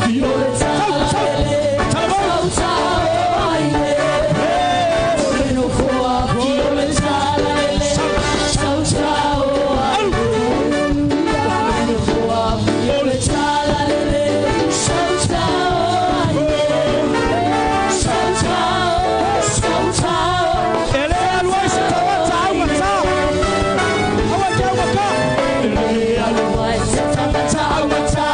E le alu ai se tagata augata. Aua e te augata. E le alu ai se tagata augata.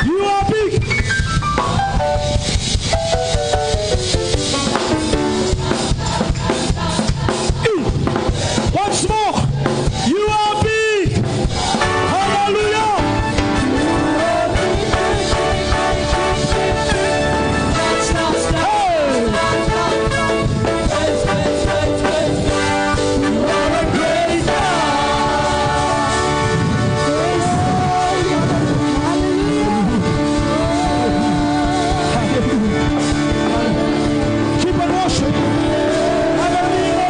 You are big. Once more. You are big. Hallelujah. Hey. You are a great God. Keep on worshiping. Hallelujah.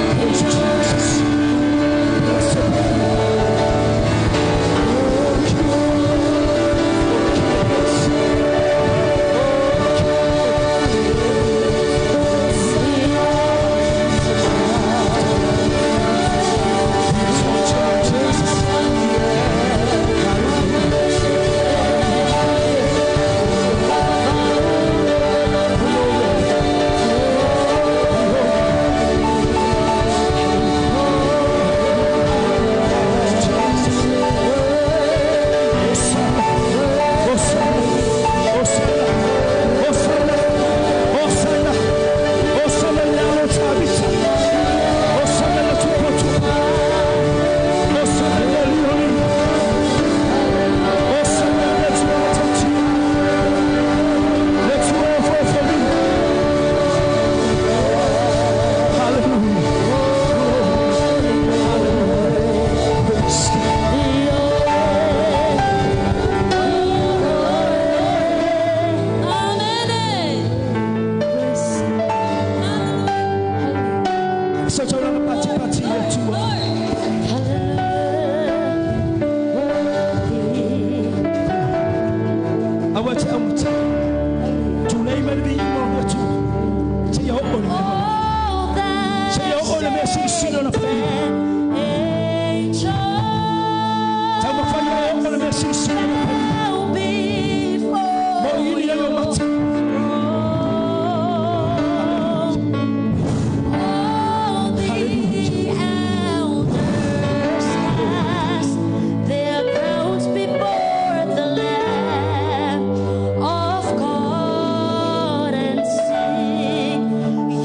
Praise Jesus. Bless your name. Jesus.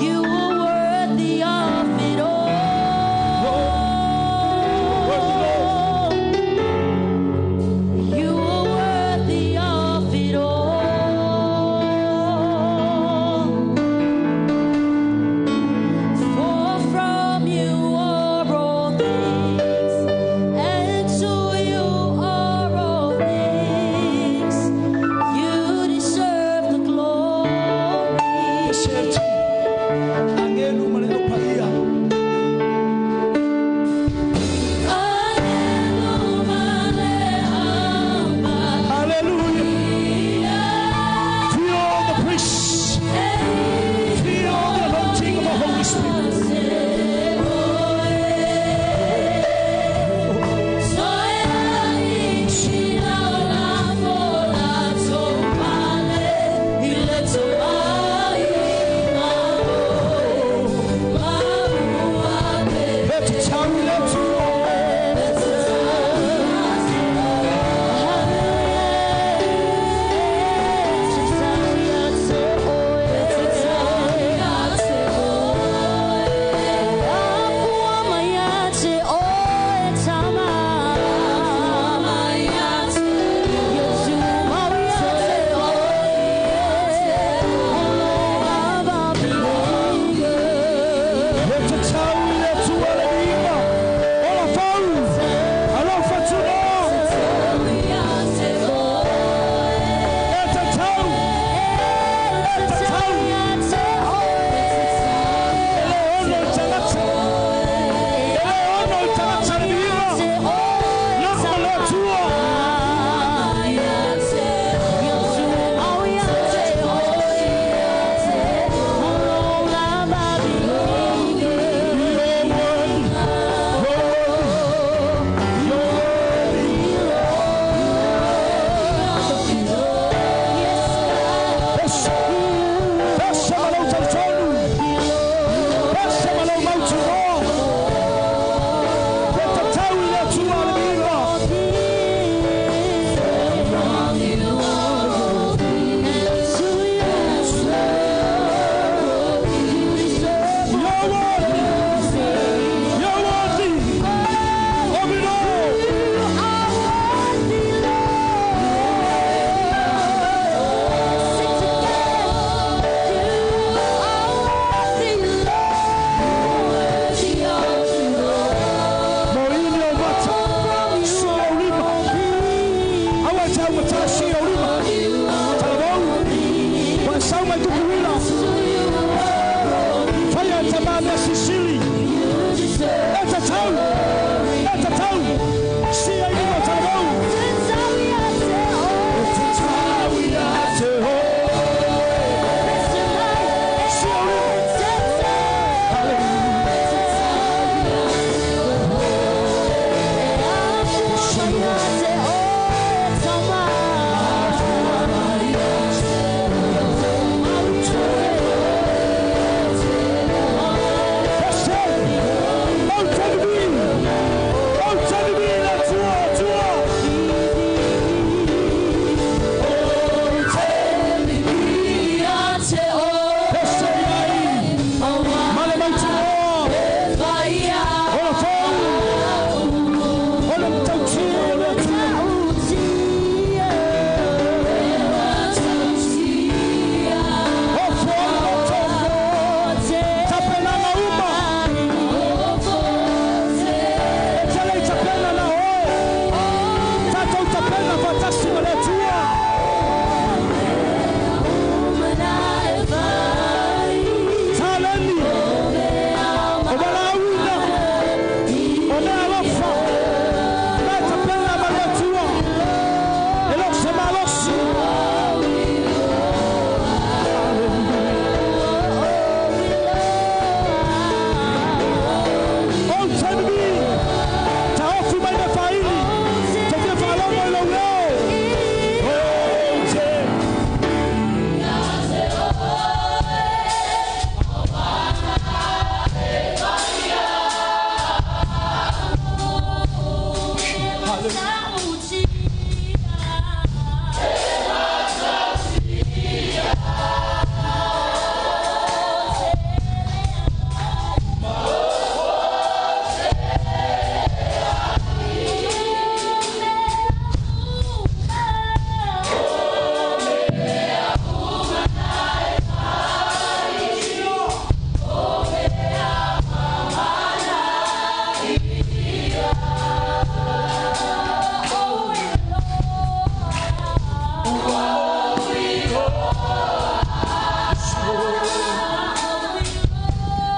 You are worthy of it all.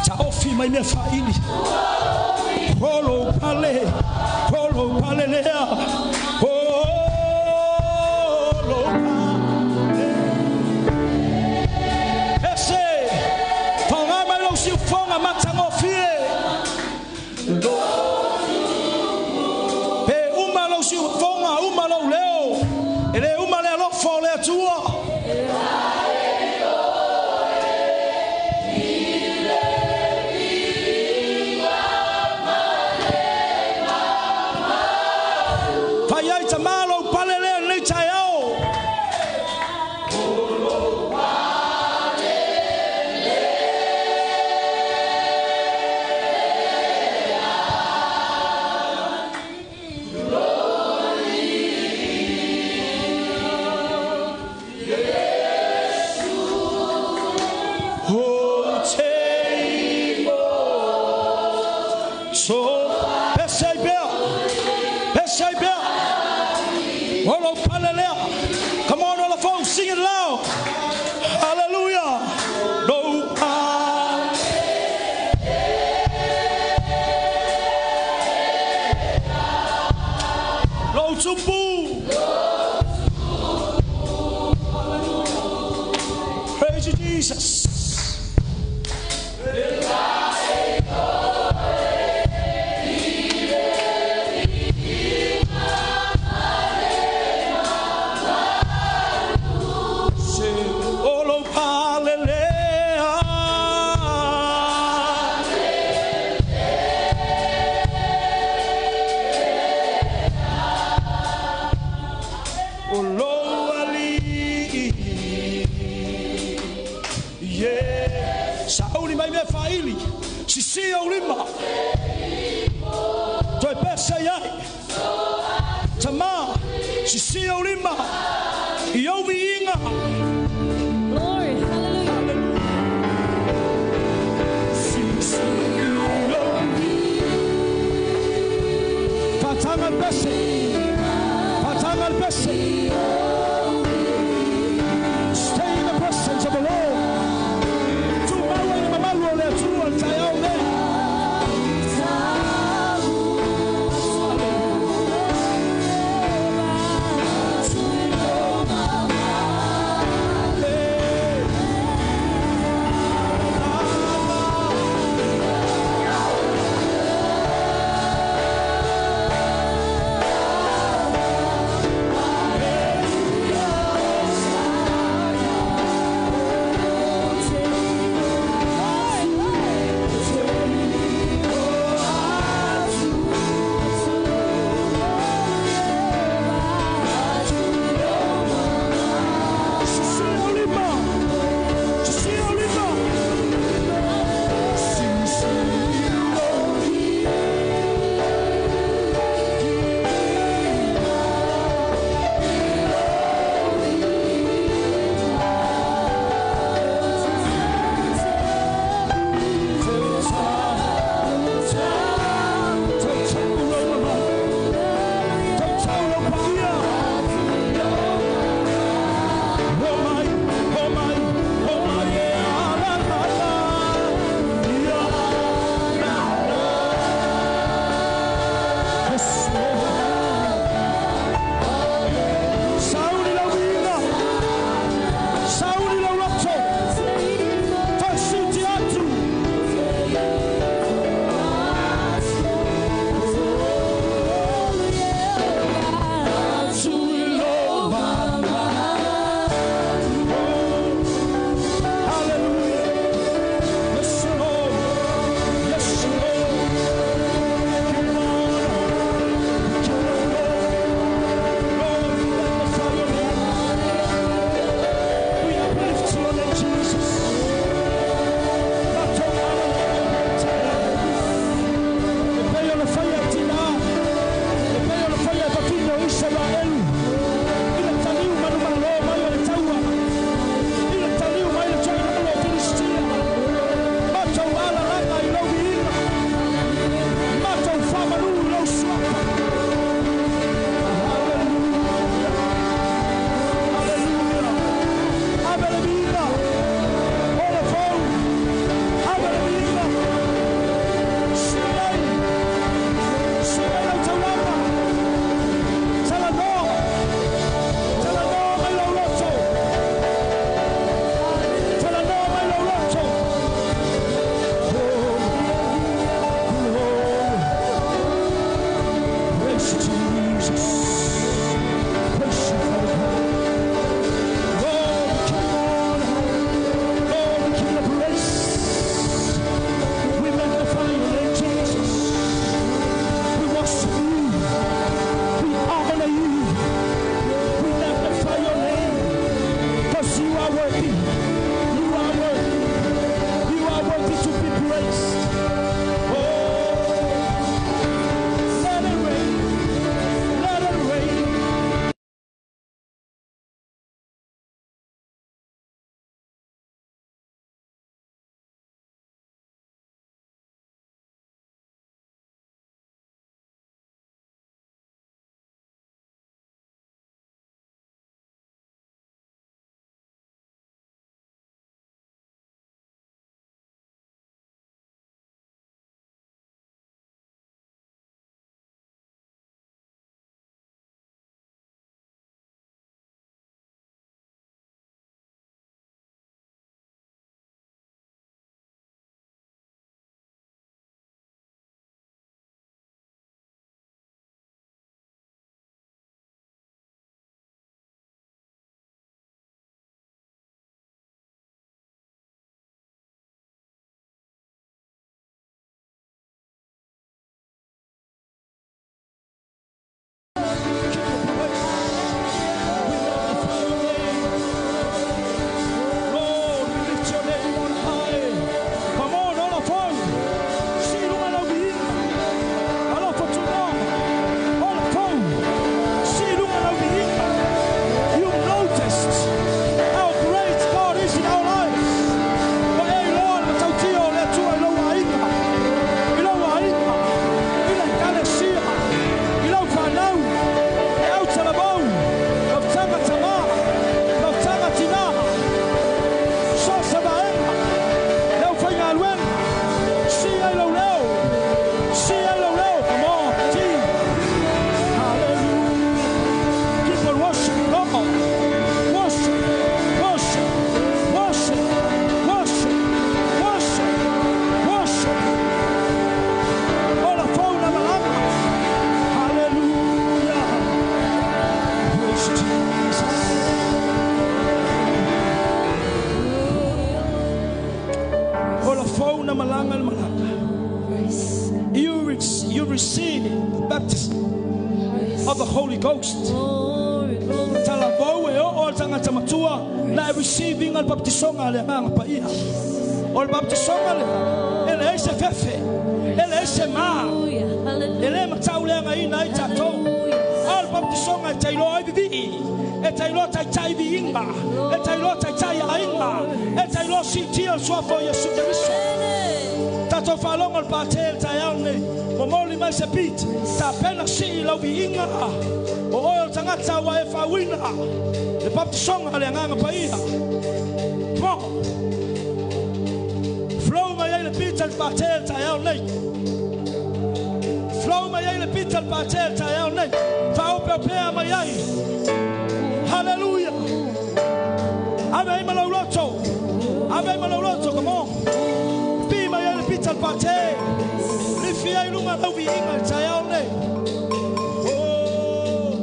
Taofi mai mea faaili. O lou pale, o lou pale lea. O lou pale. Ese, faoga mai lou siufoga matagofie. Pe uma lou siufoga, uma lou leo. E lē uma le alofa o le Atua. Fai ai tamā lou pale lea lenei taeao. Ou te So, pese ai pea. Pese ai pea. O lou pale lea. Come on, all the folks, sing it loud. Hallelujah. Lou pale. Lou tupu. Praise you, Jesus. Se o lou pale lea. O lou alii. Yeah. Sauli mai mea faaili. Sisi ou lima. Toe pese i ai. Tamā. Sisi ou lima. I ou viiga. Glory, hallelujah. Sisi ou Faataga le pese. Faataga le pese. Stay in the presence of the Lord. Tumau ai le mamalu o le Atua le taeao nei. worthy. You are worthy. You are worthy to be praised. Oh, let it rain. Let it rain. King of praise. We magnify your name. Lord, we lift your name on high. Come on, all of us. See you all of you. All of us All of us. See you all of you. You noticed how great God is in our lives. Wa e Lord, matautia o le Atua i lau aiga. I lau aiga. I le ekalesia. I lau fanau. E au talavou. Lau taga tamā. Lau taga tinā. So se vaega. Lau faigaluega. Si ai lau leo. Si ai lau leo. Come on, team. Hallelujah. Keep on worshiping God. Worship, worship, worship, worship, worship, worship. Ola fou na malanga. Hallelujah. Praise Jesus. Ola fou na malanga le malanga. Praise. You receive the baptism of the Holy Ghost. Glory, glory. Talavou e oo le tagata matua na e receiving le baptisoga le agaga paia. O le baptisoga lea, e leai se fefe, e leai se ma, Hallelujah. e Hallelujah. lē matauleagaina ai tatou. A o le baptisoga e tailoa ai vivii, e tailoa taitai viiga, e tailoa taitai aiga, e tailoa siitia le suafa o Iesu Keriso. Tatou faalogo le pate le taeao lenei, momoli mai se beat, tapena sii lau viiga, o oe o le tagata ua e faauina, le baptisoga le agaga paia. Come on. Flow mai ai le beat le pate le taeao lenei. Flow mai ai le beat le pate le taeao lenei. Faaopeopea mai ai. Hallelujah. Ave ai ma lau loto. Ave ai ma lau loto, come on. Pi mai ai le beat le pate. Lifi ai lunga lau viiga le taeao lenei. Oh.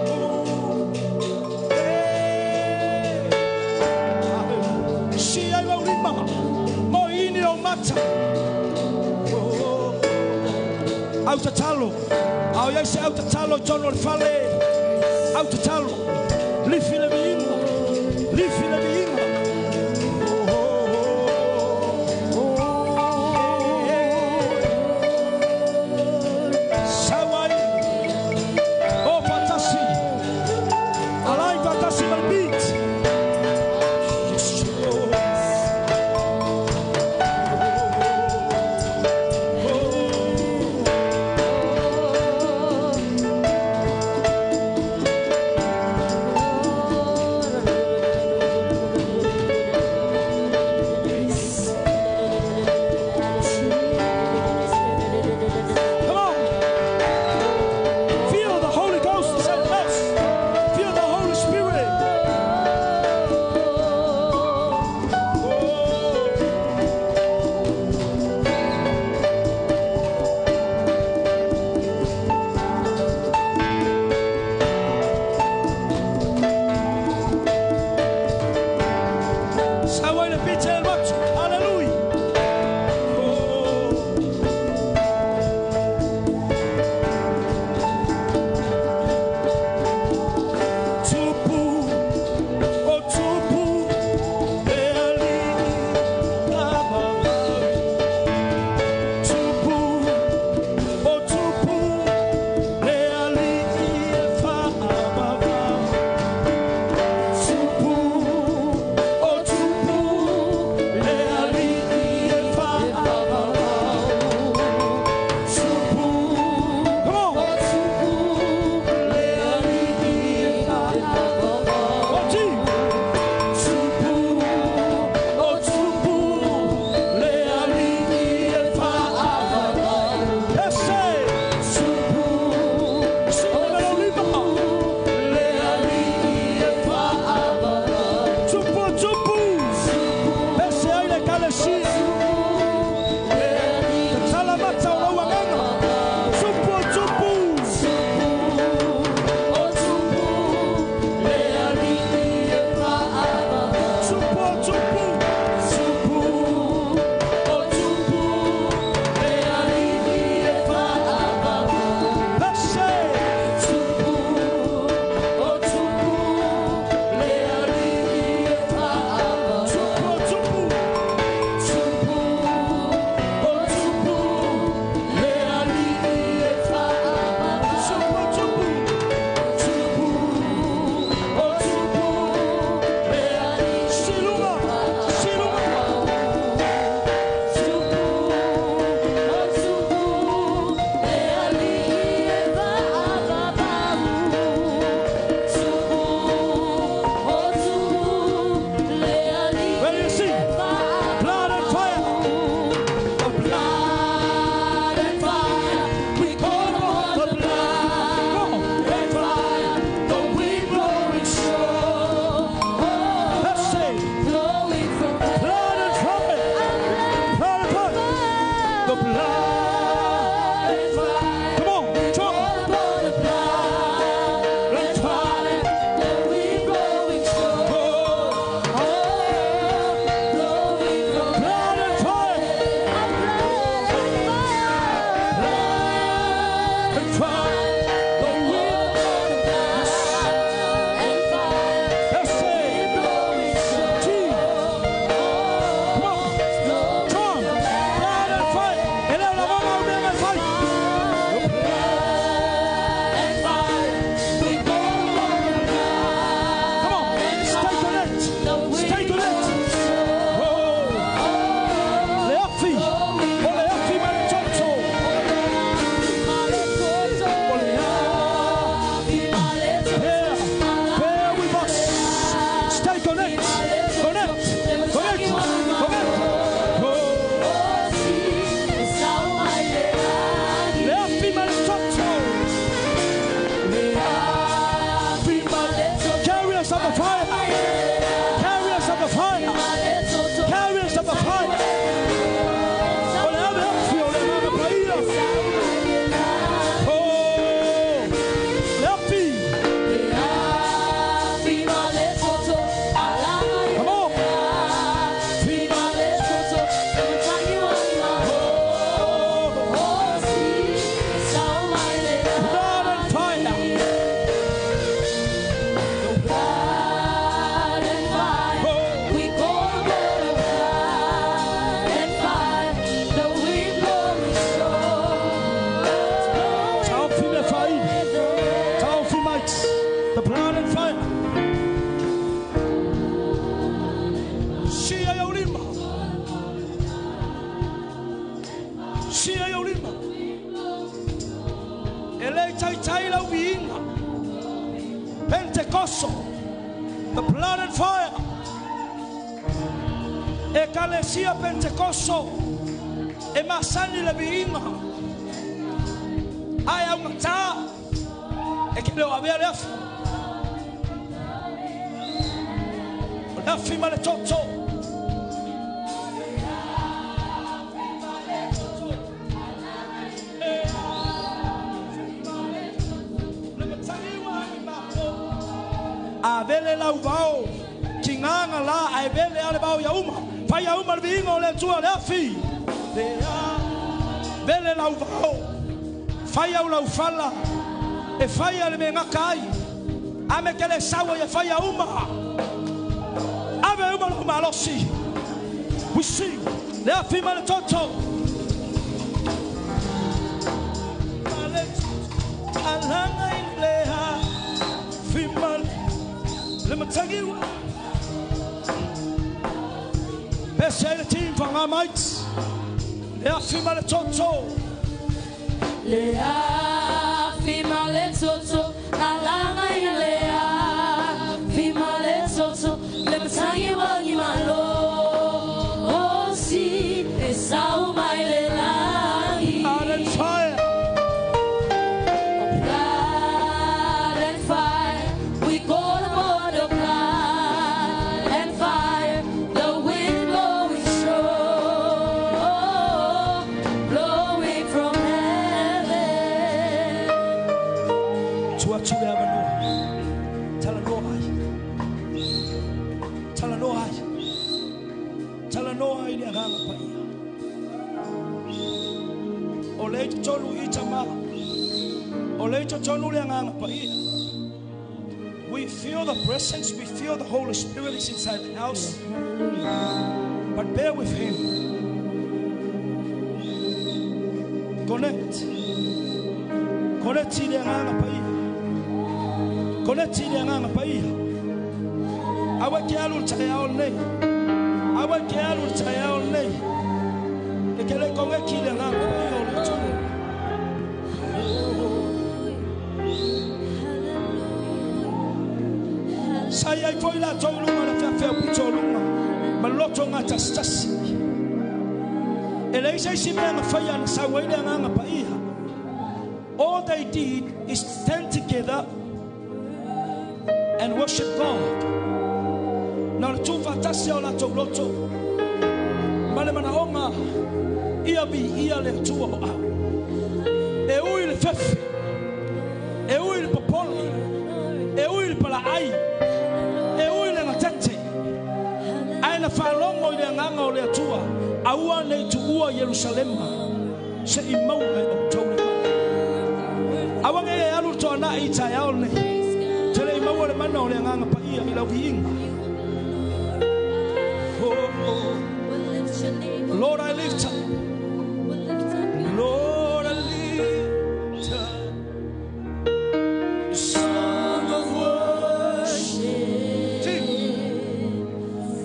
Oh. Hey. Si ai lau lima. Mo ini o mata. Oh. Au tatalo. Au iai se au tatalo i tonu o le fale. Au tatalo. Lifi le viiga. Lifi le viiga. Oh, oh, oh. Hey. Sau ai. O fatasi. Alai fatasi ma le beat. Yes, oh. Oh. Come on. Feel the Holy Ghost inside us. Feel the Holy Spirit. Oh. Sau ai le pite le matu. Hallelujah. Oh. Tupu, o tupu. Pentecostal. The blood and fire. Ekalesia Pentecostal. E masani le viiga. Ae augata. E ke leo avea le afi. O le afi ma le toto. A vele lau vao. Ki nganga la ae vele ale vao ia uma. Fai ia uma le viiga o le Atua le afi. Le a vele lau vao. Fai au lau fala. E fai ale me ngaka ai. A me ke le saua ia fai ia uma. Ave uma lau malosi. We sing. Le afi ma le toto. Alanga i le a fi ma le matangi. Pese ai le team whanga maits. Le afi ma le toto. Le afi ma le toto. Alanga i le afi ma le toto. Le matangi wangi malo. Osi e sau mai le langi. Blood and fire. Blood and fire. We call upon the blood and fire. The wind blowing strong, blowing from heaven. Tua tu le avanoa. Talanoa ai. Talanoa ai. Talanoa ai le agaga paia. O le tolu i tama. O le tolu le agaga paia. We feel the presence, we feel the Holy Spirit is inside the house. But bear with him. Connect. Connect i le agaga paia. Connect i le agaga paia. Aua ke alu le taeao lenei. Aua ke alu le taeao lenei. E ke le kongeki le agaga paia o le Atua. Sai ai foi la tau lunga le feafea pito lunga. Ma loto ngā tasitasi. E le isa isi mea nga whai ana sau ai le agaga paia. All they did is stand together and worship God. Na le tūwhatasi o la tau loto. Ma le manaonga ia bi ia le Atua o au. E ui le fefe. E ui le popole. E ui le palaai. E ui le ngatete. Ae na whalongo i le anganga o le Atua. Aua nei tuua Yerusalema. Se i maua e o tau le mana. Aua nge e alu toa na i tai ao nei. Te le i maua le mana o le anganga paia i lau viinga. Oh, oh. Lord, I lift up. Lord, I lift up the song of worship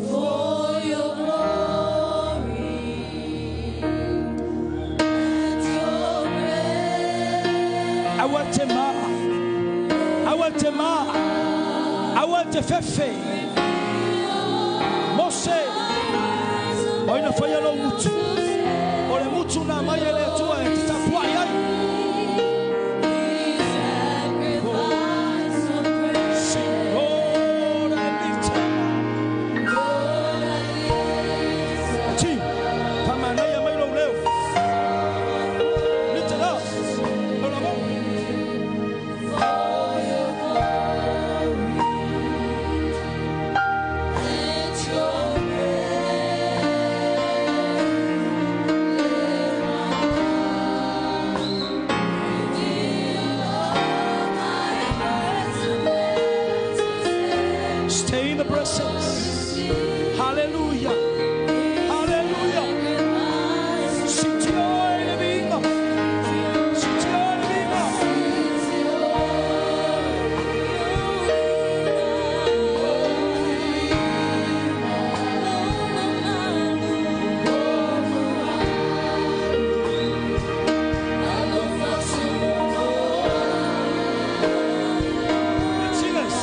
for your glory and your grace. Aua te ma, aua te ma, aua te fefe. Mose, oina whaia lau mutu. O le mutu nā mai e le Atua e te tapuai ai. Sing, Lord, I lift up. Team, whamanaia mai lau leo. Lift it up. Lau la mo. Stay in the presence. Hallelujah. Hallelujah. Sitio e le vinga. Sitio e le vinga. Singers.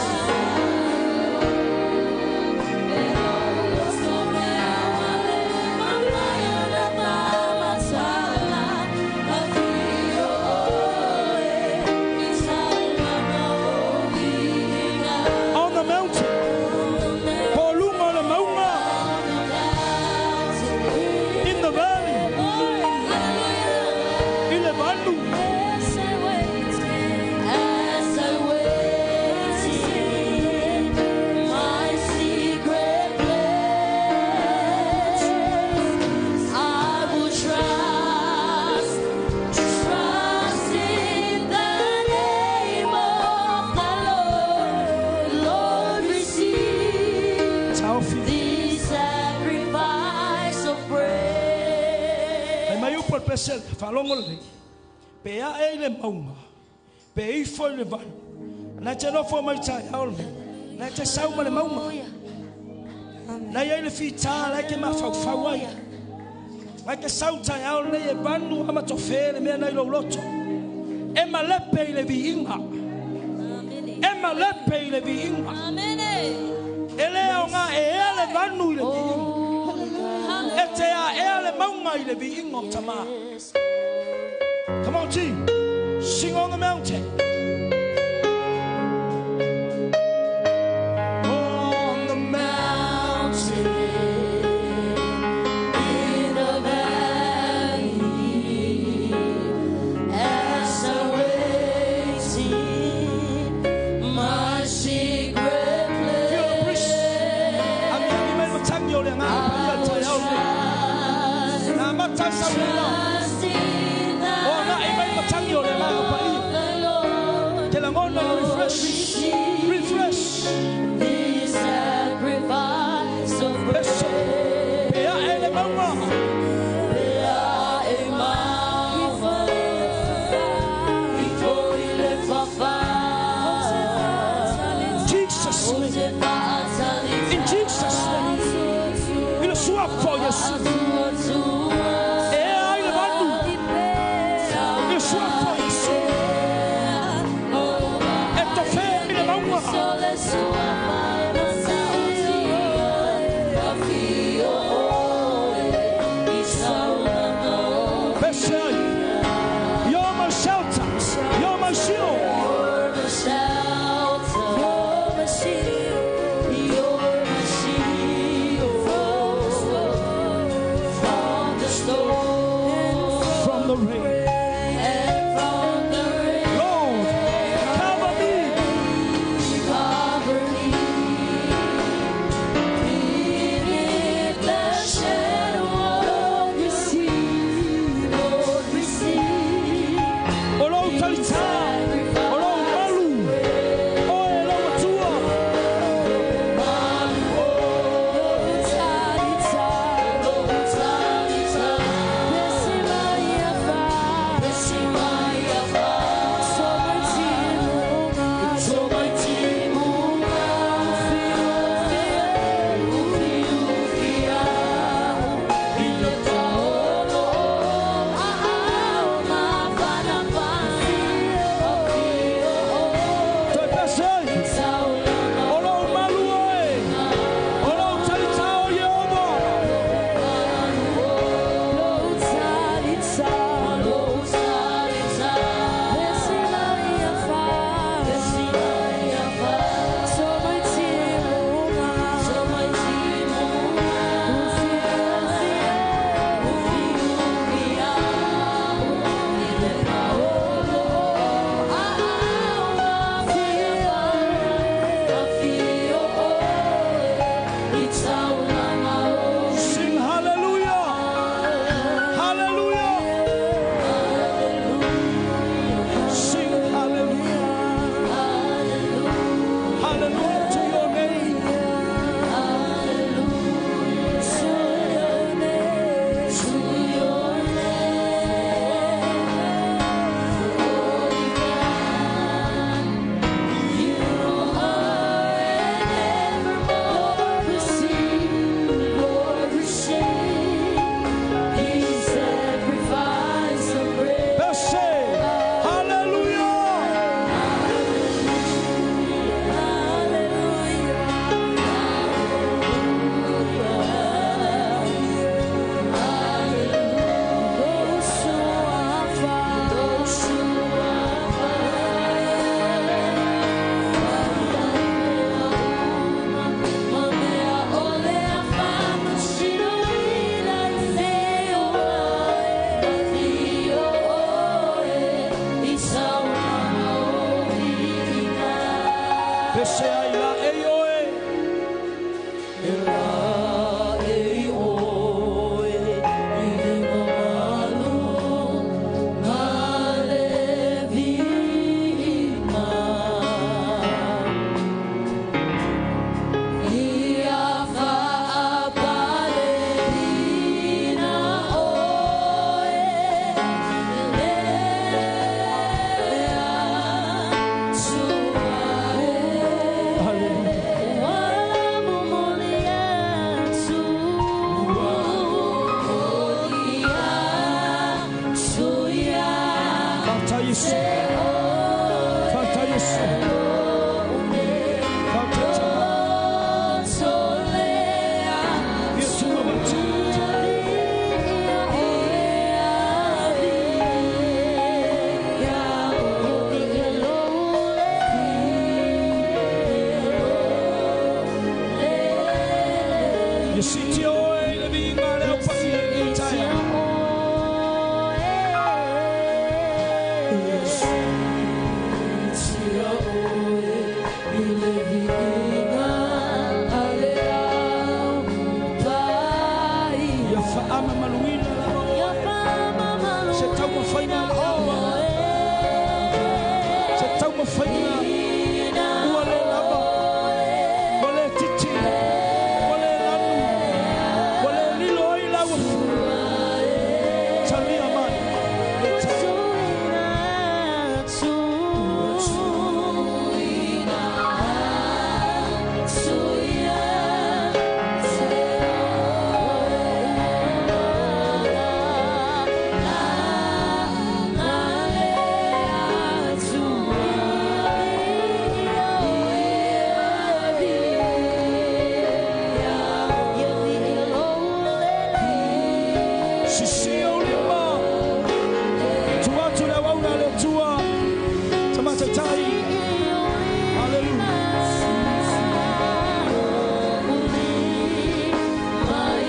taofi. The sacrifice of praise. Ai mai upo le pesel, whalongo le. Pe a e le maunga, pe ifo i le valu. Nai te nofo mai tai ao le. Nai te sau ma le maunga. Nai ai le whita, lai ke mawhauwhau ai. Nai te sau tai ao nei e vanu ama to whē le mea nei lo loto. E malepe i le viinga. E malepe i le viinga. E lea o ngā e ea le vanu i le viinga. E te a ea le maunga i le viinga o tama. Come on, team. Sing on the mountain. On the mountain. In the valley, as I wait in my secret Feel the breeze. place, Ami ami mai matangi o le ngā pa ia tai ao nei. Nā mata sau le lao. trust in the O ngā e mai matangi o le ngā pa ia. Lord, Te langona refresh. Refresh. the sacrifice of Pese. praise. Pe a e le maunga. Jesus name. In Jesus name. I le sua fo Yesu. E ai le Ia siitia oe i le viiga a le Au Paia i lenei taeao. Ia faamamaluina lava oe. Se taumafaiga a le aua. Se taumafaiga ua le lava, ua le titi, ua le lanu, ua le lilo ai lau afua. Talia mai le taeao. Sisi ou lima. Tuu atu le auauna a le Atua. Tamataitai. Hallelujah. Haleluya.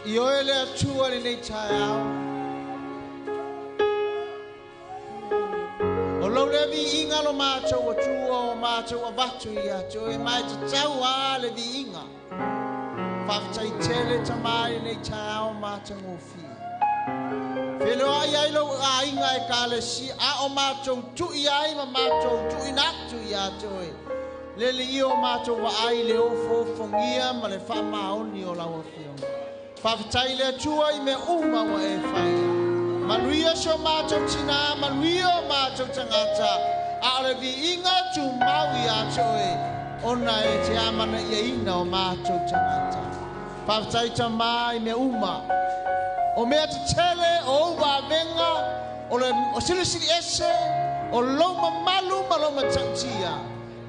I oe le Atua lenei taeao. O lou le viiga lo matou Atua o matou avatu ia te oe ma e tatau a le viiga. Faafetai tele Tamā i lenei taeao matagofie. Feloai ai lou aiga ekalesia a o matou tui ai ma matou tuuina atu ia te oe. Le alii o matou vaai le ofoofogia ma le faamaoni o lau afioga. Faafetai le Atua i mea uma ua e faia. Manuia si o matou tinā, manuia o matou tagata, a o le viiga tumau ia te oe, ona e te amanaiaina o matou tagata. Faafetai Tamā i mea uma. O mea tetele o ou vavega, o le o silisili ese, o lou mamalu ma lou matautia.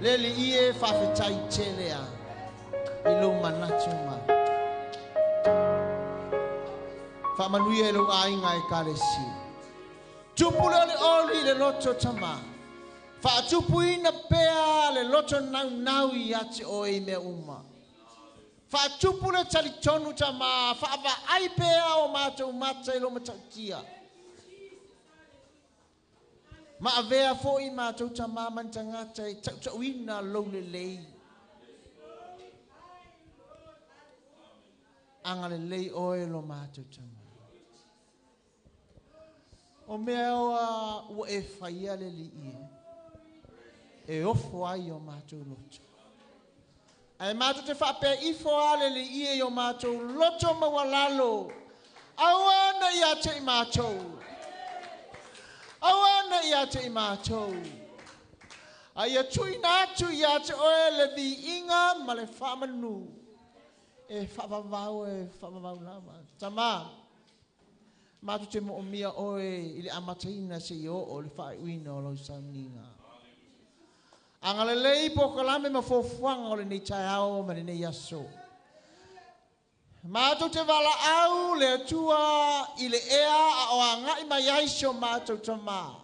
Le alii e faafetai tele a i lou manatu mai. Faamanuia i lou aiga ekalesia. Tupu le olioli i le loto Tamā. Faatupuina pea le loto naunau ia te oe i mea uma. Faatupu le talitonu Tamā, faavaai pea o matou mata i lou matautia. Ma avea foi matou Tamā ma ni tagata e tautauina lou lelei. Agalelei oe lo matou Tamā. O mea oa ua e faia le alii e, e ofo ai o matou loto. Ae matou te faapea ifo a le alii e i o matou loto maualalo. Aua ne i ia te i matou. Aua ne i ia te i matou. A ia tuuina atu ia te oe le viiga ma le faamanu. E faavavau e faavavau lava. Tamā, matou te moomia oe i le amataina seia oo i le faaiuina o lau sauniga. Agalelei polokalame ma fuafuaga o lenei taeao ma lenei aso. Matou te valaau le Atua i le ea a o agai mai ai si o matou Tamā.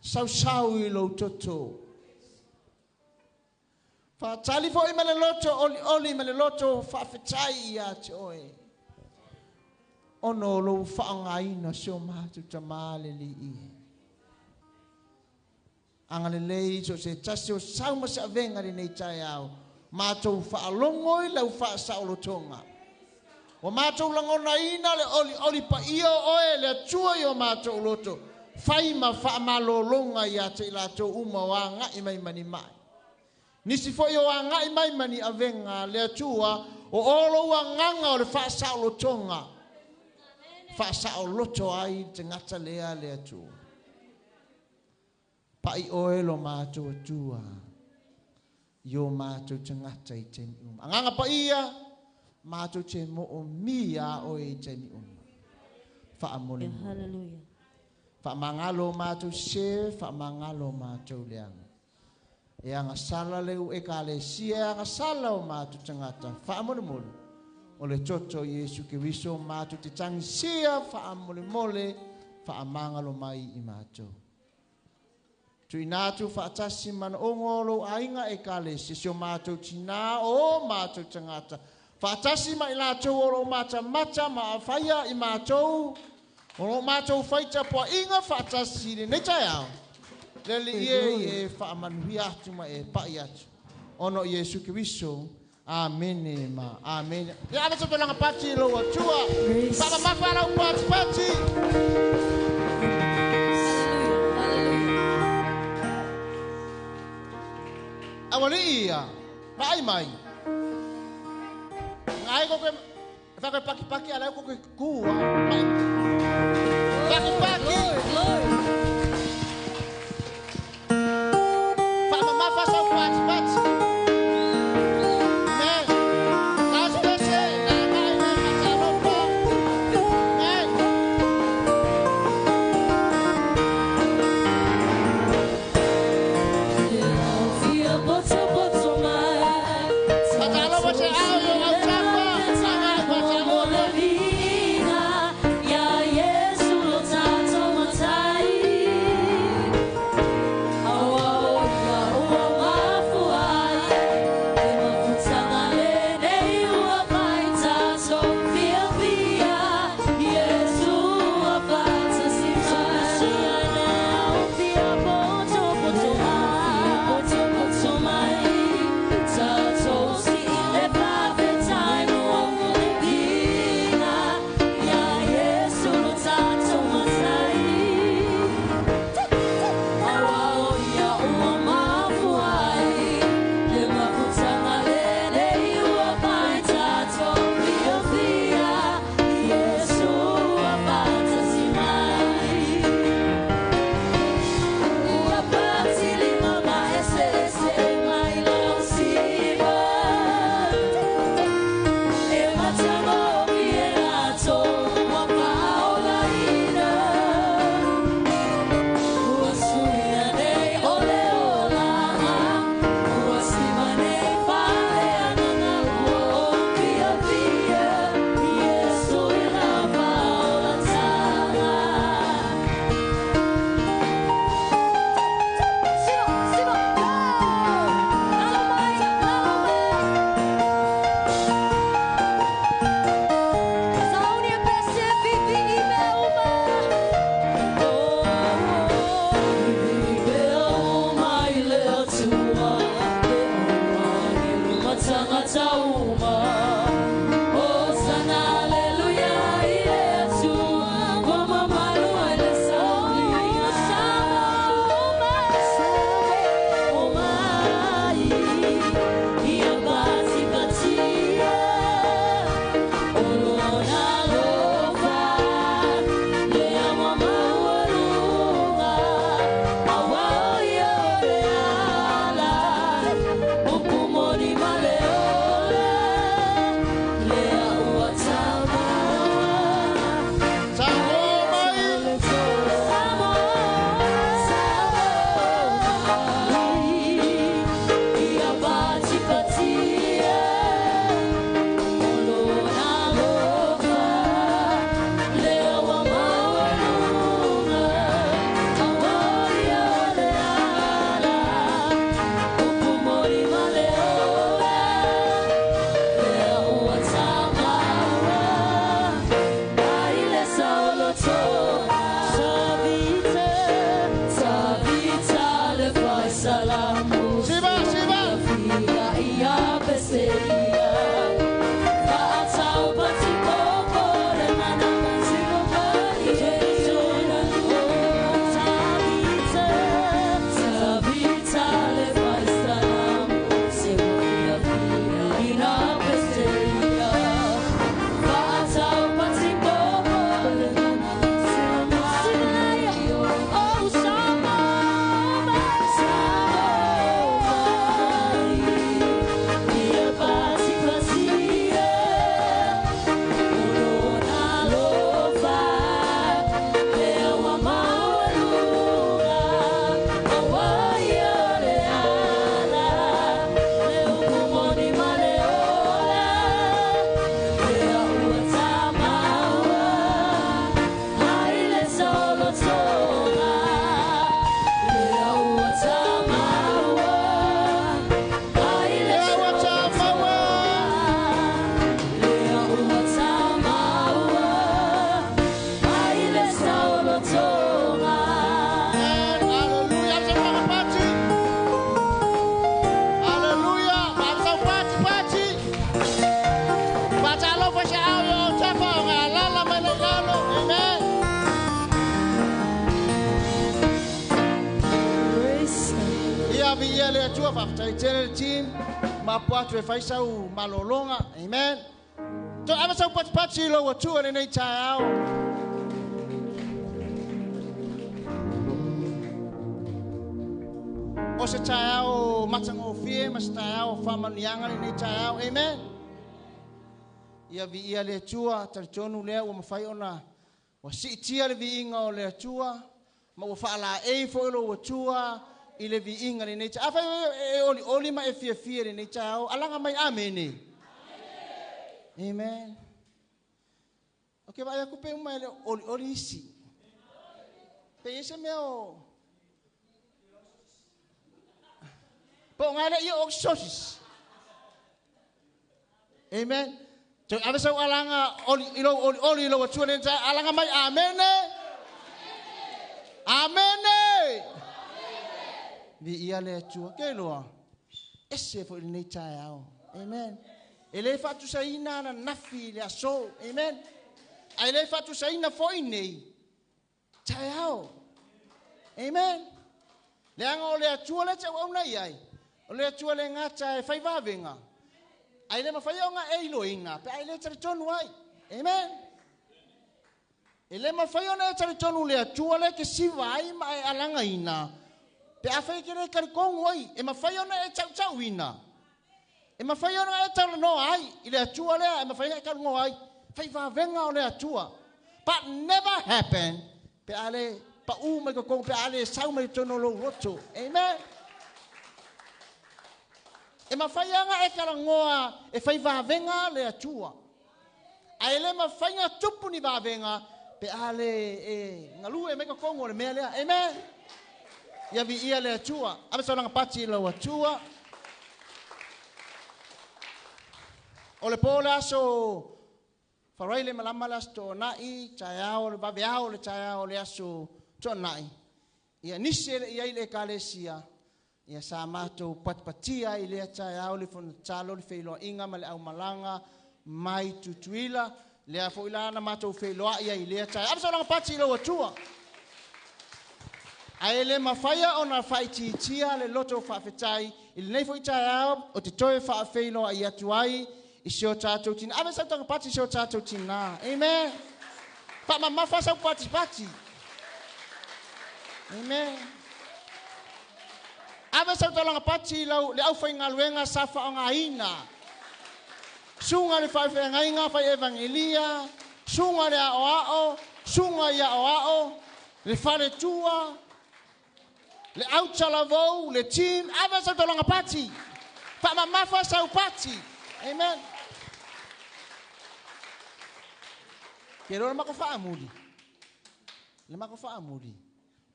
Sausau i lou toto. Faatali foi ma le loto olioli ma le loto faafetai ia te oe. Ona o lou faaaogaina si o matou Tamā le Alii e. Agalelei so o se tasi o sau ma se avega i lenei taeao, matou faalogo i lau faasaolotoga. Ua matou lagonaina le olioli paia o oe le Atua i o matou loto. Fai ma faamalologa ia te i latou uma o agai mai ma ni mai. Nisi foi o agai mai ma ni avega le Atua o olo agaga o le faasaolotoga. Faasaoloto ai te gata lea le Atua. Pai oe lo matou Atua. I o matou tagata i taimi uma. Agaga paia, matou te moomia oe i taimi uma. Faamolemole. Hallelujah. Faamagalo matou se, faamagalo matou leaga. E agasala le u ekalesia, e agasala o matou tagata. Faamolemole. O le toto Iesu Keriso matou te tagisia, faamolemole, faamagalo mai i matou. Tuina atu faatasi manaoga o lou aiga ekalesia, si o matou tinā o matou tagata. Faatasi ma i latou o loo matamata ma afaia i matou, o loo matou faita poainga faatasi i lenei taeao. Le Alii e e faamanuia atu ma e pai atu. Ona o Iesu Keriso. Amene ma amene. Ia ave se tulaga pati i lou Atua. Faamamafa lau pati pati. Awali ia. Vaai mai. Ngai ko ke fa ke paki paki ala ko ke kua. Mai. Paki paki. Glory. Faamamafa sau pati pati. Amen. Last person. Na ngai na matalofa. Amen. Matalofa se au yo au tapa. Ngai matalofa. Ya Yesu lo tato matai. Faatalofa i se ao i o tafa o ngā alala mai le lalo. Amen. Praise God. Ia vi ia le atua faafetai tele le team. Mapu atu e fai sau malologa. Amen. To ave sau patipati i lou atua lenei taeao. O se taeao matagofie ma se taeao faamanuiaga lenei taeao. Amen. Ia viia le Atua, talitonu lea ua mafai ona ua siitia le viiga o le Atua, ma ua faalaei foi lou Atua i le viiga lenei taeao. Afai e olioli ma e fiafia lenei taeao, alaga mai amene. Amen. O ke vaai aku pe uma e le olioli isi. Pe i se mea o po o ngai le ia o sosis. Amen. Toe ave sau alaga oli i lou oli oli i lou atua lenei taeao. Alaga mai amene. Amene. Viia le Atua. Ke loa. Ese foi lenei taeao. Amen. E le faatusaina ananafi i le aso. Amen. Ae le faatusaina foi nei taeao. Amen. Leaga o le Atua le te auauna i ai. O le Atua le gata e fai vavega. Ai le mawhai o ngā e iloina, pe ai le talitonu ai. Amen. E le mawhai o e talitonu le Atua le te siva ai ma e alanga ina. Pe a whai ke le karikongu ai. E mawhai ona e tau tau ina. E mawhai ona e tau no ai. I le Atua lea, e mawhai e tau no ai. Whai vavenga o le Atua. But never happen. Pe a le pa u mai kokongu, pe a le sau mai tono lo roto. Amen. E mawhai anga e karangoa e whai vavenga le Atua. A ele mawhai ngā tupu ni vavenga pe a le e ngalu e mai kokongu o le mea lea. Amen. Ia vi ia le Atua. Ave saulanga pati i lau Atua. O le pō le aso farai le malama le aso to'onai, taeao le vaveao le taeao le aso to'onai. Ia nisi e le iai le ekalesia. Ia sa mātou patipatia i lea taeao le fonotalo le wheiloa ma le aumalaga mai Tutuila. Lea foi la na mātou wheiloa ia i lea taeao. Ave saulanga pati i lau Atua. Ae le mawhaia o na whaitiitia le loto whaafetai i lenei foi taeao o te toe whaafeiloa i atu ai i se o tātou tina. Ave sau tanga pati i se o tātou tina. Amen. Whaamamafa sau pati pati. Amen. Ave sau talanga pati lau le au whai ngaluenga sa whaongaina. Sunga le whaifeangainga whai evangelia. Sunga le ao ao. Sunga i ao ao. Le whaletua. Le autalavou, le team. Ave sau talanga pati. Whaamamafa sau pati. Amen. Ke rora mako whaamuri. Le mako whaamuri.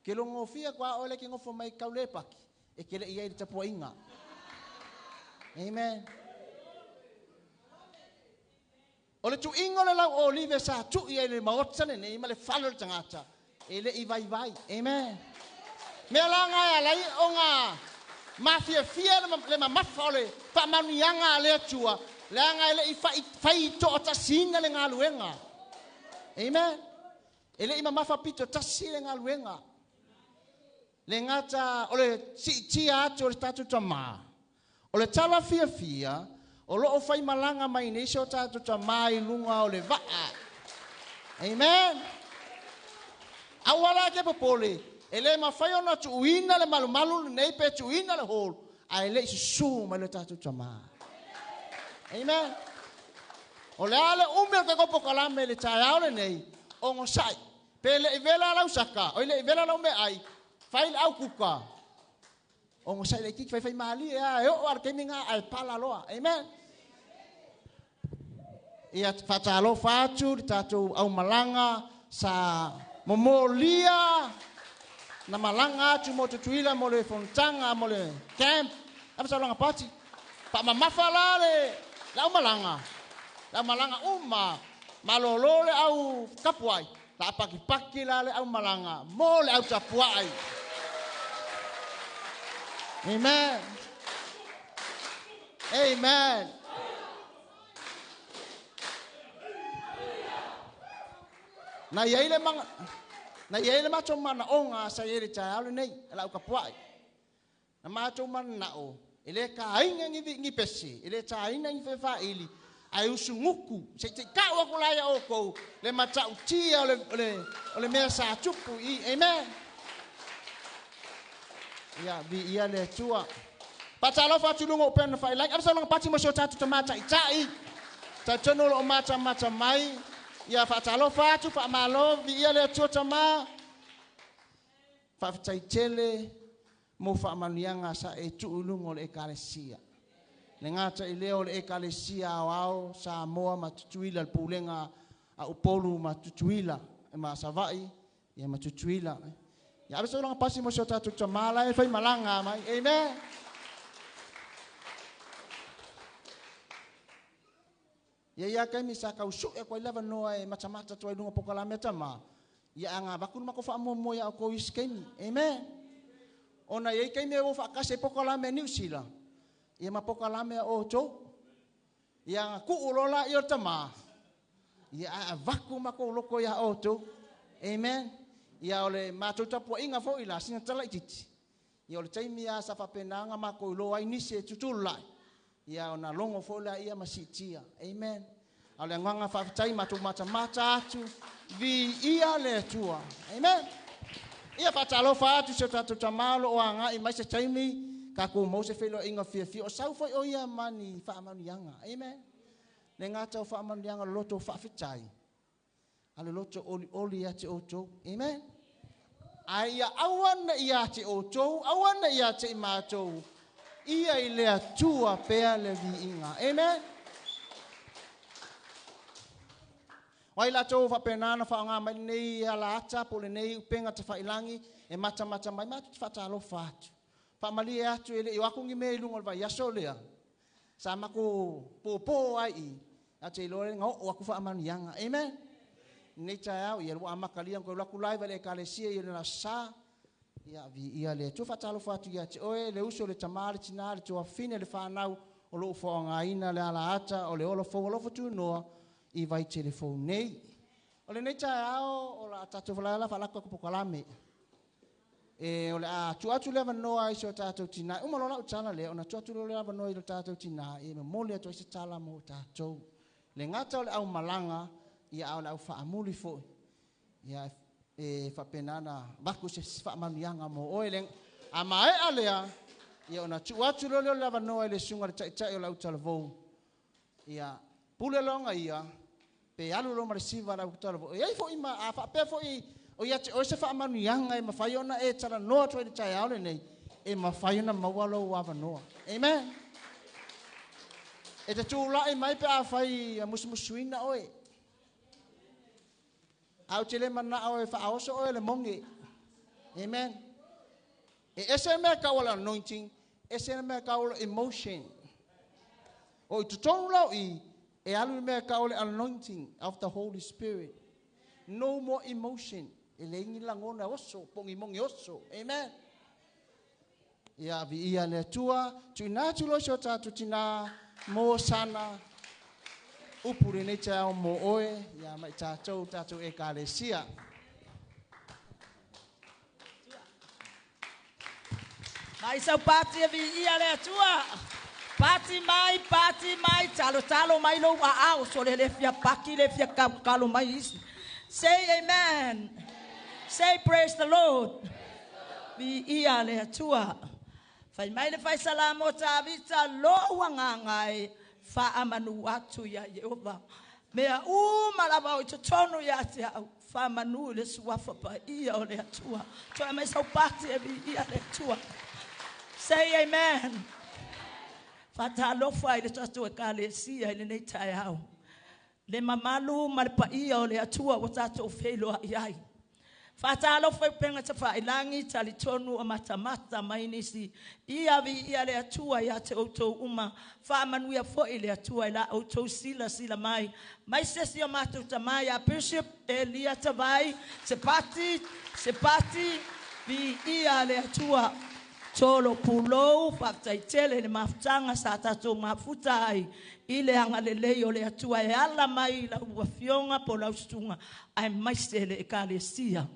Ke rongo ngofia kwa ole ki ngofo mai kaulepaki. E ke le ia i le tapua inga. Amen. O le tu ingo le lau olive sa tu ia i le maota le nei ma le falo le tangata. E le i vai vai. Amen. Mea la ngai alai o ngā mafia fia le mamafa o le whaamanuiaga a le Atua. Le anga e le i whai to'o tasina le ngā luenga. Amen. E le i mamafa pito tasi le ngā luenga. Le ngata o le siitia atu o le tātou tamā. O le tala fia fia, o loo whai malanga mai nei se o tātou tamā i lunga o le vaa. Amen. Awala ke popole, e le mawhai ona tuuina le malumalu le nei pe tuuina le holo, a e le i susu mai le tātou tamā. Amen. O le ale ume o te kopo kalame le taeao le nei, o ngosai, pe le i vela lau saka, o le i vela lau me ai, whai le au kuka. O ngosai le kiki whai whai maali e a, e o ar kemi ngā ai pala loa. Amen. Ia whatalo whātu, le tātou au malanga, sa momolia, na malanga atu mo Tutuila, mo le fontanga, mo le camp. Apa sa langa pati. Pa mamafa la le, le au malanga. Le au malanga uma, malolo le au kapuai. La paki paki la le au malanga, mo le au tapuai. Amen. Amen. Na i ai le maga, na i ai le matou manaoga sa i ai le taeao lenei, e lau tapuai. Na matou mananao, e le taina ni pese, e le taina ni fefaili, ae usugutu, se i te tau aku la ia outou, le matautia o le mea sa tupu i, amen. Ia, vi ia le Atua. Faatalofa atu i luga o upega tafailagi. Ave sau pati mo si o tatou tamatai. Talitonu o lo o matamata mai. Ia faatalofa atu, faamalo, viia le Atua tama. Faafetai tele mo faamanuiaga sa e tuu i luga o le ekalesia. Le gata i lea o le ekalesia aoao Samoa ma Tutuila, le pulega a Upolu ma Tutuila, ma Savaii, ia ma Tutuila. Ia ave sau pasi mo si o tatou tama la e fai malaga mai. Amen. Ia ia kaimi sa kau su e koe lava noa e matamata tua i lunga pokalame tama. Ia anga vaku numa ko whaamuamua ia o kou isi kaimi. Amen. Ona ia i kaimi e o whaakase pokalame New Zealand. Ia ma pokalame a o tau. Ia anga kuu lola i o tama. Ia a vaku mako loko ia o tau. Amen. Ia ole mātou tapua inga fo ila sina tala ititi. Ia ole taimi a sa whapenanga mako ilo ai nisi e tutulu lai. Ia ona longo fo la ia masitia. Amen. A le nganga whaafitai mātou mata atu. Vi ia le Atua. Amen. Ia whaatalofa atu se tātou tamalo o anga i mai se taimi. Ka kou mau se whelo inga fia fia. O sau fo o ia mani whaamanuianga. Amen. Le ngata o whaamanuianga loto whaafitai. A le loto oli oli ia te outou. Amen. Ai ia awana ia te outou, awana ia te i mātou. Ia i le Atua pea le viinga. Amen. Wai latou whapenana whaonga mai nei ala ata, po le nei upenga te whailangi, e mata mata mai matu te whaatalofa atu. Whaamali e atu e le i wakungi me i lunga o le vai aso lea. Sa mako pōpō ai i, a te iloa le ngao o aku whaamanuianga. Amen. Nei taeao, ia lua amakalia koe laku lai vale ekalesia ia le sa. Ia vi ia le Atua whaatalofa atu ia te oe, le uso le tama le tina le tuafine le whanau o loo whaongaina le ala ata o le ola fou alofa tunoa i vai telefone nei. O le nei taeao o la tātou whalaela whalako ko pokalame. E o le a tu atu le avanoa i so tātou tina. Uma lola utala le ona tu atu le avanoa i le tātou tina e momoli atu ai se tala mo tātou. Le ngata o le au malanga ia au le au whaamuli foi. Ia e whapenana vaku se whaamanuianga mo oe le a mae alea ia ona tu atu le le avanoa i le sunga le taitai o la utalavou. Ia pule longa ia pe alu lo maresiva la utalavou. Ia i foi ma a whapea foi o ia te oe se whaamanuianga e mawhai ona e tala noa toi le taeao le nei e mawhai ona maua lo avanoa. Amen. E te tūlai mai pe a whai musumusuina oe. Au te le mana oe whaoso oe le mongi. Amen. E ese mea kau le anointing, ese mea kau le emotion. O i tutonu lau i, e alu mea kau le anointing of the Holy Spirit. No more emotion. E le ingi langona oso, pongi mongi oso. Amen. Ia vi ia le Atua, tuina atu lo so tātou tina mō sana upu le nei taeao mō oe, ia mai tātou, tātou ekalesia. Mai sau pati e vi ia le Atua. Pati mai, talo talo mai lo a au, so le fia paki le fia kalo mai isi. Say amen. Say praise the Lord. Vi ia le Atua. Fai mai le fai salamo tavita lo uangangai fa amanu atu ia Yehova. Mea uma lava o totonu ia te au fa manu le suafa pa ia o le Atua. Toi mai sau pati e vi ia le Atua. Say amen. Fatalofa i le tatou ekalesia i lenei taeao. Le mamalu ma le paia o le Atua ua tatou feiloai ai. Fatalofa i upenga tafailangi talitonu o matamata mai nisi. Ia vi ia le Atua ia te outou uma. Faamanuia foi le Atua i la outou sila sila mai. Mai se si o matou tamai a Bishop Elia Tavai. Se pati, vi ia le Atua. Tolo pulou faafetai tele i le mafutaga sa tatou mafuta ai i le agalelei o le Atua e ala mai i lau afioga po o lau susuga aemaise le Ekalesia.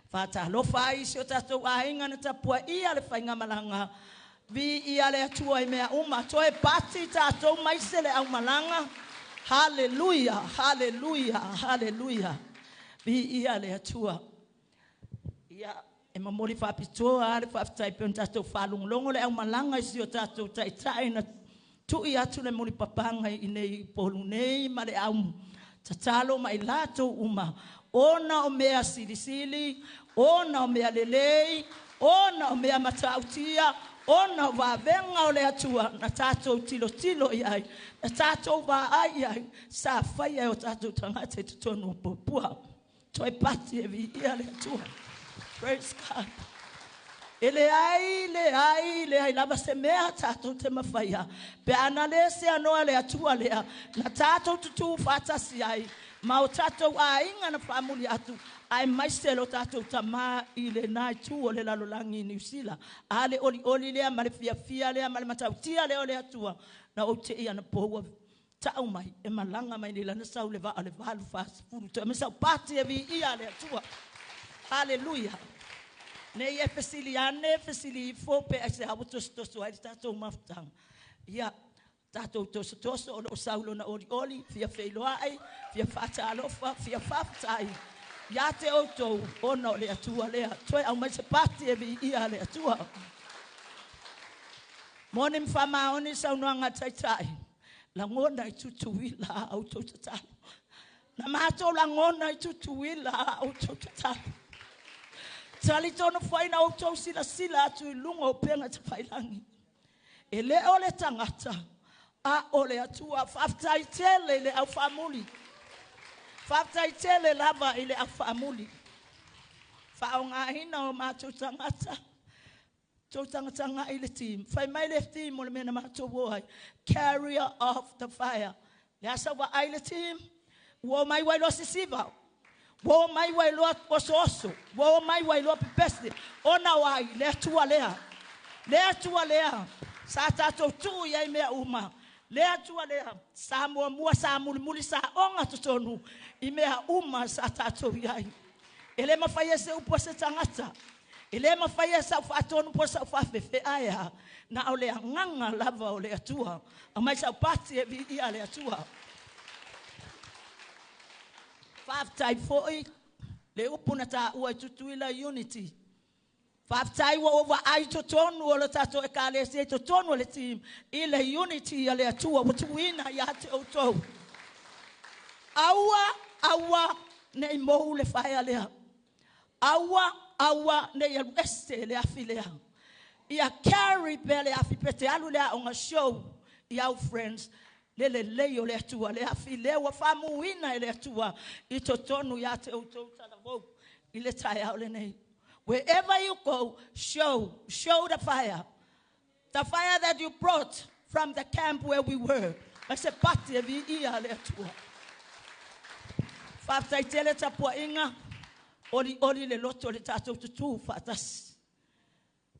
Faatalofa ai i si o tatou aiga na tapuaia le faigamalaga. Viia le Atua i mea uma. Toe pati tatou maise le aumalaga. Haleluia, haleluia, haleluia. Viia le Atua. Ia, e momoli faapitoa lava le faafetai pei ona tatou faalogologo le aumalaga i si o tatou taitai na tui atu le mulipapaga i inei i Upolu nei ma le au tatalo ma i latou uma ona o mea silisili, ona o mea lelei, ona o mea matautia, ona o vavega o le Atua na tatou tilotilo i ai, na tatou vaai i ai, sa faia e o tatou tagata i totonu o Puapua. Toe pati e viia le Atua. Praise God. E leai, leai, leai lava se mea tatou te mafaia pe ana le seanoa le Atua lea na tatou tutū faatasi ai ma o tatou aiga na faamuli atu aemaise lo tatou tamā i lena itu o le lalolagi i Niu Sila. A le olioli lea ma le fiafia lea ma le matautia lea o le Atua na ou te i anapo ua tau mai e malaga mai nei lana sau le vaa o le 8:40 toe aumai sau pati e viia le Atua. Haleluia. Nei e fesili ane, fesili ifo pe aisea ua tosotoso ai le tatou mafutaga. Ia, tatou tosotoso o lo o sau lona olioli, fia feiloai, fia faatalofa, fia faafetai ia te outou ona o le Atua lea. Toe aumai se pati e viia le Atua. Moni ma faamaoni saunoaga a le Taitai, lagona i Tutuila a outou tatalo. Na matou lagona i Tutuila a outou tatalo. Talitonu foi na outou silasila atu i luga o upega tafailagi. E le o le tagata, a o le Atua. Faafetai tele i le au faamuli. Faafetai tele lava i le au faamuli. Faaaogaina o matou tagata, tou tagatagai i le team. Fai mai le team o le mea na matou o ai, carrier of the fire. Le asa ua ai le team, ua o mai ua iloa sisiva, ua o mai ua iloa osooso, ua o mai ua iloa pepese, ona o ai? Le Atua lea. Le Atua lea sa tatou tuu i ai mea uma. Le Atua lea sa muamua, sa mulimuli, sa oga totonu i mea uma sa tatou i ai. E le mafai e se upu a se tagata, e le mafai e sau faatonu po o sau faafefe, ae a, na o le agaga lava o le Atua. Aumai sau pati e viia le Atua. Faafetai foi le upu na taua i Tutuila, unity. Faafetai ua ou vaai i totonu o le tatou Ekalesia, i totonu o le team, i le unity a le Atua ua tuuina ia te outou. Aua, aua ne i mou le faea lea. Aua, aua ne i alu ese le afi lea. Ia carry pea le afi pe te alu le aoga, show i au friends le lelei o le Atua, le afi lea ua faamuina e le Atua i totonu ia te outou talavou i le taeao lenei. Wherever you go, show, show the fire. The fire that you brought from the camp where we were. Ma se pati e viia le Atua. Faafetai tele tapuaiga, olioli le loto o le tatou tutū faatasi.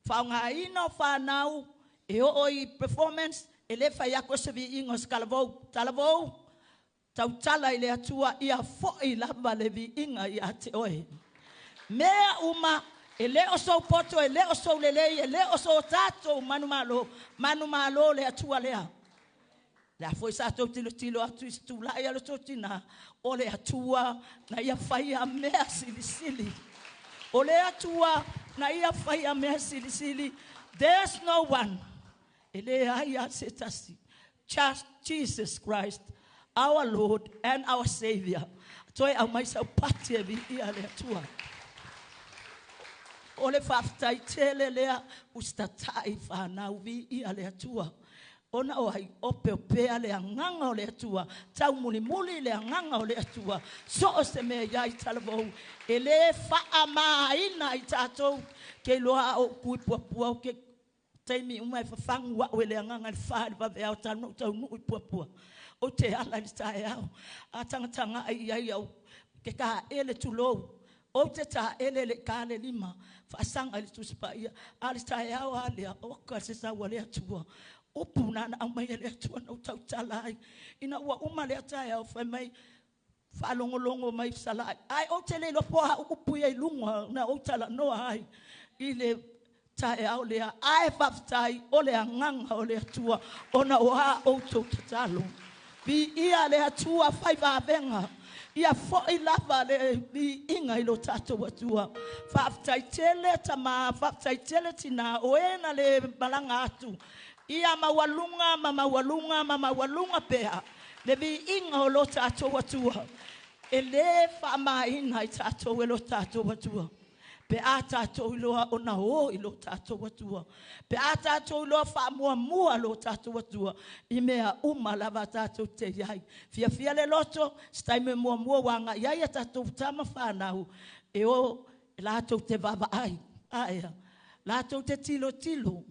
Faaaogaina o fanau e oo i performance, e le fai atu o se viiga o se talavou. Talavou, tautala i le Atua, ia foi lava le viiga ia te oe. Mea uma, e le o sou poto, e le o sou lelei, e le o so tatou manumalo, manumalo le Atua lea. Le a foi sa tou tilotilo atu i se tulai a le tou tinā, o le Atua na ia faia mea silisili. O le Atua na ia faia mea silisili. There's no one. E leai a se tasi. Just Jesus Christ, our Lord and our Savior. Toe aumai sau pati e viia le Atua. O le faafetai tele lea usitatai whanau viia le Atua. Ona o ai opeopea le agaga o le Atua, taumulimuli le agaga o le Atua. So o se mea iai talavou, e le faamaina i tatou ke iloa a o kui puapua o ke taimi uma e fafagu au e le agaga i le 4 i le vaveao talu na ou taunuu i Puapua. Ou te ala i le taeao, a tagatagai i ai au ke kaele tulou. Ou te taele le i ta le 5, faasaga i le Tusi Paia, a o le taeao lava lea, oka se sau a le Atua. Upu na na aumai e le Atua na ou tautala ai. Ina ua uma lea taeao, fai mai, faalogologo mai Salaai. Ae ou te le iloa po o a upu ia i luga na ou talanoa ai i le taeao lea. Ae faafetai o le agaga o le Atua ona o a outou tatalo. Viia le Atua fai vavega. Ia foi lava le viiga i lo tatou Atua. Faafetai tele tama, faafetai tele tina, o e na le malaga atu. Ia maualuga ma maualuga ma maualuga pea le viiga o lo tatou Atua. E lē faamaina i tatou e lo tatou Atua. Pe a tatou iloa ona o i lo tatou Atua. Pe a tatou iloa faamuamua lo tatou Atua i mea uma lava tatou te i ai. Fiafia le loto, se taimi muamua ua agai ai a tatou tama whanau, e o latou te vaavaai, aea, latou te tilotilo,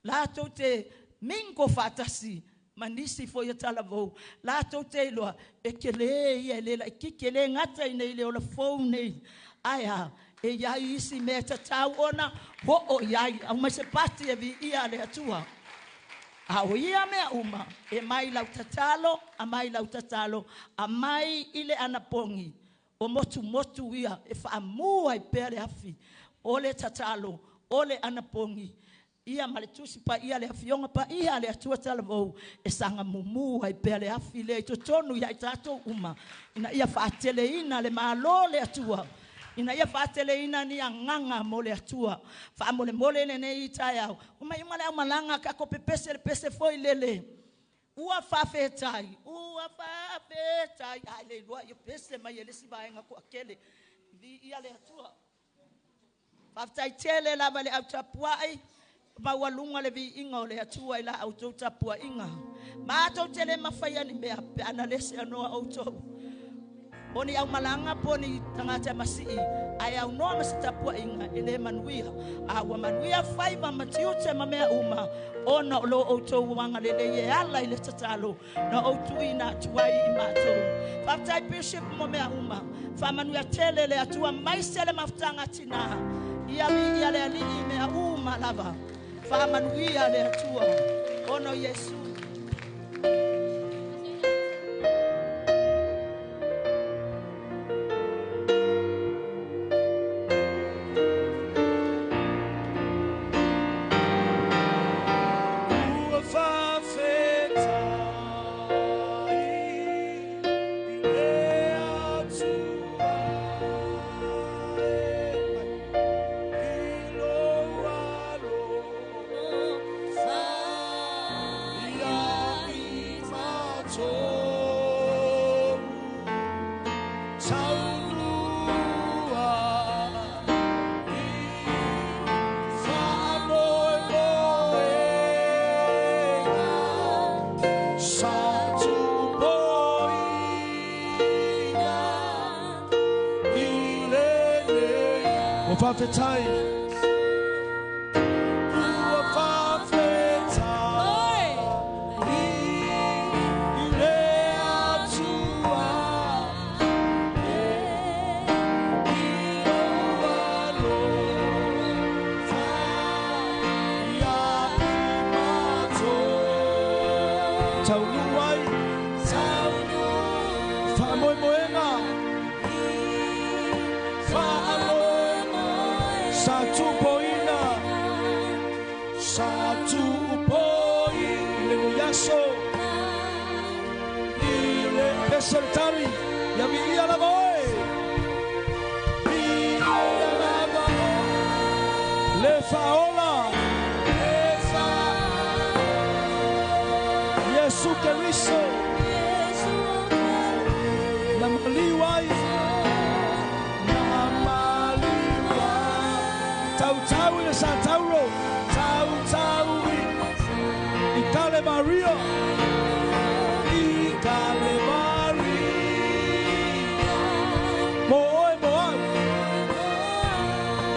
latou te mingo faatasi, ma nisi foi o talavou, latou te iloa, e ke le ia e le laititi, e le gata i nei le ola fou nei, aea, e iai isi mea tatau ona ho'o iai, au mai se pati e viia le Atua. A o ia mea uma, e mai lau tatalo, a mai lau tatalo, a mai i le anapogi, o motu motu ia, e faamu ai pea le afi, o le tatalo, o le anapogi, ia ma le Tusi Paia le afioga paia le Atua talavou, e saga mumu ai pea le afi lea i totonu ia i tatou uma, ina ia faateleina le Malo le Atua, ina ia faateleina ni agaga mo le Atua. Faamolemole lenei i taeao, uma i uma le aumalaga kako pepese le pese foi lele. Ua faafetai, ua faafetai, ai le iloa ia pese mai e le isi vaega toatele. Viia le Atua. Faafetai tele lava le au tapuai, maualuga le viiga o le Atua i la outou tapuaiga. Matou te le mafai ni mea pe ana lese anoa outou. O ni aumalaga po ni tagata masii, ae aunoa ma se tapuaiga e le manuia. A ua manuia faiva ma tiute ma mea uma, ona o lo outou agalelei e ala i le tatalo, na ou tuuina atu ai i matou. Faafetai Bishop mo mea uma. Faamanuia tele le Atua mai se le mafutaga tina. Ia viia le Alii i mea uma lava. Faamanuia le Atua. Ono Iesu. Ua faafetai i le Atua i lou alofa ia i matou taunua i faamoemoega sa tuupoina i lenei. Ua faafetai, ua faafetai i le Atua i lou alofa ia i matou. Taunuu ai, faamoemoega, faamoemoega, sa tuupoina, sa tuupoi i lenei aso, i le pese le tali, ia viia lava oe, viia lava oe, le faaola, le Iesu Keriso, na maliu ai, na maliu ai, tautau i le sa tauro, tautau i Kale Maria, i Kale Maria, mo oe mo au,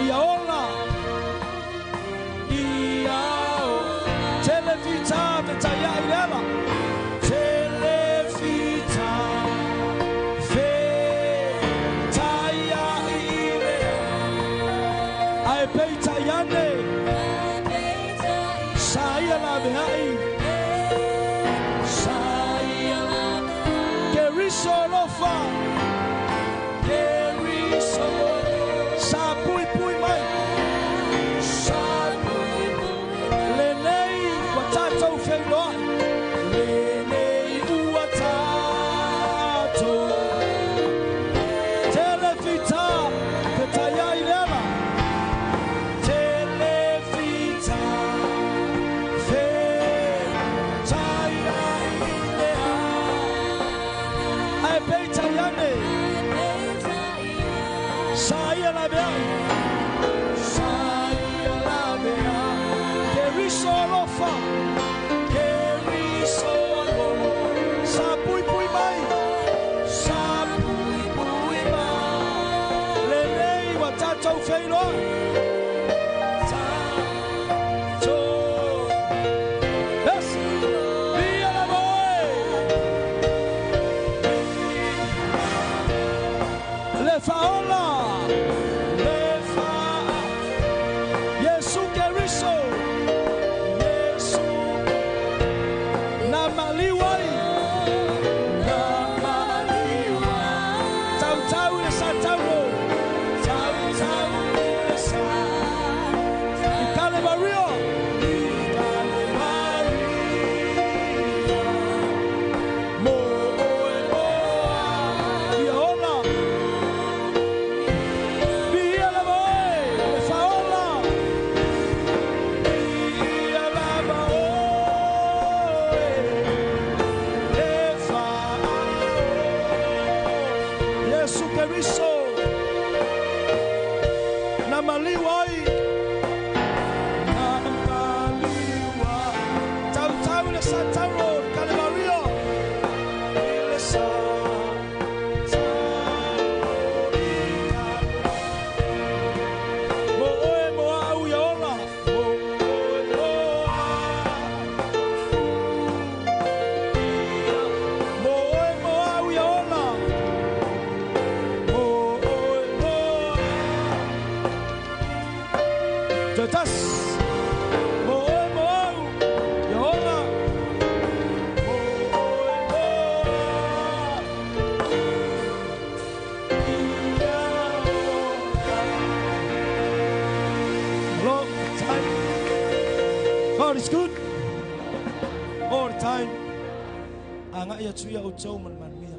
ia ola, ia o, tele fita fetai ai le ala, tele fita fetai ai Le faaola. Le faa. Iesu Keriso. Iesu. Na maliu ai. Na maliu ai. Tautau i le sa taulo. Tautau i le sa. I Kalevario. I Kalevario. Mo oe moa. Ia ola. Viia lava oe. Le faaola. Viia lava oe. Le faaola. Iesu Keriso. Na maliu ai. Na maliu ai. Tautau i le sa taulo. Kalevario. I le sa taulo i Kalevario. Mo oe mo au ia ola. Mo oe mo au. Mo oe mo au ia ola. Mo oe mo au. Toe tasi. Mo oe mo au ia ola. Mo oe mo au. Ia ola. Hello, time. God is good all the time. Anga ia tuia o tau man manuia.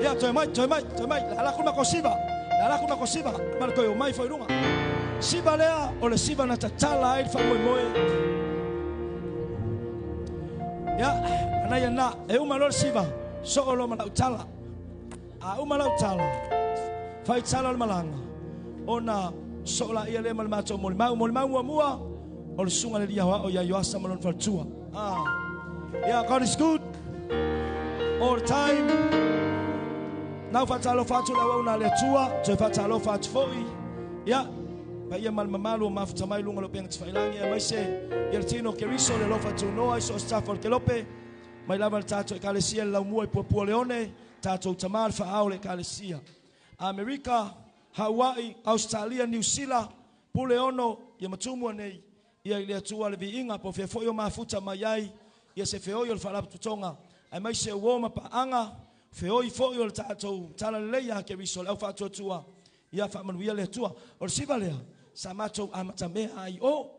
Ia, toe mai, toe mai, toe mai. La la kuna ko siva. La la kuna ko siva. Ma le toe o mai fo i lunga. Siva lea, o le siva na tatala ai le faamoemoe. Ia, ana ia na, e uma loa le siva. Soo loa ma lau tala. A uma lau tala. Fai tala o le malaga. Ona soo la ia lea ma le matou molimau. Molimau muamua, o le susuga le lia o ia Ioasa ma lona faletua. Ah. Yeah, God is good all the time. Nau faatalofa atu le auauna a le Atua, toe faatalofa atu foi. Ia, paia ma le mamalu o mafuta mai luga o le upega tafailagi, aemaise ia le tino o Keriso, le alofa tunoa i so o se tafa o le kelope, mai lava le tatou ekalesia le laumua i Puapualeone, tatou tama le faaao o le ekalesia. Amerika, Hawaii, Ausetalia, Niu Sila, Pule ono, ia matumua nei, ia i le Atua le viiga, po o fea foi o mafuta mai ai, ia se feoi o le faalapotopotoga, aemaise o uo ma paaga, feoi foi o le tatou talalelei ia Keriso, le au faatuatua, ia faamanuia le Atua. O le siva lea, sa matou amatamea ai o,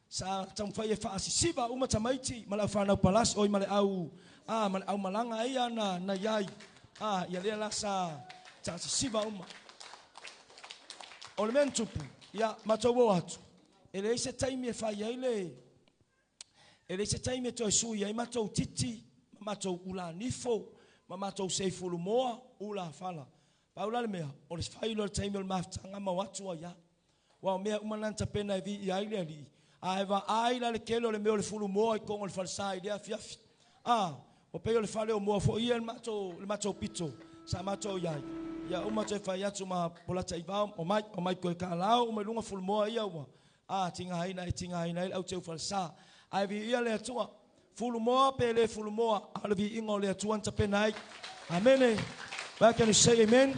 sa taumafai e faasisiva uma tamaiti ma le au fanau palasi, oi ma le au, ma le au malaga ia na iai, ia lea la sa taasisiva uma. O le mea na tupu, ia matou o atu, e leai se taimi e fai ai le, e leai se taimi e toe sui ai matou titi, ma matou ula nifo, ma matou seifulumoa, ula fala. Pau la le mea, o le fai loa le taimi o le mafutaga ma o atu ai a. Ua o mea uma na tapena e viia ai le alii. A e vaai la le tele o le mea o le fulumoa i totonu o le falesa i lea afiafi. Ua pei o le fale o moa foi ia le matou pito sa matou iai. Ia uma toe fai atu ma polata i vao, o mai, o mai koe kalao, uma i luga fulumoa ia ua, tigaina e tigaina ai le au teu falesa. Ae viia le Atua, fulumoa pe le fulumoa, a o le viiga o le Atua na tapena ai. Amene. Where can you say amen?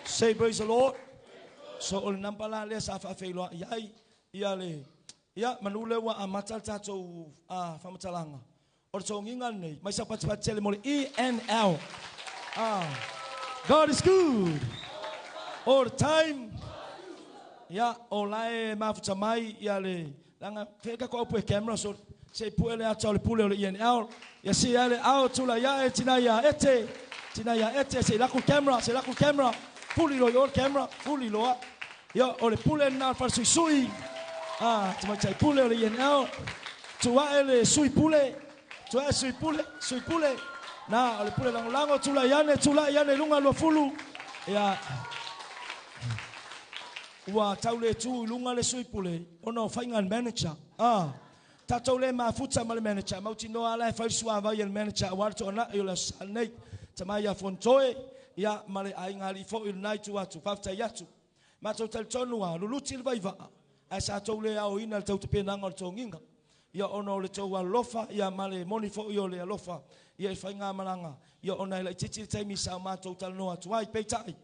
Say praise the Lord. So o le namba la lea sa faafeiloai ai ia le, ia manu lea ua amata le tatou faamatalaga. O le togiga lenei, mai sau patipati tele mo le ENL. God is good all the time. Ia, o lae mafuta mai ia le, langa, fea ka ko au pue camera, so se pue le ata o le pule o le ENL. Ia si ia le ao tula ia e tina ia ete, tina ia ete, se laku camera, se laku camera, puli lo i o le camera, puli loa. Ia, o le pule na le falesuisui, tamaitai pule o le ENL, tuae le sui pule, tuae sui pule, sui pule, na, o le pule lagolago, tulai ane, tulai ane, lunga lua fulu. Ia, ua tau le tu i lunga le sui pule, ona o whainga le manager. Tatou le mafuta ma le manager, mautinoa ala e fai le suavai e le manager, aua le toanai o le aso sa nei. Tamai ia Fontoe, ia ma le aiga alii foi o lenai tu atu, faafetai atu. Matou talitonu a, luluti le vaivaa, ae sa tou le aoina le tautapenaga o le togiga. Ia ona o le tou alofa ia ma le moni fo'i o le alofa ia i faigamalaga ia ona e laitiiti le taimi sa o matou talanoa atu ai. Peitai,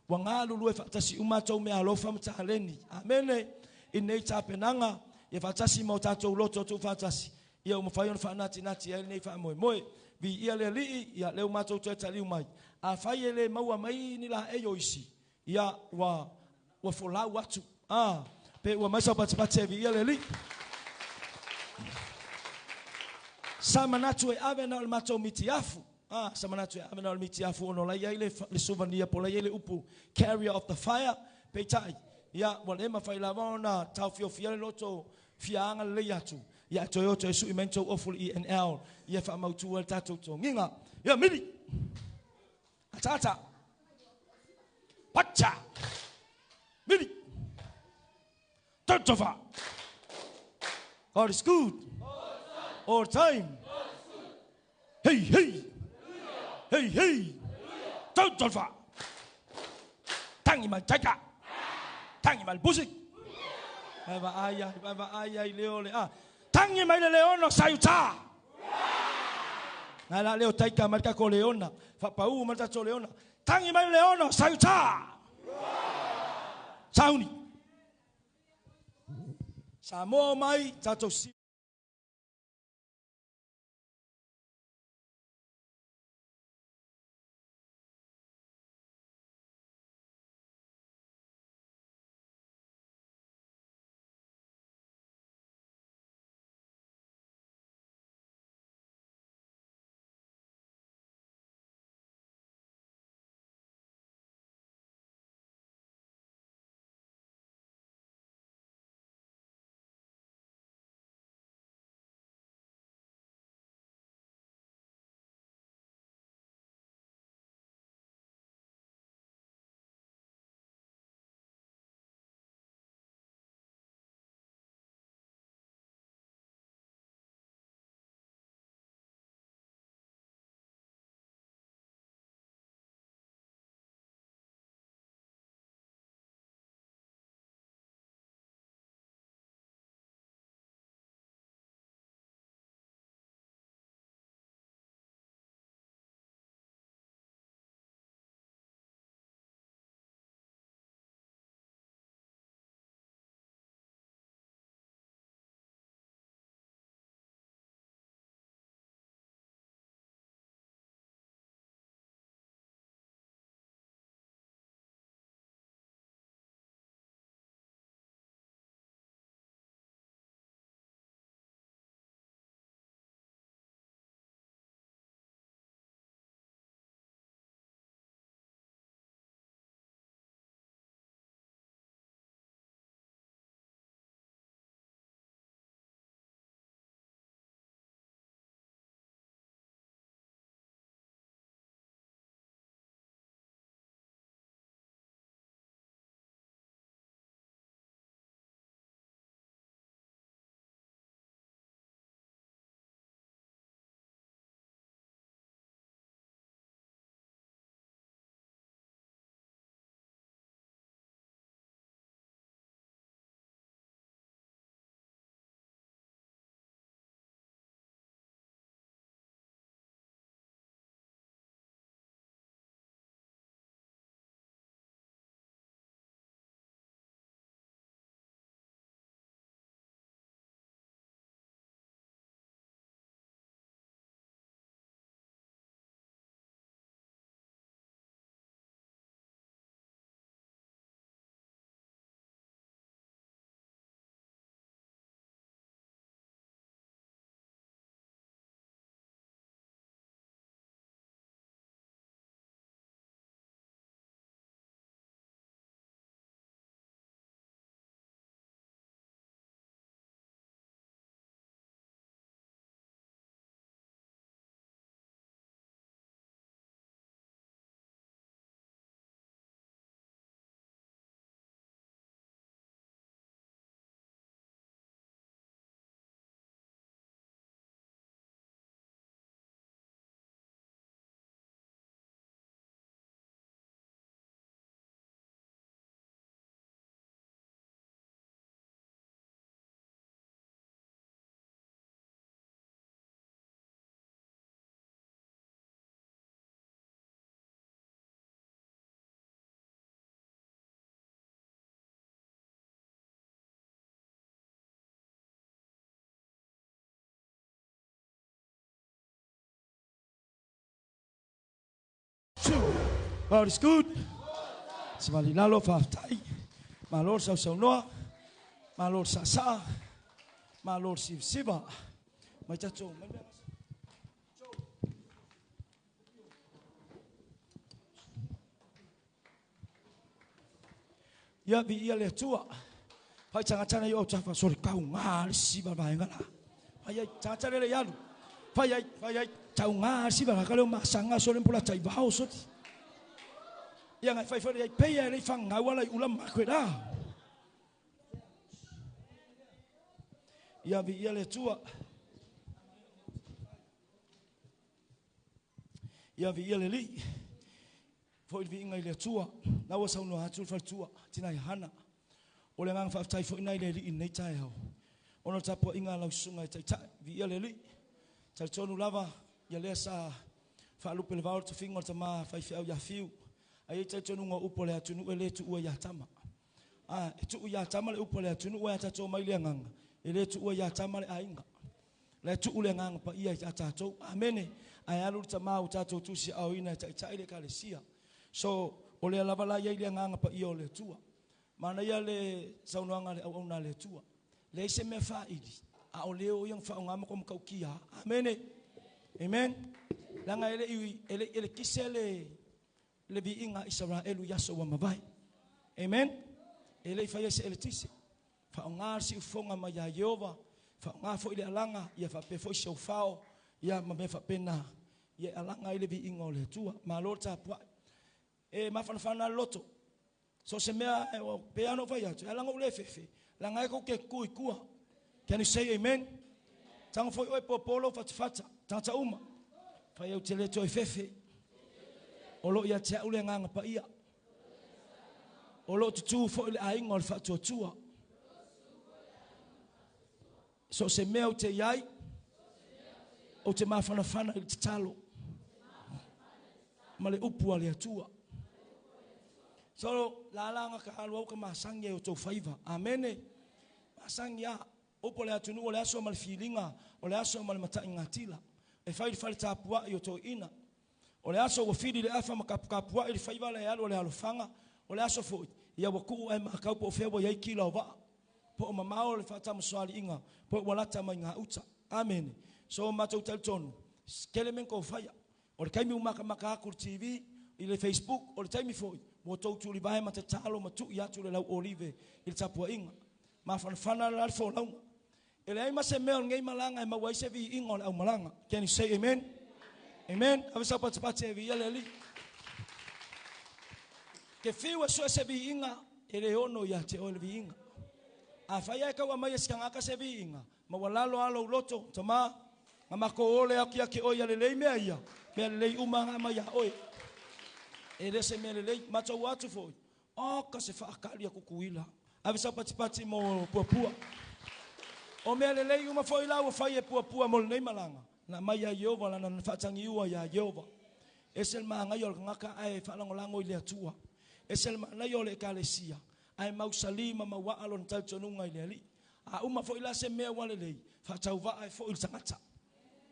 ua galulue faatasi uma tou meaalofa ma taleni. Amene. I lenei tapenaga ia faatasi ma o tatou loto tuufaatasi ia ua mafai ona faanatinati ai lenei faamoemoe. Viia le Alii, ia lea ua matou toe taliu mai. Afai e le maua mai ni laei o isi, ia ua ua folau atu. Ah, pe ua mai sau patipati e viia le Alii. Sa manatu e ave na o le matou mitiafu. Ah, sa manatu e ave na o le mitiafu ona o la e i ai le, le souvenir po o la e i ai le upu carrier of the fire. Peitai, ia ua le mafai lava ona taofiofia le loto fia agalelei atu. Ia ae toe o toe sui mai ni tou ofu i le ENL ia faamautu ai le tatou togiga. Ia mili! Ataata! Pacha! Mili! Tautofa! God is good! All the time! Hey, hey! Hey, hey! Tautofa! Tangi mai taika! Tangi mai le pusi! Vai vaai ai, vai vaai ai leo le a. Tangi mai le leona saiuta! Ngai la leo taika mai le tatou leona, faapau mai le tatou leona. Tangi mai le leona saiuta! Sauni! Samoa mai tatou 2. God is good. Savali lalo fa'afetai. Malo le sausaunoa. Malo le saasaa. Malo le sivasiva. Mai tatou mai mea. Ia viia le Atua. Fai tagatana i o tafa sole kau ngā le siva vaenga la. Fai ai tagatana le ialu. Fai ai tau ngā le siva la ka leo masanga sole mpola tai vao soti. Ia ngai fai fai ai peia le fangau ala i ula makwe la. Ia viia le Atua. Ia viia le li. Foi le viiga i le Atua. Na ua saunoa atu le faletua, tina ia Hana. O le agaga faafetai foi nai le alii lenei taeao. Ona o le tapuaiga a lau susuga e taitai, viia le alii. Talitonu lava, ia lea sa faalupe le vao le tofiga o le tama faifeau ia Fiu. Ai ai talitonuga o upu o le atunuu e le tuua ia tama. A, e tuu ia tama le upu o le atunuu e a tatou mai le agaga. E le tuua ia tama le aiga. Le tuu le agaga paia i a tatou. Amene. Ae alu le tama o tatou tusi aoina e taitai le ekalesia. So, o lea lava la iai le agaga paia o le Atua. Manaia le saunoaga a le auauna a le Atua. Leai se mea faaili, a o leo ia na faaaoga ma matautia. Amene. Amen. Leaga e le i elekise le viiga a Isaraelu i aso ua mavae. Amen. E le i faia se eletise. Faaaoga le siufofoga mai ia Ieova, faaaoga foi le alaga, ia faapea foi si aufao, ia ma mea faapena, ia e alaga ai le viiga o le Atua. Malo le tapuai. E mafanafana le loto. So se mea, pe ana ou fai atu, e ala ona ou le fefe, leaga e kou te tutu i tua. Can you say amen? Tago foi oe popo lou fatafata, tagata uma. Fai au te le toe fefe. O loo ia te au le agaga paia. O loo tutū foi le aiga o le faatuatua. So se mea ou te iai, ou te mafanafana i le tatalo ma le upu a le Atua. So la la nga ka alu au ka masangi ai o tou faiva. Amene. Masangi a. Upu o le atunuu o le aso ma le filiga, o le aso ma le mataigatila. E fai le fale tapuai o toeina. O le aso ua fili le afa ma kapukapuai le faiva la e alu o le alofaga. O le aso foi, ia ua tuu ae makau po o fea ua iai kila o vaa. Po o mamao le faatamasoaliiga, po ua lata mai gauta. Amene. So matou talitonu, kele mea na tou faia. O le taimi ua makamaka atu i le TV, i le Facebook, o le taimi foi, ua tou tulivae ma tatalo ma tui atu le lau olive i le tapuaiga. Mafanafana la le folauga. E leai ma se mea o lenei malaga e maua ai se viiga o le aumalaga. Can you say amen? Amen. Ave sau patipati e viia le alii. Ke fiu e sue se viiga, e le ono ia te oe le viiga. A fai ae kau aumai e se tagata se viiga, ma ua lalo a lou loto, tama, na matou ole atu ia te oe ia lelei mea ia, mea lelei uma na aumai ia oe. E le se mea lelei, matou atu foi, oka se faakali a Tutuila. Ave sau patipati mo puapua. O mea lelei uma foi la ua fai e puapua mo lenei malaga, na aumai ia Ieova lana na faatagiua ia Ieova. Ese le manaia o le tagata ae faalagolago i le Atua. Ese le manaia o le ekalesia, ae mausali ma mauaa lona talitonuga i le Alii. A uma foi la se mea ua lelei, faatauvaa e foi le tagata.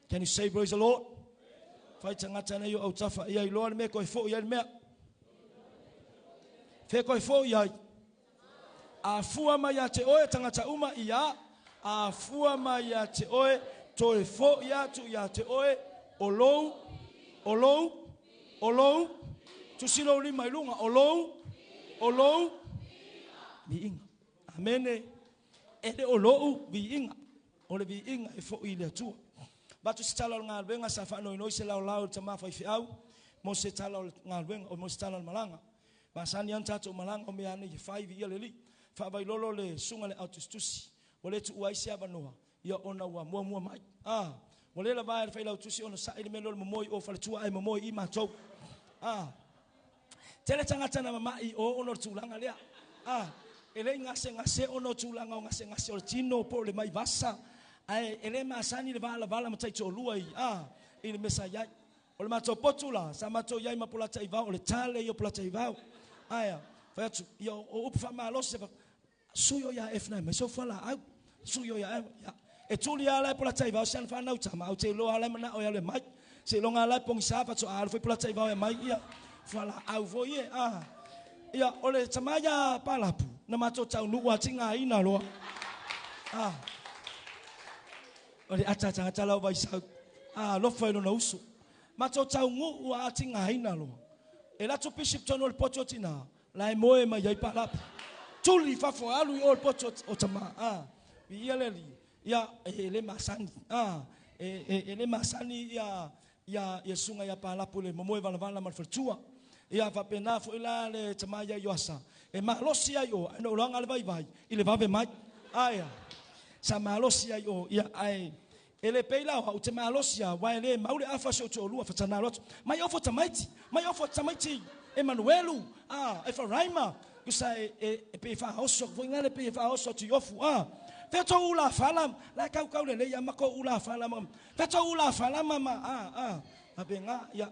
Can you say praise the Lord? Fai tagata nei o autafa ia iloa le mea koe foi ai le mea. Fe koe foi ai. A fua mai ia te oe tagata uma ia, a fua mai ia te oe, toe foi atu ia te oe, o lou, o lou, o lou, tusi lou lima i luga, o lou, o lou, viiga. Amene. E le o lou viiga, o le viiga e foi i le Atua. Avatu se tala o le galuega sa faanoinoi se laolao i le tama faifeau mo se tala o le galuega, o mo se tala o le malaga. Masani lava ona tatou malaga o mea nei e fai viia le Alii. Faavailolo le susuga i le autusitusi, ua le tuua ai se avanoa, ia ona ua muamua mai. A, ua le lava e le failautusi ona sa'i le mea lea o le momoe i o faletua ae momoe i matou. A, tele tagata na mama'i i o ona o le tulaga lea. A, e le i gasegase ona o tulaga o gasegase o le tino po o le mai vasa, ae e le masani le valavala ma taitoalua i, a, i le mea sa i ai. O le matou potu la, sa matou i ai ma Polataivao, o le tale ia o Polataivao. Ae a, fai atu, ia o upu faamalosi, sui o ia F nai mai sau fualaau, sui o ia F, ia. E tuli lava la e Polataivao si ana fanau tama, au te iloa lava la e manao e alu e mai. Seiloga lava la e pogisa faatoa alu foi pulata i vao e aumai ia fualaau foi e a. Ia o le tama ia Palapu na matou taunuu lava tigaina loa. A. O le ata tagata la o Vaisau. A alofa i lona uso. Matou taunuu lava tigaina loa. E alu atu pisi i totonu o le potu o tina, la e moe mai ai Palapu. Tuli i fafo e alu i o i le potu o tama. A. Viia le Alii. Ia, e le masani, a, e le masani ia, ia, ia susuga ia Palapu i le momoe valavala ma le faletua. Ia, faapena foi la le tama ia Ioasa, e malosi ai o, ae na ou iloaga le vaivai i le vave mai. Ae a, sa malosi ai o, ia, ae e le pei la o au, ou te malosi lava, aua e le mau le afa si ou toalua, faatana loa atu, mai ofo tamaiti, mai ofo tamaiti Emanuelu, a, Efaraima, tusa e, e, e pei e faaoso atu foi nale, pei e faaoso atu i ofu, a. Fea tou ula fala, la e kaukau lelei a ma kou ula fala ma, fea tou ula fala ma, ma, a, a, faapena, ia.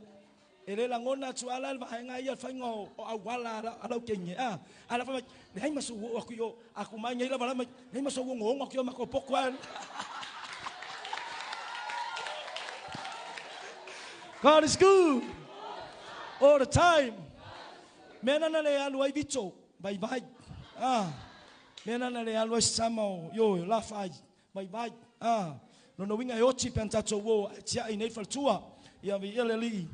E le lagona atu lava la le vaega ia le faiga o, o auala a lau teine, a. A la fai mai, leai ma sou oo atu i o, a ku mai nei lava la mai, leai ma sou ogoogo atu i o matou potu a. God is good all the time. Mea na na le alu ai Vito, vaivai. Ah, mea na na le alu ai Sama o ioe, o Lafai, vaivai. Ah, lona uiga e oti pe ana tatou o ae tiai nei faletua. Ia viia le Alii.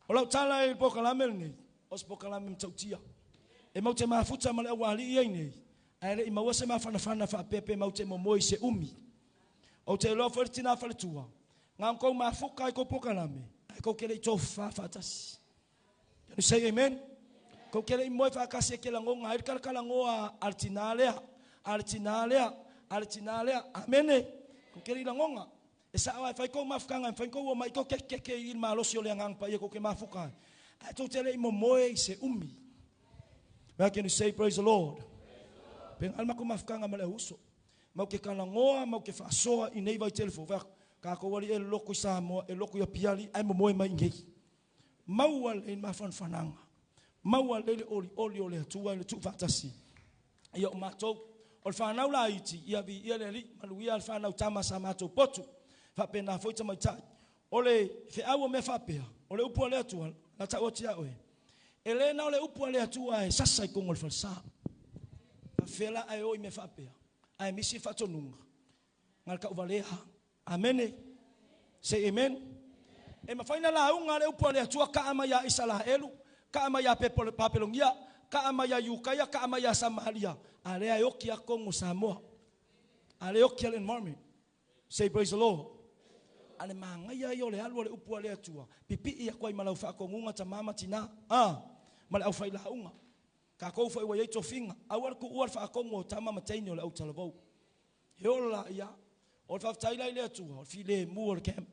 O lau tala i le polokalame lenei, o se polokalame matautia. E matou te mafuta ma le aualii ai nei, ae le i maua se mafanafana faapea pe matou te momoe i se umi. Ou te iloa foi le tina faletua, na ona tou mafuta i tou polokalame, ae tou te le i tofafa faatasi. Can you say amen? Tou te le i moe faatasi e te lagona ai le talatalanoa a le tina lea, a le tina lea, a le tina lea. Amene. Tou te le i lagona. E sao lava e fai tou mafutaga, e mafai ona tou omai tou kekeke i le malosi o le Agaga Paia tou te mafuta ai. Ae tou te le i momoe i se umi. Well, can you say praise the Lord? Pena le matou mafutaga ma le auuso. Mau ke talanoa, mau ke faasoa i nei vaitele fou. Fai atu, tatou alii e lotu i Samoa, e lotu i Apiali, ae momoe mai i inei. Maua lelei le mafanafanaga, maua lelei le olioli o le Atua i le tuufaatasi ia o matou. O le fanau laiti, ia viia le Alii, manuia le fanau tama sa matou potu, faapena foi tamaitai. O le feau o mea faapea, o le upu a le Atua, la tau atu ia oe, e le na o le upu a le Atua e sasa i totonu o le falesa. Faapefea la ae o i mea faapea, ae misi le faatonuga, na le tauvalea. Amene. Say amen. E mafai na lauga le upu a le Atua kaa mai ia Isaraelu, kaa mai ia Papelonia, kaa mai ia Iukaia, kaa mai ia Samaria, a lea e oki a tonu o Samoa. A lea e oki a le environment. Say praise the Lord. A le manaia ia o le alu o le upu a le Atua, pipii atu ai ma lau faatonuga tama ma tina, a, ma le aufailauga. Tatou foi ua i ai tofiga, aua le tuua le faatonu o tama ma teine o le autalavou. He ola la ia. O le faafetai la i le Atua, o le filemu o le camp.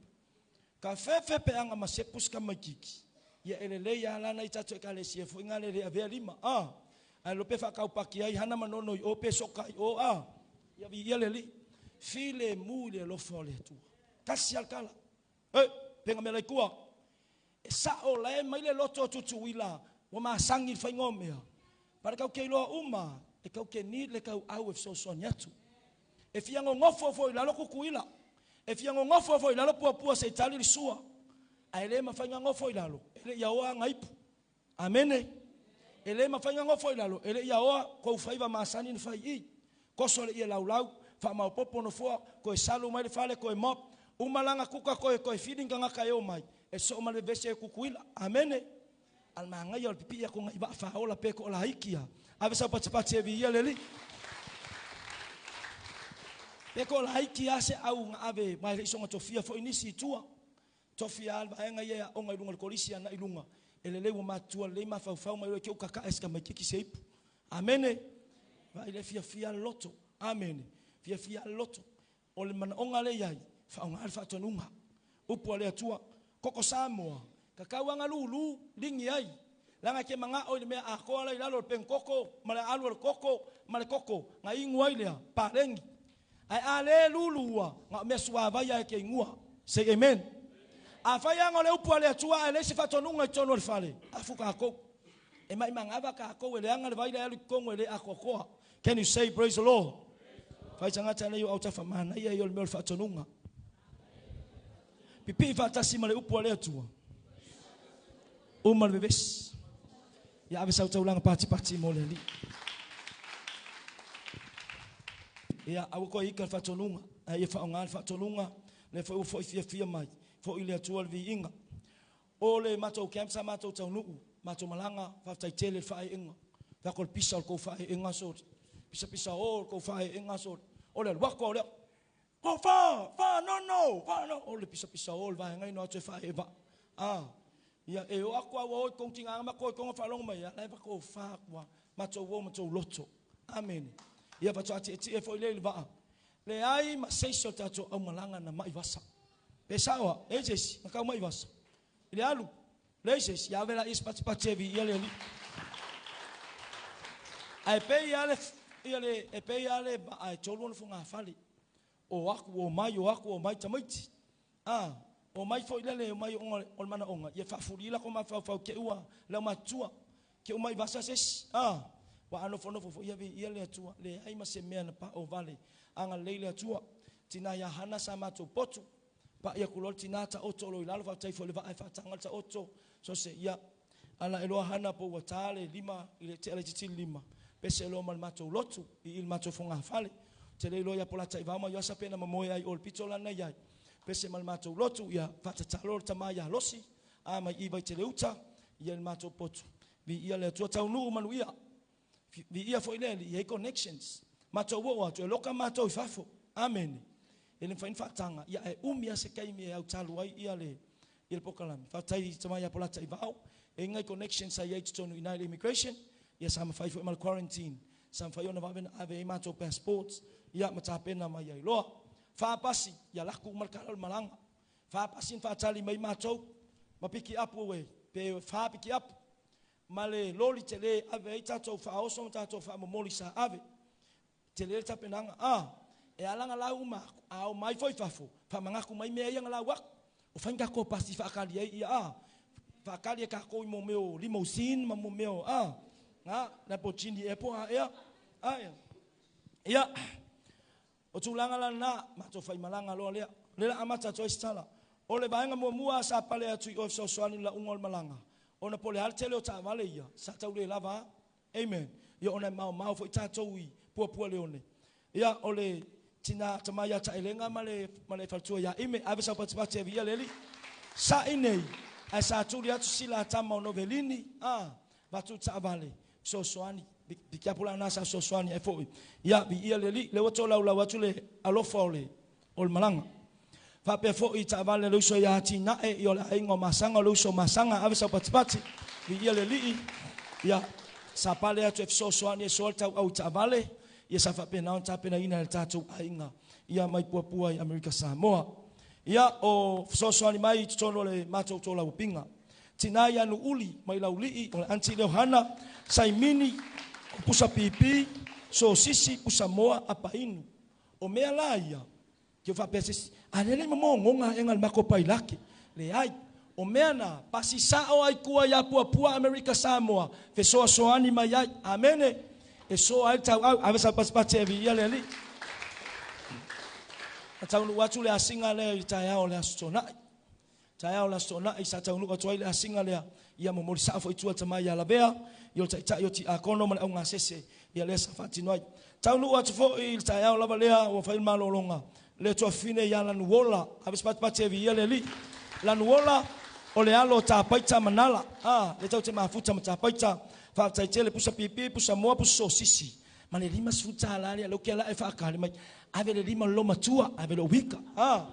Ka fefe peaga ma sepu si tamaititi, ia e lelei lava la nai tatou ekalesia foi na le le avea lima, a. Ae lo pe faataupati ai hana ma nono i o pe soka i o, a. Ia viia le Alii. Filemu i le alofa o le Atua. Tasi lava le tala. E, pega mea lai tua. E sao la e mai le loto o Tutuila ua masani i le faiga o mea. But kau ke iloa uma, e kau ke need le tauau e fesoasoani atu. E fia nonofo foi i lalo Tutuila. E fia nonofo foi i lalo Puapua se i tali le sua. Ae le mafai na nofo i lalo, e le i aoa ana ipu. Amene. E le mafai na nofo i lalo, e le i aoa kou faiva masani na fai i. Toso le ie laulau, faamaopopo nofoa, toe salu mai le fale, toe mop, uma lana kuka toe toe feeding tagata e omai, e soo ma le vevesi ai o Tutuila. Amene. A le manaia o le pipii atu nai vaa faaola pe toalaiti a. Ave sau patipati e viia le Alii. Pe toalaiti a se au na ave mai le i soga tofia foi nisi i tua. Tofia lava le vaega ia e aoga i luga o le kolisi agai i luga. E lelei ua matutua lelei mafaufau mai oe te uka kae si tamaititi se ipu. Amene. Vaai le fiafia le loto. Amene. Fiafia le loto. O le manaoga lea i ai, faaaoga le faatonuga. Upu a le Atua, koko Samoa, tatau lava na lulu, ligi ai. Leaga e te manao i le mea atoa la i lalo o le penukoko ma le alu o le koko ma le koko, na inu ai lea, paleni. Ae a le lulua, na o mea suavai lava e te inua. Say amen. Afai lava na o le upu a le Atua ae leai se faatonuga i totonu o le fale, afu tatou. E maimagava tatou e leaga le vai la e alu i totonu e le atoatoa. Can you say praise the Lord? Fai tagata nei o autafa manaia ia o le mea o le faatonuga. Pipii faatasi ma le upu a le Atua. Uma le vevesi. Ia ave sau taulaga patipati mo le Alii. Ia, aua koe ika le faatonuga, ae ia faaaoga le faatonuga, lea foi ua foi fiafia mai, foi le Atua le viiga. O le matou camp sa matou taunuu, matou malaga, faafetai tele le faaeega. Fai atu o le pisa o le tou faaeega sole. Pisa pisa o le tou faaeega sole. O le alu atu lava o lea, ko fa, fa no no, fa no. O le pisa pisa o le vaega ina o atu e faaee vaa. A, ia e o atu a ua o i tou tigaga ma toe toga faalogo mai, ia la e fato fa atu a, matou o matou loto. Amene. Ia faatoa tietie foi lea i le vaa. Leai ma se isi o tatou aumalaga na mai vasa. Pe sao a, e se isi, na kau mai vasa. I le alu, leai se isi, ia ave la ia se patipati e viia le Alii. Ae pei lava le, ia le, e pei lava le vaa e tolu ona fogafale. O aku, o mai, o aku, o mai tamaiti. A, o mai foi lele, o mai ona o le manaoga, ia faafuli lako mafaufau ke ua le aumatutua, ke ua mai vasa se isi. A, ua a nofonofo foi ia viia le Atua, leai ma se mea na pao vale. Agalelei le Atua. Tina ia Hana sa matou potu. Pai aku loa le tina taoto loa i lalo, faafetai foi i le vaa e faataga le taoto. So se ia, ala e loa Hana po ua ta le lima i le tea laitiiti le lima, pese loa ma le matou lotu i i le matou fogafale. Ou te le iloa ia Polataivao ma Ioasa pe na momoe ai i o i le pito lana i ai. Pese ma le matou lotu, ia faatatalo le tama ia Losi, a mai i Vaiteleuta, ia i le matou potu. Viia le Atua, taunuu manuia. Viia foi le Alii, e i ai connections. Matou oo atu, e loka matou i fafo. Amene. E le mafai ona faataga, ia ae umi lava se taimi e autalu ai ia le ia le polokalame. Faafetai i tama ia Polataivao, e i ai nai connections sa i ai i totonu i ina i le immigration, ia sa mafai foi ma le quarantine. Sa mafai ona vave ona ave ai matou passports, ia ma tapena mai ai loa. Faapasi, ia laku uma le kala o le malaga. Faapasi na faatali mai matou ma pikiapu e, pe fa pikiapu. Ma le loli tele e ave ai tatou faaoso ma tatou faamomoli sa ave. Tele le tapenaga. A, e ala na lau uma aku, a o mai foi fafo, faamanatu mai mea ia na lau aku. O fai ni tatou pasi faatali ai ia, a, faatali e tatou i mo mea o limousine ma mo mea o, a, na, Lamborghini ea po o a ea. A, ia. Ia, o tulaga la lena, matou faimalaga loa lea. O lea la amata atu ai se tala. O le vaega muamua sa pale atu i o e fesoasoani i le lauga o le malaga, ona po o le a le tele o taavale ia, sa tau le lava a. Amen. Ia ona e maomao foi tatou i Puapualeone. Ia o le tina tama ia Taelega ma le ma le faletua ia Ime, ave sau patipati e viia le Alii. Sa'i nei, ae sa tuli atu sila tama o Novelini, a, vatu taavale, fesoasoani. Pikiapu la na sa fesoasoani ai foi. Ia viia le Alii, lea ua tolaulau atu le alofa o le o le malaga. Faapea foi i taavale a le uso ia Atinae, ia o le aiga o Masaga, o le uso o Masaga, ave sau patipati, viia le Alii, ia sa pale atu e fesoasoani e soa le tauau i taavale, ia sa faapena ona tapenaina e le tatou aiga, ia mai Puapua i Amerika Samoa. Ia o fesoasoani mai i totonu o le matou tolauapiga. Tina ia Nuuli mai Laulii, o le aunty lea o Hana, Saimini, o pusa pipi, sosisi, pusa moa, apainu. O mea la ia, ke faapea se isi, a lea le ma mogoga aʻega i le matou pailake. Leai. O mea na, pasi sao ai tua ia Puapua Amerika Samoa, fesoasoani mai ai. Amene. E soa ai le tauau. Ave sau patipati e viia le Alii. Na taunuu atu le asiga lea i le taeao o le Aso Toonai. Taeao o le Aso Toonai sa taunuu atu ai le asiga lea, ia momoli sao foi i tua tama ia Lavea, ia o le taitai o Tiakono ma le augasese, ia lea sa faatino ai. Taunuu atu foi i le taeao lava lea ua fai le malologa, le tuafafine ia Lanuola, ave se patipati e viia le Alii. Lanuola, o le alo o Tapaita ma Nala, a, lea tatou te mafuta ma Tapaita, faafetai tele, pusa pipi, pusa moa, pusa sosisi, ma le $50 lea, lea ou te ala e faakale mai, ave le lima lo matua, ave lou ika, a,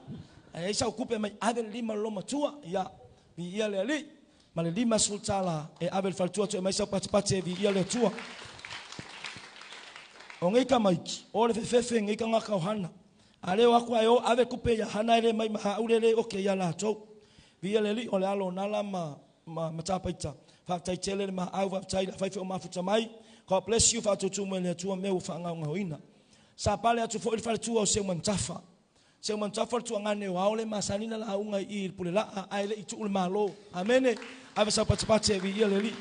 ai ai sau kupe mai, ave le lima lo matua, ia, viia le Alii, ma le $50 e ave le faletua toe mai sau patipati e viia le Atua. O nei tamaiti, o le fefefe nei tagata o Hana. A leo aku ae o ave kupe ia Hana e le mai ma haule le oke ia latou. Viia le Alii, o le alo o Nala ma ma, ma Tapaita. Faafetai tele le maau, faafetai le afaife o mafuta mai. God bless you, faatutu mai le Atua mea ua faagaogaoina. Sa pale atu foi le faletua o Seumanutafa. Seumanutafa o le tuagane o ao le masani na lauga i i le pulelaa ae le i tuu le Malo. Amene. Ave sau patipati e viia le Alii.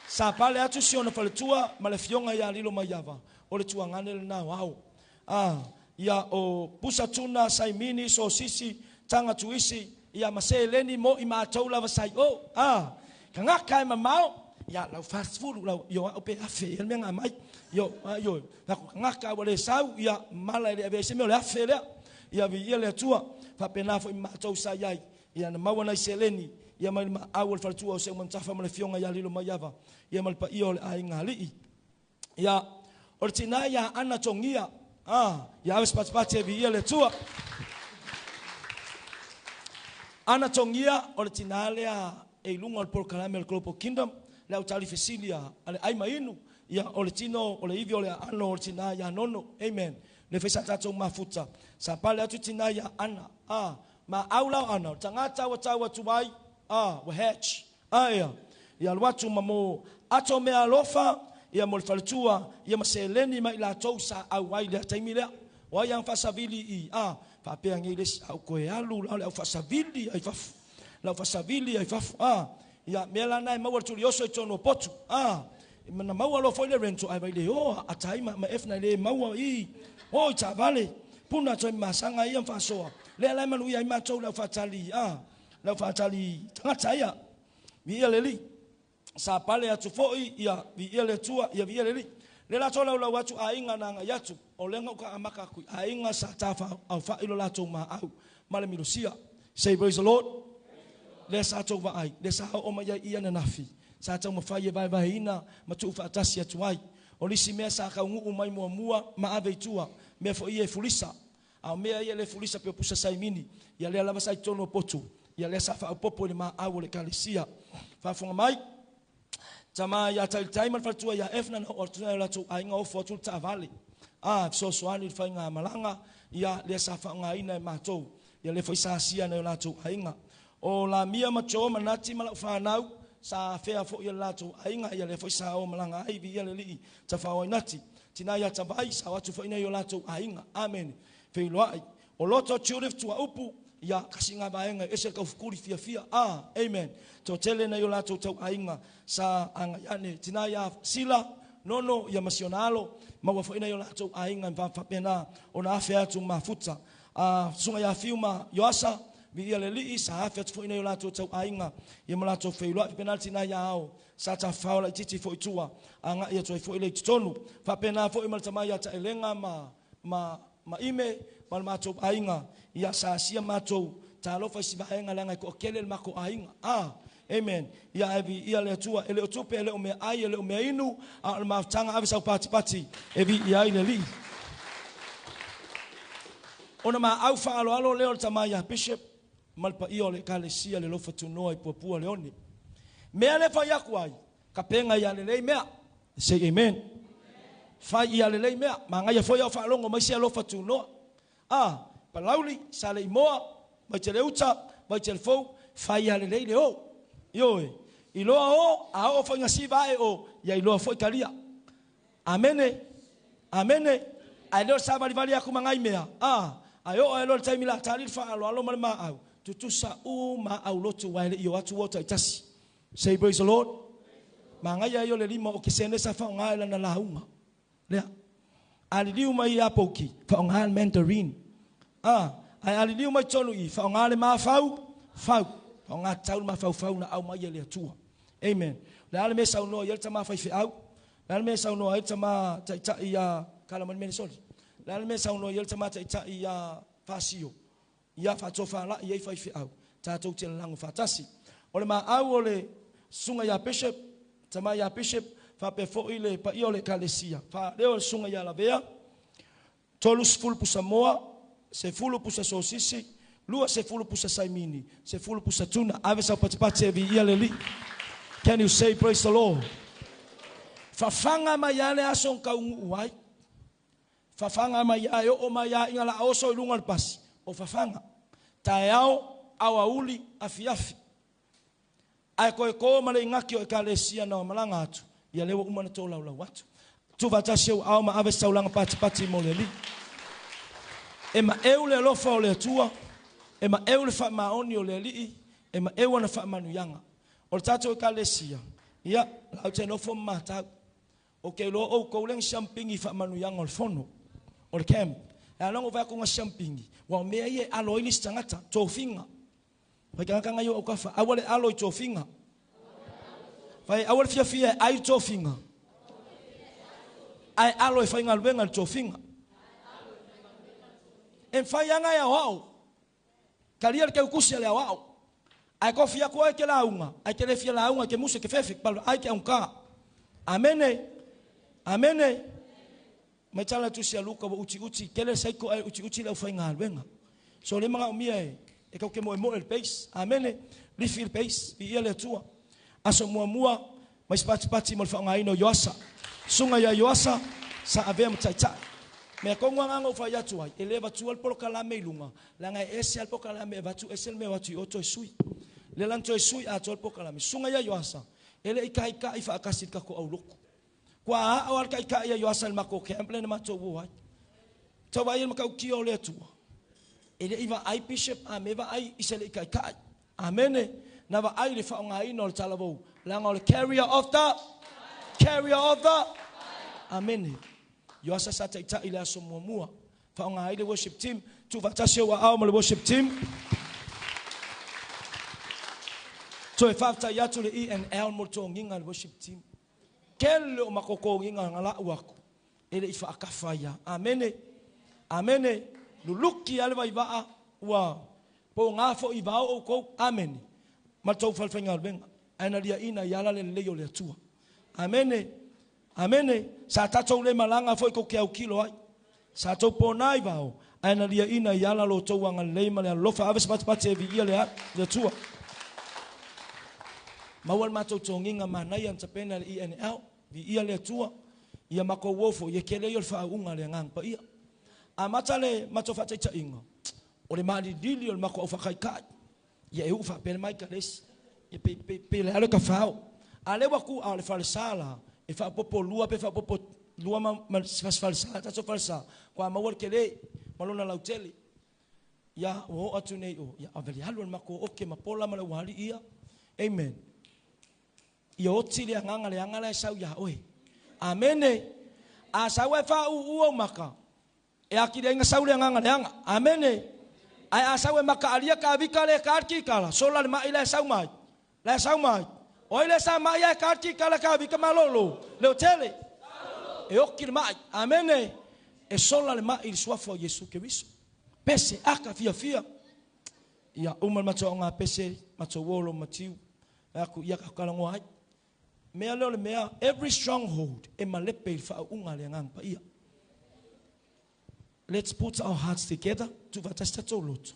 Sa pale atu si ona faletua ma le afioga ia Lilo Maiava, o le tuagane lena o ao. A, ia o pusa tuna, saimini, sosisi, taga tuisi, Ia ma seleni mo i matou lava sa i o. A, tagata e mamao, ia lau 40, lau, io au pe afe, ia le mea nga mai. Io, a, io, taku tagata ua le sau, ia mala e le avea i se mea o le afe lea. Ia viia le Atua, faapena foi ma matou sa i ai. Ia na maua nai seleni, ia mai le maau o le faletua o Seumanutafa ma le afioga ia Lilomaiava, ia ma le paia o le aiga alii. Ia, o le tina ia Ana Togia, a, ia ave se patipati e viia le Atua. Ana Togia, o le tina lea e i luga o le polokalame o le Global Kingdom, le au tali fesili a le ai ma inu, ia o le tino, o le ivi o le aano o le tina ia Nono. Amen. Le fai sa tatou mafuta, sa pale atu tina ia Ana, a, ma au lao Ana, o le tagata ua tau atu ai, a, ua hatch. Aea, ia alu atu ma mo ato mea alofa, ia mo le faletua, ia ma seleni ma i latou sa au ai lea taimi lea. O ai ang faasavili i, a, faapea nei le isi, a ou toe alu la o le au faasavili ai fafo. Le au faasavili ai fafo, a, ia mea la na e maua le tulioso i totonu o potu, a, na maua loa foi le rental, ae vai le o a tai ma, ma F na le maua i, o i taavale, puna atu ai ma masaga ia ma faasoa. Lea la e manuia ai matou le au faatali, a, le au faatali tagata ia. Viia le Alii. Sa pale atu foi, ia, viia le Atua, ia viia le Alii. Le latou laulau atu aiga na agai atu, o lea na uka amaka aku i aiga sa tafaaofa'i lo latou maau ma le milosia. Say praise the Lord. Lea sa tou vaai, lea sa oo mai ai i ananafi, sa taumafai e vaevaeina ma tuufaatasi atu ai. O nisi mea sa taunuu mai muamua ma ave i tua, mea foi ia e fulisa. A o mea ia e le fulisa pei o pusa saimini, ia lea lava sa i totonu o potu, ia lea sa faaopoopo i le maau o le Ekalesia. Faafofoga mai, tama ia Tailitai ma le faletua ia Efna na oo atu nai o latou aiga ofo atu le taavale, a fesoasoani i le faigamalaga, ia lea sa faaaogaina e matou, ia lea foi sa asia nai o latou aiga. O Lamia ma Joe ma Nati ma lau fanau, sa afea foi e le latou aiga, ia lea foi sa o malaga ai, viia le Alii, Tafao ai Nati. Tina ia Tavai, sa o atu foi nai o latou aiga. Amene. Feiloai. O Loto Judith Tuaupu, ia, kasi nga vaega e ese le taufukuli fiafia. A, amen. Toatele nai o latou tau aiga sa agai ane. Tina ia Sila, Nono, ia ma si ona alo, maua foi nai o latou aiga e faapena ona afe atu mafuta. A, susuga ia Fiu ma Ioasa, viia le Alii, sa afe atu foi nai o latou tau aiga, ia ma latou feiloai. Faapena le tina ia Ao, sa tafafao laitiiti foi i tua, agai atu ai foi lea i totonu. Faapena foi ma le tama ia Taelega ma, ma, ma Ime, ma le matou aiga, ia sa asia matou talofa i si vaega leaga e toatele le matou aiga. A, amen. Ia ae viia le Atua, e le o tupe, e le o meaai, e le o meainu, a o le mafutaga ave sau patipati e viia ai le Alii. Ona maau faaaloalo lea o le tama ia Bishop ma le paia o le Ekalesia le alofa tunoa i Puapua Leone. Mea lea fai aku ai, kapega ia lelei mea. Say amen. Fai ia lelei mea. Magaia foi au faalogo mai se alofa tunoa. A, Palauli, Saleimoa, Vaiteleuta, Vaitelefou, fai ia lelei le o. Ioe. Iloa o, a oo foi gasiva ae o, ia iloa foi talia. Amene. Amene. Ae le o le savalivali aku ma nai mea, a, ae oo ae loa le taimi la tali le faaaloalo ma le maau, tutusa uma au lotu aua e le i o atu ua o taitasi. Say praise the Lord. Magaia ai o le lima o Kesene sa faaaoga i lana lauga. Lea. A liliu mai ia Pouki, faaaoga le Mandarin. A, ae a liliu mai totonu i, faaaoga le mafau, fau. Faaaoga tatau le mafaufau na aumai e le Atua. Amen. O le a le mea e saunoa i ai le tama faifeau? O le a le mea e saunoa ai le tama taitai ia Kalamanimele soli? O le a le mea e saunoa i ai le tama taitai ia Faasio? Ia faatofalai ai faifeau, tatou te lalago faatasi. O le maau o le susuga ia Bishop, tama ia Bishop, faapea foi le paia o le Ekalesia. Faaleo e le susuga ia Lavea, 30 pusa moa, 10 pusa sosisi, 20 pusa saimini, 10 pusa tuna. Ave sau patipati e viia le Alii. Can you say praise the Lord? Fafaga mai lava le aso na taunuu ai. Fafaga mai lava e oo mai lava ina laa oso i luga o le pasi, o fafaga. Taeao, aoauli, afiafi. Ae toe to ma le inati o Ekalesia na malaga atu, ia lea ua uma ona tolaulau atu. Tuufaatasi ou ao ma ave se taulaga patipati mo le Alii. E maeu le alofa o le Atua, e maeu le faamaoni o le Alii, e maeu ana faamanuiaga. O le tatou Ekalesia, ia, latou te nofo ma matau. Ou te iloa outou lea na siampigi i faamanuiaga o le fono, o le camp. E ala ona ou vaai atu na siampigi, aua o mea ia e alo ai le isi tagata, tofiga. Fai kanga yo au kafa aua le alo i tofiga. Fai aua le fiafia e ai tofiga. Ai alo e faigaluega le tofiga. E fai anga e ao. Kalia le keukusi le ao. Ai kofi aku ai ke launga, ai ke le fia launga ke muse ke fefe palu ai ke unka. Amene. Amene. Mai tala tu sia luka wa uti uti kele saiko ai uti uti lau faigaluega. So le manga umia e e kau ke moe moe le peis. Amene. Lifi le peis i ia le atua. Aso mua mua mai pati pati mo le faaaogaina o Ioasa. Suga ia Ioasa sa avea ma taitai. Mea kongu anga o fai atu ai, e le vatua le polokalame i luga, leaga e ese a le polokalame e vatu, ese le mea o atu i o toe sui. Le lan toe sui a toe le polokalame. Suga ia Ioasa, e le i kai kai faakasi le kako auloku. Kua a o al kai kai ia Ioasa le mako ke ample na matou o ai. Tau ai le makau kia o le atua. E le iwa ai bishop a me va ai i se le i kai kai. Amene. Na va ai le faaaogaina o le talavou. Leaga o le carrier of the carrier of the Amene. Ioasa sa taitai le aso muamua. Faaaoga ai le worship team. Tu faatasi au aao ma le worship team. Toe faafetai atu le ENL mo le togiga le worship team. Kele o makokogiga ngalau aku. E le i faakafa ia. Amene. Amene. Luluki ale vai vaa ua po ngā fo i vao o kou. Amene. Ma tou falefaigaluega. Ae na lia ina i ala le lelei o le Atua. Amene. Amene. Sa tatou le malaga foi ko ke au kilo ai. Sa tou pona i vao. Ae na lia ina i ala lo tou agalelei ma le alofa. Ave se patipati e vi ia le Atua. Maua le matou togiga manaia na tapena le ENL. Vi ia le Atua. Ia makou ofo ia kele ia o le faauuga le agaga paia. A mata le matou faataitaiga. O le malilili o le mako au whakaikai. Ia e uu whaapele mai ka lesi. Ia pe, pe, pe le alo ka whao. A le waku a o le falesa la. E whaapopo lua pe whaapopo lua ma, ma falesa, tato falesa. Kwa maua le kele, malona lautele. Ia, o o atu nei o. Ia, aveli alu le mako oke ma pola ma le wali ia. Amen. Ia oti le anganga le anga la sau ia oe. Amene. A sau e wha u u au maka. E aki le inga sau le anganga le anga. Amene. Ai a sau e maka alia ka vika le ka ki kala. Sola le mai le sau mai. Le sau mai. Oi le sa mai e ka ki kala ka vika malolo. Le tele. E oki le mai. Amene. E sola le mai i suafa o Yesu Keriso. Pese aka fia fia. Ia uma le matua o ngā pese, matua wolo matiu. E aku ia ka kalangoa ai. Mea leo le mea, every stronghold e malepe i whaunga le ngang pa ia. Let's put our hearts together. Tu whatasi tatou loto.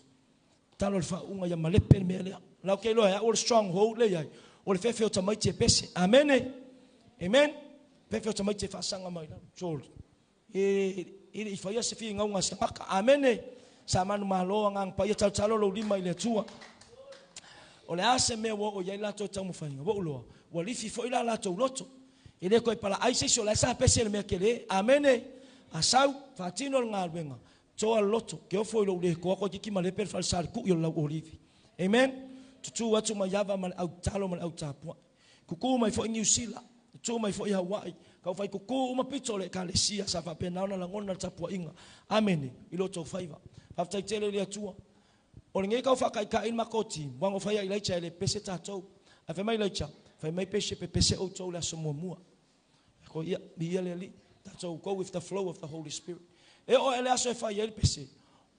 Talo le whaunga ia malepe le mea lea. Lau ke loa e au le stronghold le iai. O le fefe o tamaiti e pese. Amene. Amen. Fefe o tamaiti e whaasanga mai. Jol. E i whaia se whii ngaunga se maka. Amene. Sa manu maloa ngang pa ia talo talo lo lima i le atua. O le ase mea ua o iai latou taumafaiga ua uloa. Ua lifi foi la latou loto. E le koe pala ai se isi o la sa pese le mea kele. Amene. A sau, faatino le galuega. Toa le loto. Ke ofo i lou le koa koe kiki ma le pele falesa le kui o le lau olivi. Amen. Tutu atu mai ava ma le au talo ma le au tapua. Kuku mai foi Niu Sila. Tutu mai foi Hawaii. Kau fai kuku uma pito le ekalesia sa faapena ona lagona le tapuaiga. Amene. I lo tou faiva. Faafetai tele i le Atua. O lenei kau faakaikaʻi le makoti, uaga fai ai laicha e le pese tatou. Ae fai mai laicha, fai mai pese pe pese outou le aso muamua. Ko ia, mi ia le ali. Tatou go with the flow of the Holy Spirit. E o ele aso e fai ai le pese.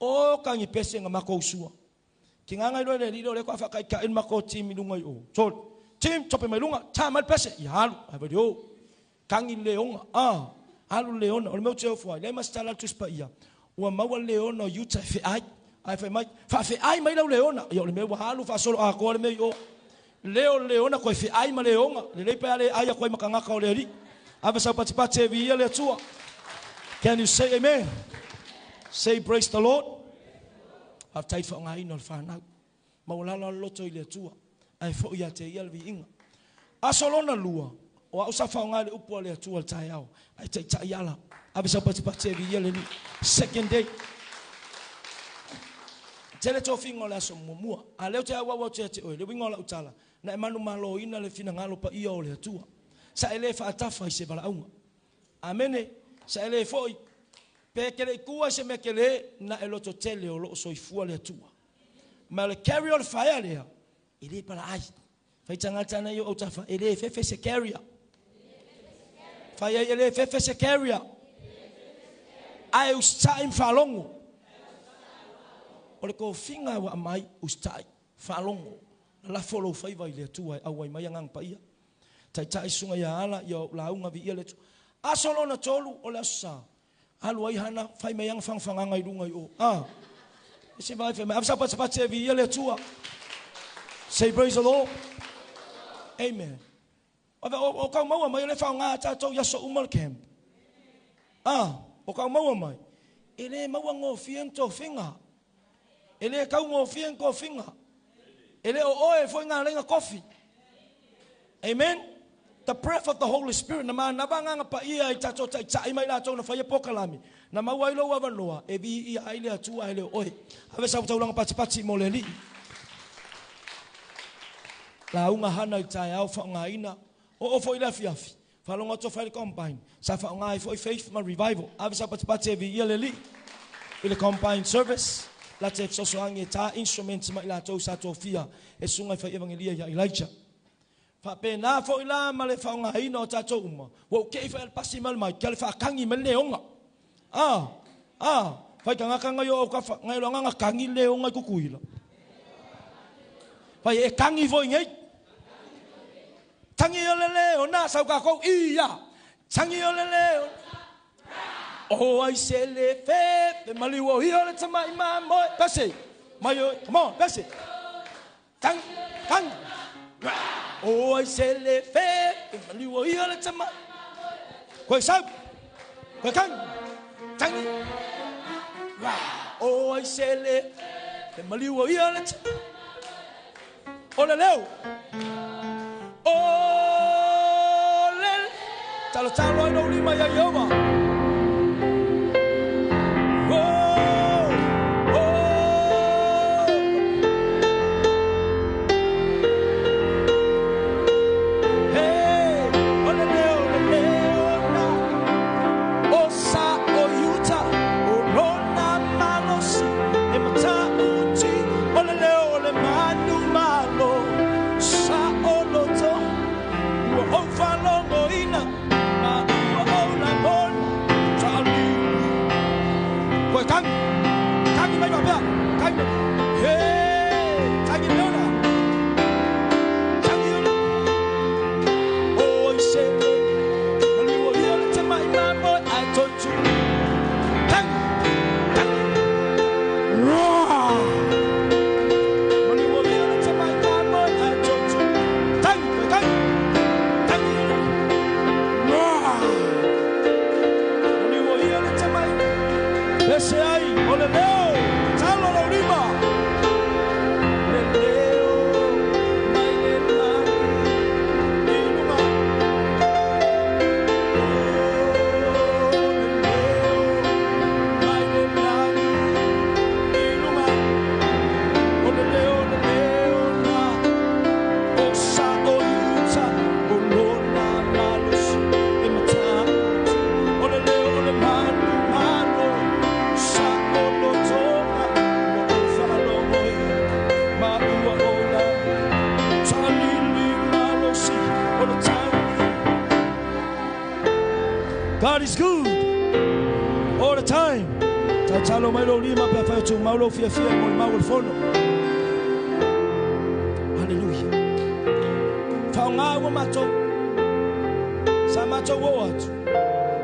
O kangi pese nga makou sua. Ki nganga ilo le lilo le kwa whakaika in mako team i lunga i o. So, team tope mai lunga, tā mai le pese. Ia alu, ai vai o. Kangi leonga, ah, alu leona. O le meu te ofua, le mas tala tuspa ia. Ua maua leona o Utah e feai. Ai fai mai, fa feai mai lau leona. Ia o le meu ua alu whaasolo a koa le mea i o. Leo leona koe feai ma leonga. Le lei pe ale ai a koe makangaka o le ari. Ave sau patipati e vi ia le atua. Can you say amen? Say praise the Lord. Faafetai faaaogaina o le fanau. Maualalo le loto i le Atua. Ae foi ia te ia le viiga. Aso lona lua, o au sa faaaoga le upu a le Atua le taeao. Ae taitai ala. Ave sau patipati e vi ia le Alii. Second day. Tele tofiga o le aso muamua. A leo te au au au te te oe. Le winga o lau tala. Na e manu malo ina le finagalo pa ia o le Atua. Sa ele faatafa i se valaauga. Amene. Sa ele foi. Pe kele i kua se mea kele na e loto tele o loo soifua le Atua. Ma o le carrier o le fire lea, e le palaai. Fai tagata na i o autafa, e le fefe se carrier. Fai ai e le fefe se carrier. Ae usitai ma faalogo. O le tofiga ua aumai, usitai, faalogo. Lalafo lou faiva i le Atua e auai mai Agaga Paia. Taitai susuga ia Ala, ia ou lauga viia le Atua. Aso lona tolu o le Aso Sa, alu ai Hana fai mai ana fagafagaga i luga i o. Ah. Ese vai fai mai, ave sau patipati e viia le Atua. Say praise the Lord. Amen. Ave o, o kau maua mai o le whaonga a tātou i aso uma le camp. Ah, o kau maua mai. E le maua ngōfie ni tofinga. E le kau ngōfie ni tofinga. E le o oe foi ngā lenga kofi. Amen. The breath of the Holy Spirit na manava agaga paia i tatou taitai mai latou na faia pokalame na maua ai lou avanoa e viia ai le Atua ae le o oe. Ave sau taulaga patipati mo le Alii. Lauga hana i taeao faaaogaina. Oo foi le afiafi. Faalogo atu o fai le combine. Sa faaaoga ai foi Faith ma Revival. Ave sau patipati e viia le Alii i le combine service. La te fesoasoani e ta instruments ma i latou sa tofia e susuga i fai evangelia ia Elijah. Faapena foi la ma le faaaogaina o tatou uma, ua ou te i foi a le pasi mai le mic, a le faatagi mai le leoga. A, a, fai tagata ngai o autafa, ngai o le agaga tagi le leoga i Tutuila. Fai e tagi foi nei. Tagi o le leona, sau tatou, ia. Tagi o le leona. O ai se le fe, fe maliu o ia o le tamai mamoe. Pese, mai o, come on, pese. Tang, tang. O ai se le fe, e maliu o ia le tama. Koe sau, koe kang, tangi. O ai se le, e maliu o ia le tama. O le leo. O le, talo talo ai lou lima ia Ieova. Oh, oh. Hey, o le leo, le leo na. O sa o Iuta, o lona malosi, e matauti, o le leo o le manu malo, sa o loto, ua ou faalogoina, ma ua ou lagona, taalili. Koe tangi, tangi mai faapea, tangi mai. Hey, tangi leona, tangi ona. O i se le, maliu o ia le tamai mamoe, ae totu. Tangi, tangi. Roar! Maliu o ia le tamai mamoe, ae totu. Tangi, koe tangi, tangi ona. Roar! Maliu o ia le tamai. Ese ai, o le leo, talo lou lima. Le leo, mai le lani, i luga. O le leo, mai le lani, i luga. O le leo, le leo na, o sa o Iuta, o lona malosi, e matauti. O le leo o le manu malo, sa o lotoga, ua ou faalogoina, ma ua ou la. Talili malosi, o le tau. God is good all the time. Tatalo mai lou lima pe afai o tumau lou fiafia mo le mau o le fono. Hallelujah. Faaaoga ua matou. Sa matou oo atu.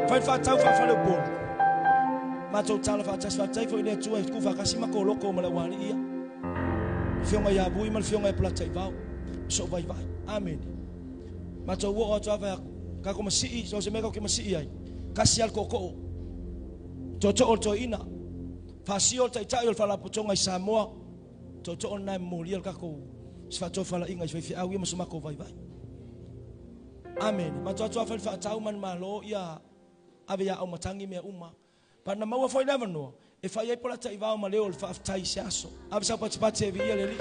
Fai le faatau faafaleupolu. Matou tala faatasi faafetai foi i le Atua e tuufaatasi faatasi ma koloko ma le aualii ia. Le afioga ia Vui ma le afioga ia Polataivao. Ma sou vaivai. Amene. Matou oo atu lava fai atu, Kako masii, so o se mea kako ke masii ai. Kasi lava le tootoo. Tootoo o le toeaina. Faasio le taitai o le Faalapotopotoga i Samoa. Tootoo lena e momolia le tatou se faatofalaiga i faifeau ia ma so matou vaivai. Amene. Matou atu lava fai le faatau manumalo ia ave ia Aumatangi mea uma. Pa na maua foi le avanoa e fai ai Polataivao ma leo o le faafetai i se aso. Ave sau patipati e viia le Alii.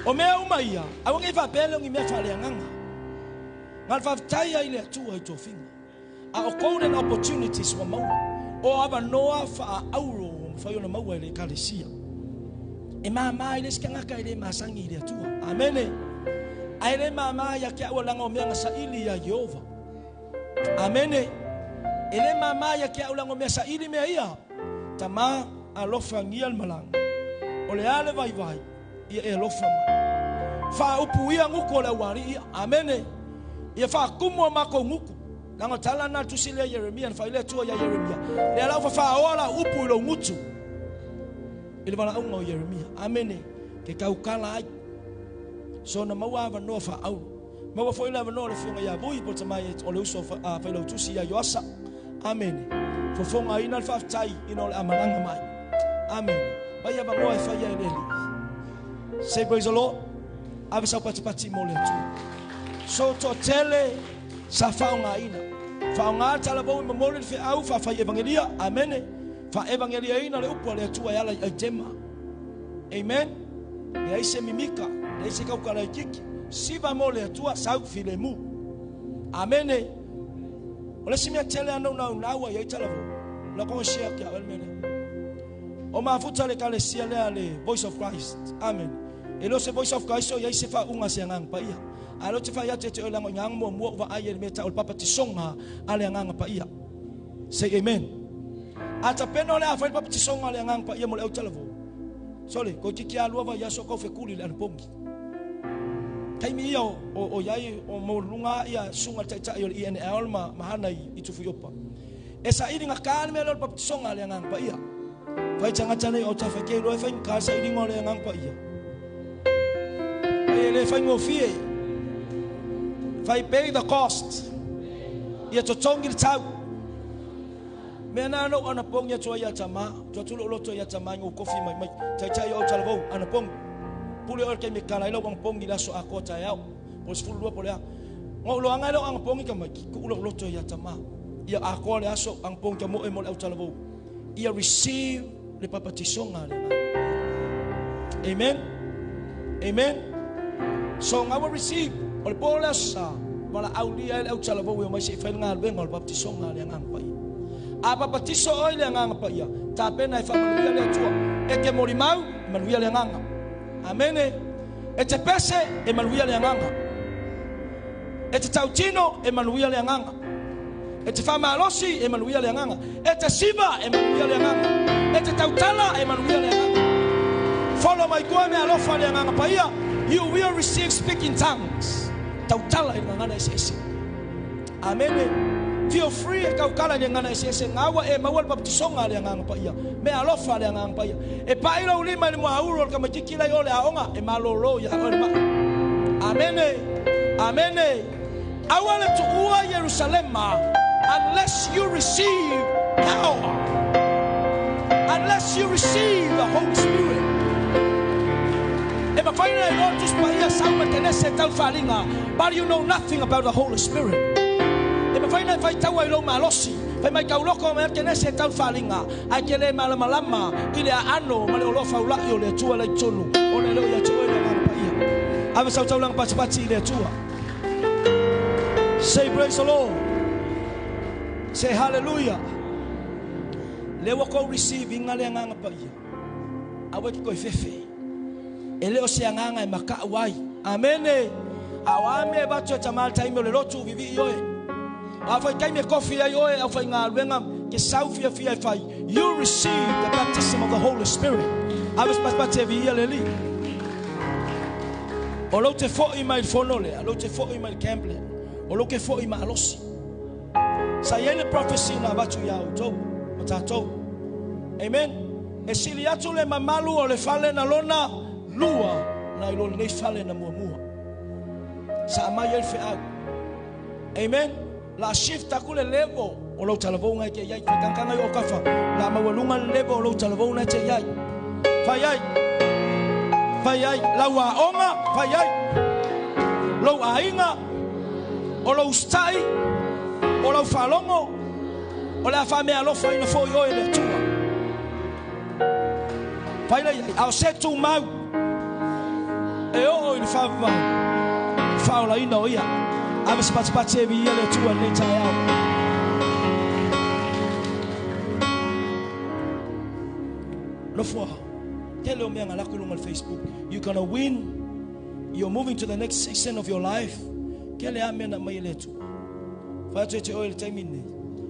O mea uma ia, aua nei faapea lea o ni mea faaleagaga. Na o le faafetai ai le Atua i tofiga. A o golden opportunities ua maua, o avanoa faaauro ua mafai ona maua e le Ekalesia. E māmā i le isi tagata e le masani i le Atua. Amene. Ae le māmā ia te au leaga o mea na saili ia Ieova. Amene. E le māmā ia te au leaga o mea saili mea ia. Tama alofagia le malaga. O le a le vaivai, ia e alofa mai. Faaupu ia gutu o le aualii ia. Amene. Ia faatumu a matou gutu. Leaga o tala na tusi lea Ieremia, na fai le Atua ia Ieremia. Lea lau fafaaoa la upu i lou gutu. I le valaauga o Ieremia. Amene. Ke taukala ai. So na maua avanoa faaaulo. Maua foi le avanoa o le afioga ia Vui po o le tamai o le uso a failautusi ia Ioasa. Amene. Fofogaina le faafetai ina o le amalaga mai. Amene. Mai avanoa e fai ai le Alii. Say praise the Lord. Ave sau patipati mo le Atua. So toatele sa faaaogaina. Faaaoga le talavou e momoli le feau faafai evangelia. Amene. Faaevangeliaina le upu a le Atua e ala i aitema. Amen. Leai se mimika, leai se kaukalaititi. Siva mo le Atua, sau filemu. Amene. O le isi mea tele ana naunau ai ai talavou. La konga share kia le mea lea. O mafuta le ekalesia lea le Voice of Christ. Amen. E le o se Voice of Christ o iai se faauuga se Agaga Paia. A lea ou te fai atu ia te oe leaga o i agaga muamua ua vaai ai le mea e tau o le papatisoga a le Agaga Paia. Say amen. A tapena o le a fai le papatisoga a le Agaga Paia mo le autalavou. Sole, ko titi a lua vai aso kau fekuli le anapogi. Taimi ia o iai o maualuluga ia susuga le taitai o le ENL ma hana i Tufuiopa. E saili gata le mea lea o le papatisoga a le Agaga Paia. Fai tagata nei o tafa ke iloa e faigata le sailiga o le Agaga Paia. Ai e le faigofie. Fai pay the cost. Ia totogi le tau. Mea na ana ou anapogi atu ai ia Tamā. Tuu atu lou loto ia Tamā ina ua kofi mai mai. Taitai o au talavou, anapogi. Pule oe i le taimi e kala ai lau anapogi i le aso atoa taeao. Po o le 12 po o le a. Na ou loaga ai lea o anapogi tamaiti, tuu lou loto ia Tamā. Ia atoa le aso anapogi tamoe mo le au talavou. Ia receive le papatisoga a le Agaga. Amen. Amen. So nga ua receive o le po le aso sa valaaulia ai le au talavou e omai se i fai le galuega o le baptisoga a le Agaga Paia. A papatiso oe i le Agaga Paia, tapena e faamanuia le Atua. E te molimau, e manuia le Agaga. Amene. E te pese, e manuia le Agaga. E te tautino, e manuia le Agaga. E te faamalosi, e manuia le Agaga. E te siva, e manuia le Agaga. E te tautala, e manuia le Agaga. Follow mai koe me alofa le Agaga Paia. You will receive speaking tongues. Tautala i le gagana eseese. Amene. Feel free e tautala i le gagana eseese. Gaua e maua le baptisoga a le Agaga Paia. Me alofa le Agaga Paia. E pai lou lima i le muaulu o le tamaititi la i o le aoga, e malōlō iā oe le mai. Amene. Amene. Aua le tuua Ierusalema unless you receive power. Unless you receive the Holy Spirit. E mafai ona e iloa le Tusi Paia sau ma tenese e tau faaaliga, but you know nothing about the Holy Spirit. E mafai ona e faitaua i lou malosi, fai mai tauloko mai tenese e tau faaaliga, ae te le malamalama i le aano ma le oloa faula'i o le Atua la i totonu, ona e le o ia te oe le Agaga Paia. Ave sau taulaga patipati i le Atua. Say praise the Lord. Say hallelujah. Lea ua kou receive inga le Agaga Paia. Aua e te toe fefe. E le o se agaga e makaʻu ai. Amene. A o a mea e avatu e tama le taimi o le lotu vivii oe. A foi taimi e kofi ai oe au faigaluega ke sau fiafia e fai. You receive the baptism of the Holy Spirit. Ave se patipati e viia le Alii. O lou te foi mai le fono lea, lou te foi mai le camp lea, o lou ke foi malosi. Sa i ai le prophecy na avatu iā outou ma tatou. Amen. E sili atu le mamalu o le fale na lona lua nai lo lenei fale na muamua. Sa aumai ai le feau. Amen. La shift aku le level o lou talavouga e te i ai. Faitangataga i o kafa. La maualuga le level o lou talavouga e te i ai. Fai ai. Fai ai. Lau aoga, fai ai. Lou aiga, o lou usitai, o lau faalogo, o le a faameaalofaina foi oe e le Atua. Fai la i ai, a o se tumau e oo i le faavavau, faaolaina o ia. Ave se patipati e viia le Atua i lenei taeao. Nofo. Tele o mea nga lako lunga le Facebook. You're gonna win. You're moving to the next season of your life. Kele a mea na mai le Atua. Fai atu e te oe le taimi nei.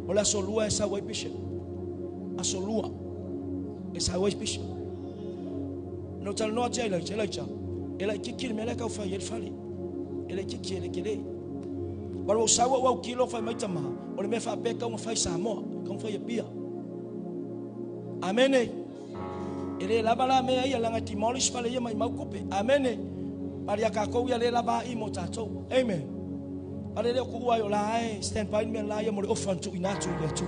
O le aso lua e sau ai bishop. Aso lua e sau ai bishop. No talanoa atu ia Elijah, Elijah, e laitiiti le mea lea tau fai ai le fale. E laitiiti e le tele. Wala o sau au au kilo fai mai tama, o le mea faapea tau fai Samoa, tau fai Apia. Amene. E le lava la mea ia langa demolish fale ia mai mau kupe. Amene. Pari a kākou ia le lava i mo tātou. Amen. Pare leo ku ai o la ai stand by me la ia mo le ofa tu ina tu le tu.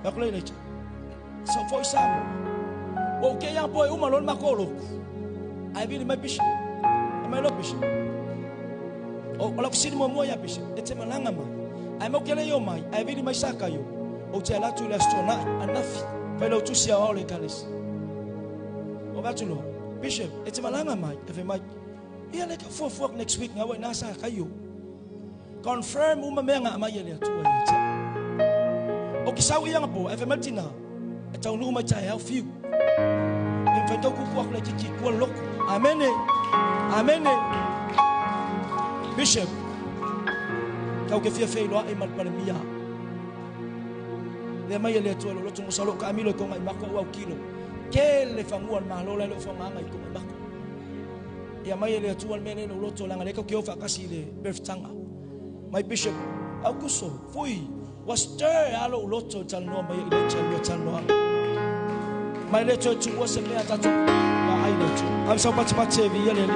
Ka kule le. So foi Samoa. O ke ia po e uma lon makolo. Ai vili mai bishop. E mai lo bishop. O o la kusini mo mo ia bishop. E te malanga mai. Ai mau kele yo mai. Ai vili mai saka yo. O te ala tu le astona anafi. Fai lo tusi a ole kalis. O batu lo. Bishop, e te malanga mai. E fe mai. Ia le ka fuafua next week ngā wai nā sa kaio. Confirm uma mea ngā mai le atua ia te. O ki sau ia ngā po, e fe mai tina. E tau nuu mai tae au fiu. E mwhai tau kuku aku le tiki kua loko. Amene. Amene. Bishop. Kau ke fia wheiloa e malpare mia. Le mai le atua lo loto mo salo ka amilo ko ngai mako au kilo. Ke le fangua le malola le fanganga i ko ngai mako. Ia mai le atua le mele lo loto langa le kau ke ofa kasi le birth tanga. My bishop au kuso fui was stir alo loto talanoa mai i le talanoa talanoa. Mai le tu ua se mea tatu ma ai le tu. Am sau pati pati e via le li.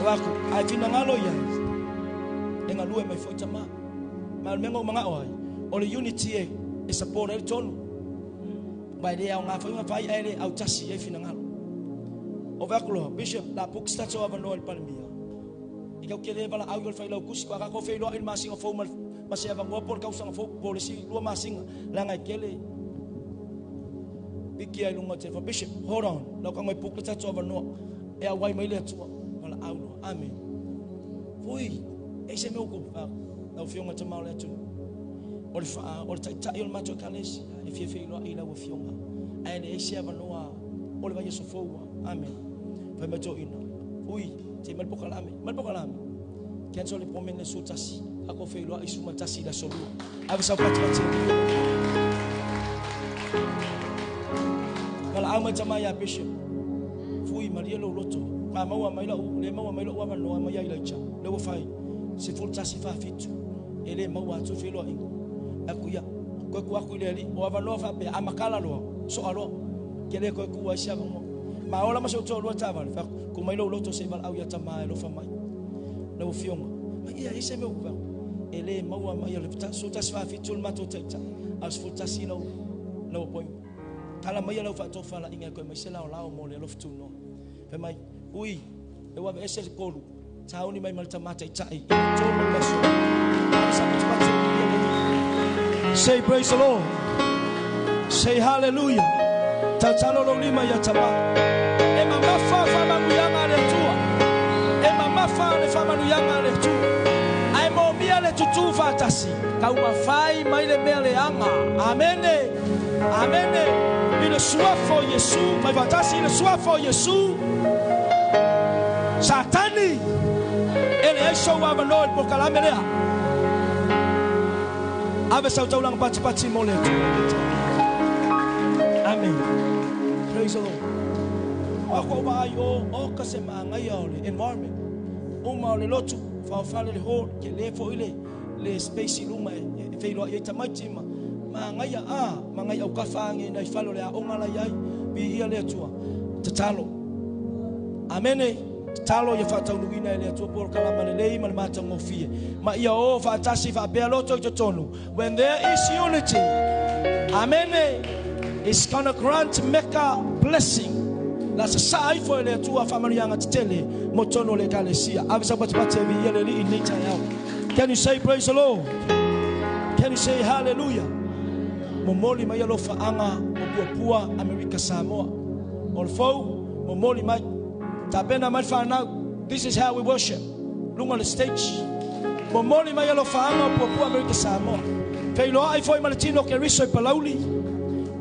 Waku, ai fina ngalo ia. E ngā lue mai foi tama. Ma le mengo manga oi. O le unity e e support e tonu. Mai le au ngā whai ngā whai ai le au tasi e fina ngalo. O waku loa, Bishop, la book statu ava noa le palemia. I kau kele wala au i whai lau kusi kwa kako whai loa il masinga fau ma se ava ngoa pol kau sanga fau polisi lua masinga. Langa i kele. Piki ai lunga te Bishop, hold on. Lau ka ngoi book statu ava noa. E au wai mai le atua. Wala au loa. Amen. Fui, e se mea uku. Lau fionga te mao le atu. O le wha, o le taitai o le matua kalesi. E fia fia iloa i lau fionga. Ai le ese ava noa. O le vai aso fōua. Amen. Fai mai tō ina. Ui, te malpokalame. Malpokalame. Cancel le promene le sutasi. Ako fia iloa i suma tasi la solua. Ave sau pati pati. Wala au mai tamai a Bishop. Fui maria lo loto. Ka maua mai lau, le maua mai lau ava noa mai ai laicha. Le ua fai. Se full tasi fa fitu. E le maua atu fia iloa ingo. Aku ia. Koe ku aku i le ali. O ava noa fa pe. Amakala loa. Soa loa. Ke le koe ku ai sia mo. Ma ola ma se o lua tavale. Fa ku mai lo loto se val au ia tama e lofa mai. Le fionga. Ma ia ise me upa. E le maua mai le so tasi fa fitu le mato taita. As full tasi lau lau appointment. Kala mai lau faatofa la inga koe mai se lao lao mo le alofa tu no. Fai mai, ui, e wawe ese le kolu. Tauni mai malta mata i tai. I tolu le aso. Say praise the Lord. Say hallelujah. Tatalo lo lima ia tama. E mamafa fa manuyanga le tua. E mamafa le fa manuyanga le tua. Ai mo mia le tutu fa tasi. Ka uma fai mai le mea le anga. Amene. Amene. I le suafo Yesu. Fai fatasi i le suafo Yesu. Satani. E le eiso ua manoa i pokalame lea. Ave sau taulanga pati pati mo le atu. Amen. Praise the Lord. O ko wa ai o o ka se maangai o le environment. Uma o le lotu whaofale le hall ke le fo i le space i luma e wheiloa i tamaiti ma maangai a maangai au kafa ange nei falo le a onga lai ai bi ia le atua. Tatalo. Amene. Tatalo ia whaataunuina e le atua por kalama le lei ma le mata ngofie. Ma ia o whaatasi whaapea loto i totonu. When there is unity, amene, it's gonna grant meka blessing. La sa sa ifo e le atua whaamanuianga tetele mo tono le kalesia. Ave sa patipati e vi ia le li i nei tai au. Can you say praise the Lord? Can you say hallelujah? Momoli mai alo whaanga o puapua Amerika Samoa. O le fau, momoli mai. Tapena mai whanau. This is how we worship. Lunga le stage. Momoli mai alo whaanga o puapua Amerika Samoa. Wheiloa ai foi ma le tino ke riso i palauli.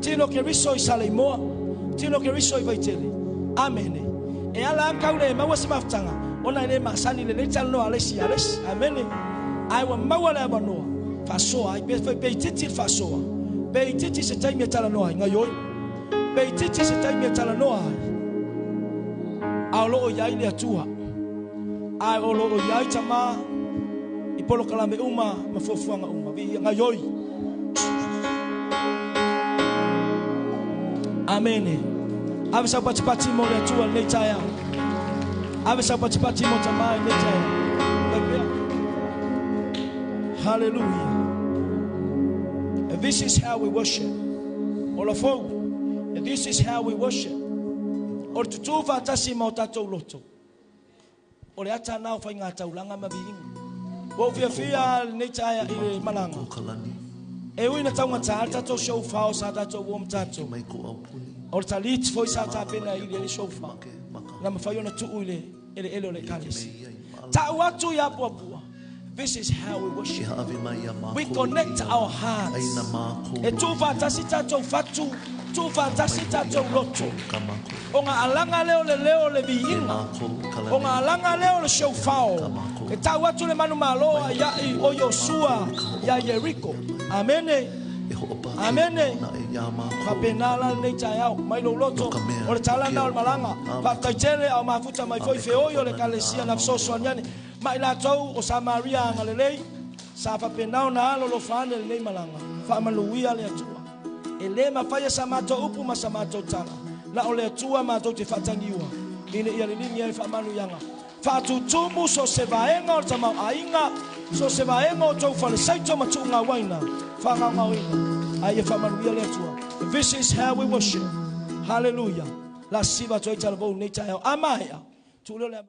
Tino Keriso i Saleimoa, Tino Keriso i Vaitele. Amene. E ala a kau le maua se mafutaga, ona e le masani lelei talanoa a le isi ia le isi. Amene. Ae ua maua le avanoa, faasoa ai, pe, pe itiiti le faasoa, pe itiiti se taimi e talanoa ai, gaioi. Pe itiiti se taimi e talanoa ai, a o loo i ai le Atua. A o loo i ai Tamā i polokalame uma ma fuafuaga uma. Viia gaioi. Amene. Ave sau patipati mo le Atua lenei taeao. Ave sau patipati mo Tamā i lenei taeao. Fai pea. Hallelujah. And this is how we worship. O la fou. And this is how we worship. O le tutū faatasi ma o tatou loto. O le ata na o faiga taulaga ma viiga. Ua ou fiafia lenei taea i le malaga. E ui na taugata le tatou shofar sa tatou ua ma tatou. O le talit foi sa tapena i le shofar. Na mafai ona tuu i le eleele o le ekalesia. Ta'u atu i Apuapua. This is how we worship. We connect our hearts. E tuufaatasi tatou fatu, tuufaatasi tatou loto. O ngā alanga lea o le leo o le viiga. O ngā alanga lea o le shofar. E ta'u atu le manumalo a ia'i o Iosua iā Ieriko. Amene. Amene. Faapena la lenei taeao, mai lou loto, o le tala lena o le malaga. Faafetai tele a o mafuta mai foi feoi o le Ekalesia na fesoasoani ane. Ma i latou o Samaria agalelei, sa faapena ona alo alofa ane lenei malaga. Faamanuia le Atua. E le mafai e sa matou upu ma sa matou tala, na o le Atua matou te faatagiua, ina ia liligi ai faamanuiaga. Faatutumu so o se vaega o le tamaoaiga, so o se vaega o tou falesaito ma tuugauaina, faagaogaoina, a ia faamanuia le Atua. This is how we worship. Hallelujah. La siva atu ai talavou nei taeao. A maea, tuu lea o le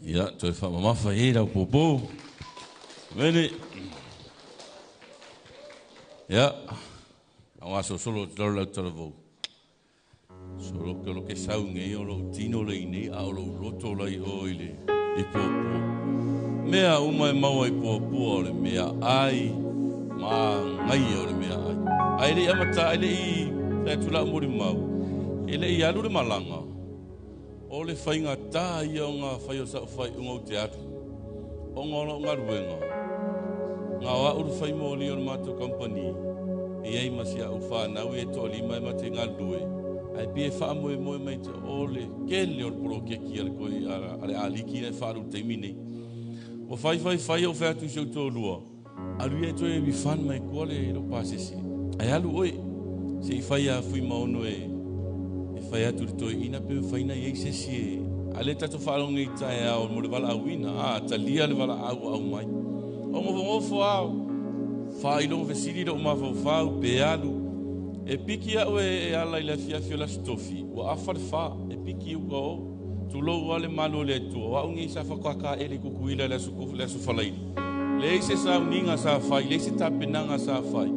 Ia, toe whaamamafa e lau pōpō. Mene. Ia, au aso solo te lau talavou. Solo ke lo ke sau ngei o lo tino le nei a o lo loto lai o i le i pōpō. Mea uma e maua i pōpō o le mea ai, ma ngai o le mea ai. Ai le amata, ai le i, te atu lau muri mau. E le i alu le malanga. O le whainga tā ia o ngā whai o sa whai unga o te atu. O ngā ora o ngā ruenga. Ngā oa uru whai mōli o le mātou kampani. E ei masi a uwha nau e tō lima e mate ngā rue. Ai pie wha moe moe mai te ole kele o le poro ke ki ale koe ale aliki e whaaru te nei. O whai whai whai o whai atu se tō lua. Alu ia toe mi fan mai kua le lo pasese. Ai alu oi. Se i whai a fui maono e whai atu le toi ina pe whaina i se si e. Ale tato whaalonga i tae ao mo le wala auina. A, talia le wala au au mai. O ngofo ao. Whailongo vesili lo umawhau whau, pe alu. E piki au e ala i le fiafi o la stofi. Ua afa le wha, e piki uka o. Tulou ale malo le atua. Wa ungi sa whakwaka ele kukuila le asu le asu falaili. Le se sa uninga sa whai, le se tapenanga sa whai.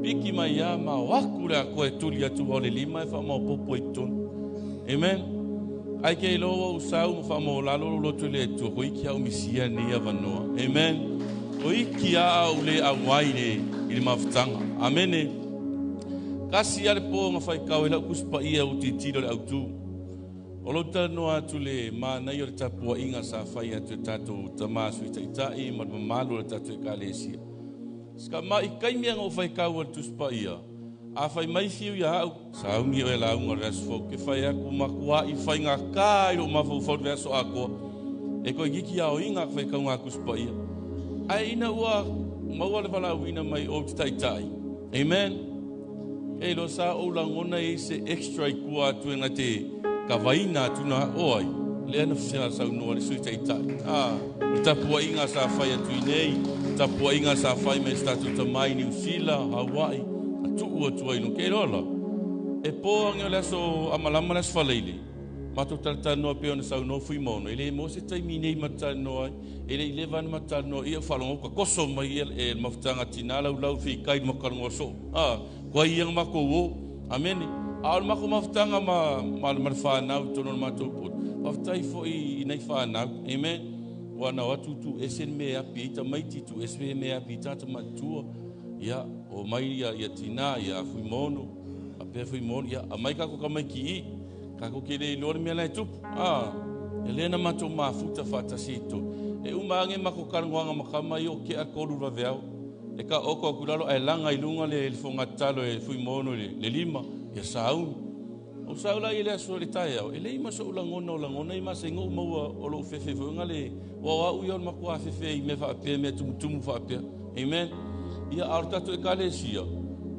Piki mai ia ma waku le akoe tuli atu o le lima e wha maupopo i tonu. Amen. Ai ke iloa o sau ma wha maulalo lo loto le atua. Ko iki au misia ni avanoa. Amen. Ko iki a au le awai le i le mafutanga. Amene. Kasi ale po nga whai kau e lau kuspa ia o te tiro le autu. O lo tanoa atu le mānai o le tapua inga sa whai atu e tātou tamasu i taitai ma le mamalu o le tātou e kālesia. Ska mai kai mea ngā whai kau o le tuspa ia. A whai mai whiu ia au, sa ungi o e la unga le aso fau, ke whai aku makua i whai ngā kā i lo mawhau fau le aso akoa. E koe giki ao inga whai kau ngā kuspa ia. Ai ina ua maua le wala uina mai o te taitai. Amen. E lo sa o langona e se extra i kua atu e ngā te kawaina atu nā oai. Le ana whia sau noa le sui taitai. Ah, le tapua inga sa whai atu i nei, tapua inga sa whai me statu tamai New Zealand, Hawaii, atu atu ai no ke lola. E pō ange o le aso amalama le aso whaleile. Mātou talatanoa pe ona sau noa fui maono. E le mo se taimi nei matanoa, e le i lewa na matanoa, ia whalongo ka koso mai e le mafutanga tina lau lau whii kai makalongo so. Ah, kua ia ngā mako o. Amene. A o le mako mafutanga ma le whanau tono le mātou poto. Mafutai fo i nei whanau. Amen. Wana watu tu esen me api ita maiti tu esen me api tata matua. Ia o mai ia tina ia fui mono. A pe fui mono ia a mai kako ka mai ki i. Kako ke le lore mea lai tupu. Ah, e lena mātou mafuta whatasi to. E uma ange mako karangoanga makama i o ke a kolu raweau. E ka oko aku lalo ai langa i lunga le whangatalo e fui mono le lima. Ia saunu. O saula i le aso le tae au. E le ima so ulangona o langona i masa ingo maua o lo fefe fo le wa au ia o makua fefe i me whaapea mea tumutumu whaapea. Amen. Ia aru tātou e kālesia.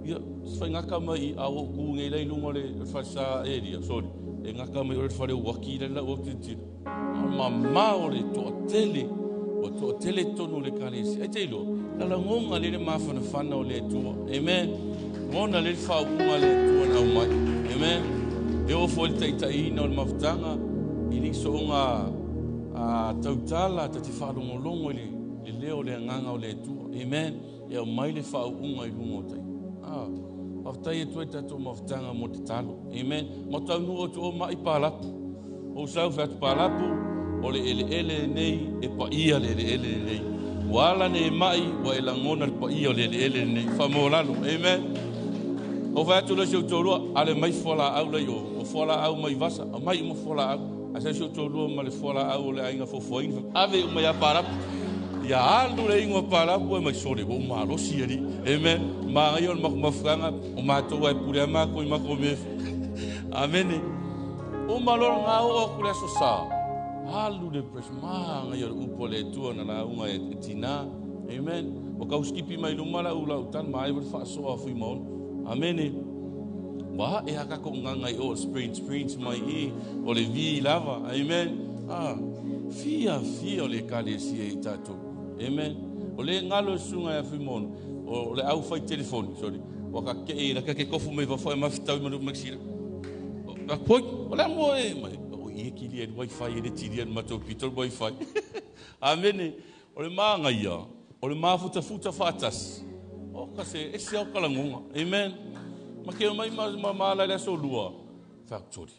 Ia whai ngaka mai i au o ku ngei lei lunga le whasa area. Sorry. E ngaka mai o le whare waki le lau o te tira. Ma mao le toa tele. O toa tele tonu le kālesia. E te iloa. La langonga le le mawhanawhana o le atua. Amen. Ngona le whaunga le atua nau mai. Amen. E o fo le taitai ina o le mafutanga. I li soonga a tautala ta te whalongolongo i le leo le anganga o le atua. Amen. E au mai le whaunga i lunga o tai. Ah, whaftai e tue tātou mafutanga mo te talo. Amen. Ma tau nua o tu o mai pālapu. O sau whatu pālapu o le ele ele nei e pa ia le ele ele nei. Wala ne mai wa e langona le pa ia o le ele ele nei. Whamolalo. Amen. O whatu le seu tōrua, ale mai fuala au lei o. O fuala au mai vasa, a mai uma fuala au. A se seu tōrua ma le fuala au o le ainga fofoaina. Ave uma ia pālapu. Ia alu le ingoa pālapu e mai sore, o malosi ari. Amen. Ma ngai o le makumafukanga, o mātou ai pure a mako i mako me. Amene. O maloro ngā o aku le aso sa. Alu le pres, ma ngai o le upo le tua na la unga e tina. Amen. O kauskipi mai lumala u lau tan, ma ai wale whaasoa fui maono. Amene. Wa e haka ko ngangai o sprint mai i o le vi lava. Amen. Ah, fia fia o le kalesia i tātou. Amen. O le ngalo sunga ya fui mono. O le au whai telefoni, sorry. Waka ke e raka ke kofu mai wawhai mawhitau manu maksira. A poi, o le amo e mai. i e kili e wifi e le tili e matou pito le wifi. Amene. O le maagaia, o le mafutafuta faatasi. O ka se ese au kalagonga. Amen. Ma ke mai ma ma la le aso lua. Factory.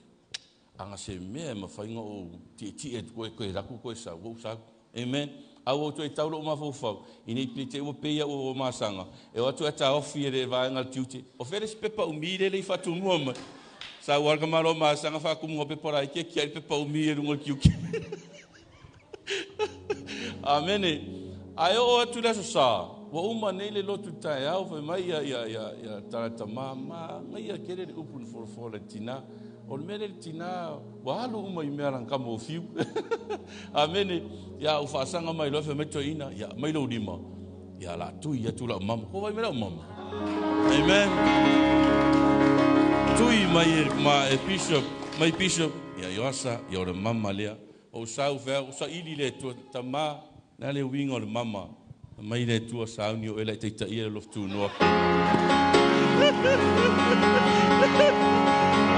Anga se mea e mawhainga o ti ti e koe koe raku koe sa wo sa. Amen. Au o toe taulo o mafaufau. I nei pe te ua peia o masanga. E o atu e ta ofi e le vaenga le tiute. O fere si pepa umi le le i whatumua mai. Sa ua ka malo masanga whakumunga pepa rai kia kia i pepa umi e runga kiuki. Amene. Ai o atu le aso sa. Ua uma nei le lotu tae au whai mai ia ia ia ia tarata ma ngai ia kere le upu na forofola le tina. O le mea le tina ua alu uma i mea lang ka mo fiu. Amene. Ia u whaasanga mai loa whai mai toina. Ia mai lo lima. Ia la tui ia tu lau mama. Ko vai me lau mama. Amen. Tui mai e ma e bishop, mai bishop. Ia ioasa, ia o le mama lea. O sau fea, o sa ili le tua tama, na le winga o le mama. Mai le tua sauni o ela i teita ia le loftu noa.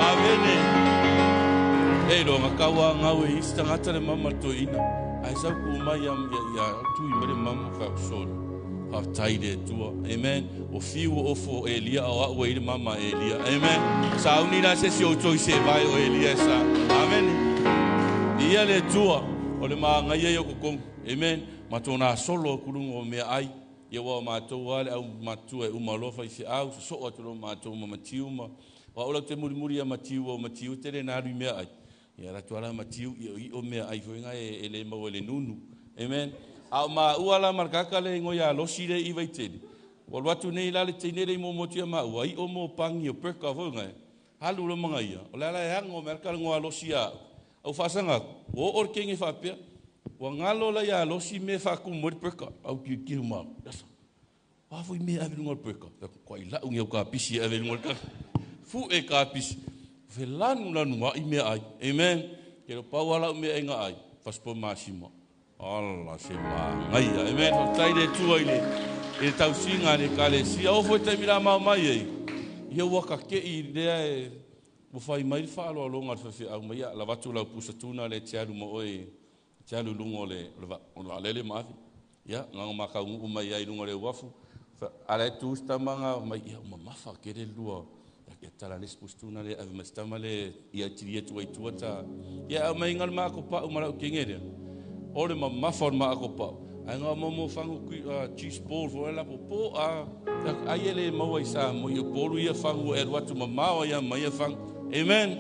Amene. E lo nga kaua ngau e isi tangata le mama toina. Ai sau ku mai ia ia tui mai le mama fa solo. Fa tai le tua. Amen. O fiu o ofo Elia o au e le mama Elia. Amen. Sauni la se si o toi se vai o Elia sa. Amen. Ia le tua o le maangaia i o kokong. Amen. Ma tōna solo kulungo o mea ai. Ia wā mātou ale au matua e umalofa i se au. So atu lo mātou ma matiu ma. Wa ola te muri muri a matiu o matiu te le nāru i mea ai. Ia ratu ala matiu i o mea ai fuinga e le mau e le nunu. Amen. Au ma ua la markaka le ingo ia losi le i vaitele. Wa luatu nei la le teine le i momotia ma ua i o mo pangi o perka fuinga e. Halu lo manga ia. O le ala e hango mea kala ngoa losi a. Au whaasanga, o o kenge whapea, wa ngalo la ia losi me whaku mo perka, au ki ki ma. Yasa. Wa fui me ave lunga perka. Ko i lau ngi ka pisi ave lunga ka. Fu e ka pisi. Fe lanu lanu ai me ai. Amen. Ke lo pau ala me ai nga ai. Faspo masima. Allah se ma ngai. Amen. Fa tai le tua i le e tausinga le kalesia o foi tai mira mau mai ei. Ia ua ka ke i lea e ua fai mai le whaaloa le whawhi au mai la watu lau pusa tuna le te alu mo oe te alu lungo le o la lele maafi. Ia, nganga makau ngu mai ai lungo le wafu. Ala e tu stamanga mai ia uma mafa kere lua. Ia tala le pusa tuna le ave mastama le ia tiri atu ai tua ta. Ia au mai ngal maako pau marau kengere. O le mamafa o le maako pau. Ai ngā momo whangu cheese ball fo la po a ai ele maua i sa mo i polu ia whangu e watu mamao ia mai ia whangu. Amen.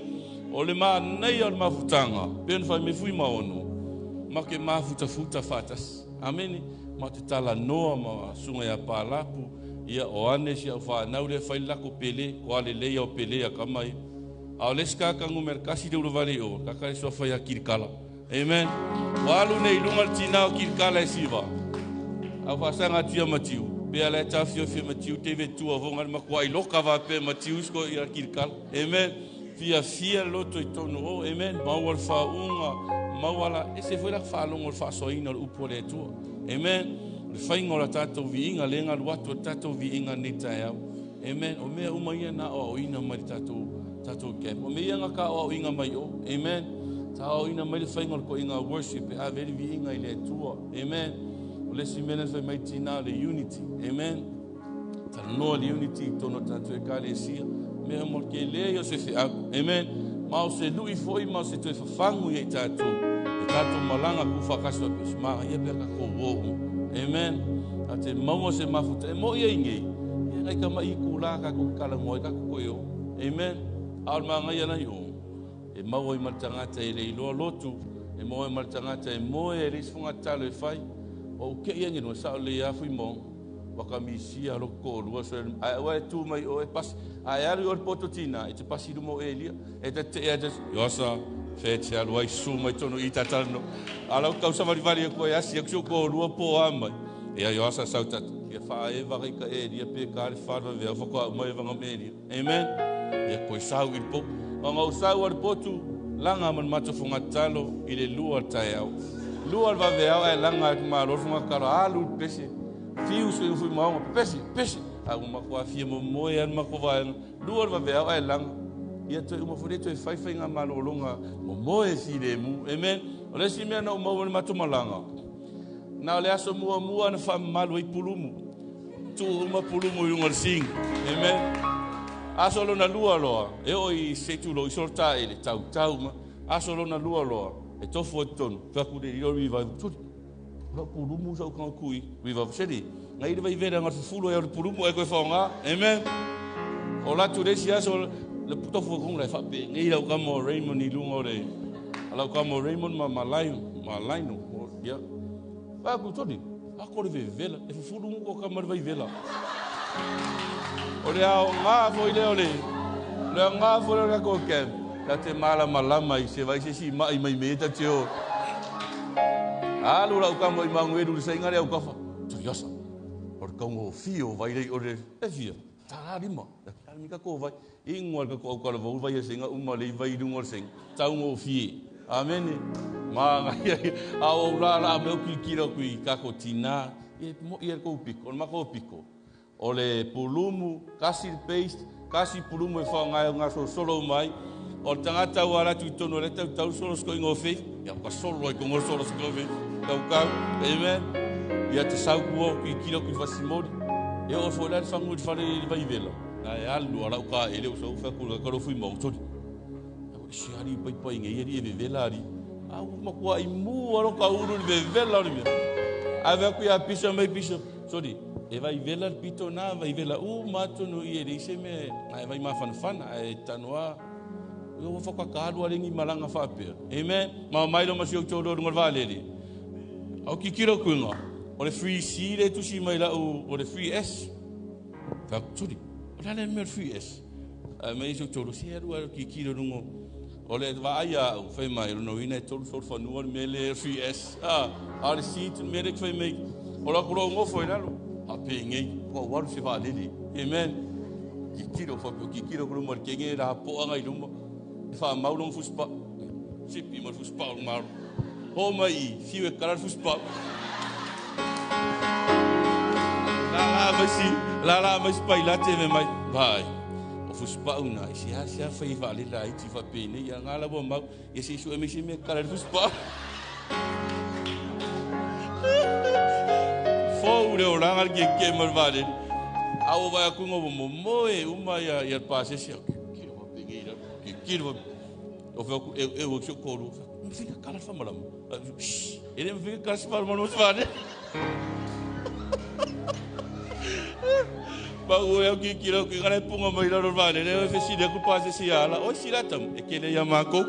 O le ma nei o le mafutanga. Pena whai me fui maono. Ma ke mafuta futa fatas. Amen. Ma te tala noa ma sunga ia pālapu. Ia o ane si au whanau le whai lako pele. Ko ale leia o pele a kamai. A o leska kangu merkasi le ulovale o. Kaka e soa whai a kirikala. Amen. Walu nei lunga le tina o kirikala e siva. Au whasanga tia matiu. Pea le tawhio fia matiu. Te vetua vonga le makua i loka wa pe matiu sko i a kirikala. Amen. Fia fia loto i tonu o. Amen. Maua le whaunga. Maua la. E se fwe la whaalongo le whaasoina le upo le tua. Amen. Le whainga o la tātou viinga. Le nga luatu o tātou viinga nei tae au. Amen. O mea uma ia nā o ina mai le tātou camp. O mea ia ngā ka o inga mai o. Amen. Tā o ina mai le whainga o le ko inga worship. E a veri viinga i le tua. Amen. O le si mena whai mai tina le unity. Amen. Taranoa le unity tono tātou e kale sia. Mea mo ke le i o se whiau. Amen. Ma o se lui foi, ma o se toe whawhangu i tātou. E tātou malanga ku whakasua pe. Ma ia pea ka ko wou. Amen. A te maua se mafuta. E mo ia inge. Ia ngai ka mai ku la ka ko kala ngoi ka ko o. Amen. A o le maangai ana i o. E maua i maratangata e le iloa lotu. E maua i maratangata e moe e leisi funga talo e whai. O uke ia ngino sa o le ia fui mo. Wakamisia lo ko lua so ai wa tu mai o e pas ai alu o poto tina e te pasi lumo elia e te te e te yosa fe te alu ai su mai tono i tatano ala kau sa vali vali ko e asi ku ko lua po ama e ai yosa sauta e fa e va ka elia pe ka le fa va fa ko mai va ngamelia amen e ko sau i po ngau sau al potu langa man mato funga talo i le lua tai au lua va ve au e langa ma lo funga kala alu pese fiu se fui maunga pesi pesi a uma ko afia mo moe an ma ko vai lua va ve au e langa Ia toe uma foi lea toe fai faigamalologa momoe filemu. Amen. O le isi mea na ou maua i le matou malaga, na o le aso muamua na faamamalu ai pulumu. Tuu uma pulumu i luga o le sing. Amen. Aso lona lua loa, e oo i se tulou i solotaele, tautau ma. Aso lona lua loa, e tofu ai totonu, fai atu le ilo revival, soli. O lau pulumu sa ou tago atu i revival, seli. Ngai le vaivele nga fufulu ai o le pulumu ai koe whaonga. Amen. O latu le isi aso, le tofu ai konga e whape. Nei lau kama o Raymond i lunga o le, a lau kama o Raymond ma Malaino. Ia. Vai aku toni, ako le vevela, e fufulu nguko kama le vaivela. O le ao ngā foi lea o le, le ao ngā foi lea o le ako camp. Ta te malama lama i se vai se si mai mai me ta te o. Alu lau kama i mangu eru le sainga le au kafa. Tui asa. O le kaunga o fia o vai lei o le, e fia. Ta la lima. Ta mi ka ko vai. Ingoa le ka ko au kala vau vai e senga uma le vai lunga o le senga. Taunga o fie. Amen. Ma ngai ai. A o la la me o kikira kui kako tina. E mo ia ko piko, o le mako piko. O le pulumu, kasi le paste, kasi pulumu e whaongai o ngā solo mai. O le tangata ua ratu i tonu le tau tau solo sko ingo faith. Ia ka solo ai kongo solo sko faith. Tau kau. Amen. Ia te sau kua ki kira kui fasimori. E o fo le whangu i whare i vai vela. Na e alu ala uka e leo sau whaku ka karo fui mau tori. Si ari pai pai ngai ari e vevela ari. Au makua i mu alo ka uru le vevela ori mea. Ave aku ia pisa mai pisa. Sorry. E vai vela le pito nā, vai vela u mātonu i e reise me, e vai māwhanawhana, e tanoa, e ua whakakaru a rengi malanga whapea. Amen. Ma mai lo masi o tō rōrunga le vālele. Au ki kiro kuinga, o le 3C le tusi mai la o le 3S. Whaku, sorry, o le ale mea o le 3S. A mai iso tō si aru aru ki kiro rungo. O le vaai au, whai mai, rono ina e tolu solo whanua le mea le 3S. Ah, a le C te mea le whai mai. O la kuro ngofo i lalo. A pe ngei, kua waru se whaalele. Amen. Ki kiro, whapeo, ki kiro kuro mar kenge raha poanga i luma. E wha maurong fuspa. Sipi mar fuspa o maro. Ho mai i, whiu e karar fuspa. La la mai si, la la mai si pai la te me mai. Vai. O fuspa una, i si ha si ha whai whaalele ai ti whapene. Ia ngā lawa mau, ia se isu e me si me karar fuspa. Fou le oranga le ke ke mar vale. Au vai aku ngo mo moe uma ia ia pasese. Ki ro pengi ra. Ki ro. O fe aku e o so koru. Me fika kala fa malam. Ele me fika kala fa malam vale. Ba o au ki ki ro ki ngare punga mai ra ro vale. Le fe si le ku pasese ala. O si la tam e ke le ia ma ko.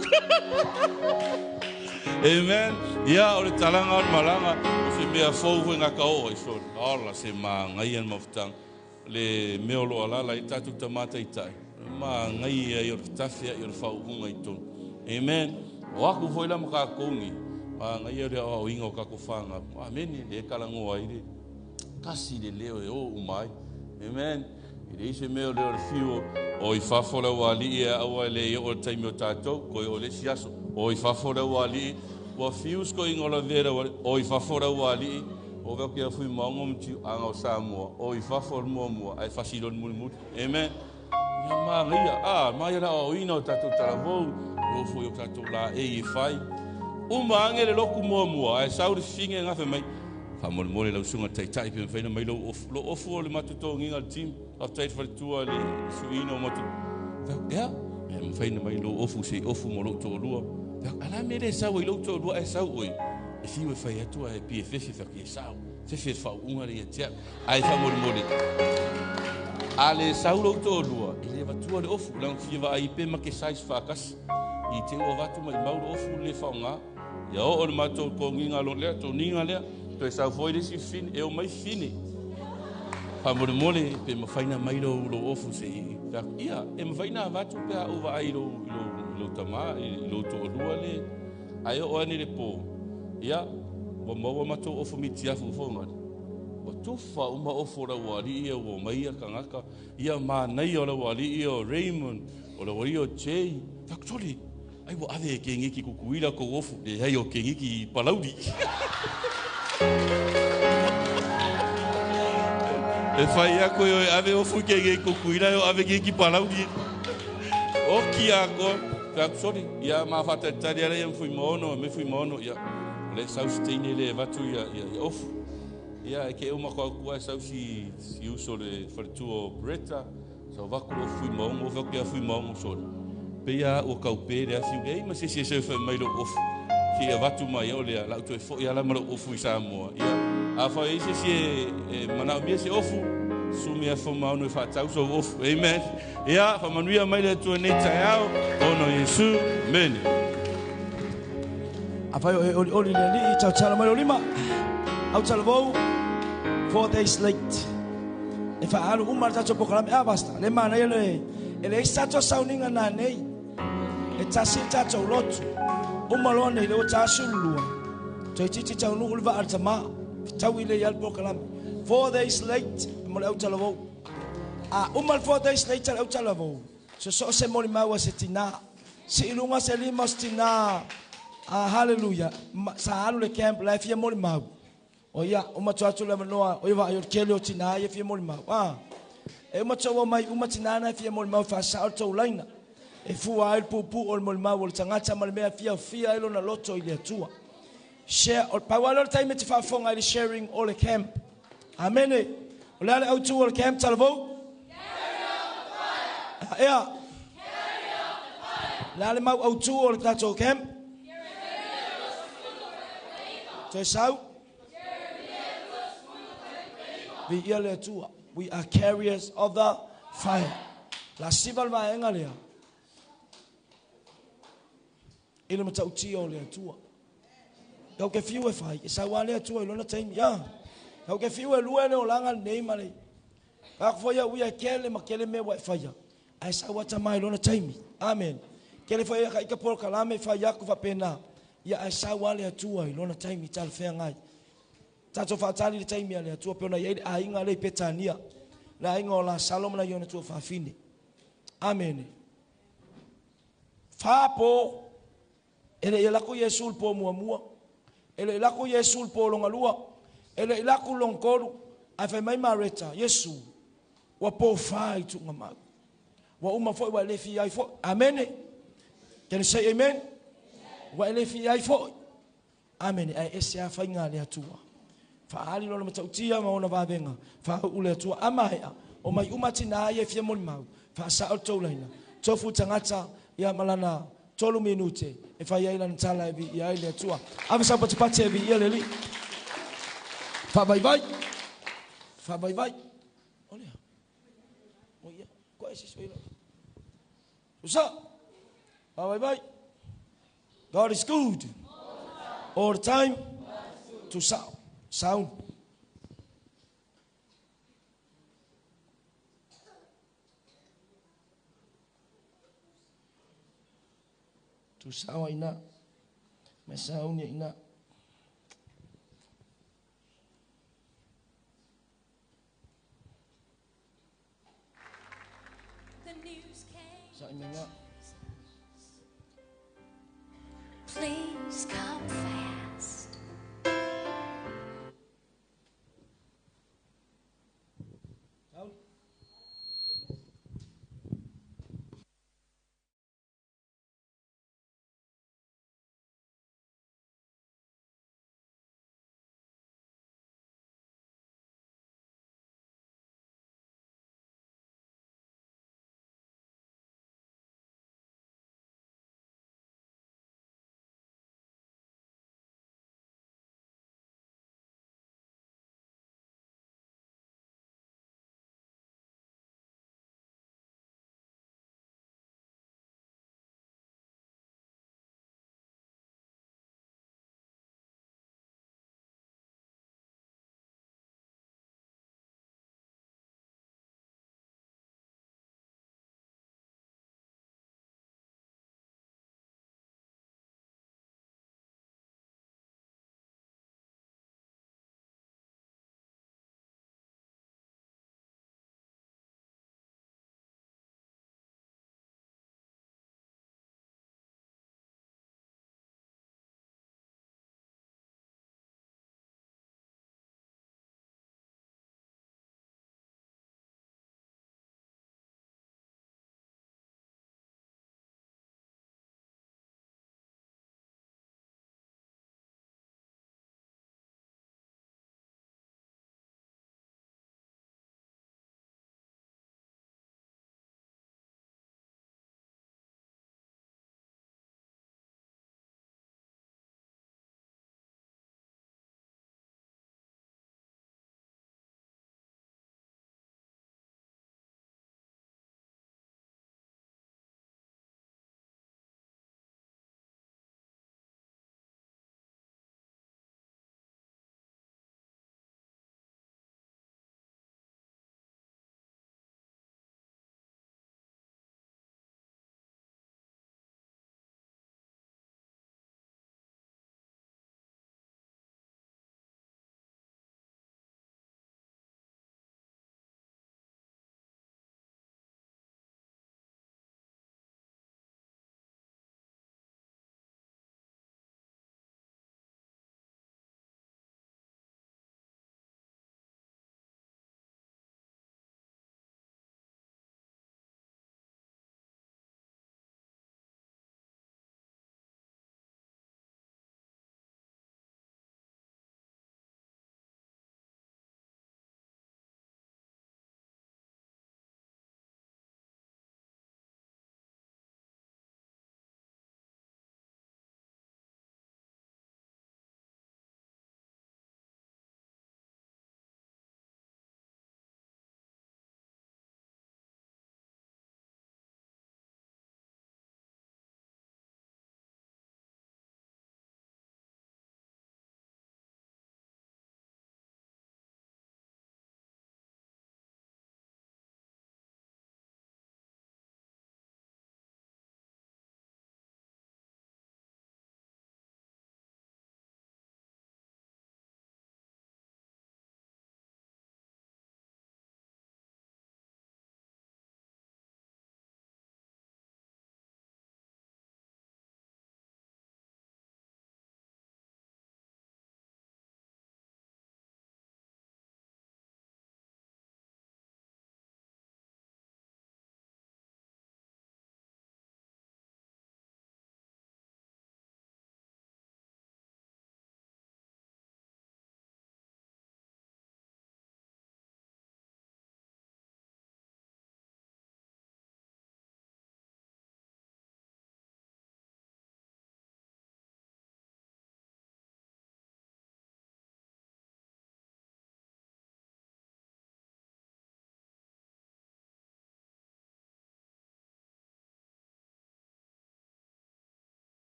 Amen. Ia o le talanga o le malanga o se mea fou foi ngā kao ai so. Ala se ma ngai an mafutang le mea o lo alala i tātou tamata i tai. Ma ngai ia i o le tawhia i o le whauhunga i tonu. Amen. O aku foi la maka kongi. Ma ngai ia le au inga o kako whanga. Amen. Le kalangoa i le kasi le leo e o umai. Amen. I le ise mea o leo le whio o i whafo lau ali e aua le i o le taimi o tātou, koe o le siaso. O i whafo lau ali, ua whius ko ingo la vera, o i whafo lau ali, o veo kia fui maungo mtiu anga o Samoa, o i whafo le mua mua, ai whasilo le muri muri. Amen. Ia maa ngia, a, maa ia la o ina o tātou taravou, o fui o tātou la e i whai. Uma ange le loku mua mua, ai sau le whinge ngawhe mai. Whamole lau sunga taitai pe mwhaina mai lau ofu, lau ofu o le matuto nginga le team. After i whare le suina o matu. Ea, e mwhaina mai lau ofu se ofu mo lau tō lua. Ala me le sau i lau tō lua e sau oi. E whiu e whai atua e pie whiwhi whiwhi e sau. Whiwhi e whau unga le ia tia. Ai whamole mole. A le sau lau tō lua, e le vatua le ofu. Lang whia wa ai pe ma ke size whakasi. I te ua vatu mai mau le ofu le whaonga. Ia o le mātou ko nginga lo lea, tō ninga lea. Toe sau foi le si fine, e o mai fine. Whamole mole, pe mawhaina mai lo ofu se i. Ia, e mawhaina vatu pe a uwa ai lo tama, i lo tō lua le. Ai o ane le pō. Ia, wa maua matou ofu mi tiafu fo ngari. Wa tufa uma ofu la wali ia wa mai ia kangaka. Ia mānai o la wali ia o Raymond, o la wali o Jay. Whakutori, ai wa ave e ke ngiki kukuila ko ofu, le hei o ke ngiki palauri. E whai ako e ave ofu ke ngiki kukuila o ave ke ngiki palauri. Oki ako. Ka sorry. Ia ma fa tali ala ia fui mono, me fui mono ia. Le sau si teine le vatu ia ia ia ofu. Ia e ke uma ko ku sau si si uso le faletua o Bretta. Sa vaku lo fui mono, o fa fui mono sorry. Pe ia o kau pe le afiu ei ma se se se fa mai lo ofu. Si e vatu mai o le la tu fo ia la ma lo ofu i Samoa. Ia a fa e se se mana o se ofu. Sumia fo maunu e whaatau so ofu. Amen. Ia, whamanuia mai le atua nei taeao. Ono Yesu. Amen. A whai o e oli oli le alii, tau tala mai o lima. Au tala vau, 4 days late. E whaalu uma le tatou pokalame. A basta, le mana ia le, e le isi tatou sauninga nā nei. E tasi le tatou lotu. Uma loa nei le o tāsululua. Toi titi tau nuu le vaa le tamā. Tau i le ia le pokalame. 4 days late. Mo le au tala vau. A uma le 4 days late le au tala vau. So so se moli maua se tina. Si ilunga se lima se tina. Ah, hallelujah. Sa alu le camp la fia moli mau. O ia, uma tu atu le manoa, o ia wa o kele o tina ia fia moli mau. Ah. E uma tu mai uma tina na fia moli mau fa sa o tau laina. E fua ai pupu o le moli mau o le tangata ma le mea fia fia ilo na loto i le atua. Share o pa walo time te whaafonga i le sharing o le camp. Amen. O le ale au tu o le camp talavou. Carry on the fire. Ea. Carry on the fire. Le ale mau au tu o le tatou camp. Te sau. Vi ia le atua. We are carriers of the fire. La siva le vaenga lea. I le matautia o le atua. Kau ke fiu e whai. E sau a le atua i lona taimi. Ya. Kau ke fiu e lua le o langa nei ma le. Ka fo ia uia kele ma kele me wa e whaia. Ai sau ata mai lona taimi. Amen. Kele whaia ka ika por kalame whai aku whapena. Ia ai sau a le atua i lona taimi tal whea ngai. Tato whaatali le taimi a le atua pe ona ia i le ainga le i Petania. Le ainga o la Salomona i ona tua whawhine. Amen. Whāpo. E le ia lako Yesu le pō mua mua. E le lako Yesu le pō longa lua. E le lako long koru. Ai whai mai Mareta, Yesu. Wa pō whai tunga mau. Wa uma foi wa le fi ai foi. Amen. Can you say amen? Wa le fi ai foi. Amen. Ai ese a whainga le atua. Whaali lona matautia ma ona vavenga. Wha ule atua amahea. O mai umatina ai e fia moli mau. Wha sa o tau laina. Tofu tangata ia malana 3 minute. E whai ai lana tala e vi ia ai le atua. Ave sa patipati e vi ia le li. Wha vai vai. Wha vai vai. Olea. O ia. Ko e sisi o ilo. Usa. Wha vai vai. God is good. All the time. To sound. Sound. Tu sawa ina. Me sound ina. The news came. Sa ina. Please come fast.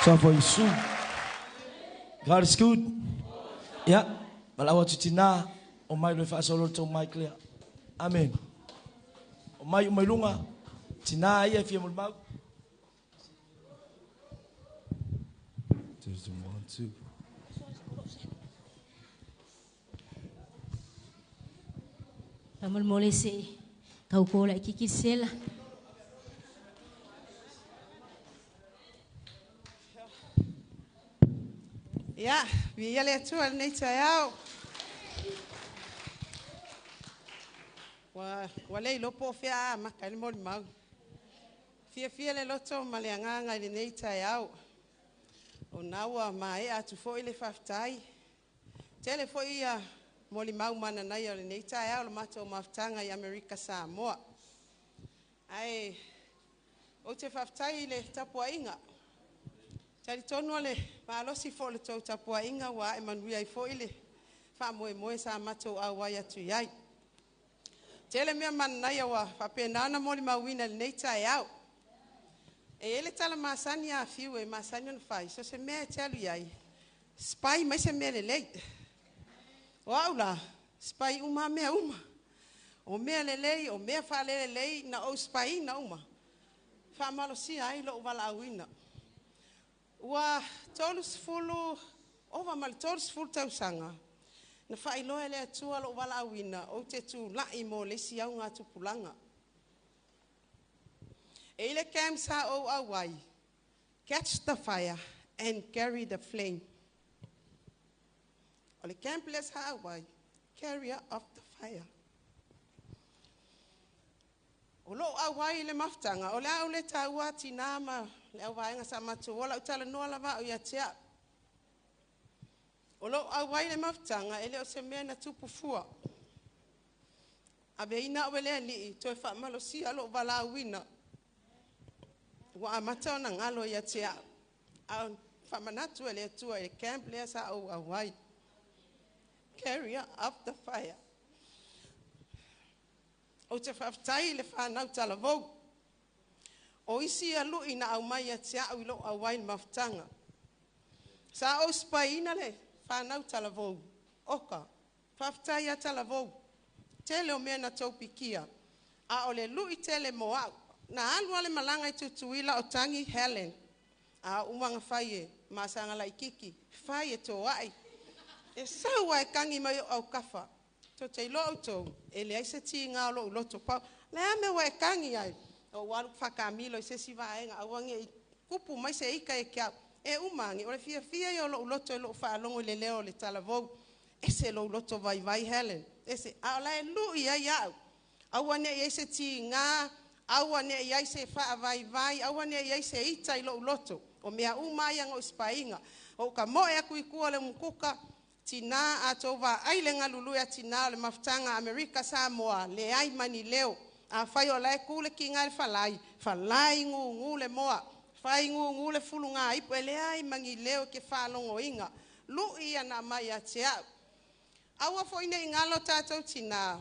Suafa o Iesu. God is good. Ia, valaau atu tinā, omai loa e faasolo le tou mic lea. Amen. Omai uma i luga, tinā ia e fia molimau. Two, one, two. Faamolemole se i tauko laitiiti le sela. Ia, viia le Atua i lenei taeao. Ua, ua le iloa po o fea a amata ai le molimau. Fiafia le loto ma le agaga i lenei taeao. O na ua maea atu foi le faafetai. Tele foi ia molimau mananaia o lenei taeao o le matou mafutaga i Amerika Samoa. Ae ou te faafetai i le tapuaiga. Talitonu o le malosi foi o le tou tapuaiga ua ae manuia ai foi le faamoemoe sa matou auai atu i ai. Tele mea mananaia ua faapena ona molimauina i lenei taeao. E i ai le tala masani a Fiu e masani ona fai, so se mea e te alu i ai, spy mai se mea lelei. O au la, spy uma mea uma. O mea lelei, o mea faalelelei, na ou spyina uma. Faamalosia ai lou valaauina. Ua 30, ova ma le 30 tausaga, na faailoa e le Atua lou valaauina, ou te tulai mo le isi augatupulaga. E i le camp sa ou auai, catch the fire and carry the flame. O le camp lea sa auai, carrier of the fire. O lou auai i le mafutaga, o le a ou le taua tinā ma le auvaega sa matou ola, ou talanoa lava au ia te au. O lou auai i le mafutaga, e le o se mea na tupu fua. Aveina au e le Alii, toe faamalosia lou valaauina. Ua amata ona galo ia te au. A faamanatu e le Atua i le camp lea sa ou auai. Carrier of the fire. Ou te faafetai i le fanau talavou. O isi ia lui na aumai ia te au i lou auai i le mafutaga. Sa ou spaiina le fanau talavou. Oka, faafetai ia talavou. Tele o mea na tou pikia. A o le lui tele mo au. Na alu lava le malaga i Tutuila o tagi Helen. A o umaga fai e masaga laititi, fai e toai. E sau lava e tagi mai ou aukafa. Tou te iloa outou, e leai se tiga o lou loto pau. Le a mea ua e tagi ai? Ou alu faakamilo i se isi vaega, aua ne i tupu mai se ita ia te au. E uma ane, o le fiafia ia o lou loto i lou faalogo i le leo o le talavou. Ese lou loto vaivai, Helen. Ese, a o la e lui ai au. Aua ne i ai se tiga, aua ne i ai se faavaivai, aua ne i ai se ita i lou loto. O mea uma ia na ou spaiga. Ou tamoe atu i tua o le umukuka, Tinā, a tou vaai le galulue a tinā o le mafutaga a Amerika Samoa, leai ma ni leo. Afai o la e ku le kiga i le falai, falai gugu le moa, fai gugu le fulugaipo, e leai ma ni leo e ke faalogoina. Lui ia na aumai ia te au. Aua foi ne i galo tatou tinā,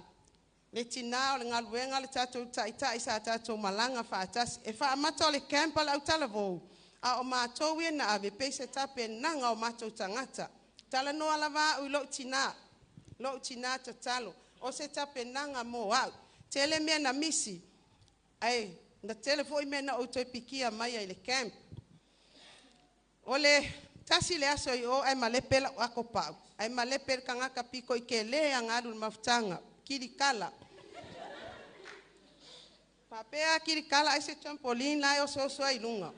le tinā o le galuega a le tatou Taitai sa tatou malaga faatasi. E faamata o le camp a le autalavou, a o matou ia na ave pei se tapenaga o matou tagata. Talanoa lava au i lou tinā, lou tinā tatalo, o se tapenaga mo au. Tele mea na misi, ae na tele foi mea na ou toe pikia mai ai i le camp. O le tasi le aso i o ae malepe lau ato pau, ae malepe le tagata pito i kele aga alu i le mafutaga, kilikala. Faapea kilikala ai se trampoline la e osooso ai i luga.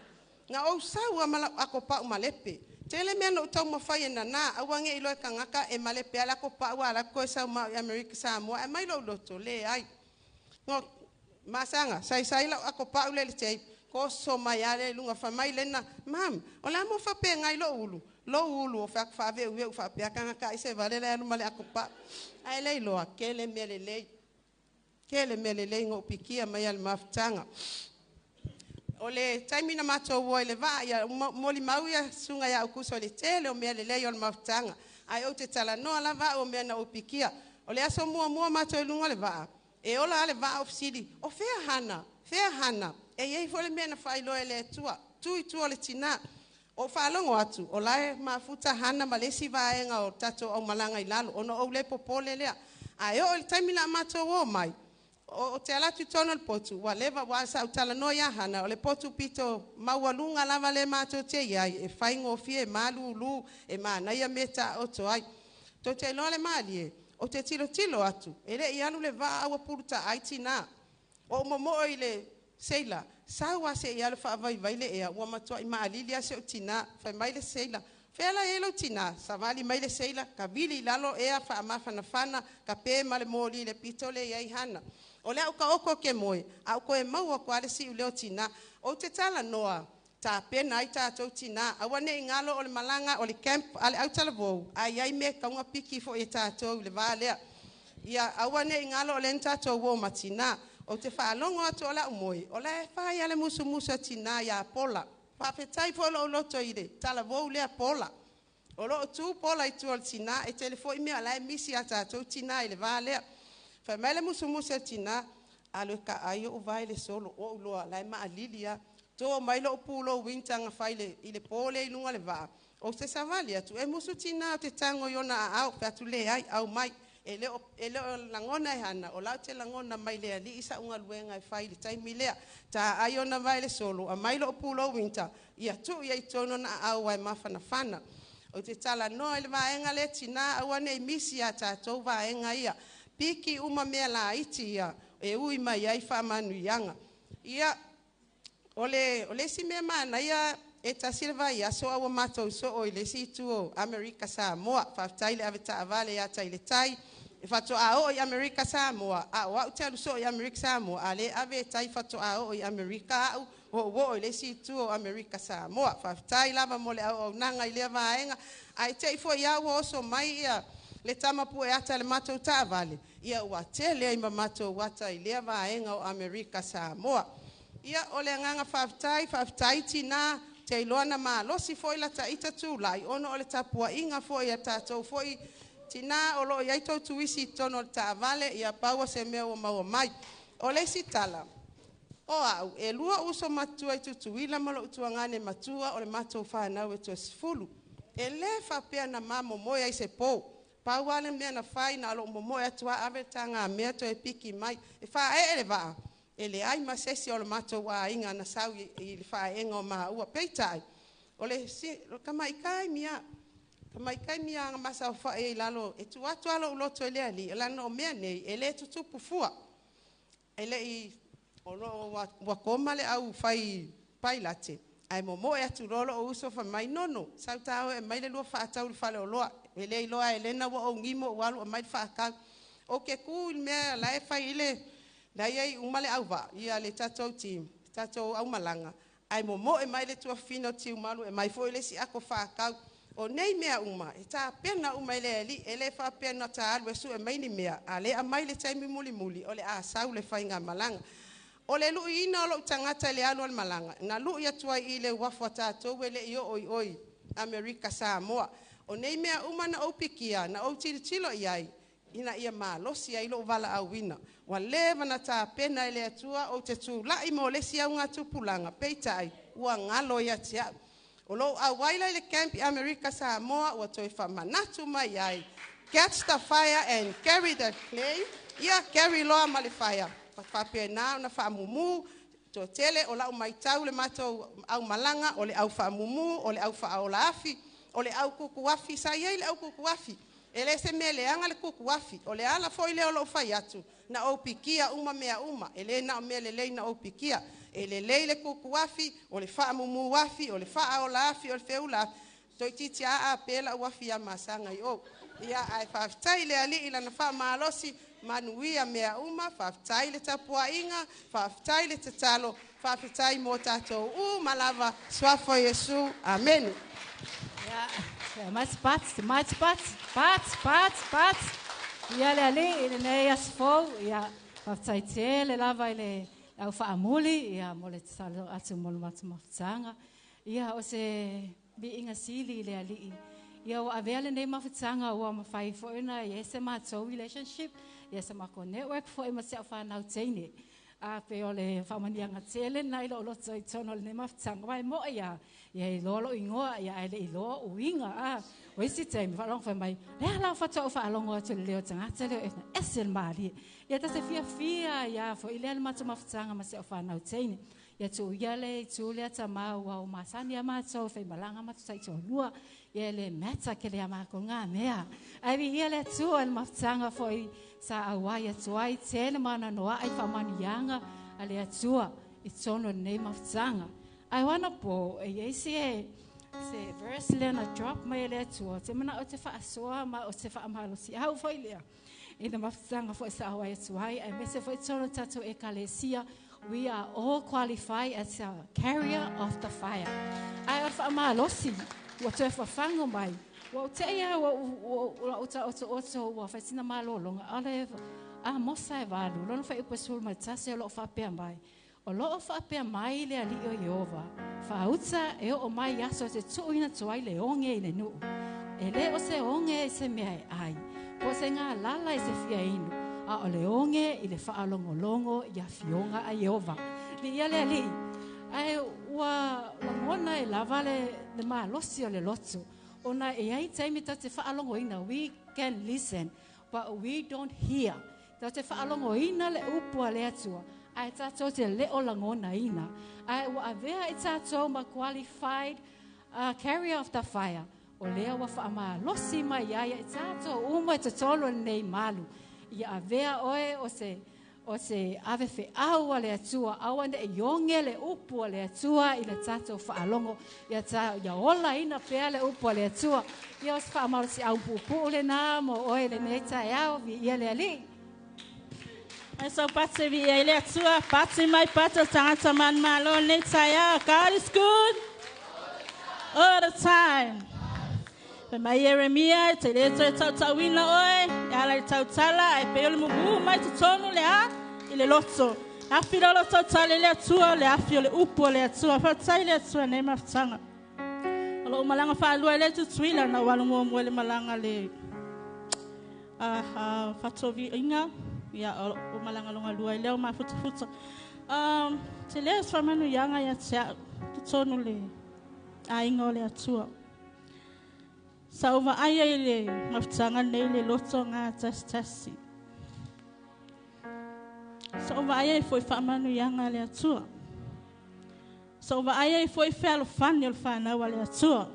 Na ou sau lava ma lau ato pau malepe. Tele mea na ou taumafai e nana, aua ne i iloa e tagata e malepe lava le ato pau a la toe sau ma au i Amerika Samoa ae aumai lou loto, leai. No, masaga, saisai lau ato pau lea i le tape, toso mai lava lea i luga, fai mai Lena, Mum, o le a mo faapena i lou ulu? Lou ulu, o fai atu faaveuveu faapea, tagata ai se vale la e alu ma le ato pau. Ae le iloa, tele mea lelei. Tele mea lelei na ou pikia mai a le mafutaga. O le taimi na matou o ai i le vaa, ia molimau ia susuga ia Aukuso i le tele o mea lelei o le mafutaga. Ae ou te talanoa lava au o mea na ou pikia. O le aso muamua matou i luga o le vaa, e ola lava le vaa o fesili, O fea Hana? Fea Hana? E i ai foi le mea na faailoa e le Atua, tu i tua o le tina. O faalogo atu, o lae mafuta hana ma le isi vaega o tatou aumalaga i lalo, ona ou le popole lea. Ae oo i le taimi la matou o mai, o te ala atu i totonu o le potu, ua leva, ua sa ou talanoa ia Hana, o le potu pito maualuga lava le matou te i ai, e faigofie, e malulu, e manaia mea e taooto ai. Tou te iloa le malie, ou te tilotilo atu, e le i alu le vaa a ua pulutaai tinā. Ou momoo i le seila, sau lava se i alu faavaivai le ea, ua matuai maalili lava si ou tinā. Fai mai le seila, fea la e i ai lou tinā? Savali mai le seila, kavili i lalo ea faamafanafana, kape ma le moli i le pito lea e i ai Hana. O le a ou taoto ou te moe, a ou toe maua atu lava le siuleo o tinā. Ou te talanoa, tapena ai tatou tinā. Aua ne i galo o le malaga o le camp a le autalavou, a i ai mea e tatau ona piki foi e tatou i le va lea. Ia aua ne i galo o lea na tatou o ma tinā. Ou te faalogo atu o lau moe, o la e fai lava le musumusu a tinā ia Pola. Faafetai foi lou loto i le talavou lea Pola. O lo o tu Pola i tua o le tinā, e tele foi mea o la e misi ia tatou tinā i le va lea. Fai mai le musumusu a tinā, alu e taai ou vae i le solo, ou iloa o la e maalili lava. To mai lou pulou winter na fai i le po lea i luga o le vaa, ou te savali atu, e musu tinā ou te tago i ona aao, fai atu leai, aumai. E le o lagona e Hana, o la ou te lagona mai le alii sau galuega e fai i le taimi lea. Taai ona vae i le solo, aumai lou pulou winter, ia tuu i ai i totonu ona aao aua e mafanafana. Ou te talanoa i le vaega lea tinā, aua ne i misi ia tatou vaega ia. Piki uma mea laiti ia e ui mai ai faamanuiaga. Ia, o le isi mea manaia e tasi le vaiaso a ua matou soo i le isi itu o Amerika Samoa. Faafetai i le avetaavale ia Tailetai. E faatoa oo i Amerika Samoa, a o au te alu soo i Amerika Samoa, a le ave e tai faatoa oo i Amerika au, o ou oo i le isi itu o Amerika Samoa. Faafetai lava mo le auaunaga i lea vaega. Ae te i foi lava ua oso mai ia le tama pueata i le matou taavale, ia ua tele ai ma matou ata i lea vaega o Amerika Samoa. Ia, o le agaga faafetai, faafetai tinā, te iloa na malosi foi lata ita tulai ona o le tapuaiga foi a tatou foi tinā o lo o i ai tou tuisi i totonu o le taavale, ia pau o se mea ua maua mai. O le isi tala, o au, e lua uso matutua i Tutuila ma lou tuagane matua o le matou fanau e toasefulu. E le faapea na ma momoe ai se po. Pau lava le mea na fai na o lou momoe atu lava ave le tagamea toe piki mai. E faaee le vaa, e leai ma se isi o le matou aiga na sau i le faaeega o maua. Peitai, o le tamaitai mia, tamaitai mia na masaofai ai i lalo, e tuu atu lava lou loto i le alii, leaga o mea nei, e le tutupu fua. E le i, o lo o ua koma le au fai pailate, ae momoe atu loa lou uso fai mai, Nono, sau ta o e aumai le lua faatau i le faleoloa. E le iloa e Lena ua ou gimo ou alu aumai le faatau. Ou te tu i le mea la e fai i le, la e i ai uma le auvaa, ia le tatou team, tatou aumalaga, ae momoe mai le tuafafine o Tiumalu e aumai foi le isi ato faatau. O nei mea uma, e tapena uma e le alii, e le faapea na ta alu e sue mai ni mea, a le aumai le taimi mulimuli, o le a sau le faigamalaga. O le luiina o lou tagata i le alu o le malaga, na lui atu ai i le uafu a tatou e le i oo i oi Amerika Samoa. O nei mea uma na ou pikia, na ou tilotilo i ai, ina ia malosi ai lou valaauina. Ua leva na tapena e le Atua ou te tulai mo le isi augatupulaga, peitai, ua galo ia te au. O lou auai la i le camp i Amerika Samoa, ua toe faamanatu mai ai, catch the fire and carry the flame. Ia, carry loa ma le fire. Faapena ona faamumu, toatele o lau maitau le matou aumalaga, o le au faamumu, o le au faaola afi, o le au kukuafi. Sa i ai le au kukuafi. E le se mea leaga le kukuafi. O le ala foi lea o lou fai atu, na ou pikia uma mea uma. E le na o mea lelei na ou pikia. E lelei le kukuafi, o le faamumu afi, o le faaola afi, o le feula afi. Toeitiiti a a pe lau afi ia masaga i ou. Ia, ae faafetai le alii lana faamalosi, manuia mea uma, faafetai le tapuaiga, faafetai le tatalo, faafetai mo tatou uma lava, suafa o Iesu, amene. Ia, mai se pati, mai se pati, pati, pati, pati. Ia le alii i lenei aso fou, ia, faafetai tele lava i le au faamuli, ia, mo le tatalo atu mo le matou mafutaga. Ia, o se viiga sili i le alii. Ia, ua avea lenei mafutaga ua mafai foi ona i ai se matou relationship, ia se matou network foi ma si au fanau teine. A pe o le whaamanianga tele nai lo loto i tono le nema mafutaga wai mo ia ia i loa lo ingoa ia ai le i loa uiga a o isi taimi faalogo fai mai lea la faatoa ou faalogo atu le leo tagata leo e ese le malie ia tase fiafia ia foʻi lea le matou mafutaga ma se o fanau teine ia tuu ia le itu lea tamā ua o masani a matou faimalaga matou taitoalua ia le mata ke le amakou ngā mea. Ai vi ia le atua le mafutaga foʻi sa auai atu ai tele mana noaʻai faamaniaga a le atua i tonu lenei mafutaga. Ai wana po e iai se se verse lea na drop mai le atua te mana o te faasoa ma o te faamalosi au foʻi lea i le mafutaga foʻi sa auai atu ai ai mese foʻi tonu tatou ekalesia. We are all qualified as a carrier of the fire. Ai o faamalosi ua toe fafago mai ua ou teʻi a ua ua uta oto oto ua faisina malologa ale a mosa e valu lona faiupu e 11 o loo faapea mai o loo faapea mai le alii o Ieova faauta e oo mai aso te tuuina atu ai le oge i le nuu e lē o se oge i se mea e ai po se galala i se fia inu a o le oge i le faalogologo i afioga a Ieova li ia le alii ae ua lagona e lava le malosi o le loto ona e ai taimi ta te faalogoina. We can listen but we don't hear. Ta te faalogoina le upu a le atua ae tatou te leo lagonaina ae ua avea i tatou ma qualified carrier of the fire o lea ua faamalosi mai ai i tatou uma i totonu o lenei malu ia avea oe o se ave feau a le atua aua ne i oge le upu a le atua i le tatou faalogo ia ta ia ola ina pea le upu a le atua ia o se faamalosi au puupuu lenā mo oe lenei taeao vi ia le alii. Ai so patse vi ia le atua patse mai patse tagata manumalo nei taeao. God is good all the time. Fai mai Ieremia e te le toe tautauina oe e ala i tautala ai pe o le mumu mai totonu le a i le loto. Afi lo tautala i le atua le afi o le upu o le atua faafetai le atua nei mafutaga. O lou malaga faalua i le tutuila na ua alu muamua le malaga le faatoviiga ia o malaga longa lua i lea o mafutafuta. Te lea se faamanuiaga ia te au totonu le aiga o le atua. Sa ou vaai ai le mafutaga nei le loto gā tasitasi. Sa ou vaai ai foi faamanuiaga a le atua. Sa ou vaai ai foi fealofani o le fanau a le atua.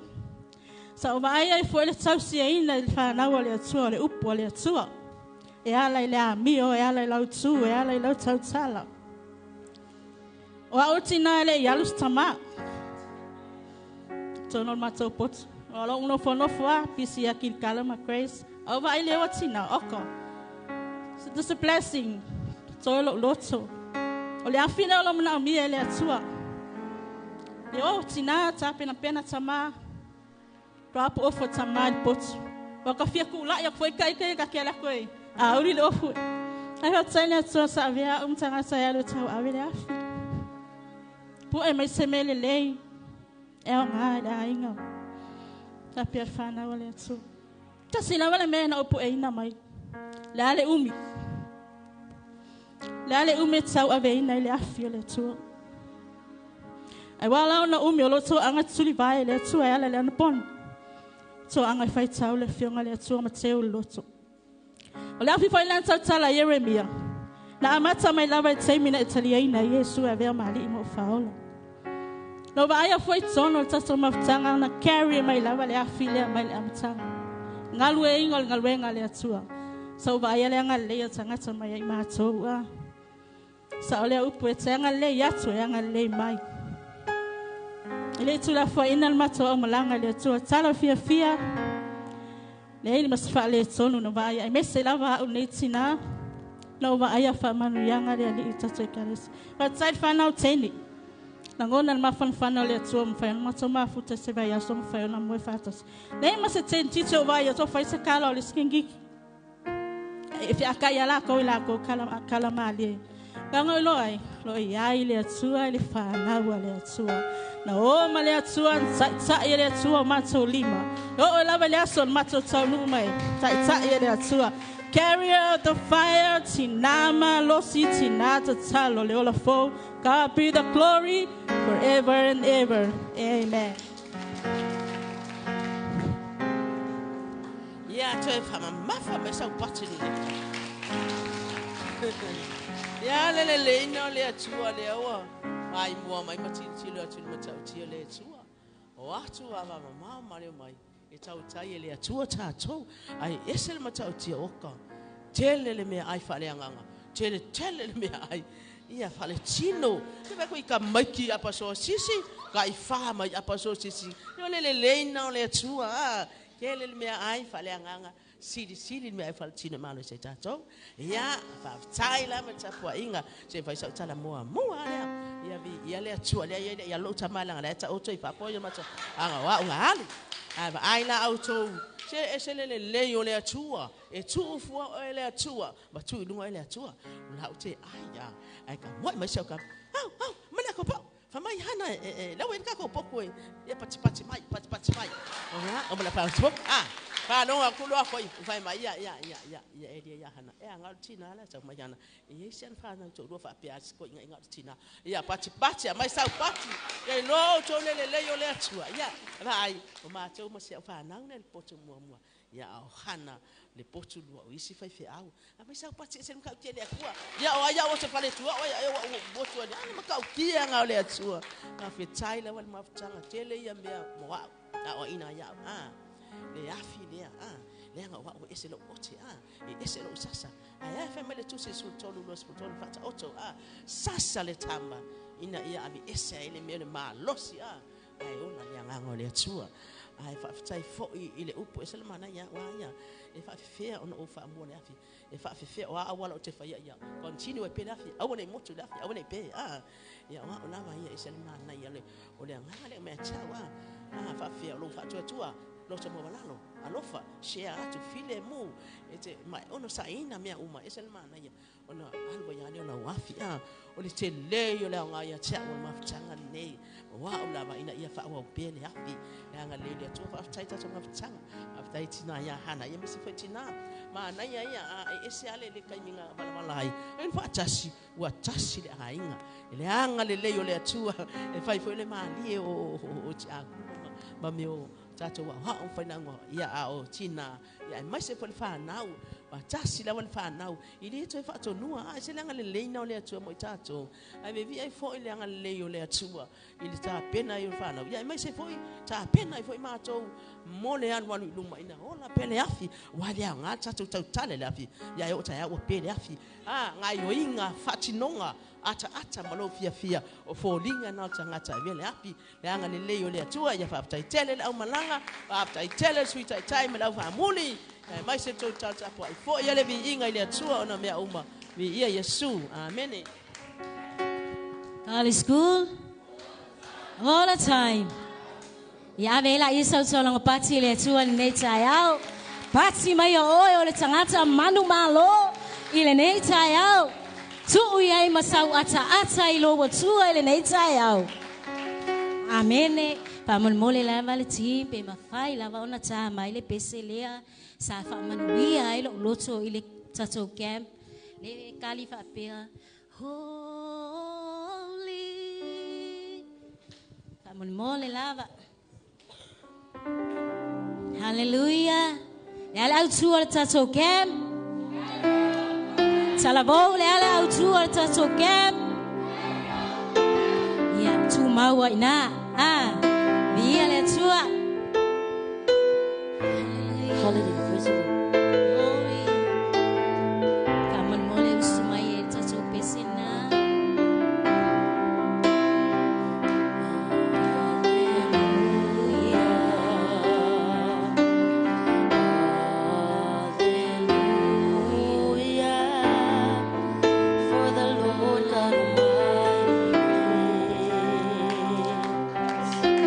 Sa ou vaai ai foi le tausiaina i le fanau a le atua o le upu a le atua. E ala i le amio, e ala i lau tū, e ala i lau tautala. O au tina le i alu se tamā. Tonu o le matou poto. O lou nofonofo a, pisi ia kilikala ma Grace. Au vaai le tina, oko. So this a blessing. Toe lou loto. O le afina o lo mana mia e le atua. Le o tina, tā pena pena tamā. Rapo ofo tamā i le poto. Waka fia kūlai a koe kai kai ka kia la koe. A uri le ofu. Ai faafetai le atua sa avea au ma tagata e alu e tau ave le afi. Puʻe mai se mea lelei e aogā i le aiga. Ta pea le fanau a le atua. Tasi lava le mea na ou puʻeina mai. Le a le umi. Le a le umi e tau aveina i le afi o le atua. Ai wā lao na umi o lo toaga tulivae le atua e ala le anapono. Toaga e faitau le afioga le atua ma teu le loto. O le afi foi lana tautala Ieremia. Na amata mai lava e taimi na e taliaina Iesu e avea ma alii ma o faaola. Na vaaia foi tonu o le tatou mafutaga na carry mai lava le afi lea mai le amataga. Galueaiga o le galuega a le atua. Sa ou vaaia le agalelei o tagata mai ai matou a. Sa o lea upu e te agalelei atu e agalelei mai. E le i tulafoaina le matou aumalaga i le atua. Tala fiafia. Leai le ma se faaletonu na vaaia ai mese lava au nei tinā. Na ou vaaia faamanuiaga le alii i tatou ekalesia. Faafetai le fanau teine. Lagona le mafanafana o le atua mafai ona matou mafuta se vaiaso mafai ona moe faatasi. Leai ma se tentiti o vaai atu o fai se kala o le sikingiki. E feakai a lakou i lakou kala, kala malie. Laga o loa ai, lo iai le atua i le fanau a le atua. Na o ma le atua, na taʻitaʻi e le atua o matou lima. E oo lava i le aso o le matou taunuu mai, taʻitaʻi e le atua. Carrier of the fire, tina malosi, tina tatalo le ola fou. God be the glory forever and ever. Amen. Ia toe whamamafa me sau pati ni. Ia le le leina o le atua le aua. Ai mua mai matili atu le matautia le atua. O atu a whamamao ma leo mai. E tau tai e le atua tātou. Ai ese le matautia oka. Tele le mea ai whaleanganga. Tele tele le mea ai. Ia whale tino. Te wako i ka maiki apasoa sisi. Ka i wha mai apasoa sisi. Leo le le leina o le atua. Kele le mea ai whaleanganga. Sili sili le mea ai whale tino malo se tātou. Ia whaftai la me tapua inga. Se whai sau tala mua mua lea. Ia vi ia le atua lea ia ia lo tamalanga lea ta oto i whapo ia mata. Anga wa unga alu. Ai va ai la auto. Se ese le le le o le atua. E tu fua o le atua. Ma tu ilunga le atua. Ula o te ai ia. Ai ka moi mai sau ka. Au au mana ko pa. Fa mai hana e la wen ka ko poko e. Ia pati pati mai pati pati mai. O la o mala pa o ah. Fa no a kulo a koi fa mai ia ia ia ia ia e ia hana. E anga tina la sau mai hana. E ese an fa na to ro fa pia ko inga inga tina. Ia pati pati mai sau pati. Ia lo to le le le o le atua. Ia va ai o ma to mo se fa na le poto mua mua. Ia o hana le potu lua o isi fai fe au. A mai sau pati se mka utia le atua. Ia o ia o se fale tua o ia o motu ani ana mka utia nga o le atua. Ka fe tai la wal maftanga tele ia mea mo au. A o ina ia a. Le afi lea a. Le nga o ese lo ote a. E ese lo sasa. A ia fe mele tu se sul tolu lo sul tolu fata oto a. Sasa le tamba ina ia abi ese ele mea le malosi a. Ai ona le anga le atua. Ai whawhitai fo i le upu e salamana ia wa ia e whawhia ona o whaamua le afi e whawhia o a awala o te whaia ia continue e pe le afi awa nei motu le afi awa nei pe a ia wa o lava ia e salamana ia le o le anga le mea tau a a whawhia o lo whaatuatua loto mo walalo alofa share atu file mu e te mai ono saina mea uma e salamana ia ona alwa ia le ona wafi a o le te lei o le anga ia te au mafutanga nei wa o lava ina ia whaua o pele afi le anga le le atua whaftai tato mafutanga whaftai tina ia hana ia misi fai tina ma na ia ia a e ese ale le kaiminga wala ai e whaatasi ua tasi le ainga le anga le lei o le atua e whai fo le malie o te aku ma meo tato wa ha o whainanga ia a o tina ia e maise fo le whanau wa tasi la wa le whanau i le toe whaatonua a se le anga le leina o le atua mo i tato ai me vi ai fo i le anga le lei o le atua i le tā pena i o le whanau ia e maise fo i tā pena i fo i mātou mo le anu anu i luma ina ola pele afi wa le au ngā tatou tautale le afi ia e o tai au pele afi a ngai oinga whaatinonga ata ata malo fia fia o fōlinga nā o tangata e vele api le anga le lei o le atua ia whaaftai tele le au malanga whaaftai tele sui tai tai me lau whaamuli e mai se tau tau tapu ai fo ia le vi inga i le atua ona mea uma vi ia Yesu. Amen. God is good all the time. Ia vela isa o pati le atua le nei tai au. Pati mai o oe o le tangata manu malo i le nei tai au. Tuu iai masau ata ata i lo watua i le nei tai au. Amene. Pamolmole lava le timpe mawhai lava ona tā mai le pese lea. Sa whaamanuia ai lo loto i le tatou camp. Le kali whaapea. Holy. Pamolmole lava. Hallelujah. Le ala au tua le tatou camp. Talavou le ala au tua le tatou camp. Ia tu maua ina. Ah, via le tua. Hallelujah. Glory. Pamolmole usumai e tatou pese na. For the Lord God Almighty reigns.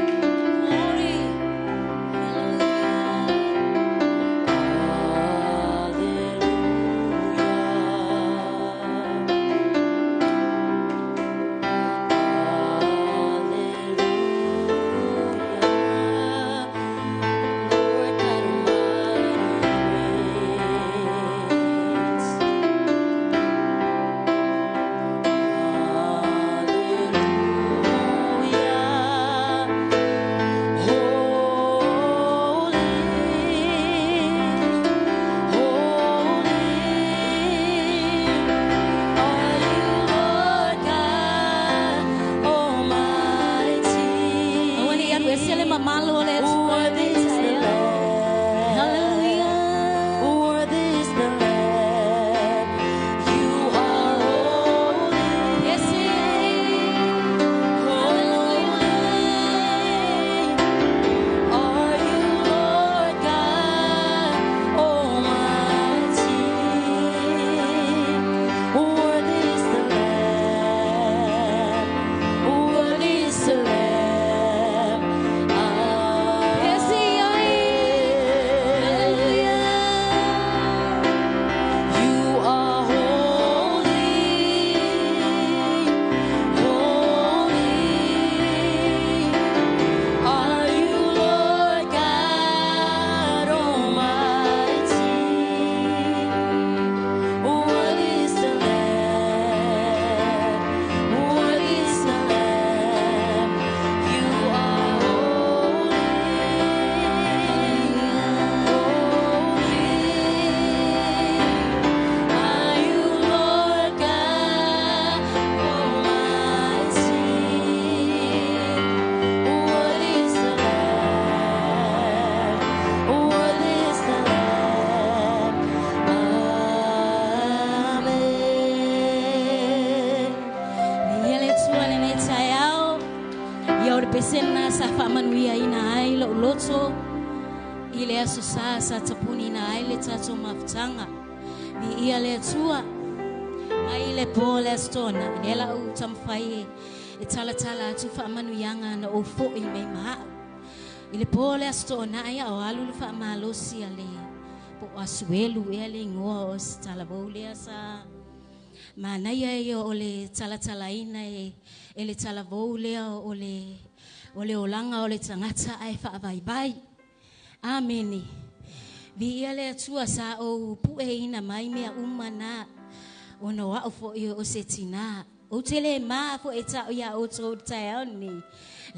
loto i le aso sa sa tapuni na ai le tatou mafutaga. Viia le Atua mai le po le aso toanai lea la ou taumafai e talatala atu faamanuiaga na ou fo'i mai ma a'u. I le po le aso toanai a o alu le faamalosi a le po o asuelu ea le igoa o se talavou lea sa manaia ia o le talatalaina e le talavou lea o le olaga o le tagata ae faavaivai. Amene. Viia le Atua sa ou pu'eina mai mea uma na ona o a'u fo'i o se tinā. Ou te lē mā fo'i e ta'u iā outou taeao lenei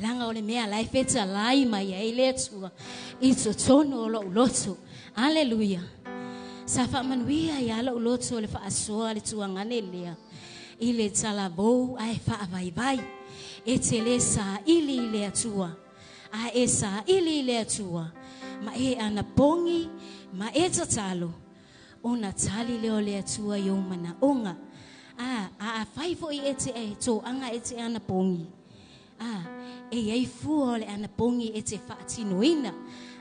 laga o le mea la e fetalai mai ai le Atua i totonu o lo'u loto. Aleluia. Sa faamanuia iā lo'u loto le faasoa le tuagane lea i le talavou ae faavaivai. E te lē saili i le Atua a e saili i le Atua ma e anapogi ma e tatalo ona tali lea o le Atua i ou manaoga. A afai fo'i e te toaga e te anapogi, a e iai fua o le anapogi e te faatinoina.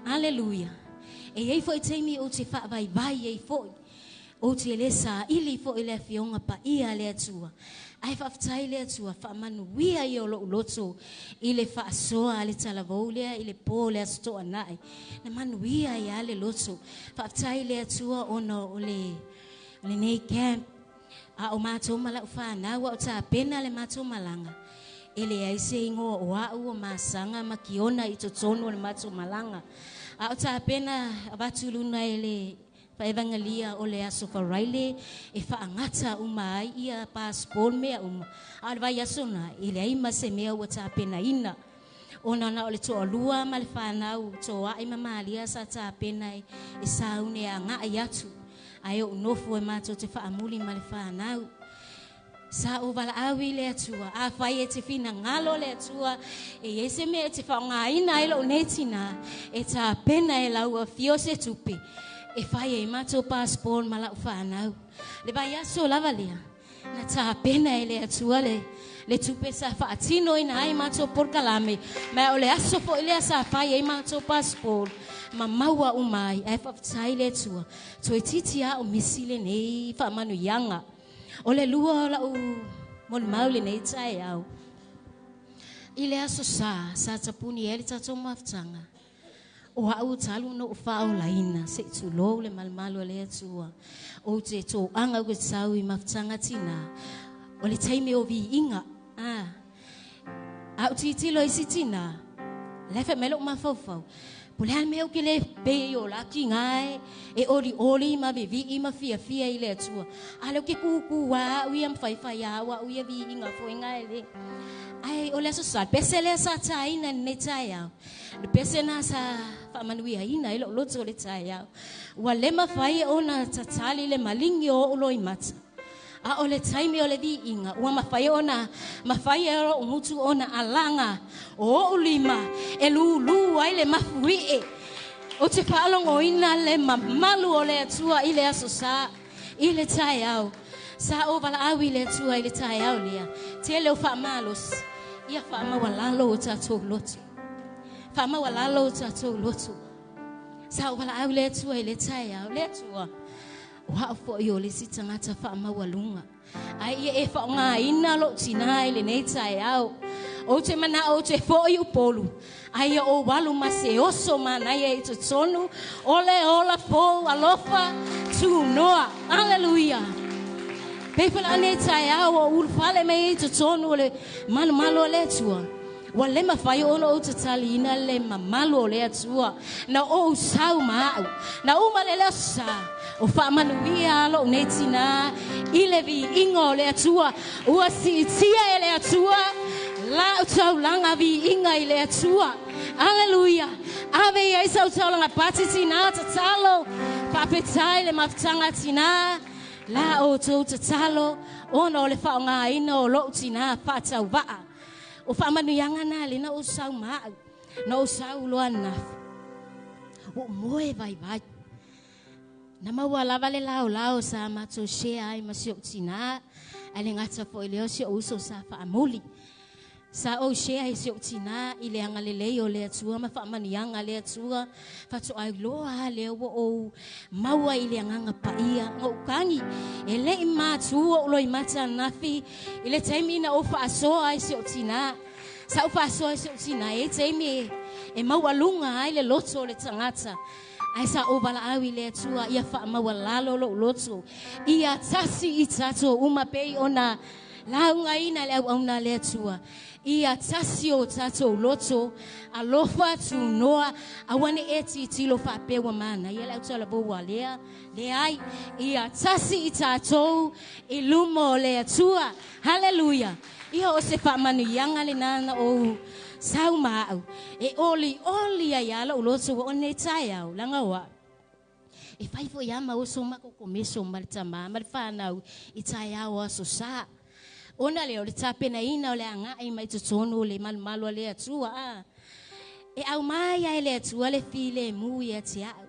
Aleluia. E iai fo'i taimi ou te faavaivai ai fo'i ou te lē saili fo'i le afioga paia a le Atua. Ae faafetai le Atua faamanuia ia o lo'u loto i le faasoa a le talavou lea i le po le aso toanai na manuia ai le loto. Faafetai le Atua ona o lenei camp a o matou ma la'u fanau a o tapena le matou malaga. E leai se igoa o a'u o masaga ma kiona i totonu o le matou malaga. A o tapena avatu luna e le faevangalia o le aso faraile e faagata uma ai ia passport mea uma. A o le vai aso na e leai ma se mea ua tapenaina ona na o le toalua ma le fanau toa'i ma malia sa tapena e saune aga'i atu ae o'u nofo e matou te faamuli ma le fanau. Sa ou valaau i le Atua afai e te finagalo le Atua e iai se mea e te faaaogāina ai lo'u nei tinā e tapena e lau afio se tupe e fai ai matou passport ma la'u fanau. Le vai aso lava lea na tapena e le Atua le tupe sa faatinoina ai matou polokalame ma o le aso fo'i lea sa fai ai matou passport ma maua uma ai. Ae faafetai le Atua toe titi a'u misi lenei faamanuiaga. O le lua o la'u molimau lenei taeao i le aso sa sa tapuni ai le tatou mafutaga o a'u talu ona ou faaolaina se'i tulou le malumalu a le Atua ou te toaga u sau i mafutaga tinā o le taimi o viiga. A'u titilo i si tinā le fai mai lo'u mafaufau po le a le mea ou ke lē pei o lakiga e olioli ma vivi'i ma fiafia i le Atua. A lea ou ke kukū a'u ia ma faifai au a'u ia viiga foega e lē. Ai o le aso sa pese lea sa taina lenei taeao le pese na sa faamanuiaina ai lo'u loto o le taeao ua lē mafai ona tatali le maligi o o'u loimata. A o le taimi o le viiga ua mafai ona mafai e lo'u gutu ona alaga o o'u lima e lūlū ai le mafui'e. Ou te faalogoina le mamalu o le Atua i le aso sa i le taeao. Sa ou valaau i le Atua i le taeao lea tele o faamalosi ia faamaualalo o tatou loto. Faamaualalo o tatou loto. Sa ou valaau i le Atua i le taeao le Atua o a'u fo'i o le isi tagata faamaualuga ai ia e faaaogāina lo'u tinā i lenei taeao. Ou te mana'o ou te fo'i upolu ai ia ou alu ma se oso manaia i totonu o le ola fou alofa tunoa. Aleluia. Pei fo'i lenei taeao o ulufale mai i totonu o le malumalu o le Atua ua lē mafai ona ou tataliina le mamalu o le Atua na ou sau ma a'u na uma le lea sa o faamanuia lo'u nei tinā i le viiga o le Atua ua siitia e le Atua la'u taulaga viiga i le Atua. Aleluia. Ave i ai sau taulaga pati tinā tatalo faafetai le mafutaga tinā la outou tatalo ona o le faaaogāina o lo'u tinā faatauva'a. O faamanuiaga na lena ou sau ma a'u na ou sau loa nafi ua moe vaivai na maua lava le laolao sa matou share ai ma si o'u tinā ae le gata fo'i lea o si o'u uso sa faamuli. Sa ou share i si ou tina i le anga lelei o le atua ma faamaniaga a le Atua faatoa iloa a lea ua ou maua i le agaga paia na ou tagi e le i matu ou loimata anafi i le taimi na ou faasoa ai si ou tina. Sa ou faasoa i si ou tina e taimi e maualuga ai le loto o le tagata. Ae sa ou valaau i le Atua ia faamaualalo lou loto ia tasi i tatou uma pei ona laugaina le auauna a le Atua. Ia tasi o tatou loto, alofa tunoa, aua ne i e tilotilo faapea ua manaia le autalavou ua lea, leai. Ia tasi i tatou i luma o le Atua. Haleluia! Ia o se faamanuiaga lena na ou sau ma au e olioli ai lava lou loto ua o nei taeao, leaga o au. E fai foi lava ma oso ma kokomeso ma le tamā ma le fanau i taeao o aso sa. Ona lea o le tapenaina o le agai mai totonu o le malumalu a le Atua. A e aumai ai le Atua le filemu ia te au.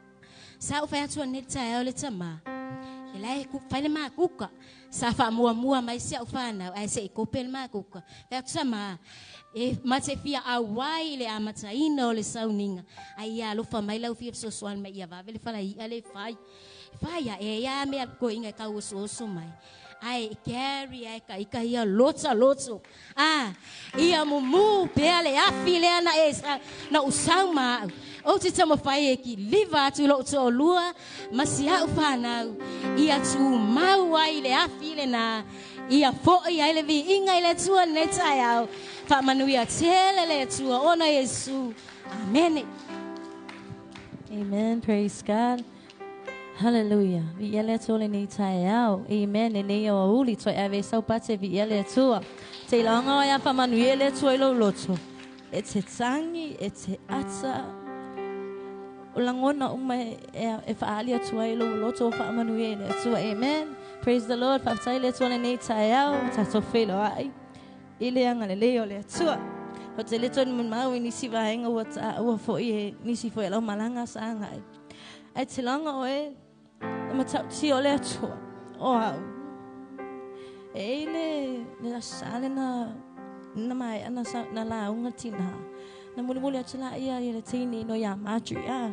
Sa ou fai atu nei le taeao le tamā. E lae fai le makuka. Sa faamuamua mai si au fanau ae se i kope le makuka. Fai atu tamā. E ma te fia auai i le amataina o le sauniga. Ai ia alofa mai lau fia fesoasoani mai ia vave le falai'a le fai. Fai a e ia mea koiga e tauosooso mai. Ai carry ai ka ika ia lota loto. A ia mumu pea le afi lea na e na usau ma au. O te taumafai e kiliva atu lou toalua ma si au fanau. Ia tumau ai le afi lena. Ia fo'i ai le viiga i le Atua lenei taeao. Faamanuia tele le Atua ona Iesu. Amene. Amen. Praise God. Hallelujah. Viia le Atua lenei taeao. Amen. Lenei aoauli toe ave i sau pate viia le Atua. Te iloaga o ia faamanuia le Atua i lou loto. E te tagi, e te ata. O lagona uma e, e, e faaali atu ai lou loto o faamanuia i le Atua. Amen. Praise the Lord. Faafetai le Atua lenei taeao. Tatou feiloai i le agalelei o le Atua. O te le tonu mau i nisi vaega ua taua foi e nisi foi lau malaga sa agai. Ae te laga oe le matautia o le Atua o au. E i le, le aso sa le na, na maea na, sa, na lauga tina. Na mulimuli atu la ia i le teine no ia Marjorie. Ah,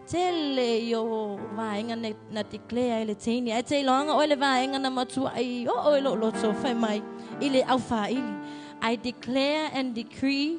tele i o vaega na, na declare ai le teine. Ae te iloaga oe le vaega na matua ai o oe lou loto fai mai i le aufaili. I declare and decree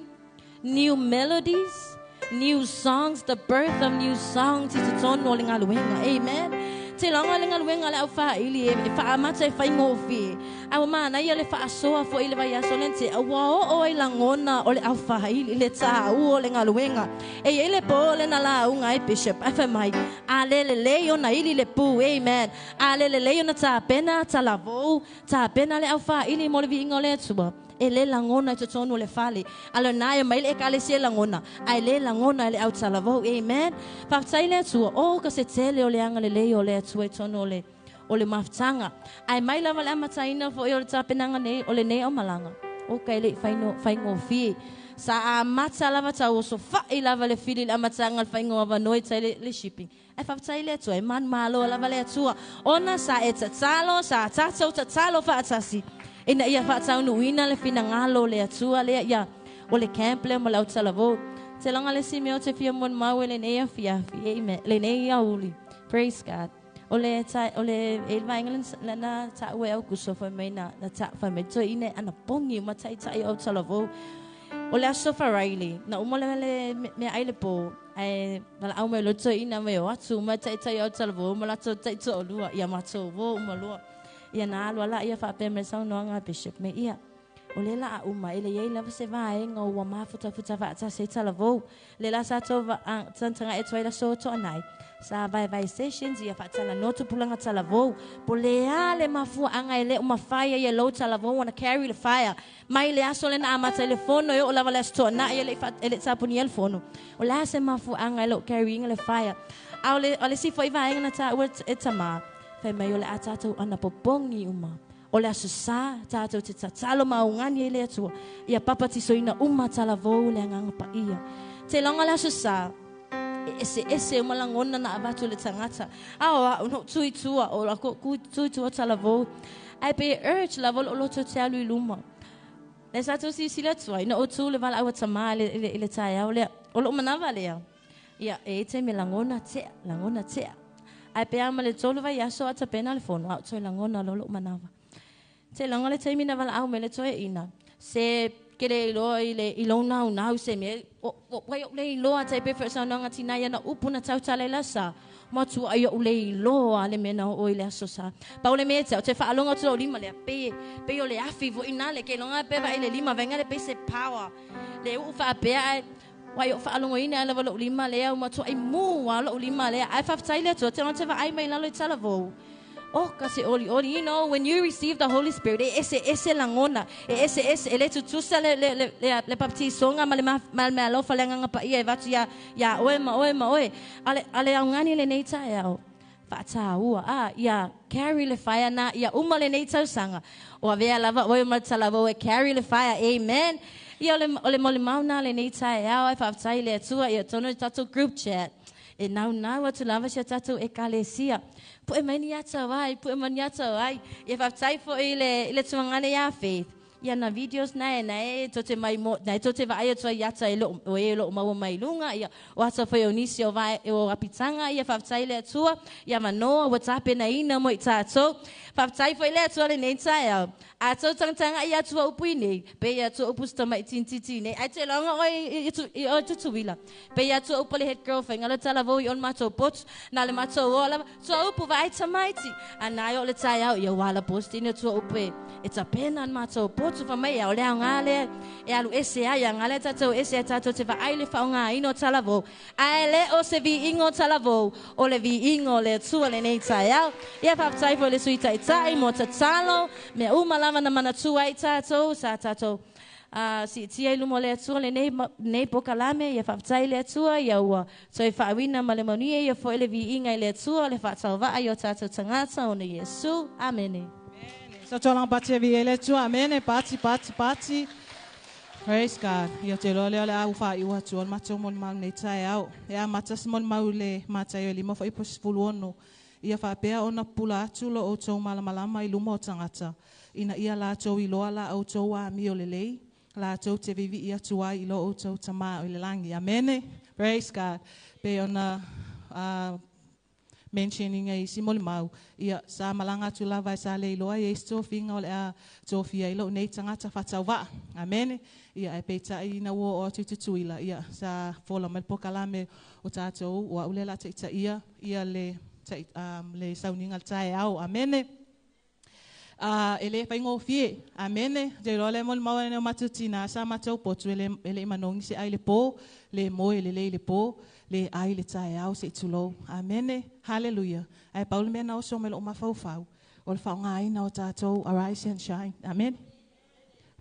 new melodies, new songs, the birth of new songs i totonu o le galuega. Amen. Te iloaga le galuega le aufaili e, e faamata e faigofie. A ua manaia le faasoa foi i le vaiaso lea na tea, ua oo ai lagona o le aufaili i le tāua o le galuega. E i ai le po lea na lauga ai Bishop, ae fai mai, a le lelei ona ili le pu, amen. A le lelei ona tapena talavou, tapena le aufaili mo le viiga o le Atua. E le lagona i totonu o le fale. A lena e mai le ekalesia e lagona, ae le lagona e le au talavou. Amen. Faafetai le Atua, o ka se tele o le agalelei o le Atua i totonu o le o le mafutaga. Ae mai lava le amataina foi o le tapenaga nei o lenei aumalaga, o ka e le i faigofie. Sa amata lava tauosofai lava le fili i le amataga o le faiga o avanoa i tai le, le shipping. Ae faafetai le Atua, e manumalo lava le Atua, ona sa e tatalo, sa tatou tatalo faatasi, ina ia faataunuuina le finagalo o le Atua lea ia o le camp lea ma le autalavou. Te laga le isi mea ou te fia molimau i lenei afiafi, amen, lenei aoauli. Praise God. O le, o le, e le vaega lena na taua e Aukuso fai mai na, na ta, fai mai toeaina e anapogi uma taitai o autalavou. O le aso Faraile, na uma le, le meaai le po, ae valaau mai loa toeaina mai o atu uma taitai o autalavou ma latou taitoalua, ia matou uo uma loa. Ia na alu ala ia faapea mai le saunoaga a Bishop me ia. O lea la a uma, e le i ai lava se vaega ua mafutafuta faatasi ai talavou. Le la sa tou tagatagai atu ai le aso Toanai, sa vaevae sessions ia faatalanoa tupulaga talavou. Po le a le mafuaaga e le o mafai ai e lou talavou ona carry le fire mai le aso lea na amata ai le fono e oo lava le aso Toanai e le i e le i tapunia le fono. O le a se mafuaaga e le o carry ina le fire? A o le, o le isi foi vaega na taua e Tamā, fai mai o le a tatou anapopogi uma. O le Aso Sa, tātou te tatalo ma augani ai le Atua, ia papatisoina uma talavou le Agaga Paia. Te laga le Aso Sa, e eseese uma lagona na avatu e le tagata. A o au, na ou tu i tua, o la ko ku tu i tua talavou. Ae pe e urge lava lou loto te alu i luma. Le sa tu si sila tua ina o tu le vala awa tama le le taeao lea. O loo manava lea. Ia e te me langona tea, langona tea. Ai pea ma le tolu vai aso a tapena le fono au toe langona lo loo manava. Te longa le taimi na vala au me le toe ina. Se ke le iloa i le i lou naunau se mea o o wai o le iloa te pe whae saunanga tina ia na upu na tautala i la sa. Ma tua ai o le iloa le mea na o i le aso sa. Pau le mea te o te whaalonga tu o lima lea pe pe o le afi vo ina le ke longa pe vai le lima venga le pe se power. Le u whaapea ai wai o whaalongo ina ala lo lima lea ma tua ai mu a lo lima lea ai whaftai le tua te te ai mai lalo i tala vou. Oh, kasi oli oli, you know, when you receive the Holy Spirit, e ese ese langona, e ese ese, e le tutusa le le le le le baptisonga ma le ma ma alofa le nganga pa ia e vatu ia ia oe ma oe ma oe. Ale ale au ngani le nei tae ao. Whataua, ah, ia carry le fire na, ia uma le nei tausanga. O avea lava oe ma tala e carry le fire, amen. Ia ole ole mole mauna le nei tae ao, ai whaftai le atua, ia tono tātou group chat. E nau nau atu lava sia tātou e kalesia. Pu e mai ni ata ai, pu e mai ni ata ai. Ia whaftai fo i le tuangane ia faith. Ia na videos na e na e tote mai mo, na e tote vaai atu ai ata e lo, o e lo maua mai lunga. Ia o ata fo e o nisi o vai, e o apitanga. Ia whaftai le atua. Ia manoa, WhatsApp e na ina mo i tātou. Whaftai fo i le atua le nei tae au. Atou tangtanga i atua upu i nei. Pe i atua upu sta mai tintiti nei. Ai te longa oi i o tutuwila. Pe i atua upu le head girl whainga le tala vau i on mātou potu. Nā le mātou o lava. Tua upu vai tamaiti. A nai o le tae au. Ia wala posti ni tua upu e. E tapena an mātou potu wha mai au leo ngā le. E alu ese ai a ngā le tātou ese a tātou te vaai le whao ngā ino tala vau. Ai le o se vi ingo tala vau. O le vi ingo le tua le nei tae au. Ia whaftai fo le sui taitai mo tatalo. Mea uma lava na mana tua i tātou, sa tātou. Si tia i lumo le atua le nei pokalame, ia whaftai le atua, ia ua toi whaawina ma le manuia, ia fo ele vi inga i le atua, le whaatau i o tātou tangata, o ne Yesu. Amene. Sa tō lang pati e vi ele atua, amene, pati, pati, pati. Praise God. Ia te loa lea le au wha i ua tua, le mātou mo le mau nei tae au. Ia matas mo le mau le mātai o lima wha ipo sifulu ono. Ia whaapea ona pula atu lo o tō malamalama i luma o tangata. Ina ia lātou i loa la au tō a mi o le lei. Lātou te vivi i atu ai i lo o tō tamā o le langi. Amene. Praise God. Pe ona mentioning ai si moli mau. Ia sa malanga atu lava sa le iloa i tō finga o le a tō fia i lo nei tangata whatau waa. Amene. Ia e peita i na ua o tututuila. Ia sa fola mai pokalame o tātou ua ule la te ita ia. Ia le le sauninga le tae au. Amene. E le whaingofie. Amene. Te roa le moli maua neo matutina. Sa matau potu e le imanongi se ai le pō. Le moe le lei le pō. Le ai le tae au se tulou. Amene. Hallelujah. Ai pauli mea nao so me lo mawhau. O le whaonga o tātou. Arise and shine. Amene.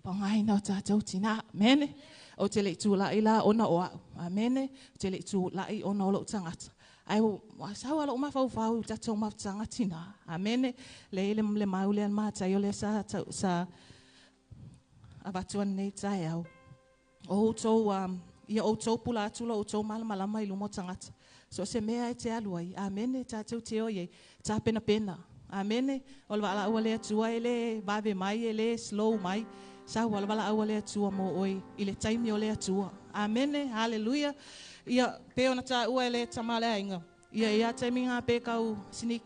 Whaonga o tātou tina. Amene. O te le tū lai la ona o au. Amene. O te le tū lai ona o lo tangata. Ai o saua lo mawhau tātou mawtanga tina. Amene. Le le le maule an mātai o le sa sa avatuan nei tae au. O tō ia o tō pula atu lo o tō malamalama i lumo tangata. So se mea e te aluai. Amene tātou te oie. Tā pena pena. Amene. O le waala ua le atua e le vave mai e le slow mai. Saua le waala ua le atua mo oi. I le taimi o le atua. Amene. Hallelujah. Ia pe ona tā ua e le tamale ainga. Ia ia taimi ngā pe kau sini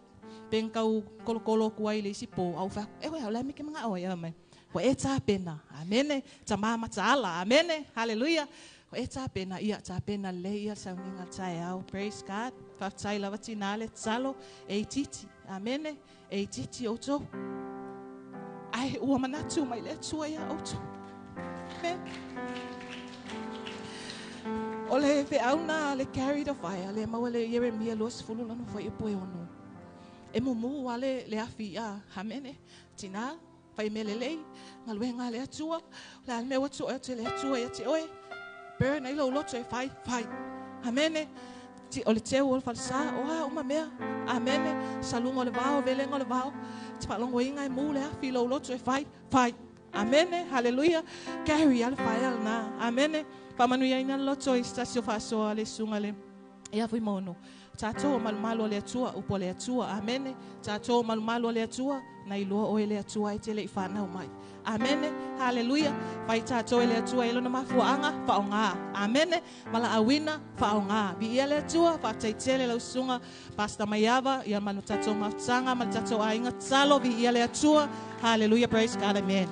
pe kau kolokolo kua i le isi pō. Au wha e wea o le mike mga oe mai. Ko e tā pena. Amene. Tā mama tā ala. Amene. Hallelujah. Ko e tā pena ia tā pena le ia sauninga tae au. Praise God. Whaftai lava tina le talo e titi. Amene. E titi o tō. Ai ua manatu mai le atua ia o tō. Amen. O le whiauna le carry the fire le maua le Jeremia lua sefulu lona foi e poe ono. E mumu a le afi a hamene. Tina, whai mele lei, ngaluenga le atua. Le alme o atua e te le atua ia te oe. Burn ai lo loto e whai, whai. Amene. O le teo o le falsa, o a uma mea. Amene. Salunga o le vao, velenga o le vao. Te whalongo inga e mu le afi lo loto e whai, whai. Amene. Hallelujah. Carry ale whai al na. Amene. Whamanuia ina loto i stasio whasoa le sunga le Ia fui mono. Tātou o malumalu o le Atua, upo le Atua. Amene. Tātou o malumalu o le Atua, na iloa o e le Atua e te le i whanau mai. Amene. Hallelujah. Whai tātou e le Atua e lona mafuaanga, whaonga. Amene. Mala awina, whaonga. Vi ia le Atua, whaataitele lau sunga, Pastor Maiava, ia manu tātou mafutanga, manu tātou ainga, talo vi ia le Atua. Hallelujah. Praise God. Amen.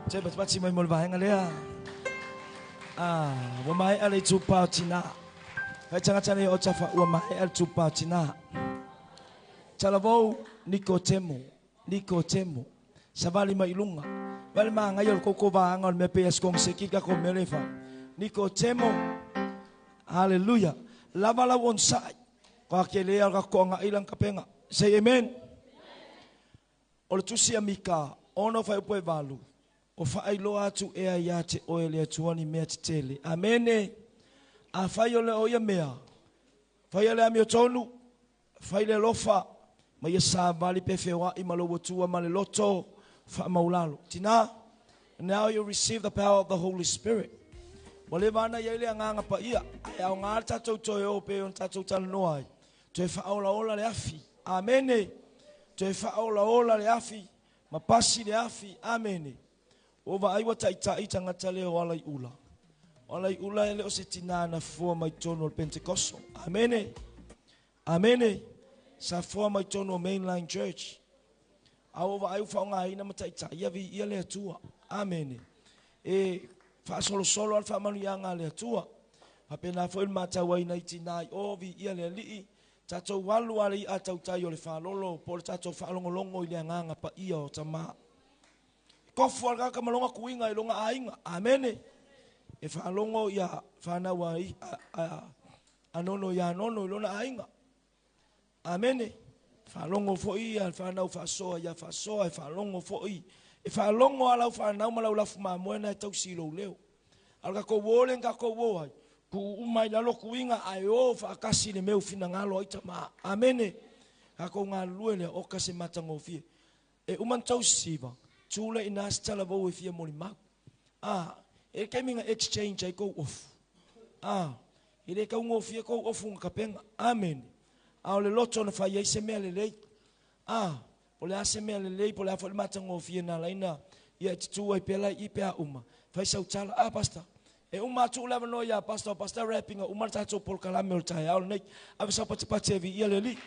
Te patipati mai mo le vaega lea. Ah, ua maea le itupa o tinā. Fai tagata nei o tafa ua maea le tupa o tinā. Talavou Nikotemo, Nikotemo. Savali mai i luga. Vai le magaia o le koko vaega o le mea pei a sekogiseki kako mea le fai. Nikotemo. Hallelujah. Lava lau onosai. Ka ke lea o le kakoagai lana kapega. Say amen. O le tusi a Mika, 6 fuaiupu e 8, o faailoa atu ea iā te oe le Atua ni mea tetele. Amene. Afai o le o ia mea, faia le amiotonu, fai le alofa, ma ia savali pe feoai ma lou Atua ma le loto faamaulalo. Tinā, now you receive the power of the Holy Spirit. Ua leva ana i ai le agaga paia, ae aoga le tatou toe o pei ona tatou talanoa ai. Toe faaolaola le afi. Amene. Toe faaolaola le afi, ma pasi le afi. Amene. Ua vaai ua taitai tagata lea o Alaiula. O Alaiula e le o se tinā na fua mai totonu o le Pentekoso. Amene. Amene. Sa fua mai totonu o Mainline Church. A ua vaai ua faaaogaina ma taitai ia viia le Atua. Amene. E faasolosolo lava le faamanuiaga a le Atua. Faapena foi le matauaina i tinā i o, viia le Alii, tatou alu lava le i'a tautai o le faalolo po o le tatou faalogologo i le agaga paia o tama. E tofu lava le tagata ma lona tuiga i lona aiga. Amene. E faalogo ia fanau a, a, a Nono iā Nono i lona aiga. Amene. Faalogo foi ia fanau faasoa ia faasoa, e faalogo foi. E faalogo lava lau fanau ma lau lafu mamoe na e tausi i lou leo. A o le tatou o lea na tatou o ai, tuu uma i lalo tuiga ae o faatasi i le mea ua finagalo ai tama. Amene. Tatou galulue lea, oka se matagofie. E uma ona tausisiva, tu lea i ina se talavou e fia molimau. A, e le taimi na exchange ai kou ofu. A, e le taugofie kou ofu na tapena. Amene. A o le loto na fai ai se mea lelei. A, po o le a se mea lelei, po o le a foi le matagofie na ala ai na ia e tutū ai pea la i i pe a uma. Fai sau tala, a, Pastor, e uma atu le avanoa iā Pastor, o Pastor wrapping uma le tatou polokalame o le taeao lenei. Ave sau patipati e viia le Alii.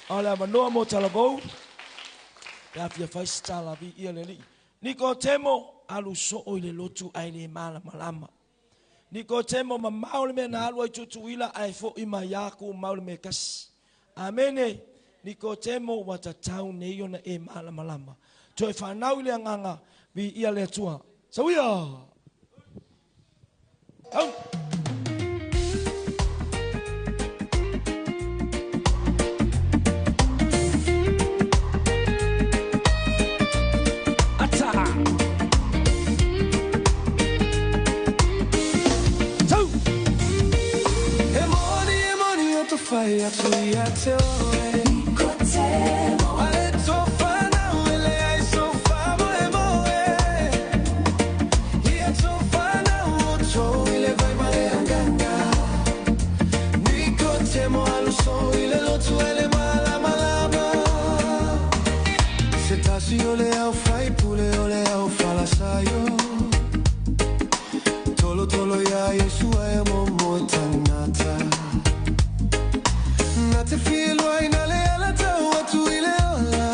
A o le avanoa mo talavou, pe a fia fai se tala, viia le Alii. Nikotemo, alu soo i le lotu ae le malamalama. Nikotemo, mamao le mea na alu ai Tutuila ae fo'i mai a tumau le mea e tasi. Amene. Nikotemo, ua tatau nei ona e malamalama. Toe fanau i le agaga, viia le Atua. Sauia! Au! Ata! Tau! E moni, e moni o to whai atu ia te oe. A e tō whanau e le ai so wha moe moe. Ia tō whanau o tō i le vai ma le anganga. Niko te mo aluso i le lotu e le malama lama. Se tasi o le au whai pule o le au whalasaio. Tolo tolo ia Yesu e mo mo tangata. Na te whilua ina le ala tau atu i le ola.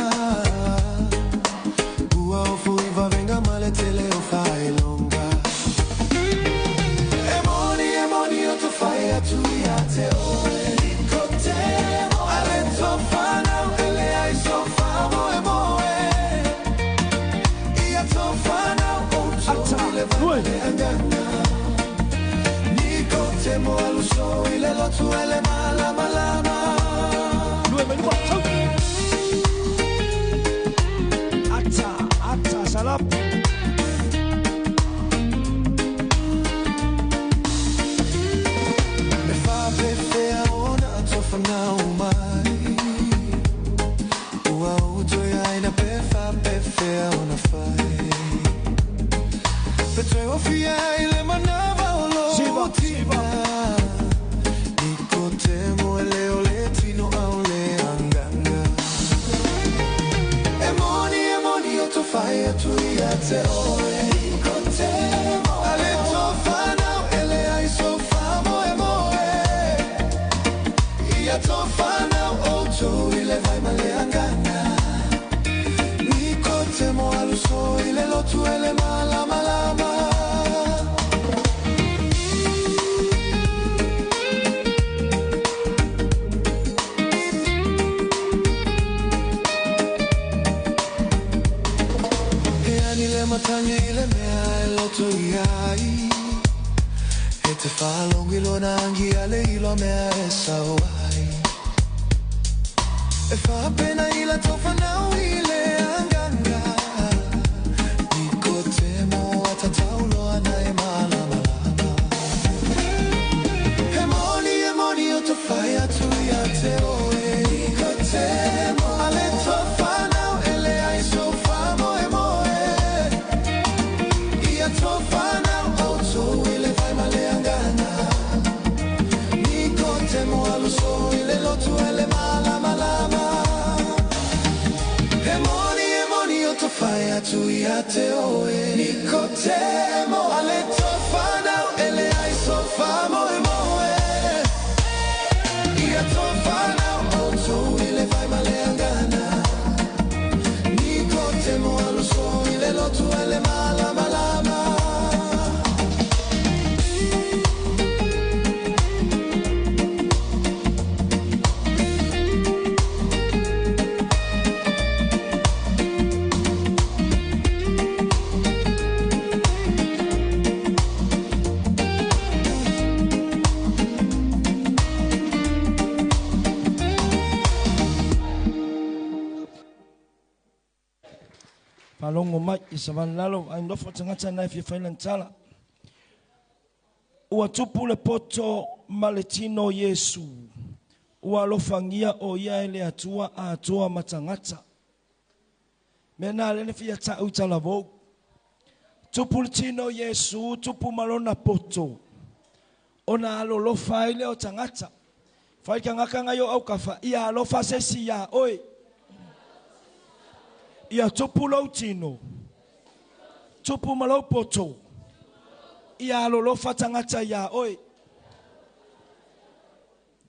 Ua ofu i vavenga ma le tele o whailonga. E moni, e moni o to whai atu ia te oe. Niko te mo ale tō whanau e le ai so wha moe moe. Ia tō whanau o tō i le vai le anganga. Niko te mo aluso i le lotu e le malama lama. Lue mai luma, tau! Ata, ata, salap. E whapewhea ona tō whanau mai. Ua uto ia ina pe whapewhea ona whai. Pe toe o fia i le manawa o lo Siva, tino. Ia tofanau outou i le vai ma le agaga. Nikotemo aluso i le lotu e le malamalama. He ani le matagi i le mea e loto i ai. E te whalongi lona angi a le ilo mea e sau ai. E whapena i la tofanau i le anganga. Nikotemo atataulo ana e malamalama. He moni o te whai atu ia te oe. Nikotemo ale tofanau ele ai so wha moe moe. Ia tofanau outou i le vai ma le angana. Nikotemo aluso i le lotu e le malamalama. He moni o te whai atu ia te oe. Nikotemo ale tofanau ele ai so wha moe moe. Ia tofanau outou i le vai ma le angana. Nikotemo aluso i le lotu e le malamalama. Falongo mai i sa vanlalo ai nofo tagata na e fia fai lana tala. Ua tupu le poto ma le tino o Iesu. Ua alofagia o ia e le Atua atoa ma tagata. Mea na lea na fia ta'u i talavou. Tupu le tino o Iesu, tupu ma lona poto. Ona alolofa ai lea o tagata. Fai kangaka ngai o aukafa, ia alofa se si ia oe. Ia tupu lou tino. Tupu ma lou poto. Ia alolofa tagata ia oe.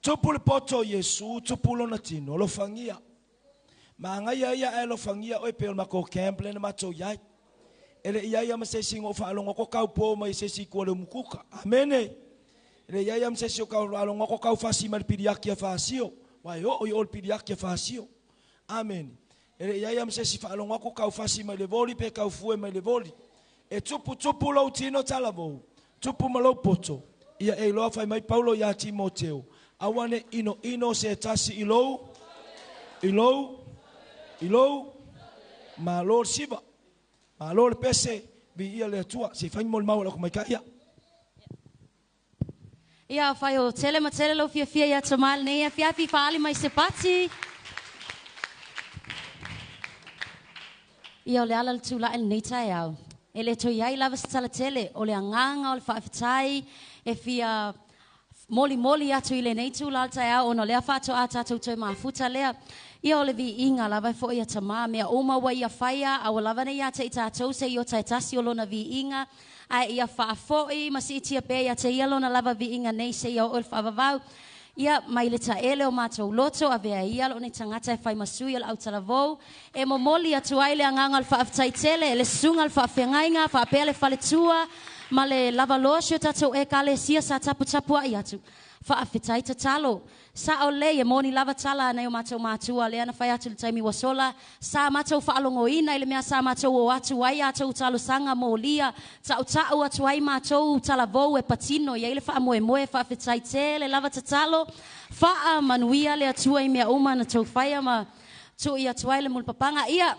Tupu le poto o Iesu, tupu lona tino, alofagia. Magaia ia ae alofagia oe pe o le matou camp lea na matou iai. E le i ai ama se isi o faalogo ko kau po mai se isi kua le umukuka. Amene. E le i ai ama se isi o kau faalogo ko kau fasi mai le piliaki a fasio. Wa e oo i o le piliaki a fasio. Amen. E le i ai ama se isi faalogo ko kau fasi mai le voli pe kau fue mai le voli. E tupu tupu lou tino talavou. Tupu ma lou poto. Ia e iloa fai mai Paulo ia Timoteo. Aua ne ino ino se tasi i lou. I lou. I lou. Malo le siva. Malo le pese. Vi ia le Atua. Se i fai mo le mau o le mai ka ia. Ia fai o tele ma tele lau fiafia ia tamal nei a fiafi faali mai se pati. Ia o le ala le tula'i lenei taeao. E le toe iai lava se tala tele o le agaga o le faafetai e fia molimoli atu i lenei tula le taeao ona o lea faatoa tatou toe mafuta lea. Ia o le viiga lava e fo'i ia tamā mea uma ua ia faia a ua lava nei ia te i tatou se'i o taetasi o lona viiga ae ia faafo'i ma siitia pea ia te ia lona lava viiga nei seia oo i le faavavau. Ia mai le taele o matou loto avea ia loo nei tagata e fai ma sui o le autalavou e momoli atu ai le agaga o le faafetai tele le susuga le faafeagaiga faapea le faletua ma le lavaloa si o tatou ekalesia sa taputapua'i atu. Faafetai tatalo. Sa'o lelei e moni lava tala nai o matou matua lea na fai atu i le taimi ua sola sa matou faalogoina i le mea sa matou o atu ai atou talosaga molia ta'uta'u atu ai matou talavou e patino i ai le faamoemoe faafetai tele lava tatalo faamanuia le Atua i mea uma na tou faia ma tu'i atu ai le mulipapaga. Ia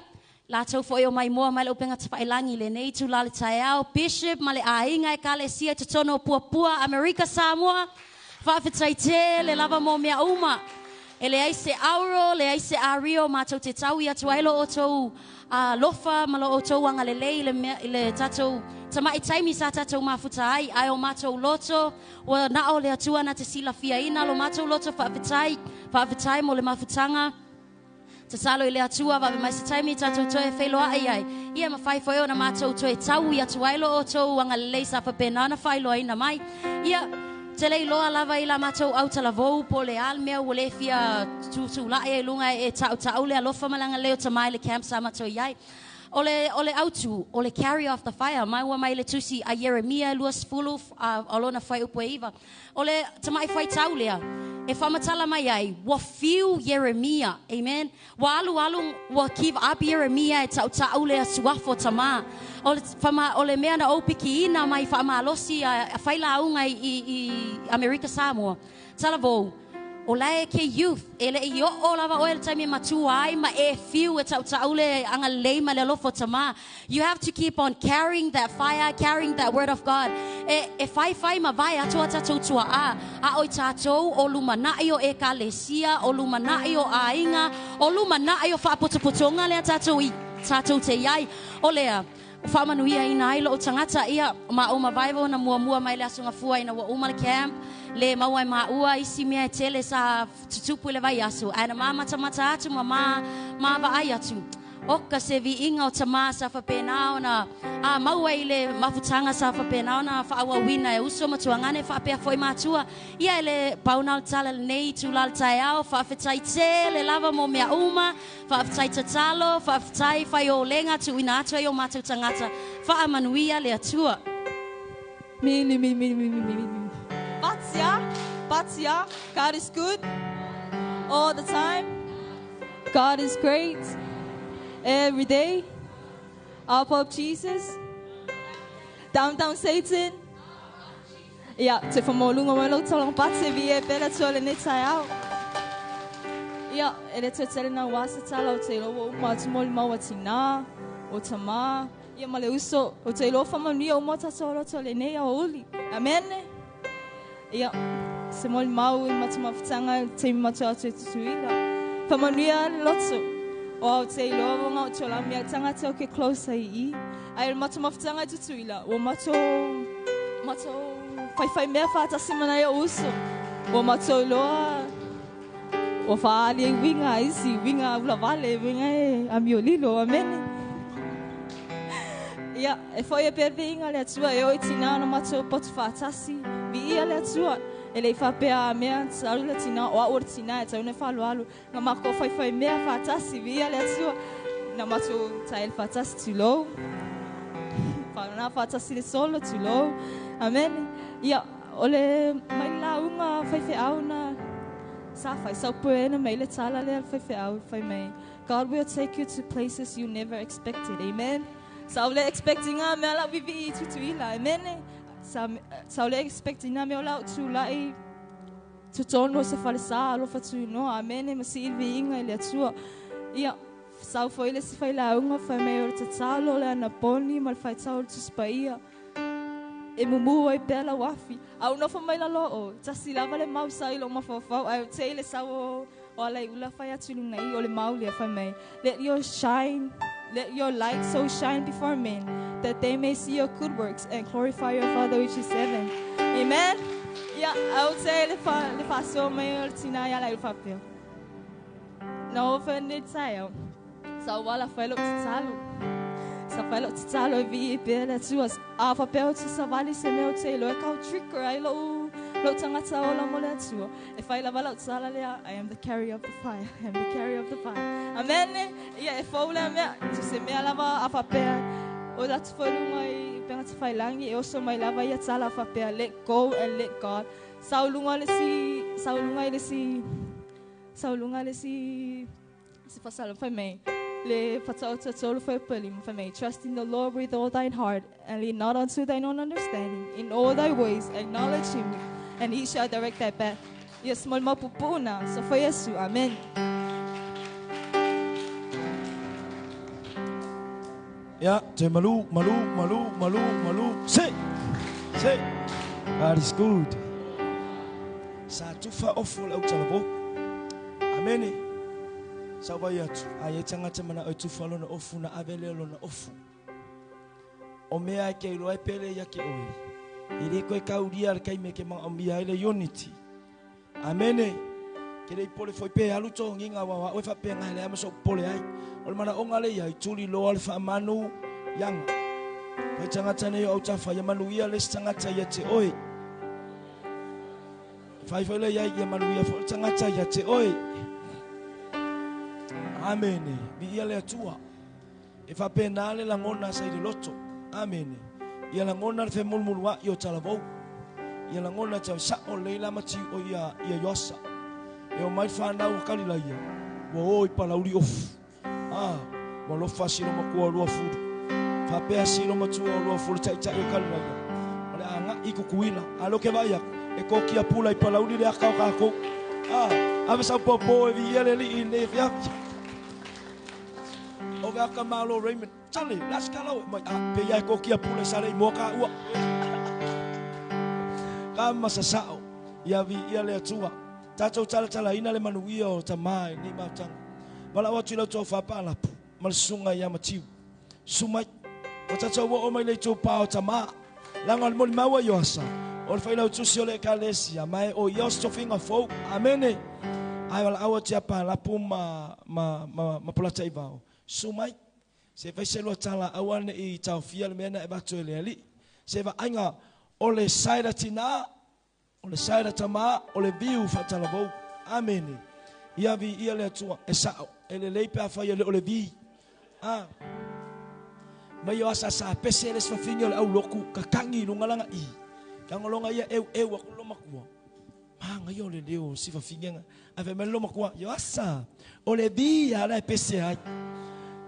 latou foi o maimoa mai le upega tafailagi i lenei itulā le taeao Bishop ma le aiga ekalesia i totonu o Puapua Amerika Samoa. Faafetai tele lava mo mea uma. E leai se auro, leai se ario matou te taui atu ai lo outou alofa ma lo outou agalelei i le mea i le tatou tama'i taimi sa tatou mafuta ai ae o matou loto ua na'o le Atua na te silafiaina lo matou loto faafetai. Faafetai mo le mafutaga. Tatalo i le Atua vave mai se taimi tatou toe feiloa'i ai. Ia mafai foi ona matou toe taui atu ai lo outou agalelei sa faapena ona faailoaina mai. Ia Te lei loa lava i la matou au talavou po le a le mea ua le fia tutulai ai luga e taʻutaʻu le alofa ma le agalelei o tamā i le camp sa matou i ai. O le, o le autu, o le carry of the fire, mai ua mai le tusi a Ieremia 20, o lona fuaiupu e 9. O le tamaʻi faitau lea, e faamatala mai ai, ua fiu Ieremia, amen. Ua alualu, ua give up Ieremia e taʻutaʻu le suafa o tamā. O le, fama, o le mea na ou pikiina mai faamalosi a, a fai lauga i, i, i Amerika Samoa. Talavou, o lae ke youth, e le i oo lava oe le taimi e matua ai ma e fiu e taʻutaʻu le agalelei ma le alofa o tamā. You have to keep on carrying that fire, carrying that word of God. E, e faifai ma vae atu a tatou tuaʻā, a o i tatou o lumanaʻi o ʻekalesia, o lumanaʻi o ʻaiga, o lumanaʻi o faapotopotoga lea tatou i tatou te iai. O lea, faamanuiaina ai lou tagata ia ma o mavae ona muamua mai le aso gafua ina ua uma le camp le maua e maua isi mea e tele sa tutupu i le vaiaso ae na mamatamata atu ma ma ma vaai atu oka se viiga o tamā sa faapena ona a maua i le mafutaga sa faapena ona faaauauina e uso ma tuagane faapea foʻi matua ia e le pauna o le tala lenei itulā le taeao faafetai tele lava mo mea uma faafetai tatalo faafetai faiōlega tuuina atu ai o matou tagata faamanuia le Atua. Me, me, me, me, me, me, me, me. Patia, Patia, God is good all the time. God is great every day. Up, up, Jesus. Down, down, Satan. Ia, te whamolunga mai lau tolong pate vi e pela tua le ne tai au. Ia, e le te tele na wasa tala o te lo o atu mo le maua tina, o tama, ia ma le uso, o te lo whamania o mota tolo to le nei au uli. Amen. Ia, se mo le mau i matu mafutanga te matu atu e tutuila. Whamania le loto. O au te iloa wanga o tiola mea tangata o ke close ai i. Ai le matu mafutanga i tutuila. O mato, mato, whai whai mea whaatasi mana i o uso. O mato iloa, o whaali e winga isi, winga ula vale, winga e amiolilo, amene. Ia, e foi e pere inga le atua, e oi tina na mato potu whaatasi, vi ia le atua, e le whapea a mea, tsaru le tina, o a ora tina, e taune whalo alu, nga mako whai whai mea whaatasi, vi ia le atua, na mato tael whaatasi tulou, whanana whaatasi le solo tulou, amen. Ia, o le mai la unga whai whai au na, sa whai sau puena mai le tala le whai whai au whai mai. God will take you to places you never expected, amen. Sa le expecting a mea lau vivi i tutuila, amen. Sa, sa le expecting a mea lau tu lai tutonu se whale sa alofa tu noa, amen. Ma si ilvi inga i le atua. Ia, sau foi le si whai launga whai mei o le tatalo le anaponi ma le whai tau le tuspaia. E mumu ai pea lau afi. Au nofo mai la lo o, tasi lava le mau sa i lo mawhawhau, ai o te le sau o, o ala i ula whai atu lunga i o le mauli a whai mai. Let your shine, let your light so shine before men, that they may see your good works and glorify your Father which is heaven. Amen. Ia, au te le wha, le whaso mai o le tina ia lai whapea. Na o wha ne tai au. Sa wala whai lo tatalo. Sa whai lo tatalo e vi e pea le atua. A whapea o te savali se mea o te lo e kau trigger ai lo lo tangata o la mo le atua. E whai lava lau tala lea, I am the carrier of the fire. I am the carrier of the fire. Amen. Ia e fau lea mea, tu se mea lava a whapea. O la tu whalunga i penga te whailangi, e oso mai lava ia tala a whapea. Let go and let God. Sau lunga le si, sau lunga i le si, sau lunga le si, si whasalo whai mei. Le whatao tatolo whai pali whai mei. Trust in the Lord with all thine heart and lean not unto thine own understanding. In all thy ways acknowledge him and he shall direct thy path. Yes, mo mapupuna. So for Yesu, amen. Ya, te malu, malu, malu, malu, malu. Se, se. God is good. Sa tufa ofu le au. Amen. Sa vai atu. Ai e tangata mana o tufa lona ofu na avele lona ofu. O mea e ke iloa e pele ia ke oe. I le koe kauria le kai me ke mga o mia ele unity. Amene. Ke le pole foi pe alu to nginga wa wa fa pe ngai le ama so pole ai. O le mana onga le ia i tuli loa le fa manu yanga. Pai tangata nei au tafa ia manu ia le tangata ia te oe. Fai foi le iai ia manuia foi le tagata ia te oe. Amene. Viia le Atua. E faapena le lagona sa i le loto. Amene. Ia lagona le femulumulua'i o talavou. Ia lagona tau sa'o lelei la matiu o ia ia Ioasa. E o mai whanau a Kalilaia. Ua o i palauli ofu. Ah, ua lofa si lo makua o lua fulu. Faapea si lo matua o lua fulu taʻitaʻi o Kalilaia. O le agaʻi Kukuila. A lo ke vaai aku. E kokia pula i palauli le aka o kākou. Ah, ave sau pōpō e viia le alii i lenei afiafi. O ke aka malo Raymond. Tale, la se kala oe mai. Ah, pe ia e kokia pula i sale i mua ka ua. Ka masasao. Ia viia le Atua. Tatou talatalaina le manuia o tamā i lenei mafutaga. Valaau atu i lau tofa Paalapu ma le susuga ia Matiu. Susu mai. Ua tatou oo mai le itupa o tamā. Leaga o le molimau a Ioasa, o le failautusi o le Ekalesia, ma e o ia o se tofiga fou. Amene. Ae valaau atu ia Paalapu ma, ma, ma, ma Polataivao. Susu mai. Se fai se lua tala aua ne i taofia le mea na e avatu e le Alii. Se vaaiga o le sae tinā, O le sae tamā, o le viu faatalavou. Amene. Ia viia le Atua, e sa'o, e lelei pe afai e le o le vi. A. Mai o asa sa pese le sfafine o le au loku, kakagi i luga laga i. Tagologa ia eueu aku le lomakua. Magaia o le leo o sifafine ga. Ae fai mai le lomakua, Ioasa, o le vi a la e pese ai.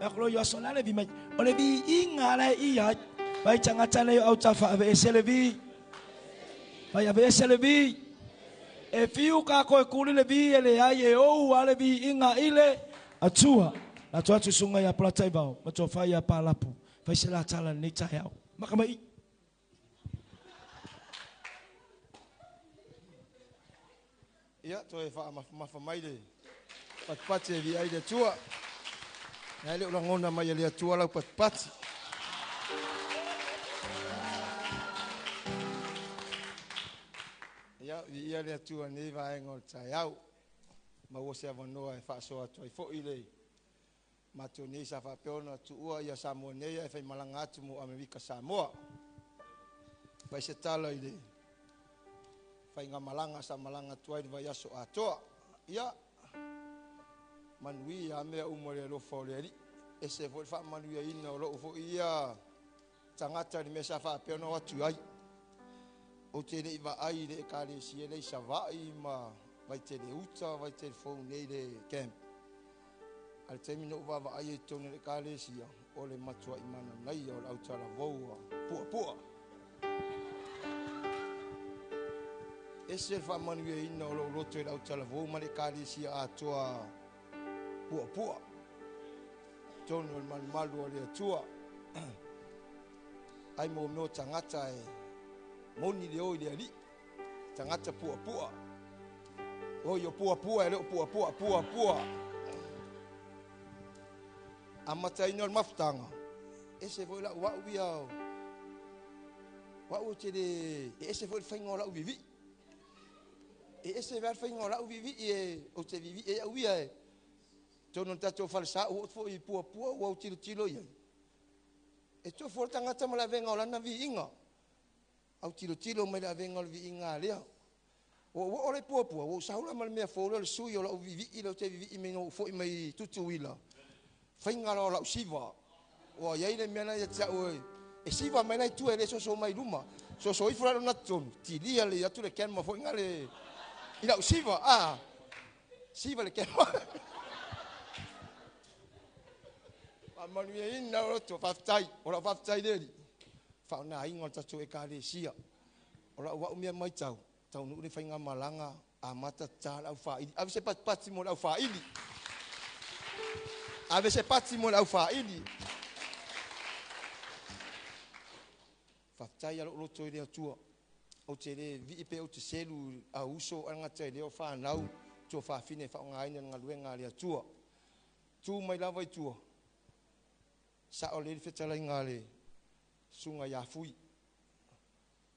Aku lo Ioasa, o le a le vi mai? O le viiga a la e i ai. Vai tagata nei o autafa aveese le vi. Vai aveese le vi. E fiu kākou e kuli le vi e leai e ou a le viiga i le Atua. Latou atu susuga ia Polataivao ma tofa ia Palapu. Fai se la tala i lenei taeao. Maka mai. Ia, toe faamafamafa mai le patipati e viia ai le Atua. Ae le o lagona mai e le Atua lau patipati. Ia, viia le Atua i lenei vaega o le taeao. Maua se avanoa e faasoa atu ai foi le matou nei sa faapea ona tuua ia Samoa nei ae faimalaga atu mo Amerika Samoa. Fai se tala i le faigamalaga sa malaga atu ai le vaiaso atoa. Ia, manuia a mea uma i le alofa o le Alii. Ese foi le faamanuiaina o lou foi ia tagata i le mea sa faapea ona o atu ai. Ou te le i vaai i le Ekalesia lea i Savaii ma Vaitele Uta, Vaitele Fou nei le camp. A le taimi na ou vaavaai ai i totonu o le Ekalesia, o le matuai mananaia o le autalavou a puapua. Ese le faamanuiaina o lou loto i le autalavou ma le Ekalesia atoa puapua. Totonu o le malumalu o le Atua. Ai mo mea o tagata e moni le o i le alii. Tagata puapua. Oi o puapua e le o puapua, puapua. Amataina o le mafutaga, ese foi lau au ia o au te le e ese foi le faiga o lau vivii. E ese le faiga o lau vivii e o te vivii e au ia e tonu o le tatou falesa ua oo foi i puapua ua ou tilotilo i ai. E tofu le tagata ma le avega o lana viiga. Au tilotilo mai le avega o le viiga lea. Ua ou oo lea i Puapua, ua ou saula ma le mea fou lea o le sui o lau vivii lea ou te vivii mai na ou foi mai Tutuila. Faiga loa o lau siva. Ua i ai le mea lena ia te au e siva mai la i tua e le soso mai i luma. Soso ifo la lona totonu, tilia lelei atu le camera foi ngale i lau siva. Ah, siva le camera. Faamanuiaina o loto, faafetai. O lau faafetai le alii, faaaogaina o le tatou Ekalesia. O lau au mea maitau, taunuu le faigamalaga amata ta le aufaili. Ave se patipati mo le aufaili. Ave se pati mo le aufaili. Faafetai a lou loto i le Atua. Ou te le vii pe ou te selu au uso ai gata i lea o fanau tua fafine e faaaogaina i le galuega a le Atua. Tu mai lava i tua, sao lelei le fetalaiga a le susuga ia Fui.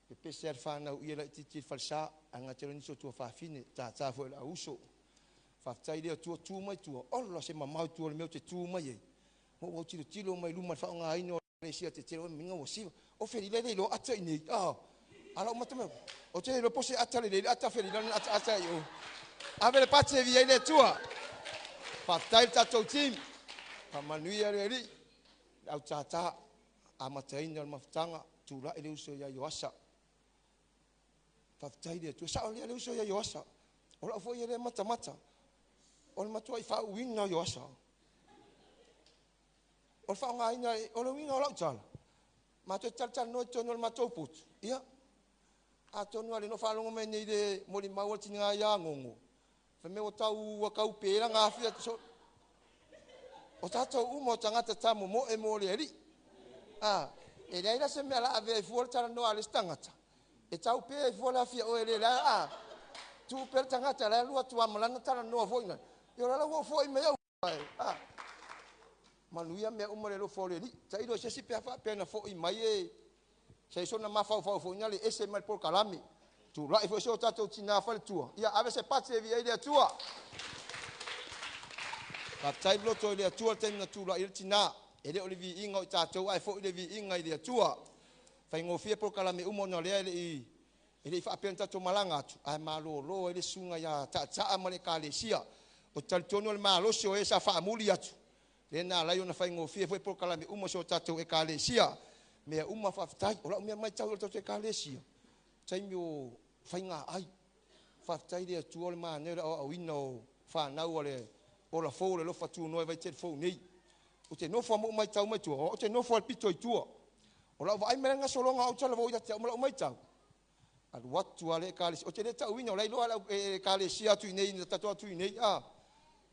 Pepese lava le fanau ia laitiiti i le falesa, ae gata i lea nisi o tuafafine, tata foi o le auuso. Faafetai i le Atua, tu mai tua, ola se mamao i tua o le mea ou te tu mai ai. Ua ou autilotilo mai luma i le faaaogaina o le sia tetele, oi minga ua siva. O felila e le iloa ata i nei, ah. Ala o mata o te lo pose ata le le ata feli lana ata ata i o. Ave le pate vi ai le tua. Faafetai le tatou team. Faamanuia le Alii. Le au tātā amataina o le mafutaga tula'i le uso ia Ioasa. Faafetai le Atua. Sao lea le uso ia Ioasa. O lau foi e le matamata. O le matuai faauuina o Ioasa. O le faaaogaina o le uiga o lau tala. Matou te talatalanoa i totonu o le matou potu. Ia, atonu a le no faalogo mai nei le molimau a le tiniga ia Gogo. Fai mai ua tau ua tau pe laga afia so. O tatou uma o tagata tamomoe mo le Alii. A, e leai la se mea la ave ai fua le talanoa a le isi tagata. E tau pe ai fua le afia oe le la a. Tu pe le tagata la lua tua malana talanoa foi na. Ia la ua foi mai au a. Manuia mea uma le alofa o le Alii. Tailo se si pe faapea na foi mai e se sona mafaufau foi na le ese mai le polokalame. Tula'i foi se o tatou tinā faletua. Ia ave se pati e via i le Atua. Faafetai le loto i le Atua le taimi na tula'i ai le tinā. E le o le viiga o i tatou ae foi le viiga i le Atua. Faigofie polokalame uma ona lea e le i faapea ona tatou malaga atu, ae malolo ai le susuga ia Taataa ma le Ekalesia. O te talitonu o le malosi o e sa faamuli atu, lea na alai ona faigofie foi polokalame uma o si o tatou Ekalesia. Mea uma faafetai. O lau mea matau i le tatou Ekalesia, taimi o faiga ai. Faafetai le Atua o le manaia o le aoaoina o whanau o le ola fou le lofa tu noe vai te fou nei. O te nofo mo mai tau mai tua, o te nofo al pito i tua. O lau vaai mai gasologa o tala vo ia te au ma lau mai tau. Alu atu a le ekalesia. O te le tauina o lai loa lau ekalesia atu i nei, na tatou atu i nei. A.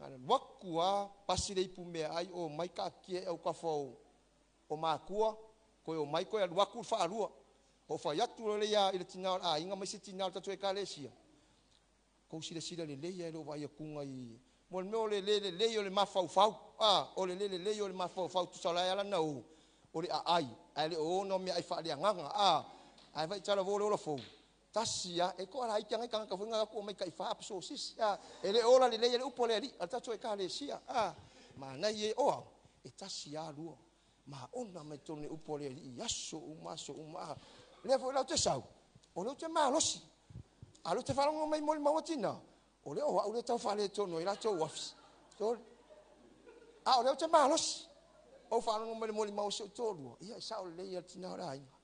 Alu atu a pasi le ipu mea ai o mai ka akia e au kafa o makua, koe o mai koe alu atu le whaalua. O whai atu le ia i le tina o le ainga mai se tina o le tatou ekalesia. Kou sila sila le leia e lo vai akunga i mo le mea o le le lei o le mafaufau. A, o le le lei o le mafaufau tu sala ala na o le aai. Ai le o no mea ai whaaleagaga. A, ai vai tala vo le ola fou. Tasi a, e ko ala ai kia ngai kanga kafunga aku o mai kai wha apaso sisi. A, e le ola le lei le upo le ali, al tatou ekalesia. A, ma nai e oa, e tasi a lua. Ma ona mai tonu le upo le ali, i aso uma, aso uma. A, lea foi lau te sau, o leo te malosi. A leo te whalongo mai moli mawatina, o leo wa ule tau whale tonu e latou afi. A, o leo te malosi. O whalongo mai moli mawasi o tōlua. Ia, e sao le lei al tina o la ainga.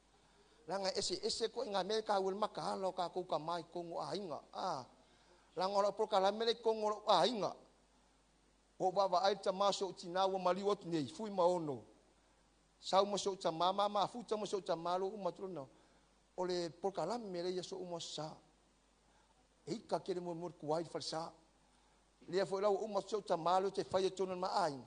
Langa ese ese ko inga me ka ul maka hala o ka kouka mai kongo a inga. A, langa o la poka la mele kongo o a inga. O baba ai ta maso o tina ua maliu atu nei, fui maono. Sau maso o ta mama, ma futa maso o ta malo uma tuna. O le poka la mele ia so uma sa. E ika kere mo mo kuai falsa. Lea foi lau uma so ta malo te whai e tonu ma ainga.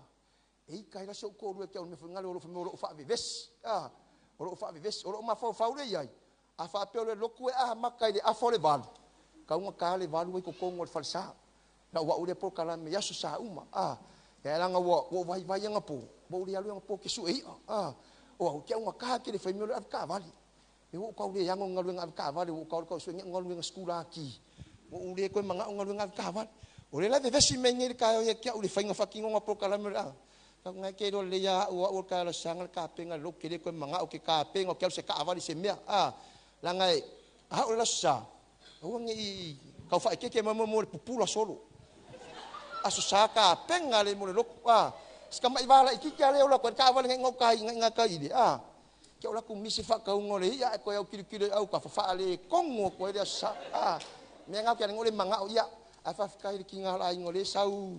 E ika ila so ko rua ke o me fungale o lo fame o lo wha vevesi. A, o lo wha vevesi, o lo mawhau le iai. A wha peo le loku e aha maka i le afo le valu. Ka unga ka le valu e kokongo o le falsa. Na ua ule po kala me yaso sa uma. A, e alanga ua vai vai anga po. Ua ule alu anga po ke su e ia. A, o au kia unga kaha ke le whai meo le awe ka vali. E ua kau le yango ngalu nga awe ka vali, ua kau le kau sue ngalu nga skula ki. Ua ule koe manga ngalu nga awe ka vali. O le la vevesi me nge le ka o ia kia ule whainga whakingo nga po kala me le a. Ka ngai ke lo le ia ua ua ka la sanga ka penga lo ke le koe manga o ke ka penga o ke au se ka avali se mea. A, la ngai, a o le la sa. Ua nge i kau whae keke mo mo le pupula solo. Aso sa ka penga le mo le loku. A, sika mai wala i kiki a leo la koe ka avali ngai ngau kai ngai ngā kai ile. A, kia o la ku misi whakaungo le ia e koe au kiri kiri au ka whawha le kongo koe le sa. A, mea ngau kia le manga o ia. A whawhikai le ki ngā la ingo le sau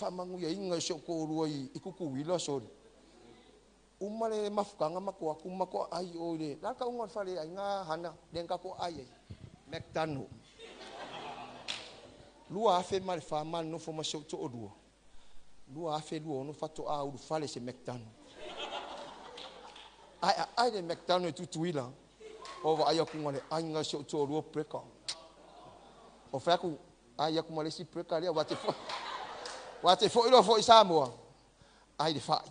whamangu ia inga se o kōrua i kukuwila sori. Uma le mafukanga makoa kuma ai o le. La ka unga whare ai ngā hana le ngā ko ai ai. McDonald. Lua afe ma le wha nofo ma se o to o lua. Lua afe lua ono whato a uru whale se McDonald. Ai ai le McDonald tutuila. O wa ai aku ngale ai ngā se o to o lua preka. O whai aku ai aku malesi preka lea wate fo. Wate fo ilo fo i Samoa. Ai le whai.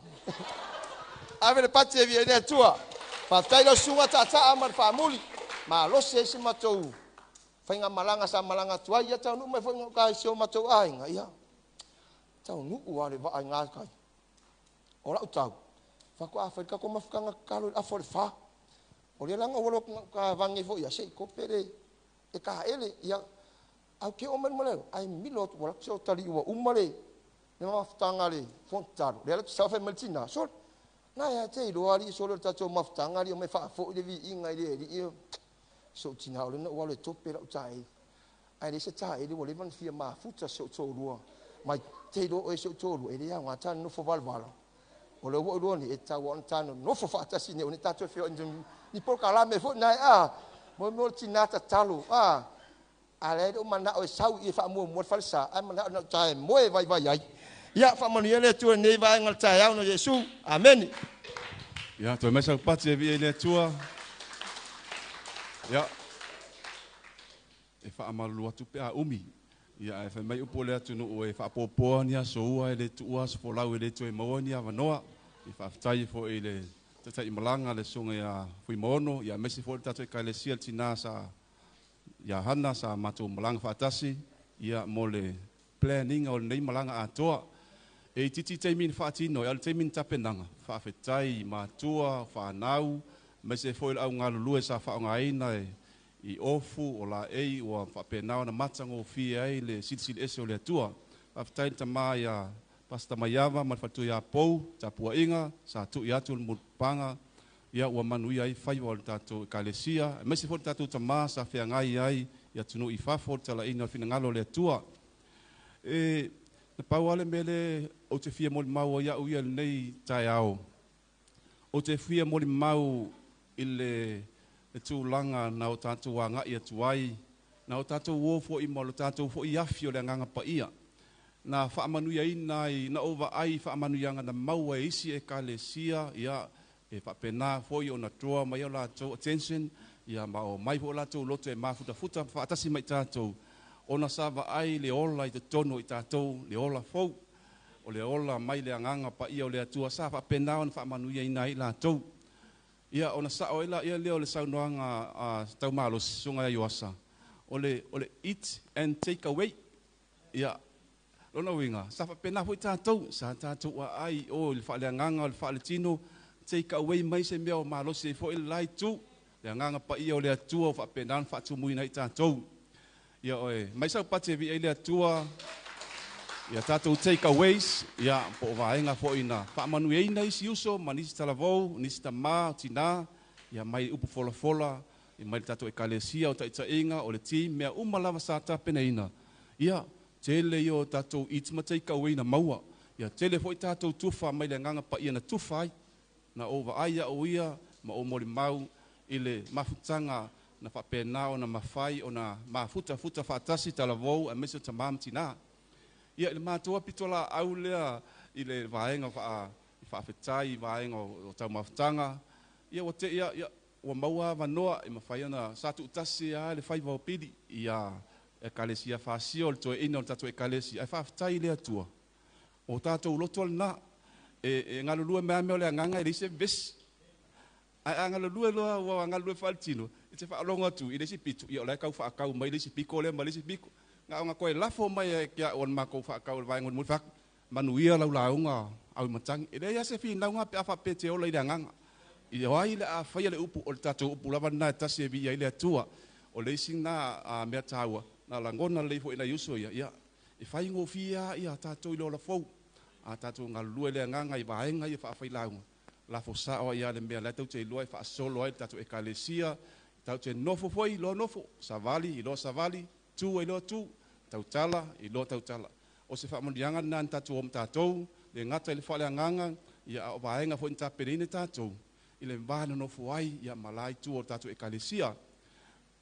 Ave le pati e via i le atua. Whātai lau sunga tātaa ma le whaamuli. Ma lose e se matou. Whainga malanga sa malanga tuai. Ia tau nuu mai fo inga kai se o matou ainga. Ia. Tau nuu a le waa i ngā kai. O lau tau. Whako a whai kako mafukanga kalo i afo le wha. O le laga ua alu atu gauta vage foi ia se i kope le e taele ia au ke o mai ma le ai milo atu ua se o tali ua uma le le mafutaga le fono le ala sa fai mai tina so na ia te iloa ali so le tatou mafutaga ali o mai faafoi le viiga i le alii so tina o le na ua le tope lau tae ai le se tae le ua leva ona fia mafuta si ou toalua mai te iloa oe si ou toalua e le aoga ta nofo valavala o le ua iloa nei e tatau ona ta nonofo faatasi nei o nei tatou feoai ni polokalame foi nae a mo mea o le tinā tatalo a a le o manao e sau i e faamuamua le falesa ae manao na tae moe vaivai ai. Ia faamanuia le Atua i lenei vaega o le taeao na Iesu. Amene. Ia, toe mai sau pati e via i le Atua. Ia, e faamalulu atu pe a umi. Ia, ae fai mai upu o le atunuu e faapopoa ni aso ua e le tuua aso folau e le toe maua ni avanoa. Ia faafetai foi i le taitaimalaga le susuga ia Fuimaono, ia aemaise foi le tatou Ekalesia le tina sa ia Hana sa matou malaga faatasi, ia mo le planning o lenei malaga atoa. E itiiti taimi na faatino ai, a o le taimi na tapenaga, faafetai i matua, fanau, aemaise foi le au galulue sa faaaogaina i ofu o laei ua faapena ona matagofie ai le silisili ese o le Atua. Faafetai i le tama ia Pastor Maiava ma le faletua ia Pou, tapuaiga sa tui atu le mulipapaga, ia ua manuia ai faiva o le tatou Ekalesia, aemaise foi le tatou tama sa feagai ai i atunuu i fafo le talaina o le finagalo o le Atua. E na pau lava le mea lea ou te fia molimau ai au ia i lenei taeao, ou te fia molimau i le tulaga na o tatou agai atu ai, na o tatou o foi ma lo tatou foi afi o le Agaga Paia, na faamanuiaina ai, na ou vaai i faamanuiaga na maua e isi Ekalesia, ia e faapena foi ona draw mai o latou attention, ia ma o mai foi o latou loto e mafutafuta faatasi mai tatou, ona sa vaai le ola i totonu o i tatou, le ola fou, o le ola mai le Agaga Paia o le Atua, sa faapena ona faamanuiaina ai latou. Ia ona sao ai laia lea o le saunoaga a Taumalosi, susuga ia Ioasa, o le eat and take away. Ia, lona uiga, sa faapena foi tatou, sa tatou aai i o i le faaleagaga o le faaletino, take away mai se mea o malosi ai foi le la itu, le Agaga Paia o le Atua o faapena ona faatumuina ai tatou. Ia oe, mai sau pati e vii ai le Atua, ia tatou take aways, ia po o vaega foi na faamanuiaina isi uso ma nisi talavou, nisi tama, tina, ia mai upu folafola, ia mai le tatou Ekalesia o taitaiga, o le team, mea uma lava sa tapenaina. Ia, tele ia o tatou eat ma take away na maua. Ia, tele foi tatou tufa mai le Agaga Paia na tufa ai, na ou vaai au ia ma ou molimau i le mafutaga na faapena ona mafai ona mafutafuta faatasi talavou aemaise o tama ma tina. Ia, i le matou pitolaau lea i le vaega faafetai i vaega o taumafutaga, ia ua te ia, ia ua maua avanoa e mafai ona sa tuutasi lava le faiva o pili ia Ekalesia Fasio, le toeaina o le tatou Ekalesia, ae faafetai i le Atua o tatou loto lena e galulue mai lava mea o le agaga e leai se vevesi. Ae a galulue loa ua galulue faaletino, e te faalogo atu i le isi pito, ia o la e tau faatau mai le isi piko lea ma le isi piko. Na ona toe lafo mai e ke au o le matou faatau o le vaega mulimuli, fai atu, manuia lau lauga au i matagi. E leai lava se finauga pe a faapea te ola i le agaga. I o ai le a faia le upu, o le tatou upu lava lena e tasi e viia ai le Atua. O le isi lena mea taua, na lagona lelei foi e nai uso ia, ia, e faigofie lava ia tatou i le ola fou. A tatou galulue le agaga i vaega ia faafailauga, lafo sao ai lava le mea la e tou te iloa e faasolo ai le tatou Ekalesia, tatou te nofo foi i loa nofo, savali i loa savali, tu ai loa tu, tautala i loa tautala. O se faamanuiaga lena na tatou o ma tatou, le gata i le faaleagaga, ia a o vaega foi na tapenaina tatou i le va nonofo ai ia ma la itu o le tatou Ekalesia.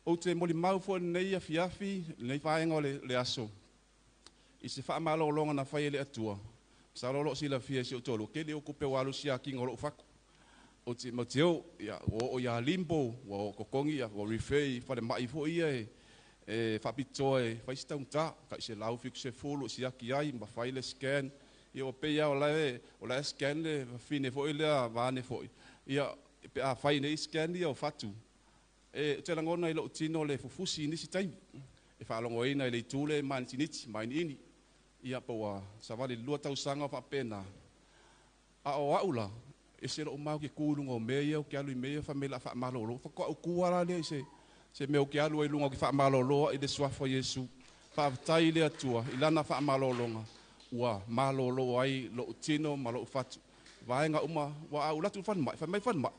Ou te molimau foi i lenei afiafi, lenei vaega o le aso, i se faamalologa na fai e le Atua. Masalo o lo o silafia e si ou toalua, tele o tupe ua alu siakiina o lou fatu. Ou te ma te o, ia, ua oo ia limbo, ua oo totogi, ia, ua refer i falemai foi ia e faapitoa e fai se taugata, tai 170 e siaki ai ma fai le scan. Ia ua pei lava o la e scan le fafine foi lea vaeane foi, ia, pe a fai nei scan ia o fatu, e te lagona i lou tino le fufusi i nisi taimi, e faalogoina i le itu lea e manitiniti, mainiini, ia po ua savali 2 tausaga o faapena. A o au la, Ese lo'u ma ou te tu i luga o mea ia ou te alu i mea ia fai mai o le a faamalōlō. Faatoa ou tu lava la lea i se se mea ou te alu ai i luga ou te faamalōlō ai i le Suafa o Iesu. Faafetai i le Atua i Lana faamalōlōga ua malōlō ai lo'u tino ma lo'u fatu. Vaega uma ua a ou alu atu i le falemai, fai mai le falemai,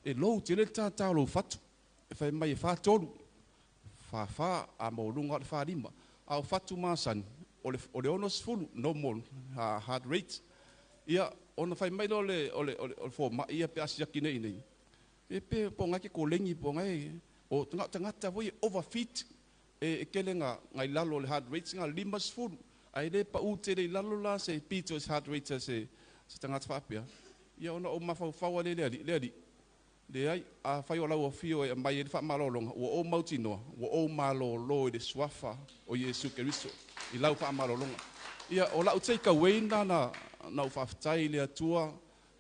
E lou tele le tātā o lou fatu. E fai mai e 43, 44, a maualuga o le 45. A o fatu masani, o le, o le 60, normal heart rate. Ia, ona fai mai lea o le, o le, o le, o le fomai ia pe a siaki nei i inei, e pe, po o na e te koleni, po o na e, o tagata foi e overfeet, e, e tele na, na i lalo o le heart rate na 50, ae le pau tele i lalo la se pito o se heart rate a se, se tagata faapea. Ia ona ou mafaufau lava lea i le Alii, le Alii, Leai, afai o lau afio e aumai ai le faamalologa, ua ou mautinoa, ua ou malolo i le Suafa o Iesu Keriso i lau faamalologa. Ia, o lau take away lena na, na ou faafetai i le Atua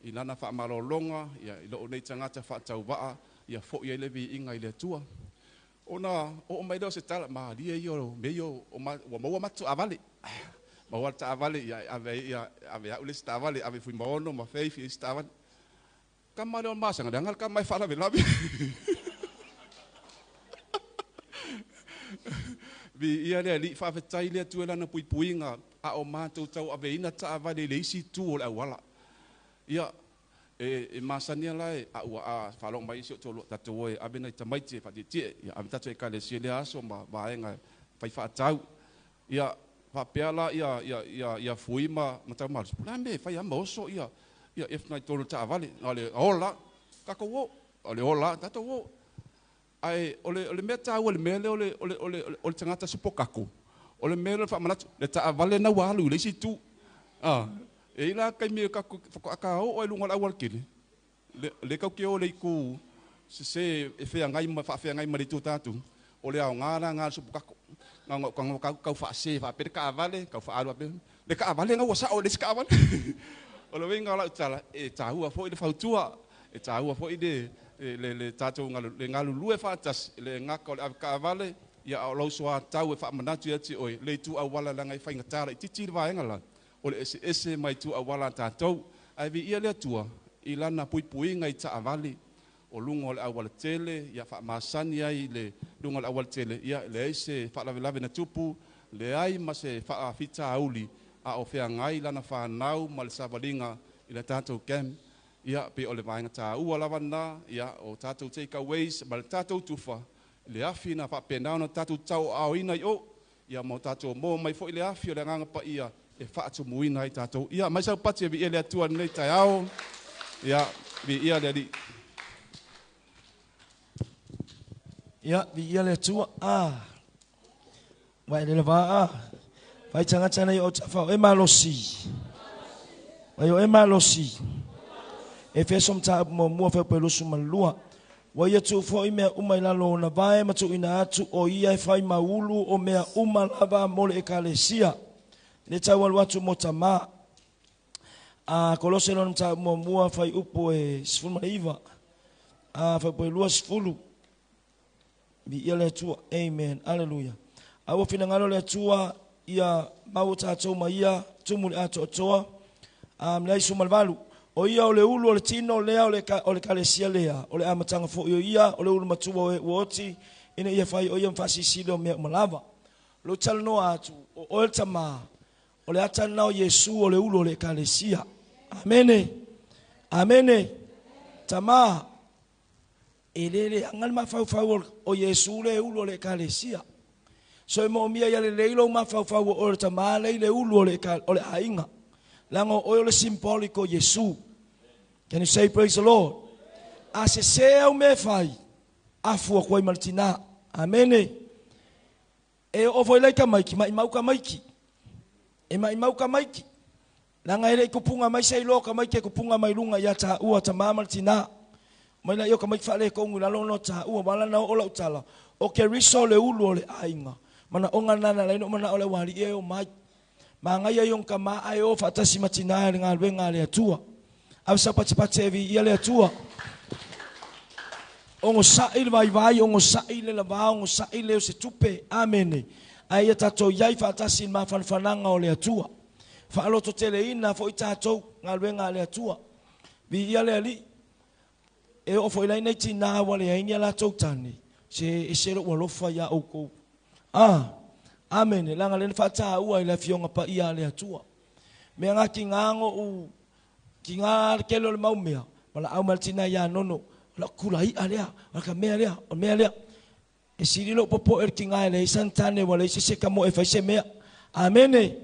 i Lana faamalologa, ia, i lou nei tagata faatauvaa, ia foi ai le viiga i le Atua. Ona oo mai lea o se tala, malie ia o mea ia o, ma, ua maua matou taavale. Maua le taavale, ia, e ave ai, ia, ave au le isi taavale, ave Fuimaono ma Faith i isi taavale. Tama lea o Masaga, leaga le tama e faalavelave. Viia le Alii, faafetai le Atua i Lana puipuiga, a o matou tauaveina taavale i le isi itu o le auala. Ia, e, e masani lava la e, a ua a faalogo mai si ou toalua, tatou o e ave nai tamaiti e faatietie, ia ave tatou Ekalesia i lea aso ma vaega e fai faatau. Ia, faapea la ia, ia, ia, ia Fui ma, ma Taumalosi, po o le a le mea e fai lava ma oso ia, ia F9 i totonu o le taavale. Na o le ola, tatou o. O le ola, tatou o. Ae o le, o le mea taua i le mea lea o le, o le, o le, o le tagata sipokako, o le mea lea o le faamanatu, le taavale lena ua alu i le isi itu. A, e i ai la taimi e tatou faatoa ta oo lava i luga o le aualatele, le, le tatou te o i le itu sese e feagai ma faafeagai ma le itu o tatou, o le aoga la lena o le suputako. Na ona ou tago tau faase faapea le taavale, tau faaalu faapea, le taavale lena ua sao i le isi taavale. O le uiga o lau tala, e taua foi le fautua, e taua foi le, le, le tatou le galulue faatasi, e le gata o le avetaavale, ia a o lou soatau e faamanatu ia te oe le itu auala leaga e faigata laitiiti le vaega la, o le eseese mai itu auala a tatou. Ae viia le Atua i Lana puipuiga i taavale o luga o le aualatele, ia faamasani ai i le luga o le aualatele, ia leai se faalavelave na tupu, leai ma se faafitauli a o feagai lana fanau ma le savaliga i le tatou camp. Ia pei o le vaega taua lava lena, ia o tatou takeaways ma le tatou tufa, le afi na faapena ona tatou tauaaoina i o, ia ma o tatou moa mai foi le afi o le Agaga Paia e faatumuina ai tatou. Ia, mai sau pati e viia le Atua i lenei taeao. Ia, viia le Alii. Ia, viia le Atua. Ah. Vai le lava a. Vai tagata nei o tafa o e malosi. Vai o e malosi. Efeso mataupu muamua fuaiupu e 22. Ua ia tuu foi mea uma i lalo o ona vae ma tuuina atu o ia e fai maulu o mea uma lava mo le Ekalesia. Le tau alu atu mo tamā. A Kolose lona mataupu muamua fuaiupu e 19 a fuaiupu e 20. Viia le Atua. Amen. Aleluia. A ua finagalo le Atua ia maua tatou ma ia tumu le atoatoa. A leai suma le valu. O ia o le ulu o le tino lea o le, o le kalesia lea, o le amataga foi o ia, o le ulu matua o e ua oti, ina ia fai o ia ma faasilisili o mea uma lava. Lou talanoa atu, o oe le tamā, o le ata lena o Iesu o le ulu o le ekalesia. Amene. Amene. Tamā, E le leaga le mafaufau o Iesu le ulu o le Ekalesia. So e moomia ia lelei lou mafaufau o oe o le tama lea i le ulu o le, o le aiga. Leaga o oe o le symbolic o Iesu. Can you say praise the Lord? A sese au mea e fai, afu atu ai ma le tina. Amene. E oo foi la i tamaiti, maimau tamaiti. E maimau tamaiti. Leaga e le i tupuga mai se iloa o tamaiti e tupuga mai luga ia taua, tama ma le tina. Mai laia o tamaiti faaletonu i lalo ona o taua. Ua ala ona oo lau tala, o Keriso o le ulu o le aiga. Manaoga lena na ala ai ona ou manao le aualii e omai. Manaia ia ona tama ae o faatasi ma tina i le galuega a le Atua. Ave sau patipati e viia le Atua. Ogosaʻi le vaivai, ogosaʻi le lavā, ogosaʻi le o se tupe. Amene. Ae ia tatou iai faatasi i le mafanafanaga o le Atua. Faalototeleina foi tatou galuega a le Atua. Vi ia le ali. E o foi lai nei tina wale ai ni ala tau tane. Se e se lo alofa ia o kou. Ah, amen. Langa le whata ua i le fionga pa ia le atua. Mea ngā ki ngā ngo u, ki ngā kelo le mau mea. Wala au maltina ia nono. Wala kula i alea. Wala ka mea lea. O mea lea. E siri lo popo e ki ngā le isan tane wala i se se ka mo e whai se mea. Amene.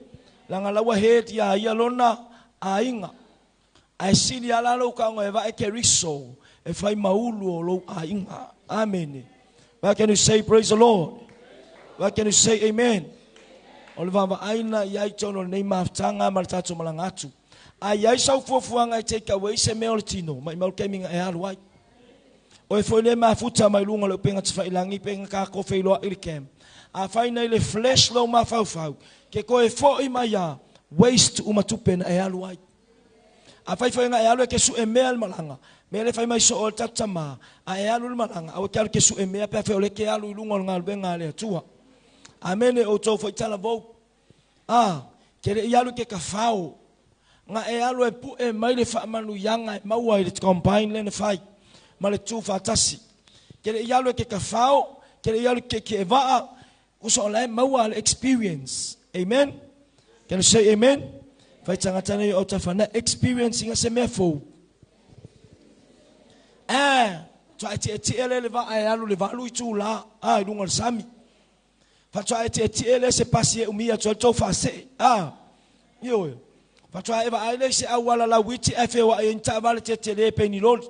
Langa lawa he tia ia lona a inga. A e siri ala lo ka ngo e vae ke riso. E whai maulu o lo a inga. Amene. Why can you say praise the Lord? Why can you say amen? O le vava aina i ai tono nei maftanga ma le tātou malanga atu. A i ai sau fuafuaga e take away se mea o le tino, mai mau ke minga e alu ai. O e foi le mafuta mai lunga le upenga te whailangi, penga ka ko whailoa i le kem. A whai nei le flesh lo mawhauwhau, ke koe foi mai a waste umatupe na e alu ai. A whai whai nga e alu e ke su e mea le malanga. Me le whai mai so o le tatama, a e alu le malanga, a o ke alu ke su e mea, pea whai o le ke alu i lunga o le ngā luenga le atua. Amene o tau whai tala vau. A, ke le i alu ke ka whao. Ngā e alu e pu e mai le whaamanu ianga e maua i le combine le na whai. Ma le tū whātasi. Ke le i alu e ke ka whao, ke le i alu ke ke e waa, kuso o lae maua le experience. Amen? Can you say amen? Whai tangata nei o tawhana experience inga se mea fou. Toa e te e te ele le waa e alu le walu i tū la, a, i lunga le sami. Whatoa e te e te ele se pasi e umia toa tau whase. Io e. Whatoa e waa ele se awala la witi e whewa e inta awale te te le pe ni loli.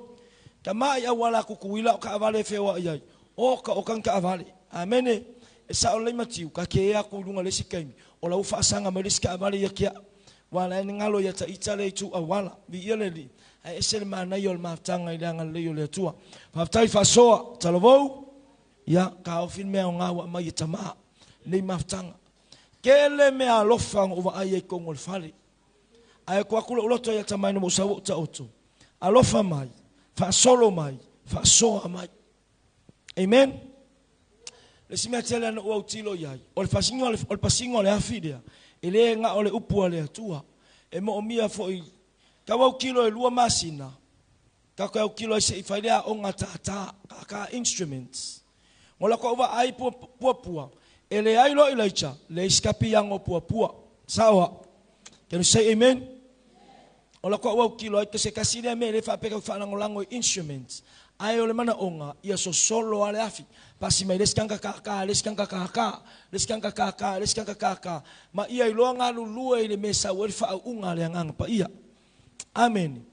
Ka mai awala kukuila o ka awale e whewa i ai. O ka o kanka awale. Amene. E sa o lei matiu ka ke ea ku lunga le si kaimi. O la ufa asanga mai le si ka awale ia kia. Wala e ngalo ia ta ita le itu awala. Vi ia le li. Ai ese le mana i o le maftanga i le anga le o le atua. Whaftai whasoa. Talavou. Ia ka o fin mea o ngā wa mai e tama. Nei maftanga. Ke le mea alofa ngo wa ai e kongo le fale. Ai ko akula uloto ia tamai no mo sa ta oto. Alofa mai, whaasolo mai, whaasoa mai. Amen. Le si mea tele ana ua utilo iai. O le fasingo o le pasingo le afi lea. E le ngā o le upu a le atua. E mo o mia foi, ka wau kilo e lua masina. Ka koe au kilo e se i whailea o ngā tātā, ka ka instruments. Ngola ko ua ai pua pua pua. E le ai lo ilaicha, le iskapi yango pua pua. Sawa. Can you say amen? Ola ko au kilo ai ke se kasi le me le fa pe ka fa lango lango instruments. Ai o le mana onga ia so solo ale afi. Pasi mai les kanga ka ka, les kanga ka ka, les kanga ka ka, les kanga ka ka. Ma ia i loa ngalu lua i le mesa o le fa unga le nganga pa ia. Amen.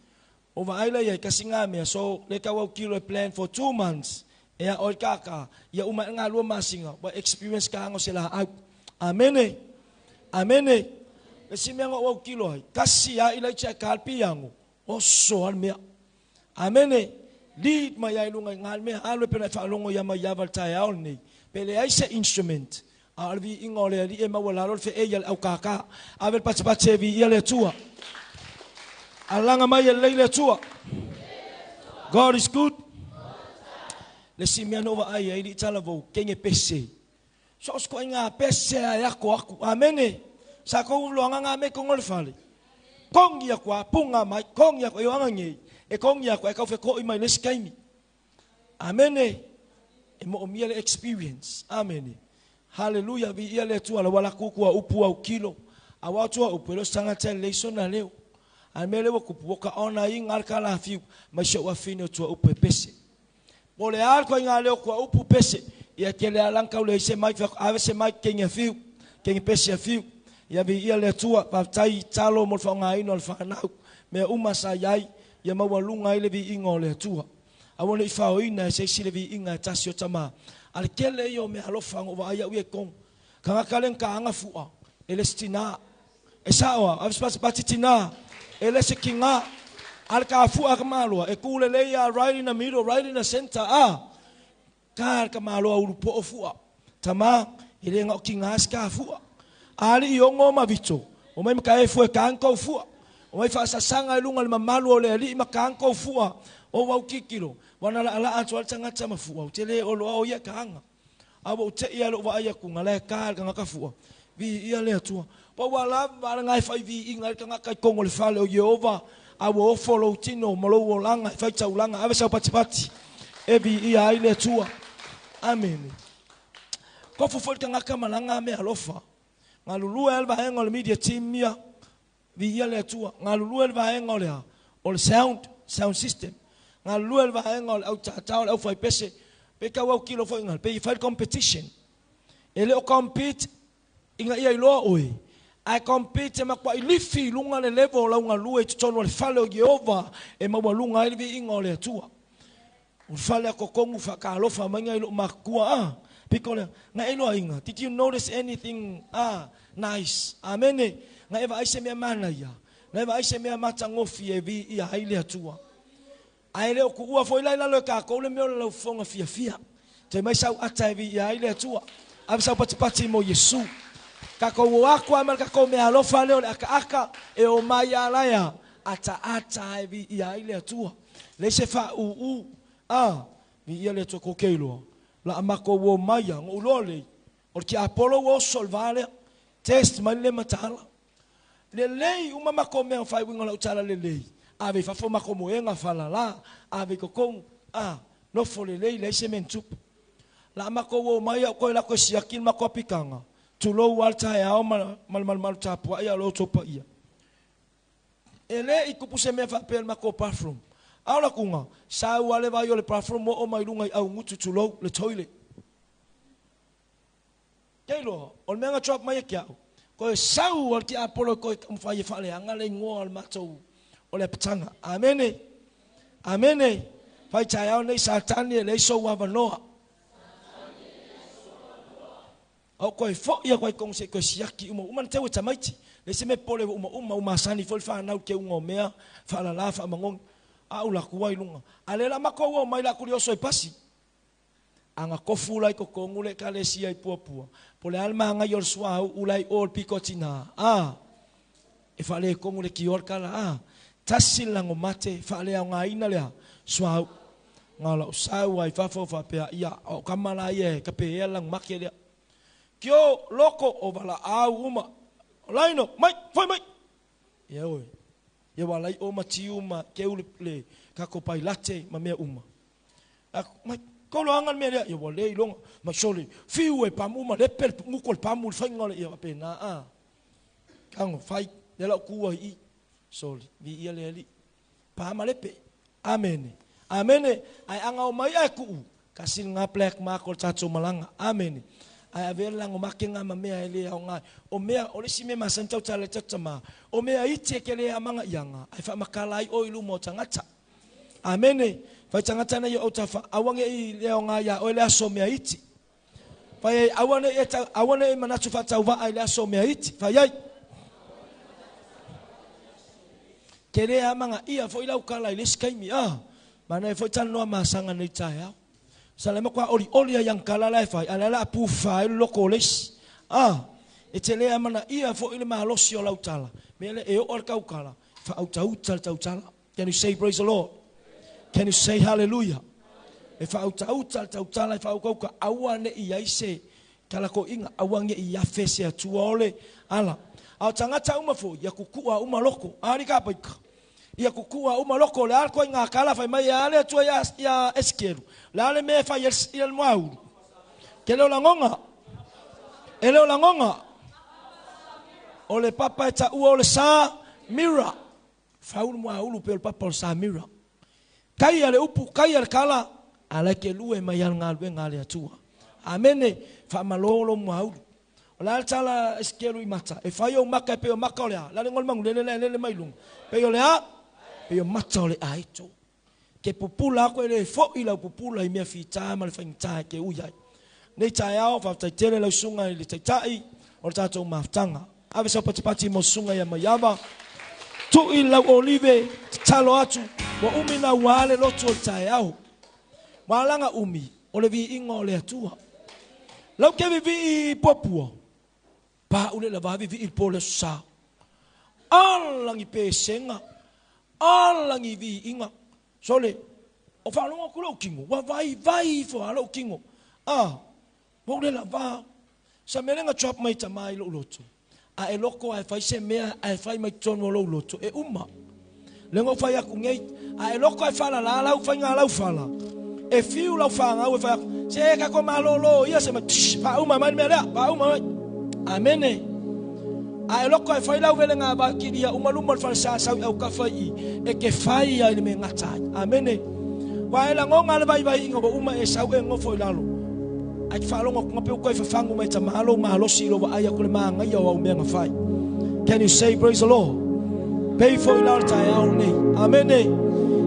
O va ai la ia kasi ngā mea so le ka au kilo e plan for 2 months. E a oi kaka, ia uma ngā lua masinga, wa experience ka hango se la au. Amene. Amene. Le si mea ngau au kilo ai. Kasi a ila i ka alpi yango. O so al mea. Amene. Lead mai ai lunga i ngā mea. Alo e pena e whaalongo ia mai ia valtae ao nei. Pele ai se instrument. A alvi inga o le ali e maua lalo le fe e ia le au kaka. Ave le pati pati e vi ia le atua. Alanga mai e leile atua. God is good. Le si mea nova ai ai li tala vau kenge pese. So sko inga pese ai ako aku. Amene. Sa ko ulo anga nga me kongo le fale. Kongi ya kwa punga mai kongi ya kwa yo anga ngi. E kongi ya kwa e kaufe ko i mai le skaimi. Amene. E mo mia le experience. Amene. Hallelujah vi ia le tua la wala kuku a upu au kilo. A wa tua upu lo sanga te le sona leo. A me le kupu ka ona i ngal ka la fiu mai so wa fino tua upu e pese. Mo le al ko inga leo kwa upu pese. Ia ke le alang kau le se mai ave se mai kenge fiu. Kenge pese fiu. Ia vi ia le tua pa tai talo mo fa ngai no fa nau. Me uma sa iai ia maua lunga i le vi ingo le tua. A wone i fa o ina se si le vi inga tasi o tama. Ale kele yo me alofa ngo va ia ue kong. Ka ngakalen ka anga fua. Ele stina. E saoa, ave se pati tina. Ele se kinga. Ale ka fua ka maloa. E kule le ia right in the middle, right in the center. Ah. Ka ka maloa ulu po o fua. Tama, ele nga o kinga se ka fua. Ali i ongo ma vito. O mai maka e fua ka anko fua. O mai whaasasanga e lunga le mamalu o le ali ma ka anko fua. O wau kikilo. Wana la ala atu al tangata ma fua. O te le o loa o ia ka anga. A wau te ia lo wa ia kunga le ka al ka ngaka fua. Viia le Atua. Pau a lava le ngae fai viiga ai le tagata i totonu o le fale o Ieova, a ua ofo lou tino ma lou olaga e fai taulaga, ave sau patipati e viia ai le Atua. Amene. Tofu foi le tagata ma lana meaalofa. Galulue lava le vaega o le media team ia, viia le Atua. Galulue le vaega o le a? O le sound, sound system. Galulue le vaega o le au tātā, o le au faipese. Pe tau autilo foi ina, pe i fai le competition. E le o compete ina ia iloa oe, ae compete e matuai lifi i luga le level o lau galue i totonu o le fale o Ieova e maualuga ai le viiga o le Atua. O le fale a totonu faatalofa mai nai lou matutua a pito lea na e iloaina did you notice anything a nice amene na e vaai se mea manaia na e vaai se mea matagofie e viia ai le Atua. Ae le o tuua foi la i lalo e tatou le mea o le laufofoga fiafia. Toe mai sau ata e viia ai le Atua. Ave sau patipati mo Iesu. Tatou o atu a ma le tatou meaalofa lea o le akaaka e o mai a la ea ataata e viia ai le Atua. Leai se faauu a viia le Atua tou te iloa. La a matou o mai a, na ou iloa lelei, o le tiapolo ua oso i le va lea. Test mai le le mataala. Lelei uma matou mea fai uiga o lau tala lelei. Ave i fafo matou moega falala, ave i totonu, a, nofo lelei, leai se mea na tupu. La a matou o mai au koe la koe siaki le matou apitaga, tulou a le taeao ma, ma le malumalu tapuai a o lo outou paia. E le i tupu se mea faapea i le matou bathroom. A o lakuga, sau a le vai o le bathroom oo mai luga i augutu tulou le toilet. Ke iloa, o le mea na drop mai e ke au, koe sau a le tiapolo e koe taumafai e faaleaga le igoa o le matou o le apitaga. Amene. Amene. Fai taeao nei Satani e leai sou avanoa. A o koe foi atu ai tonu se i toe siaki uma uma na teu e tamaiti. Leai se mea pole ua uma uma ua masani foi le fanau i teuga o mea faalala faamagoni. A ula atu ai luga. A le la matou o mai la aku li oso i pasi. A na tofu la i totonu le ekalesia i Puapua, po o le a le magaia o le suauu la i o i le pito a tina, a, e faaletonu le tio a le tala, a, tasi le lago mate, faaleaogaina le a, suauu. Na o lau sau lava i fafo faapea, ia, o au tama la ia e tapeea le lago mate lea. Tio, loko, o valaau uma, o Laino, mai, foi mai! Ia oe. Ia ua alai o ma tiu ma keu le, le kako pailate ma mea uma. Aku, mai, kolo anga le mea lea, ia ua le iloga, mai sole, fiu e pamu ma lepe le nguku o le pamu le faiga o le, ia faapena, a. Tago, fai, lea la ou tu ai i, sole, viia le Alii. Pa ma lepe. Amene. Amene. Ae a na omai ae tuu, tasi lena black mark o le tatou malaga. Amene. Ae avea le lago make na ma mea e le aoga ai. O mea, o le isi mea masani tautala i le tatou tama, o mea iti e te le amagaiaga, ae faamatala ai oe i luma o tagata. Amene. Fai tagata nei o autafa, aua ne i le aoga iā oe le aso o mea iti. Fai ai, aua ne i e tau, aua ne i manatu faatauvaa i le aso o mea iti. Fai ai. Ke le amagaia foi lau tala i le isi taimi, a. Manaia foi talanoa masaga nei taeao. Sa le matua olioli ai ana tala la e fai, a o lea o le a pufa ai le loto o le isi. A, e te le amanaia foi le malosi o lau tala. Mea lea, e oo lava le tautala, faaautauta le tautala. Can you say praise the Lord? Can you say hallelujah? E faautauta le tautala, e faaukauka, aua ne i ai se talakoiga, aua ne i afe se Atua o le ala. A o tagata uma foi, ia kukua uma loko. A alii kapaika. Ia kukua uma loko. O le a le koiga tala fai mai e a le Atua ia, ia Esekielu? O le a le mea e fai ai le muaulu? Ke le o lagoga. E le o lagoga. O le papa e taua o le sa mira. Fau le muaulu pei o le papa o le sa mira. Tai a le upu, tai a le tala, a la e ke lue mai a le galuega a le Atua. Amene, faamalō lou muaulu. O le a le tala a Esekielu i mata? E fai ou maka e pei o maka o le a? Le a le igoa o le manulele lea e lele mai luga? Pei o le a? Pei o mata o le aeto. Ke pupula aku e le foʻi lau pupula i mea fitā ma le faigata e ke ui ai. Nei taeao, faafetai tele lau susuga i le Taitai o le tatou mafutaga. Ave sau patipati mo susuga ia Maiava. Tui lau olive, tatalo atu, ua umi na ua le lotu o le taeao. Ua alaga umi, o le viiga o le Atua. Lau ke vivii i puapua, paule lava vivii i le po o le aso Sa. Alagi pesega, alagi viiga. Sole, o faalogo atu lou tino, ua vaivai ifo lava lou tino. A, ua ou le lava. Sa mea lenga drop mai tamai lo loto. A e loko a e fai se mea a e fai mai tonu o lou loto. E uma. Lengo fai aku ngei. A e loko e fala la lau fai ngā lau fala. E fiu lau whangau e fai aku. Se e kako malolo ia se ma tsh, pa uma mai mea lea, pa uma mai. Amene. A e loko e fai lau vele ngā wakiria, uma luma le whale sa sau au ka fai i. E ke fai ia i le me ngatai. Amene. Wa e la ngonga le vai vai inga wa uma e sau e ngofo i lalo. Ai te whaalongo kunga peu koe whawhangu mai ta mahalo mahalosi lo wa ai aku le maangai au au mea ngā whai. Can you say praise the Lord? Pei fo i lalo tae au nei. Amene.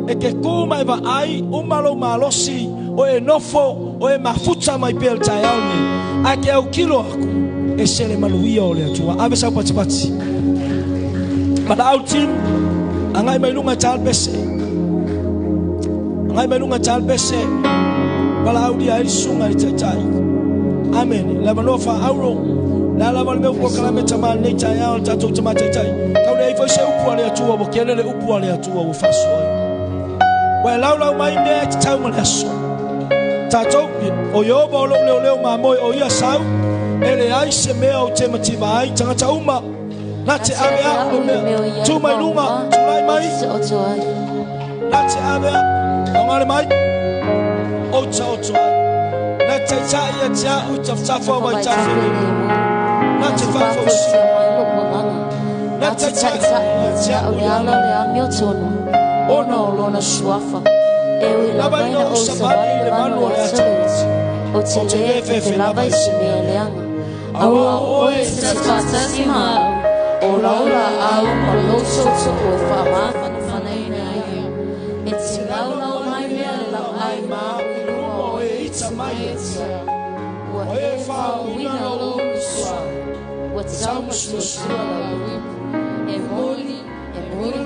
E ke kū mai wa ai, umalo mahalosi, o e nofo, o e mafuta mai pēl tae au nei. Ai ke au kilo aku, e sele maluia o le atua. Ave sau pati pati. Mana au team, angai mai lunga talpese. Angai mai lunga talpese. Pala au dia e sunga i taitai. Amen. Le manoa wha auro. La lava le meu pua kalame tama nei tai ao le tātou tama taitai. Kau le ai se upu a le atua, wa kele le upu a le atua wa whaso ai. Wa e lau lau mai mea e te tau ma le aso. Tātou, o Yehova o lou leo leo mamoe o ia sau, e le ai se mea o te mativa ai, tangata uma, nā te ave a o mea. Tū mai lunga, tū lai mai. Nā te ave a, o ngare mai. O ta o tuai. Nā te tai ia te au tawhawha mai tawhiri. Nā te whawhausi. Nā te tai ia te au le ala le amio tonu. Ona o lona suafa. E ui lava ina o savali le manu o le ataliti. O te le fefe lava i se mea leanga. Aua oe se whatasi maau. O laula au ma loto to o e whaamawhanawhana ina ia. E te laulau mai mea le lau ai maa. Ua e whaawina o sua. Ua tau matua sua lau ipu. E moli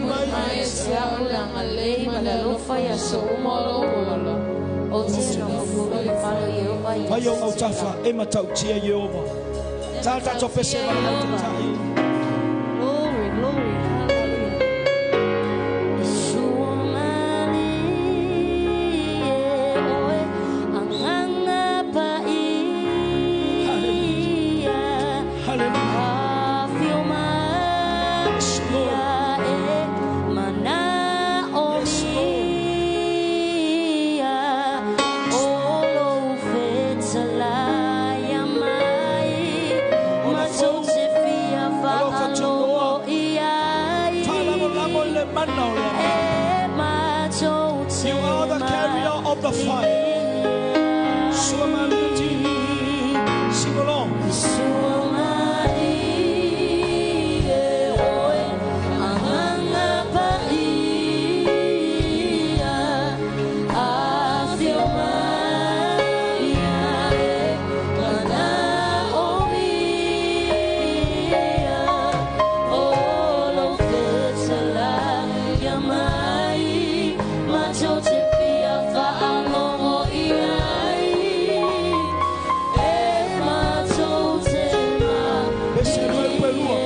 mai mai e te au le angalei ma le alofa ia so uma o lou ola. O te noho i palo Yehova ia. Vai o ngau tafa e matautia Yehova. Tāta tō pese ma le au tai. Glory, glory, hallelujah. Isua mali e oe anganga pa ia. Hallelujah. Afio mai e mana o mia. O lou fetalai mai. Ma tou te fia whaalogo iai. E ma tou te You are the carrier of the fire. Suamaliti. Sing along. Suamali e oe anganga pa ia. Afio mai ia e mana o mia. O lou fetalai ia mai. Ma tou te fia whaalogo iai. E ma tou te ma Pese mai pelua.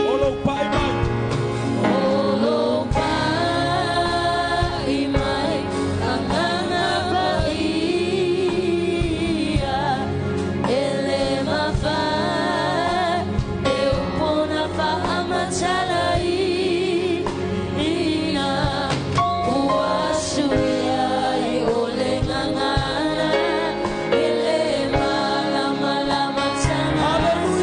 O lou pai mai. O lou pai mai, anganga pa ia. E le mawhai, e upona whaamatala i ina. Ua suia i o le ngangana, e le malama lama tangata.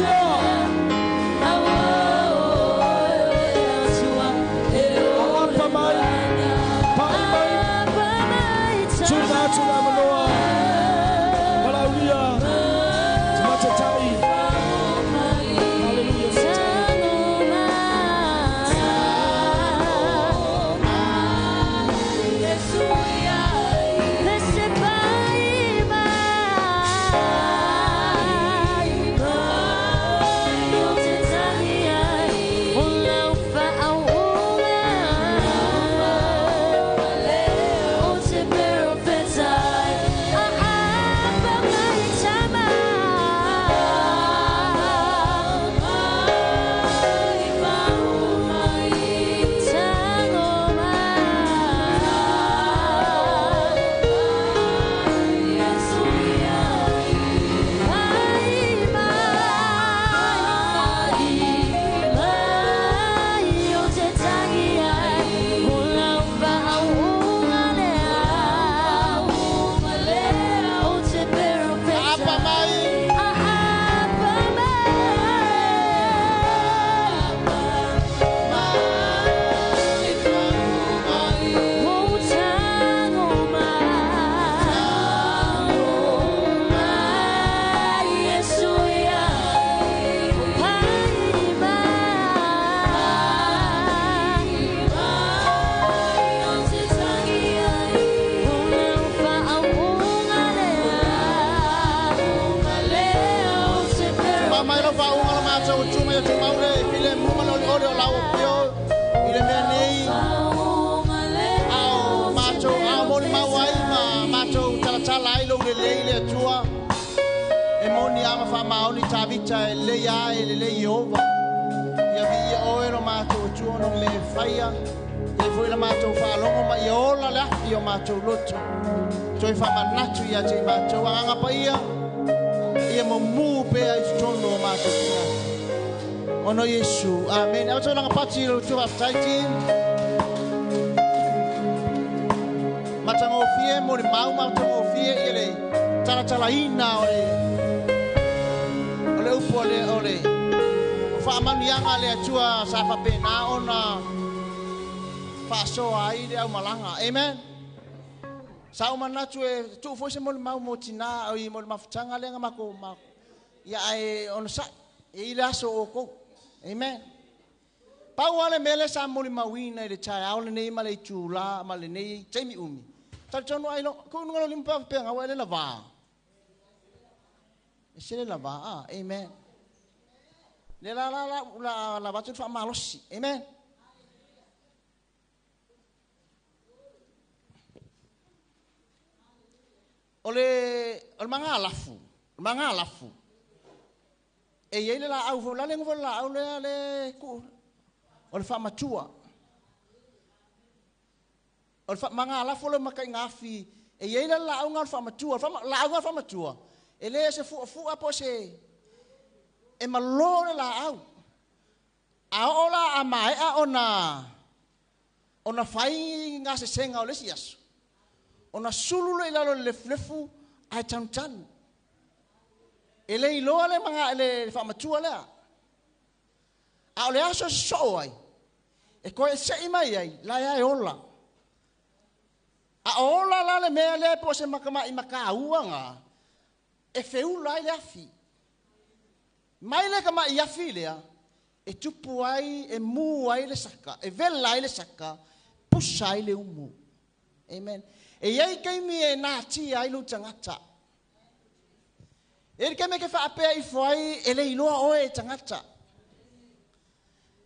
faauga la mātou tuma ia tumaule file muma le ole o lau pio i le mea nei ao mātou ao moni mau ai ma mātou talatala ai lou lelei le Atua e moni ama faamaoni Tavita e lelei a e lelei Iehova ia viia oe lo mātou Atua no me faia ia foi la mātou faalogo ma ia ola le afi o mātou loto toe faamanatu ia te i mātou agaga paia ia mumu pea i totonu o mātou tagata. Ono Iesu. Amen. Au tau langa pati lo tu faafetai. Matagofie mo le mau matagofie ia le talatalaina o le o le upu o le o le o faamanuiaga le Atua sa faapena ona faasoa ai le aumalaga. Amen. Sa ou manatu e tuu foi se molimau mo tinā oi mo le mafutaga lea na makou ma ia ae onosai e i le aso o oukou. Amen. Pau lava le mea lea sa molimauina i le taeao lenei ma le itulā ma lenei taimi umi. Talitonu ai lo ku luga lo lima pe faapea ua e le lavā. E se le lavā. Ah, amen. Le la la la la la avatu le faamalosi. Amen. O le, o le magalafu, o le magalafu, e i ai le laau foi, o le a le igoa foi o le laau lea le ku, o le faamatua. O le fa, magalafu o le makaiga afi, e i ai le laau lena o le faamatua, o le faama, laau lena o le faamatua, e le o se fuafua po o se, e malo le laau. A oo la a maea ona ona fai gasesega o le isi aso, ona sulu lea i lalo o le lefulefu ae tanutanu. E le iloa le maga, le faamatua lea. A o le aso e sosoo ai, e toe sei mai ai, la e ola. A ola la le mea lea po o se matamai mataua na, e feula ai le afi. Mai le tamai afi lea, e tupu ai, e mu ai le saka, e vela ai le saka, pusa ai le umu. Amen. E i ai taimi e natia ai lou tagata. E i ai le taimi e te faapea ifo ai e le iloa oe e tagata.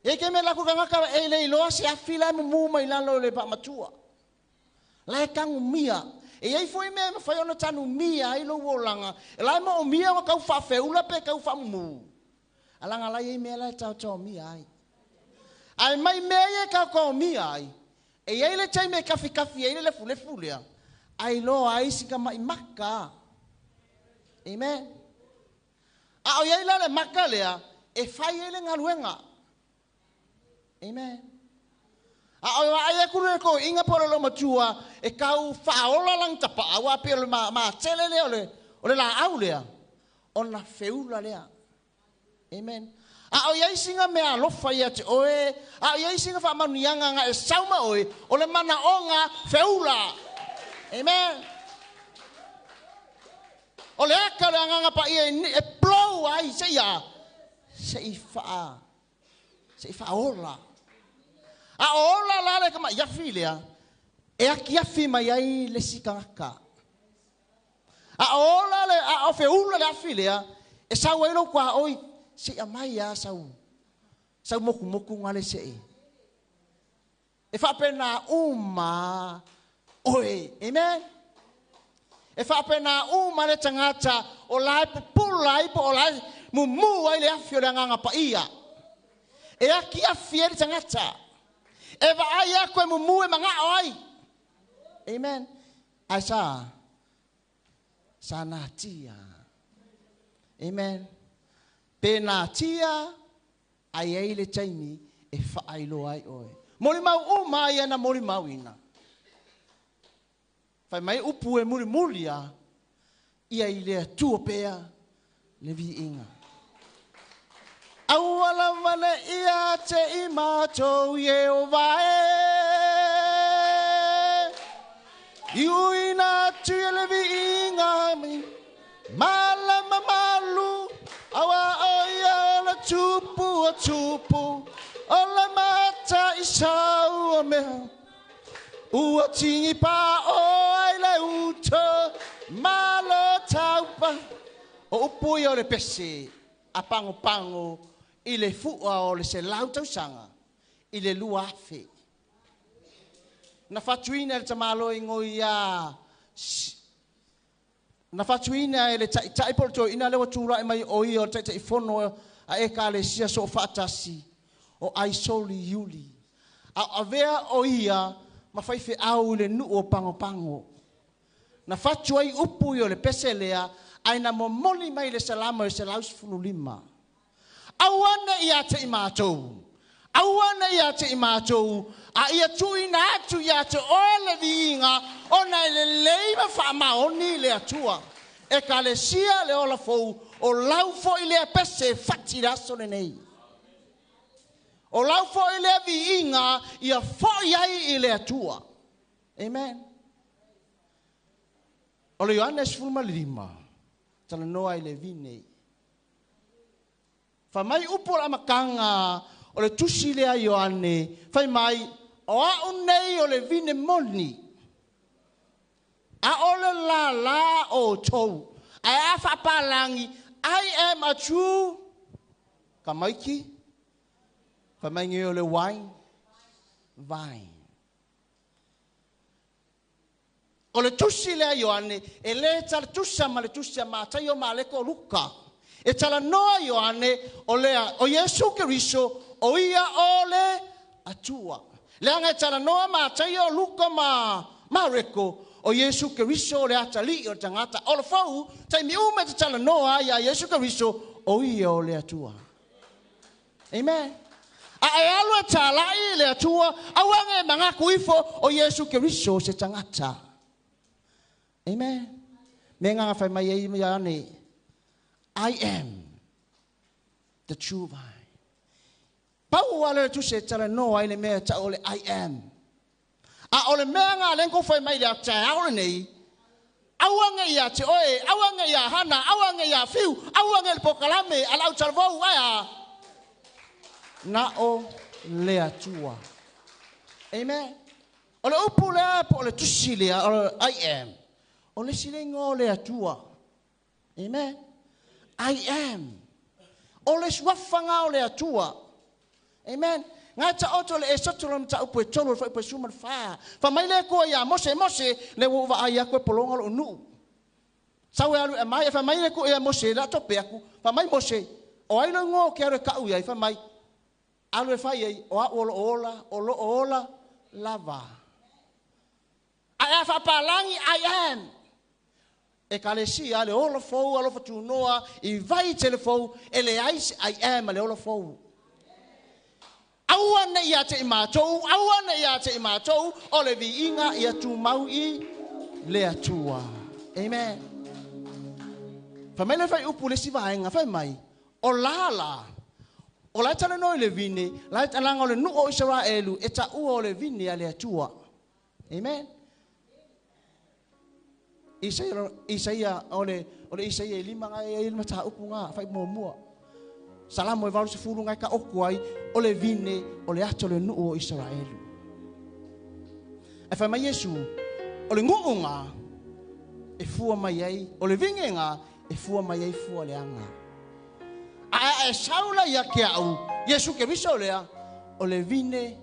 E i ai taimi e alu atu tagata e le iloa se afi la e mumu mai lalo o le paamatua. La e tanumia. E i ai foi mea e mafai ona tanumia ai lou olaga. E la e moomia ona tau faafeula pe tau faamumu. Alaga la e i ai mea la e taotaomia ai. Ae mai mea ia e taotaomia ai, e i ai le taimi e kafikafi ai le lefulefu lea, ae iloa ai si tamai maka. Amen. A o i ai la le maka lea, e fai ai le galuega. Amen. A o vaai atu le toeaina po o le loomatua e tau faaola lana tapaa, aua pei o le matele lea o le, o le laau lea, ona feula lea. Amen. A o i ai sina mea alofa ia te oe, a o i ai sina faamanuiaga na e sau ma oe, o le manaoga feula. Amen. O le aka o le agaga paia e blow ai seia se i faa se i faaola. A o ola la le tamai afi lea, e akiafi mai ai le isi tagata. A o ola le, a o feula le afi lea, e sau ai lou tuaoi, se i aumai lava sau, sau motumotu gale se i. E faapena uma oe. Amen. E faapena uma le tagata o la e pupula ai po o la e mumu ai le afi o le agaga paia. E akiafi ai le tagata. E vaai atu e mumu e magao ai. Amen. Ae sa sa natia. Amen. Pe natia ae ai le taimi e faailoa ai oe. Molimau uma ia na molimauina. Fai mai upu e mulimuli a ia i le Atua pea le viiga. Aua lava ne ia te i matou Ieova e. I uina atu ia le viiga mai malama malu aua o ia o le tupu o tupu o le mata i sau o mea. Ua tigi pao ai le uto malo taupa. O upu ia o le pese. a Pagopago i le fua o le 100 tausaga i le 2000. Na fatuina e le tamalo i ngoi a na fatuina e le taitai po o le toeaina lea ua tulai mai o ia o le Taitaifono a Ekalesia Soofaatasi o Aisoli Iuli. A o avea o ia ma faifeau i le nuu o Pagopago. Na fatu ai upu i o le pese lea, ae na momoli mai le salama o le 115. Aua ne i ia te i matou, aua ne i ia te i matou, a ia tuuina atu ia te oe le viiga, ona e lelei ma faamaoni le Atua. Ekalesia le ola fou, o lau foi lea pese fati le aso lenei. O lau foi lea viiga, ia foi ai i le Atua. Amen. O le Ioane 15, talanoa i le vine. Fa mai upu o le amakanga o le tusi lea Ioane, fai mai, o au nei o le vine moni, a o le lala o tou. Ae a faapalangi, I am a true kamaiki, fai mai ngei o le wine, vine. O le tusi lea Ioane, e le talatusa ma le tusi a Mataio ma Aleko o Luka. E talanoa Ioane o lea, o Iesu Keriso, o ia o le Atua. Leaga e talanoa Mataio, Luka ma Mareko, o Iesu Keriso o le atalii o le tagata. O le fou, taimi uma e te talanoa ia Iesu Keriso, o ia o le Atua. Amen. A e alu e talai le Atua, auanga e mangaku ifo o Iesu Keriso se tagata. Amen. Me nganga whai mai e ia ane, I am the true vine. Pau wale le tuse tala noa i le mea ta o le I am. A o le mea ngā lenko whai mai le ata ao nei, auanga ia te oe, auanga ia hana, auanga ia whiu, auanga le pokalame, ala au talavou aia. Na o le Atua. Amen. O le upu lea po o le tusi lea, o le I am. O le silenga o le Atua. Amen. I am. O le suafanga o le Atua. Amen. Ngā ta oto le e soto lo mta upu e tolu le whaipu e suma le wha. Wha mai le koa ia Mose, Mose, le wo wa ai aku e polonga lo nuu. Sau e alu e mai, e wha mai le koa ia Mose, la tope aku. Wha mai Mose, o ai lo ngō ke alu e kau ia, wha mai, alu e whai ei, o au o lo ola, o lo ola, lava. A e whapalangi, I am. E kalesia le ola fou, alofa tunoa, i vai telefou, e le ai I am le ola fou. Aua ne ia te i mātou, aua ne ia te i mātou, o le viinga ia tūmau i le Atua. Amen. Wha mai le whai upu le si vaenga, whai mai, o lala, o lai tala noi le vine, lai talanga o le nuu o Israelu, e ta ua o le vine a le Atua. Amen. Isaia, o le Isaia e lima ngai e lima ta upu ngā, whai mua mua. Salamo e valu se fulu ngai ka oku ai, o le vine, o le ato le nuu o Israelu. E whai mai Yesu, o le nguu ngā, e fua mai ai, o le vinge ngā, e fua mai ai fua le anga. A e saula ia ke au, Yesu ke viso lea, o le vine,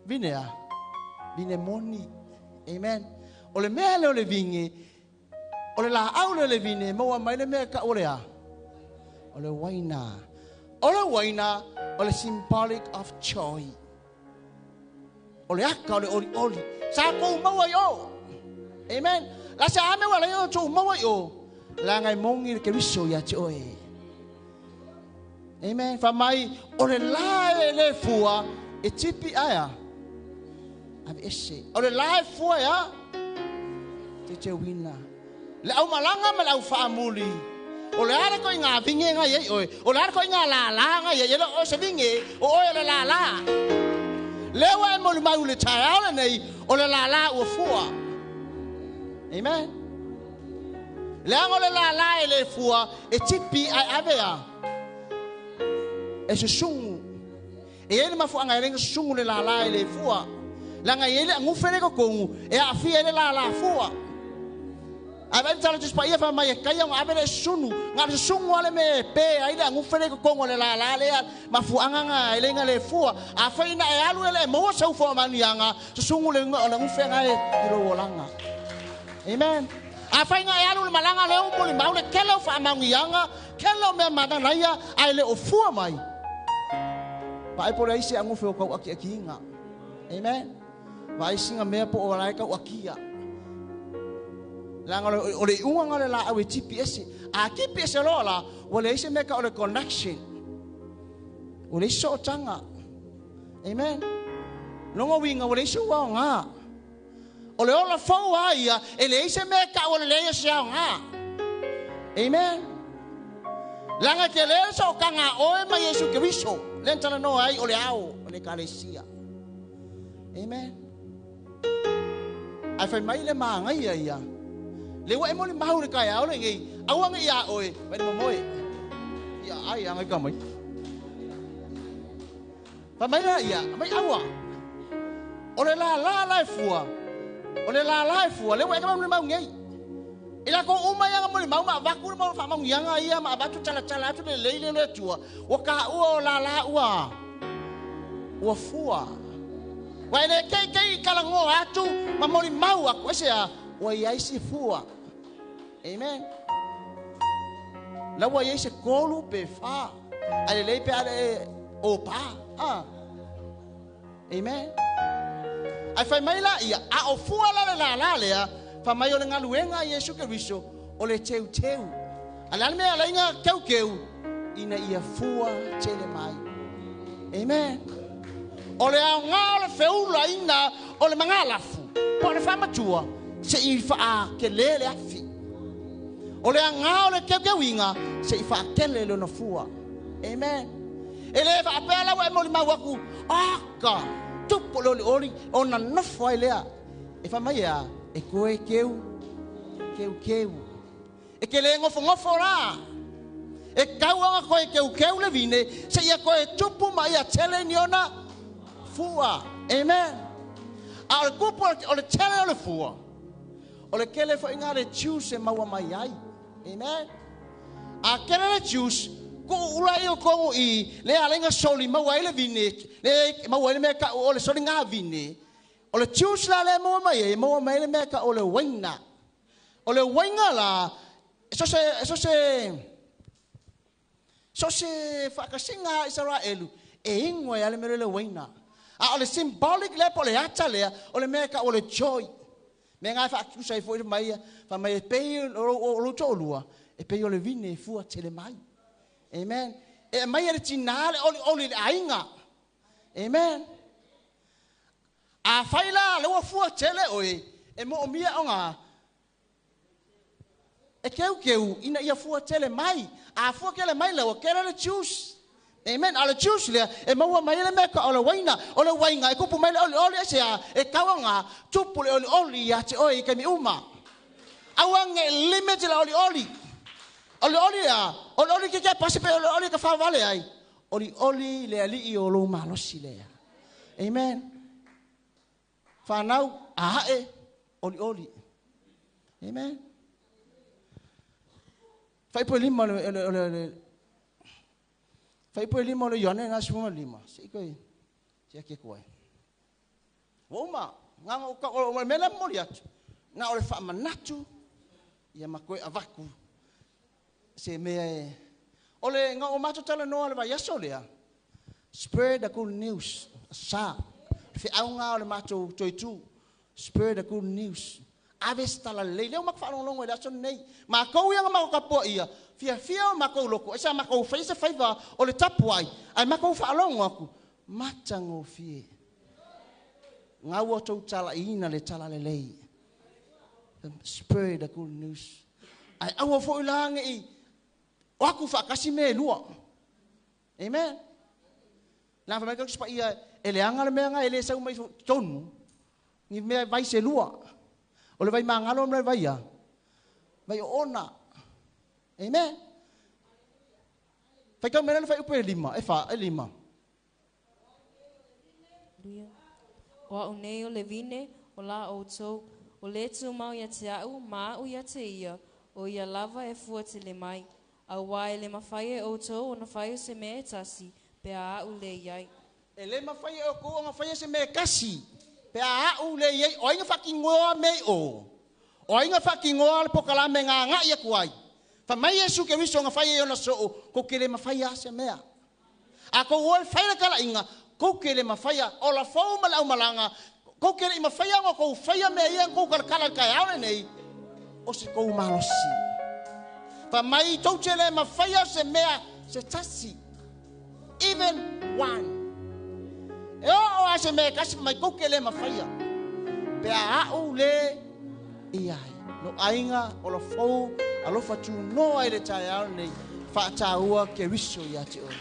vine a, vine moni. Amen. O le mea le o le vinge, o le la au le le vine, maua mai le mea ka o le a. O le waina. O le waina, o le symbolic of joy. O le aka, o le oli oli. Sa kou maua i o. Amen. La sa ame wala i o tō maua i o. La ngai mongi le keriso ia te oe. Amen. Wha mai, o le la e le fua, e tipi aia. Ave ese. O le la e fua ia, te te wina. Le au malanga ma le au whaamuli. O le ara ko i ngā vinge ngā iei oe. O le ara ko i ngā lālā ngā iei. Ele o se vinge, o oe o le lālā. Lewa e molu mau le tae aole nei, o le lālā ua fua. Amen. Le anga o le lālā e le fua, e tipi ai avea. E se sungu. E ele mafuanga e lenga sungu le lālā e le fua. Langa i ele angufe le kokongu, e a fia ele lālā fua. Ai vai tala tus paia fa mai e kai nga avele sunu nga le sungu ale me pe ai le angufe le kongo le la la le mafuanga nga ele nga le fua a fai na e alu ele mo sau fo mani anga sungu le nga le ngufe nga e ilo wolanga. Amen. A fai nga e alu le malanga le umo le mau le kele fa mangi anga kele me mana na ia ai le ofua mai. Pa ai pore ai se angufe o kau aki aki nga. Amen. Vai singa mea po o lai kau akia. Langa o le unga nga le la awe GPS. A GPS lo la, o le ise meka o le connection. O le iso tanga. Amen. Longo winga o le iso wa nga. O le ola fau a ia, e le ise meka o le le ise au nga. Amen. Langa ke le so kanga oe ma Yesu Kristo. Lentala no ai o le ao, o le kalesia. Amen. Ai fai mai le maangai ia ia. Le wa e mo le mahu le kai ao le ngi. Aua ngi ia oe, vai mo moe. Ia ai anga ka mai. Fa mai la ia, mai aua. O le la la la e fua. O le la la e fua, le wa e ka mo le mau ngi. E la ko uma ia mo le mau ma vaku le mau fa mau ngianga ia ma batu tala tala atu le leile le tua. O ka ua o la la ua. Ua fua. Wa le kei kei kala ngo atu ma mo le mau aku ese a wa ia isi fua. Amen. La wa ia se kolu pe fa. Ale le pe ale o pa. Ah. Amen. Ai fai mai la ia a o fua la la la le a fa mai o le ngaluenga Yesu Kristo o le teu teu. Ale ale me ala inga keu keu ina ia fua tele mai. Amen. O le ao ngā o le feula ina o le mangalafu. Po le whamatua se i wha ke le le afi. O le ngā o le keu keu inga se i wha kele le no fua. Amen. E le wha apea lawa e moli mau aku. Aka, tupo le oli oli o na nofo ai lea. E wha mai a e koe keu, keu keu. E ke le ngofo ngofo rā. E kau anga koe keu keu le vine se ia koe tupu mai a tele ni ona fua. Amen. A o le kupu o le tele o le fua. O le kele fo inga le juice e maua mai ai. Amen. A kele le juice, ku ula i o kongo i, le alenga soli maua ai le vine, le maua ai le mea ka o le soli ngā vine. O le juice la le maua mai ai, maua mai le mea ka o le waina. O le waina la, so se whakasinga Israelu, e ingoa e ale mele le waina. A o le symbolic le po le ata lea, o le mea ka o le joy. Me ngai whakakusa i fo i mai, wha mai e pei o lo tōlua, e pei o le vine e fua tele mai. Amen. E mai e le tina le oli oli le ainga. Amen. A whai la le ua fua tele oe, e mo o mia o ngā, e keu keu ina ia fua tele mai. A fua kele mai le ua kele le juice. Amen. A le juice lea, e maua mai le mea ka o le waina, o le wainga, e kupu mai le oli oli e se a, e kaua ngā, tupu le oli oli ia te oe i kemi uma. Aua nge limit le oli oli. O le oli lea, o le oli ke kia pasi pe o le oli ka whawale ai. Oli oli le alii o lo malosi lea. Amen. Whanau, ahae, oli oli. Amen. Whaipo lima le Whaipo lima o le ione ngā sifuma lima. Se i koe, te ake koe. Wa uma, ngā o mele moli atu. Ngā o le whaamanatu, ia ma koe avaku. Se mea e. O le ngā o mātou tala noa le vai aso lea. Spread the good news. Sa. Whia au ngā o le mātou toitu. Spread the good news. Ave se tala lei. Leo maka whaalongongo e le aso nei. Ma kou ia ngā mako kapua ia. Fia fia o makou loko. Esa makou whai se whaiwa o le tapu ai. Ai makou whaalongo aku. Matango fie. Ngā ua tau tala ina le tala le lei. Spread the good news. Ai aua fo ilange i. O aku whakasi me lua. Amen. Nā whamai kau spa ia e le anga le mea ngā e le sau mai tonu. Ni mea vai se lua. O le vai mangalo le vai ia. Vai o ona. Amen. Whai kau mea le whai upe lima. E wha, e lima. O au nei o le vine, o la o tau, o lē tumau ia te a'u ma a'u ia te ia, o ia lava e fua tele mai. Auā e lē mafai e outou ona fai o se mea e tasi, pe a a'u lē iai. E lē mafai e outou ona faia se mea e kasi, pe a a'u lē iai. O ai na fa'atinoa mea i ō? O ai na fa'atinoa le pokalame na aga'i atu ai? Fai mai Iesu Keriso na fai ai ona so'o, kou te lē mafaia a se mea. A kou o e fai le tala'iga, kou te lē mafaia, o lafou ma le aumalaga, kou te le'i mafaia ona kou faia mea ia na kou kalakala i le taeao lenei, o se kou malosi. Fai mai tou te lē mafaia se mea se tasi. Even one. E oo a se mea e kasi, fai mai kou te lē mafaia. Pe a a'u lē iai. Lou aiga o lafou alofa tunoa i le taeao lenei, fa'atāua Keriso iā te oe.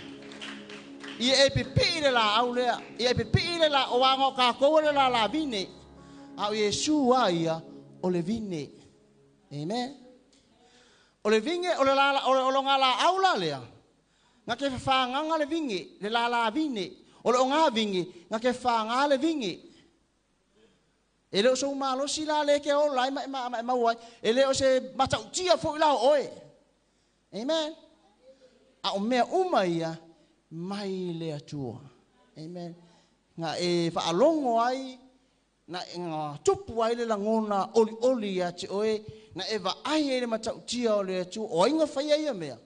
Ia e pipi'i le lā'au lea, ia e pipi'i le la o aga o kākou e le lālā vine. A o Iesu a ia o le vine. Amen. O le vine, o le lala, o le o ngā lā'au la lea. Nga ke whawhanganga le vinge, le lālā vine. O le o ngā vinge, nga ke whāngā le vinge. E le o sou malosi la le ke o lai ma ma ma mau ai. E le o se matautia fo'i la o oe. Amen. A o mea uma ia mai le Atua. Amen. Nga e whaalongo ai, na e ngā tupu ai le lagona oli oli ia te oe, na e vaai ai le matautia o le Atua. O ai nga whai ia mea?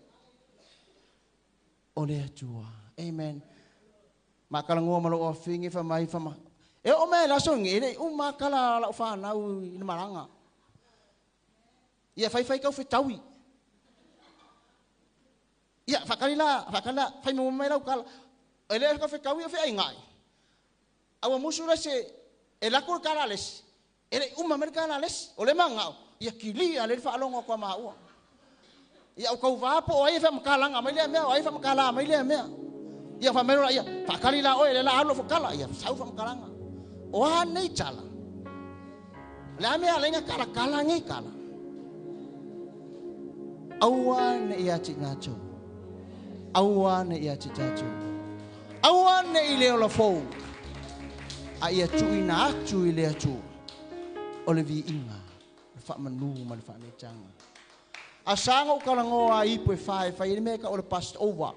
O le Atua. Amen. Ma kalangoa ma lou afingi fa mai fa ma. E o mea la so ngi le u ma kala la fa nau i malanga. Ia fai fai kau fetaui. Ia fa kali la, fa kala fai mo mai lau kala. E le kau fetaui o fe ai ngai. Awa musu la se e la ko kala les. E le uma mer kala les. O le manga. Ia kili a le fa longo kwa maua. Ia o kau vapo o ai fa makalanga mai le mea o ai fa makala mai le mea. Ia fa mero ia fa kali la oe le la alo fa kala ia sau fa makalanga. O a nei tala. Le a mea lenga kala kala ngi kala. Aua ne ia ti ngātou. Aua ne ia ti tātou. Aua ne i le ola fou. A ia tuina atu i le atu. O le viinga. Le whaamanu ma le whaanetanga. A sanga o kalangoa ipu e whae whai e mea ka o le past over.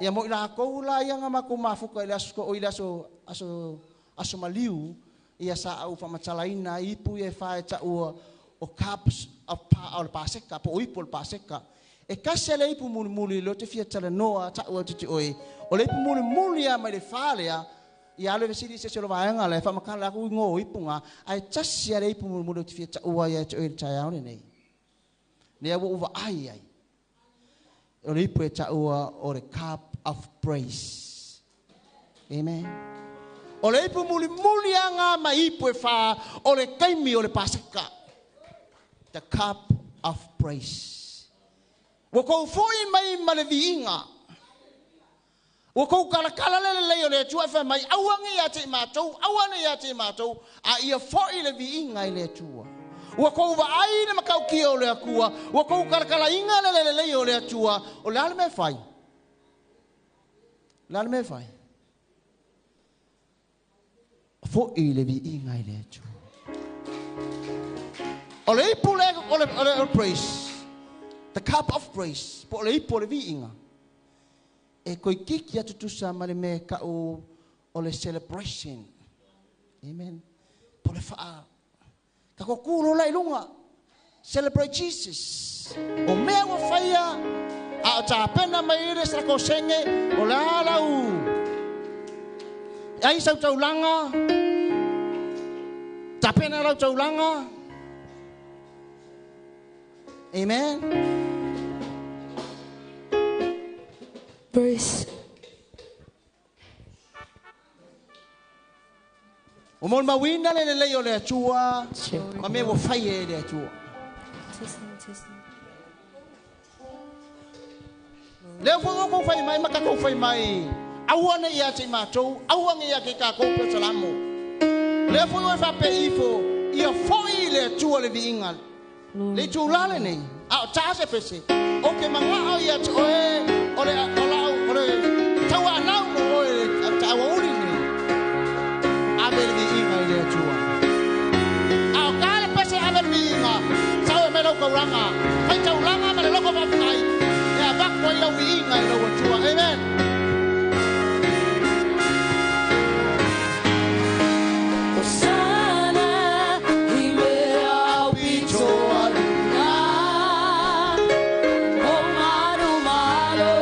Ia mo i la kou la ia ngā mako mafuka i le aso o i le aso, aso, aso maliu, ia sa au whamatalaina ipu e whae ta ua o cups of pa, o le paseka, po o ipu o le paseka. E kasi le ipu muli muli lo te fia tala noa ta ua titi oe. O le ipu muli muli a mai le whalea, ia le vesili se se lo vaenga le whamakala aku ngō ipu ngā, ai tasi a le ipu muli muli o te fia ta ua ia te oe le tai au nei. Nea ua uwa ai ai. O le ipu e ta ua o le cup of praise. Amen. O le ipu muli muli a ngā mai ipu e wha o le kaimi o le paseka. The cup of praise. Ua kou foi mai ma le viinga. Ua kou kalakala le lei o le Atua e whai mai, aua nge ia te mātou, aua nge ia te mātou, a ia foi le viinga i le Atua. Ua kou vaai le makaukia o le Atua, ua kou kalakala inga le le lei o le Atua, o le ale me whai. Le ale me whai. Foi le viinga i le Atua. O le ipu le, o le, o le, o le praise. The cup of praise. Po o le ipu o le viinga. E koi kiki atu tusa ma le mea ka o, o le celebration. Amen. Po le whaa. Ka ko kuro lai lunga. Celebrate Jesus. O mea ua whaia, a o tāpena mai ere sa ko senge, o le ala u. Ai sau taulanga, tāpena lau taulanga. Amen. Verse. O mo mawina le lei o le Atua, ma me wo whai e le Atua. Testing, testing. Leo fo ko whai mai, maka ko whai mai. Aua ne ia te mātou, aua ne ia ke ka kou pe salamo. Leo fo o wha pe ifo, ia foi le Atua le viinga. Le tū lale nei, a o tase pese. O ke manga o ia te oe, o le, o la, o le, taua anau mo oe, o taua uri nei. Ave le viinga i le Atua. taulaga. Fai taulaga ma le logo faafetai e avatu ai lau viiga i lou Atua. Amen. Hosanna, i mea au pito aluna, o manu malo.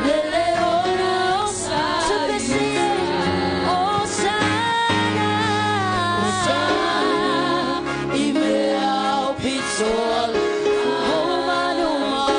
Le leona o Saisa. Hosanna, Hosanna, i mea au pito aluna, o manu malo.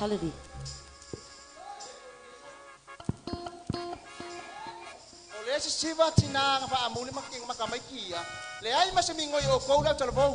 Hallelujah. O le sisiva tina nga faamuli making makamaikia. Le ai masemingoi o kou lau talavou.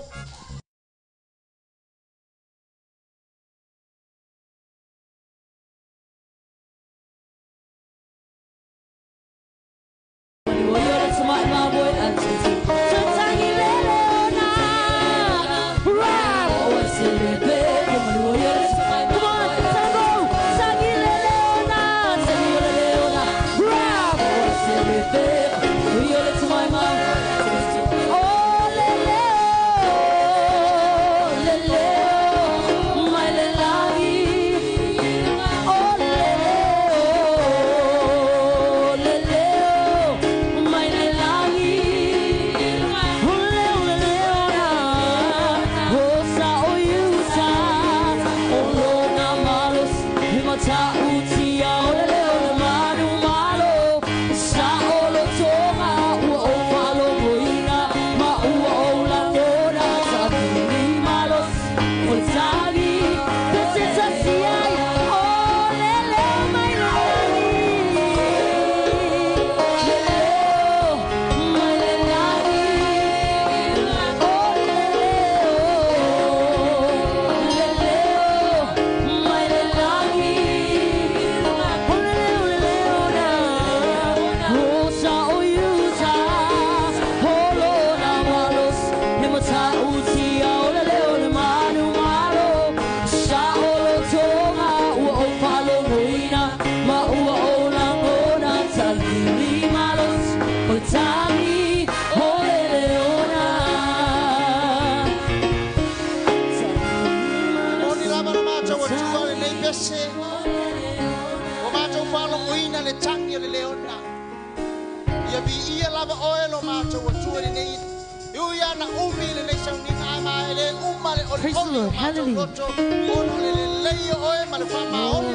Praise the Lord. Hallelujah. Glory,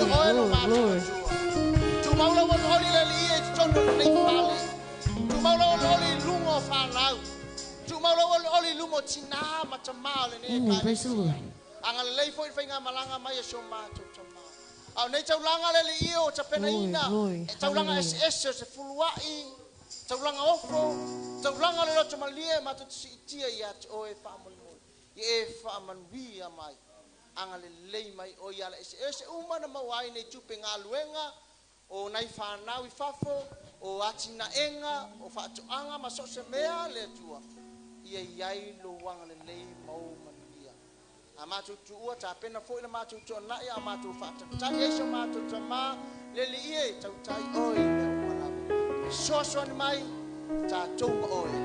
glory. Praise the Lord. Glory, glory. Taulanga Hallelujah. ese o se fuluai, taulanga ofo, taulanga le loto malie ma tu siitia ia te oe whaamolimoli. I e whaamanuia mai. Anga le lei mai o ia ese ese uma na mau ai nei tupe ngā o nai whanau i fafo, o atina enga, o whaatoanga ma so se mea le atua. Ia iai lo wanga le lei mau manuia. A mātou tuua, tā pena fo i le mātou tuanai, a mātou whaatatai e so mātou tamā, le li ie, tautai oi mea umalava. Soasoani mai, tā tōma oe.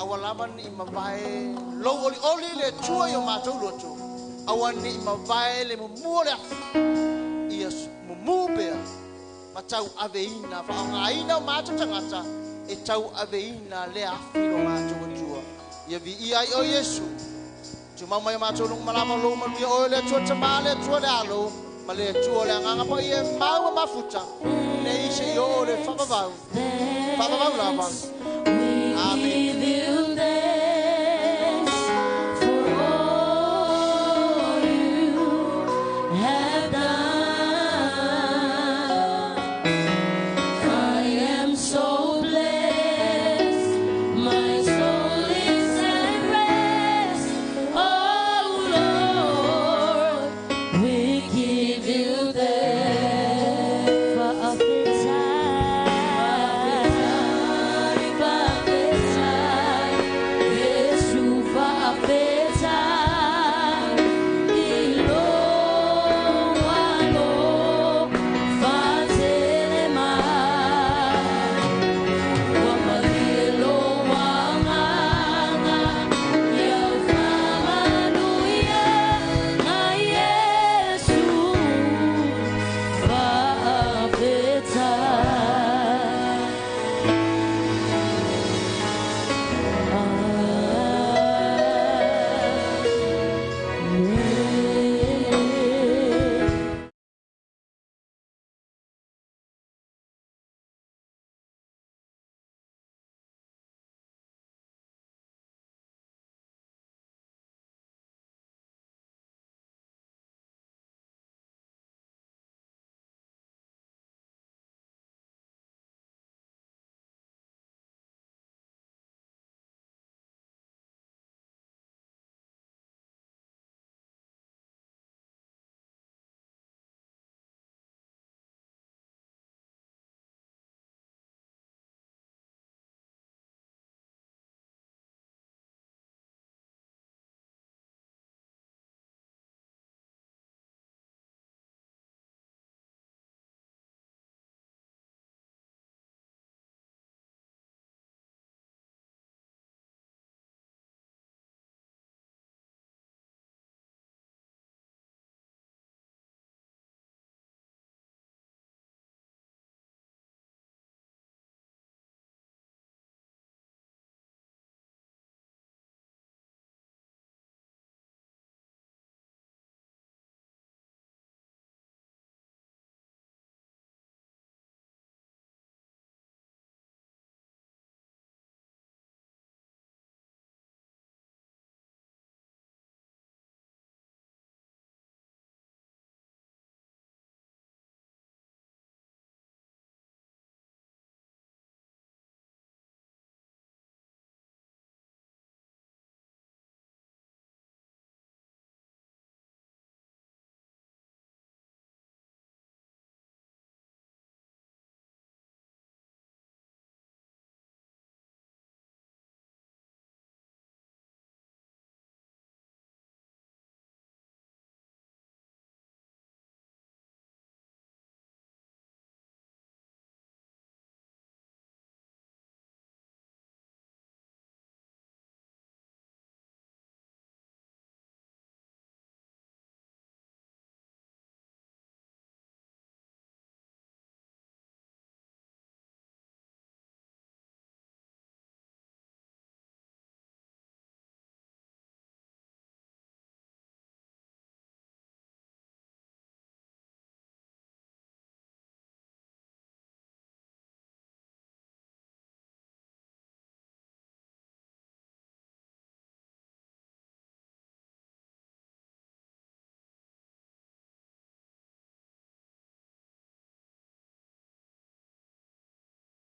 Awa lava ni mavae, lou oli oli le tua i o mātou loto. Awa ni mavae le mumu le afi. Ia mumu pea. Ma tau aveina, whaongaina o mātou tangata, e tau aveina le afi lo mātou atua. Ia vi ia i o Yesu. Tu mau mai o mātou lungu malama lo manuia oe le atua tamā le atua le alo, ma le atua le anganga pa ia maua mafuta. Ne ise i o le whakavau. Whakavau lava. Amen. Give you thanks for all you have.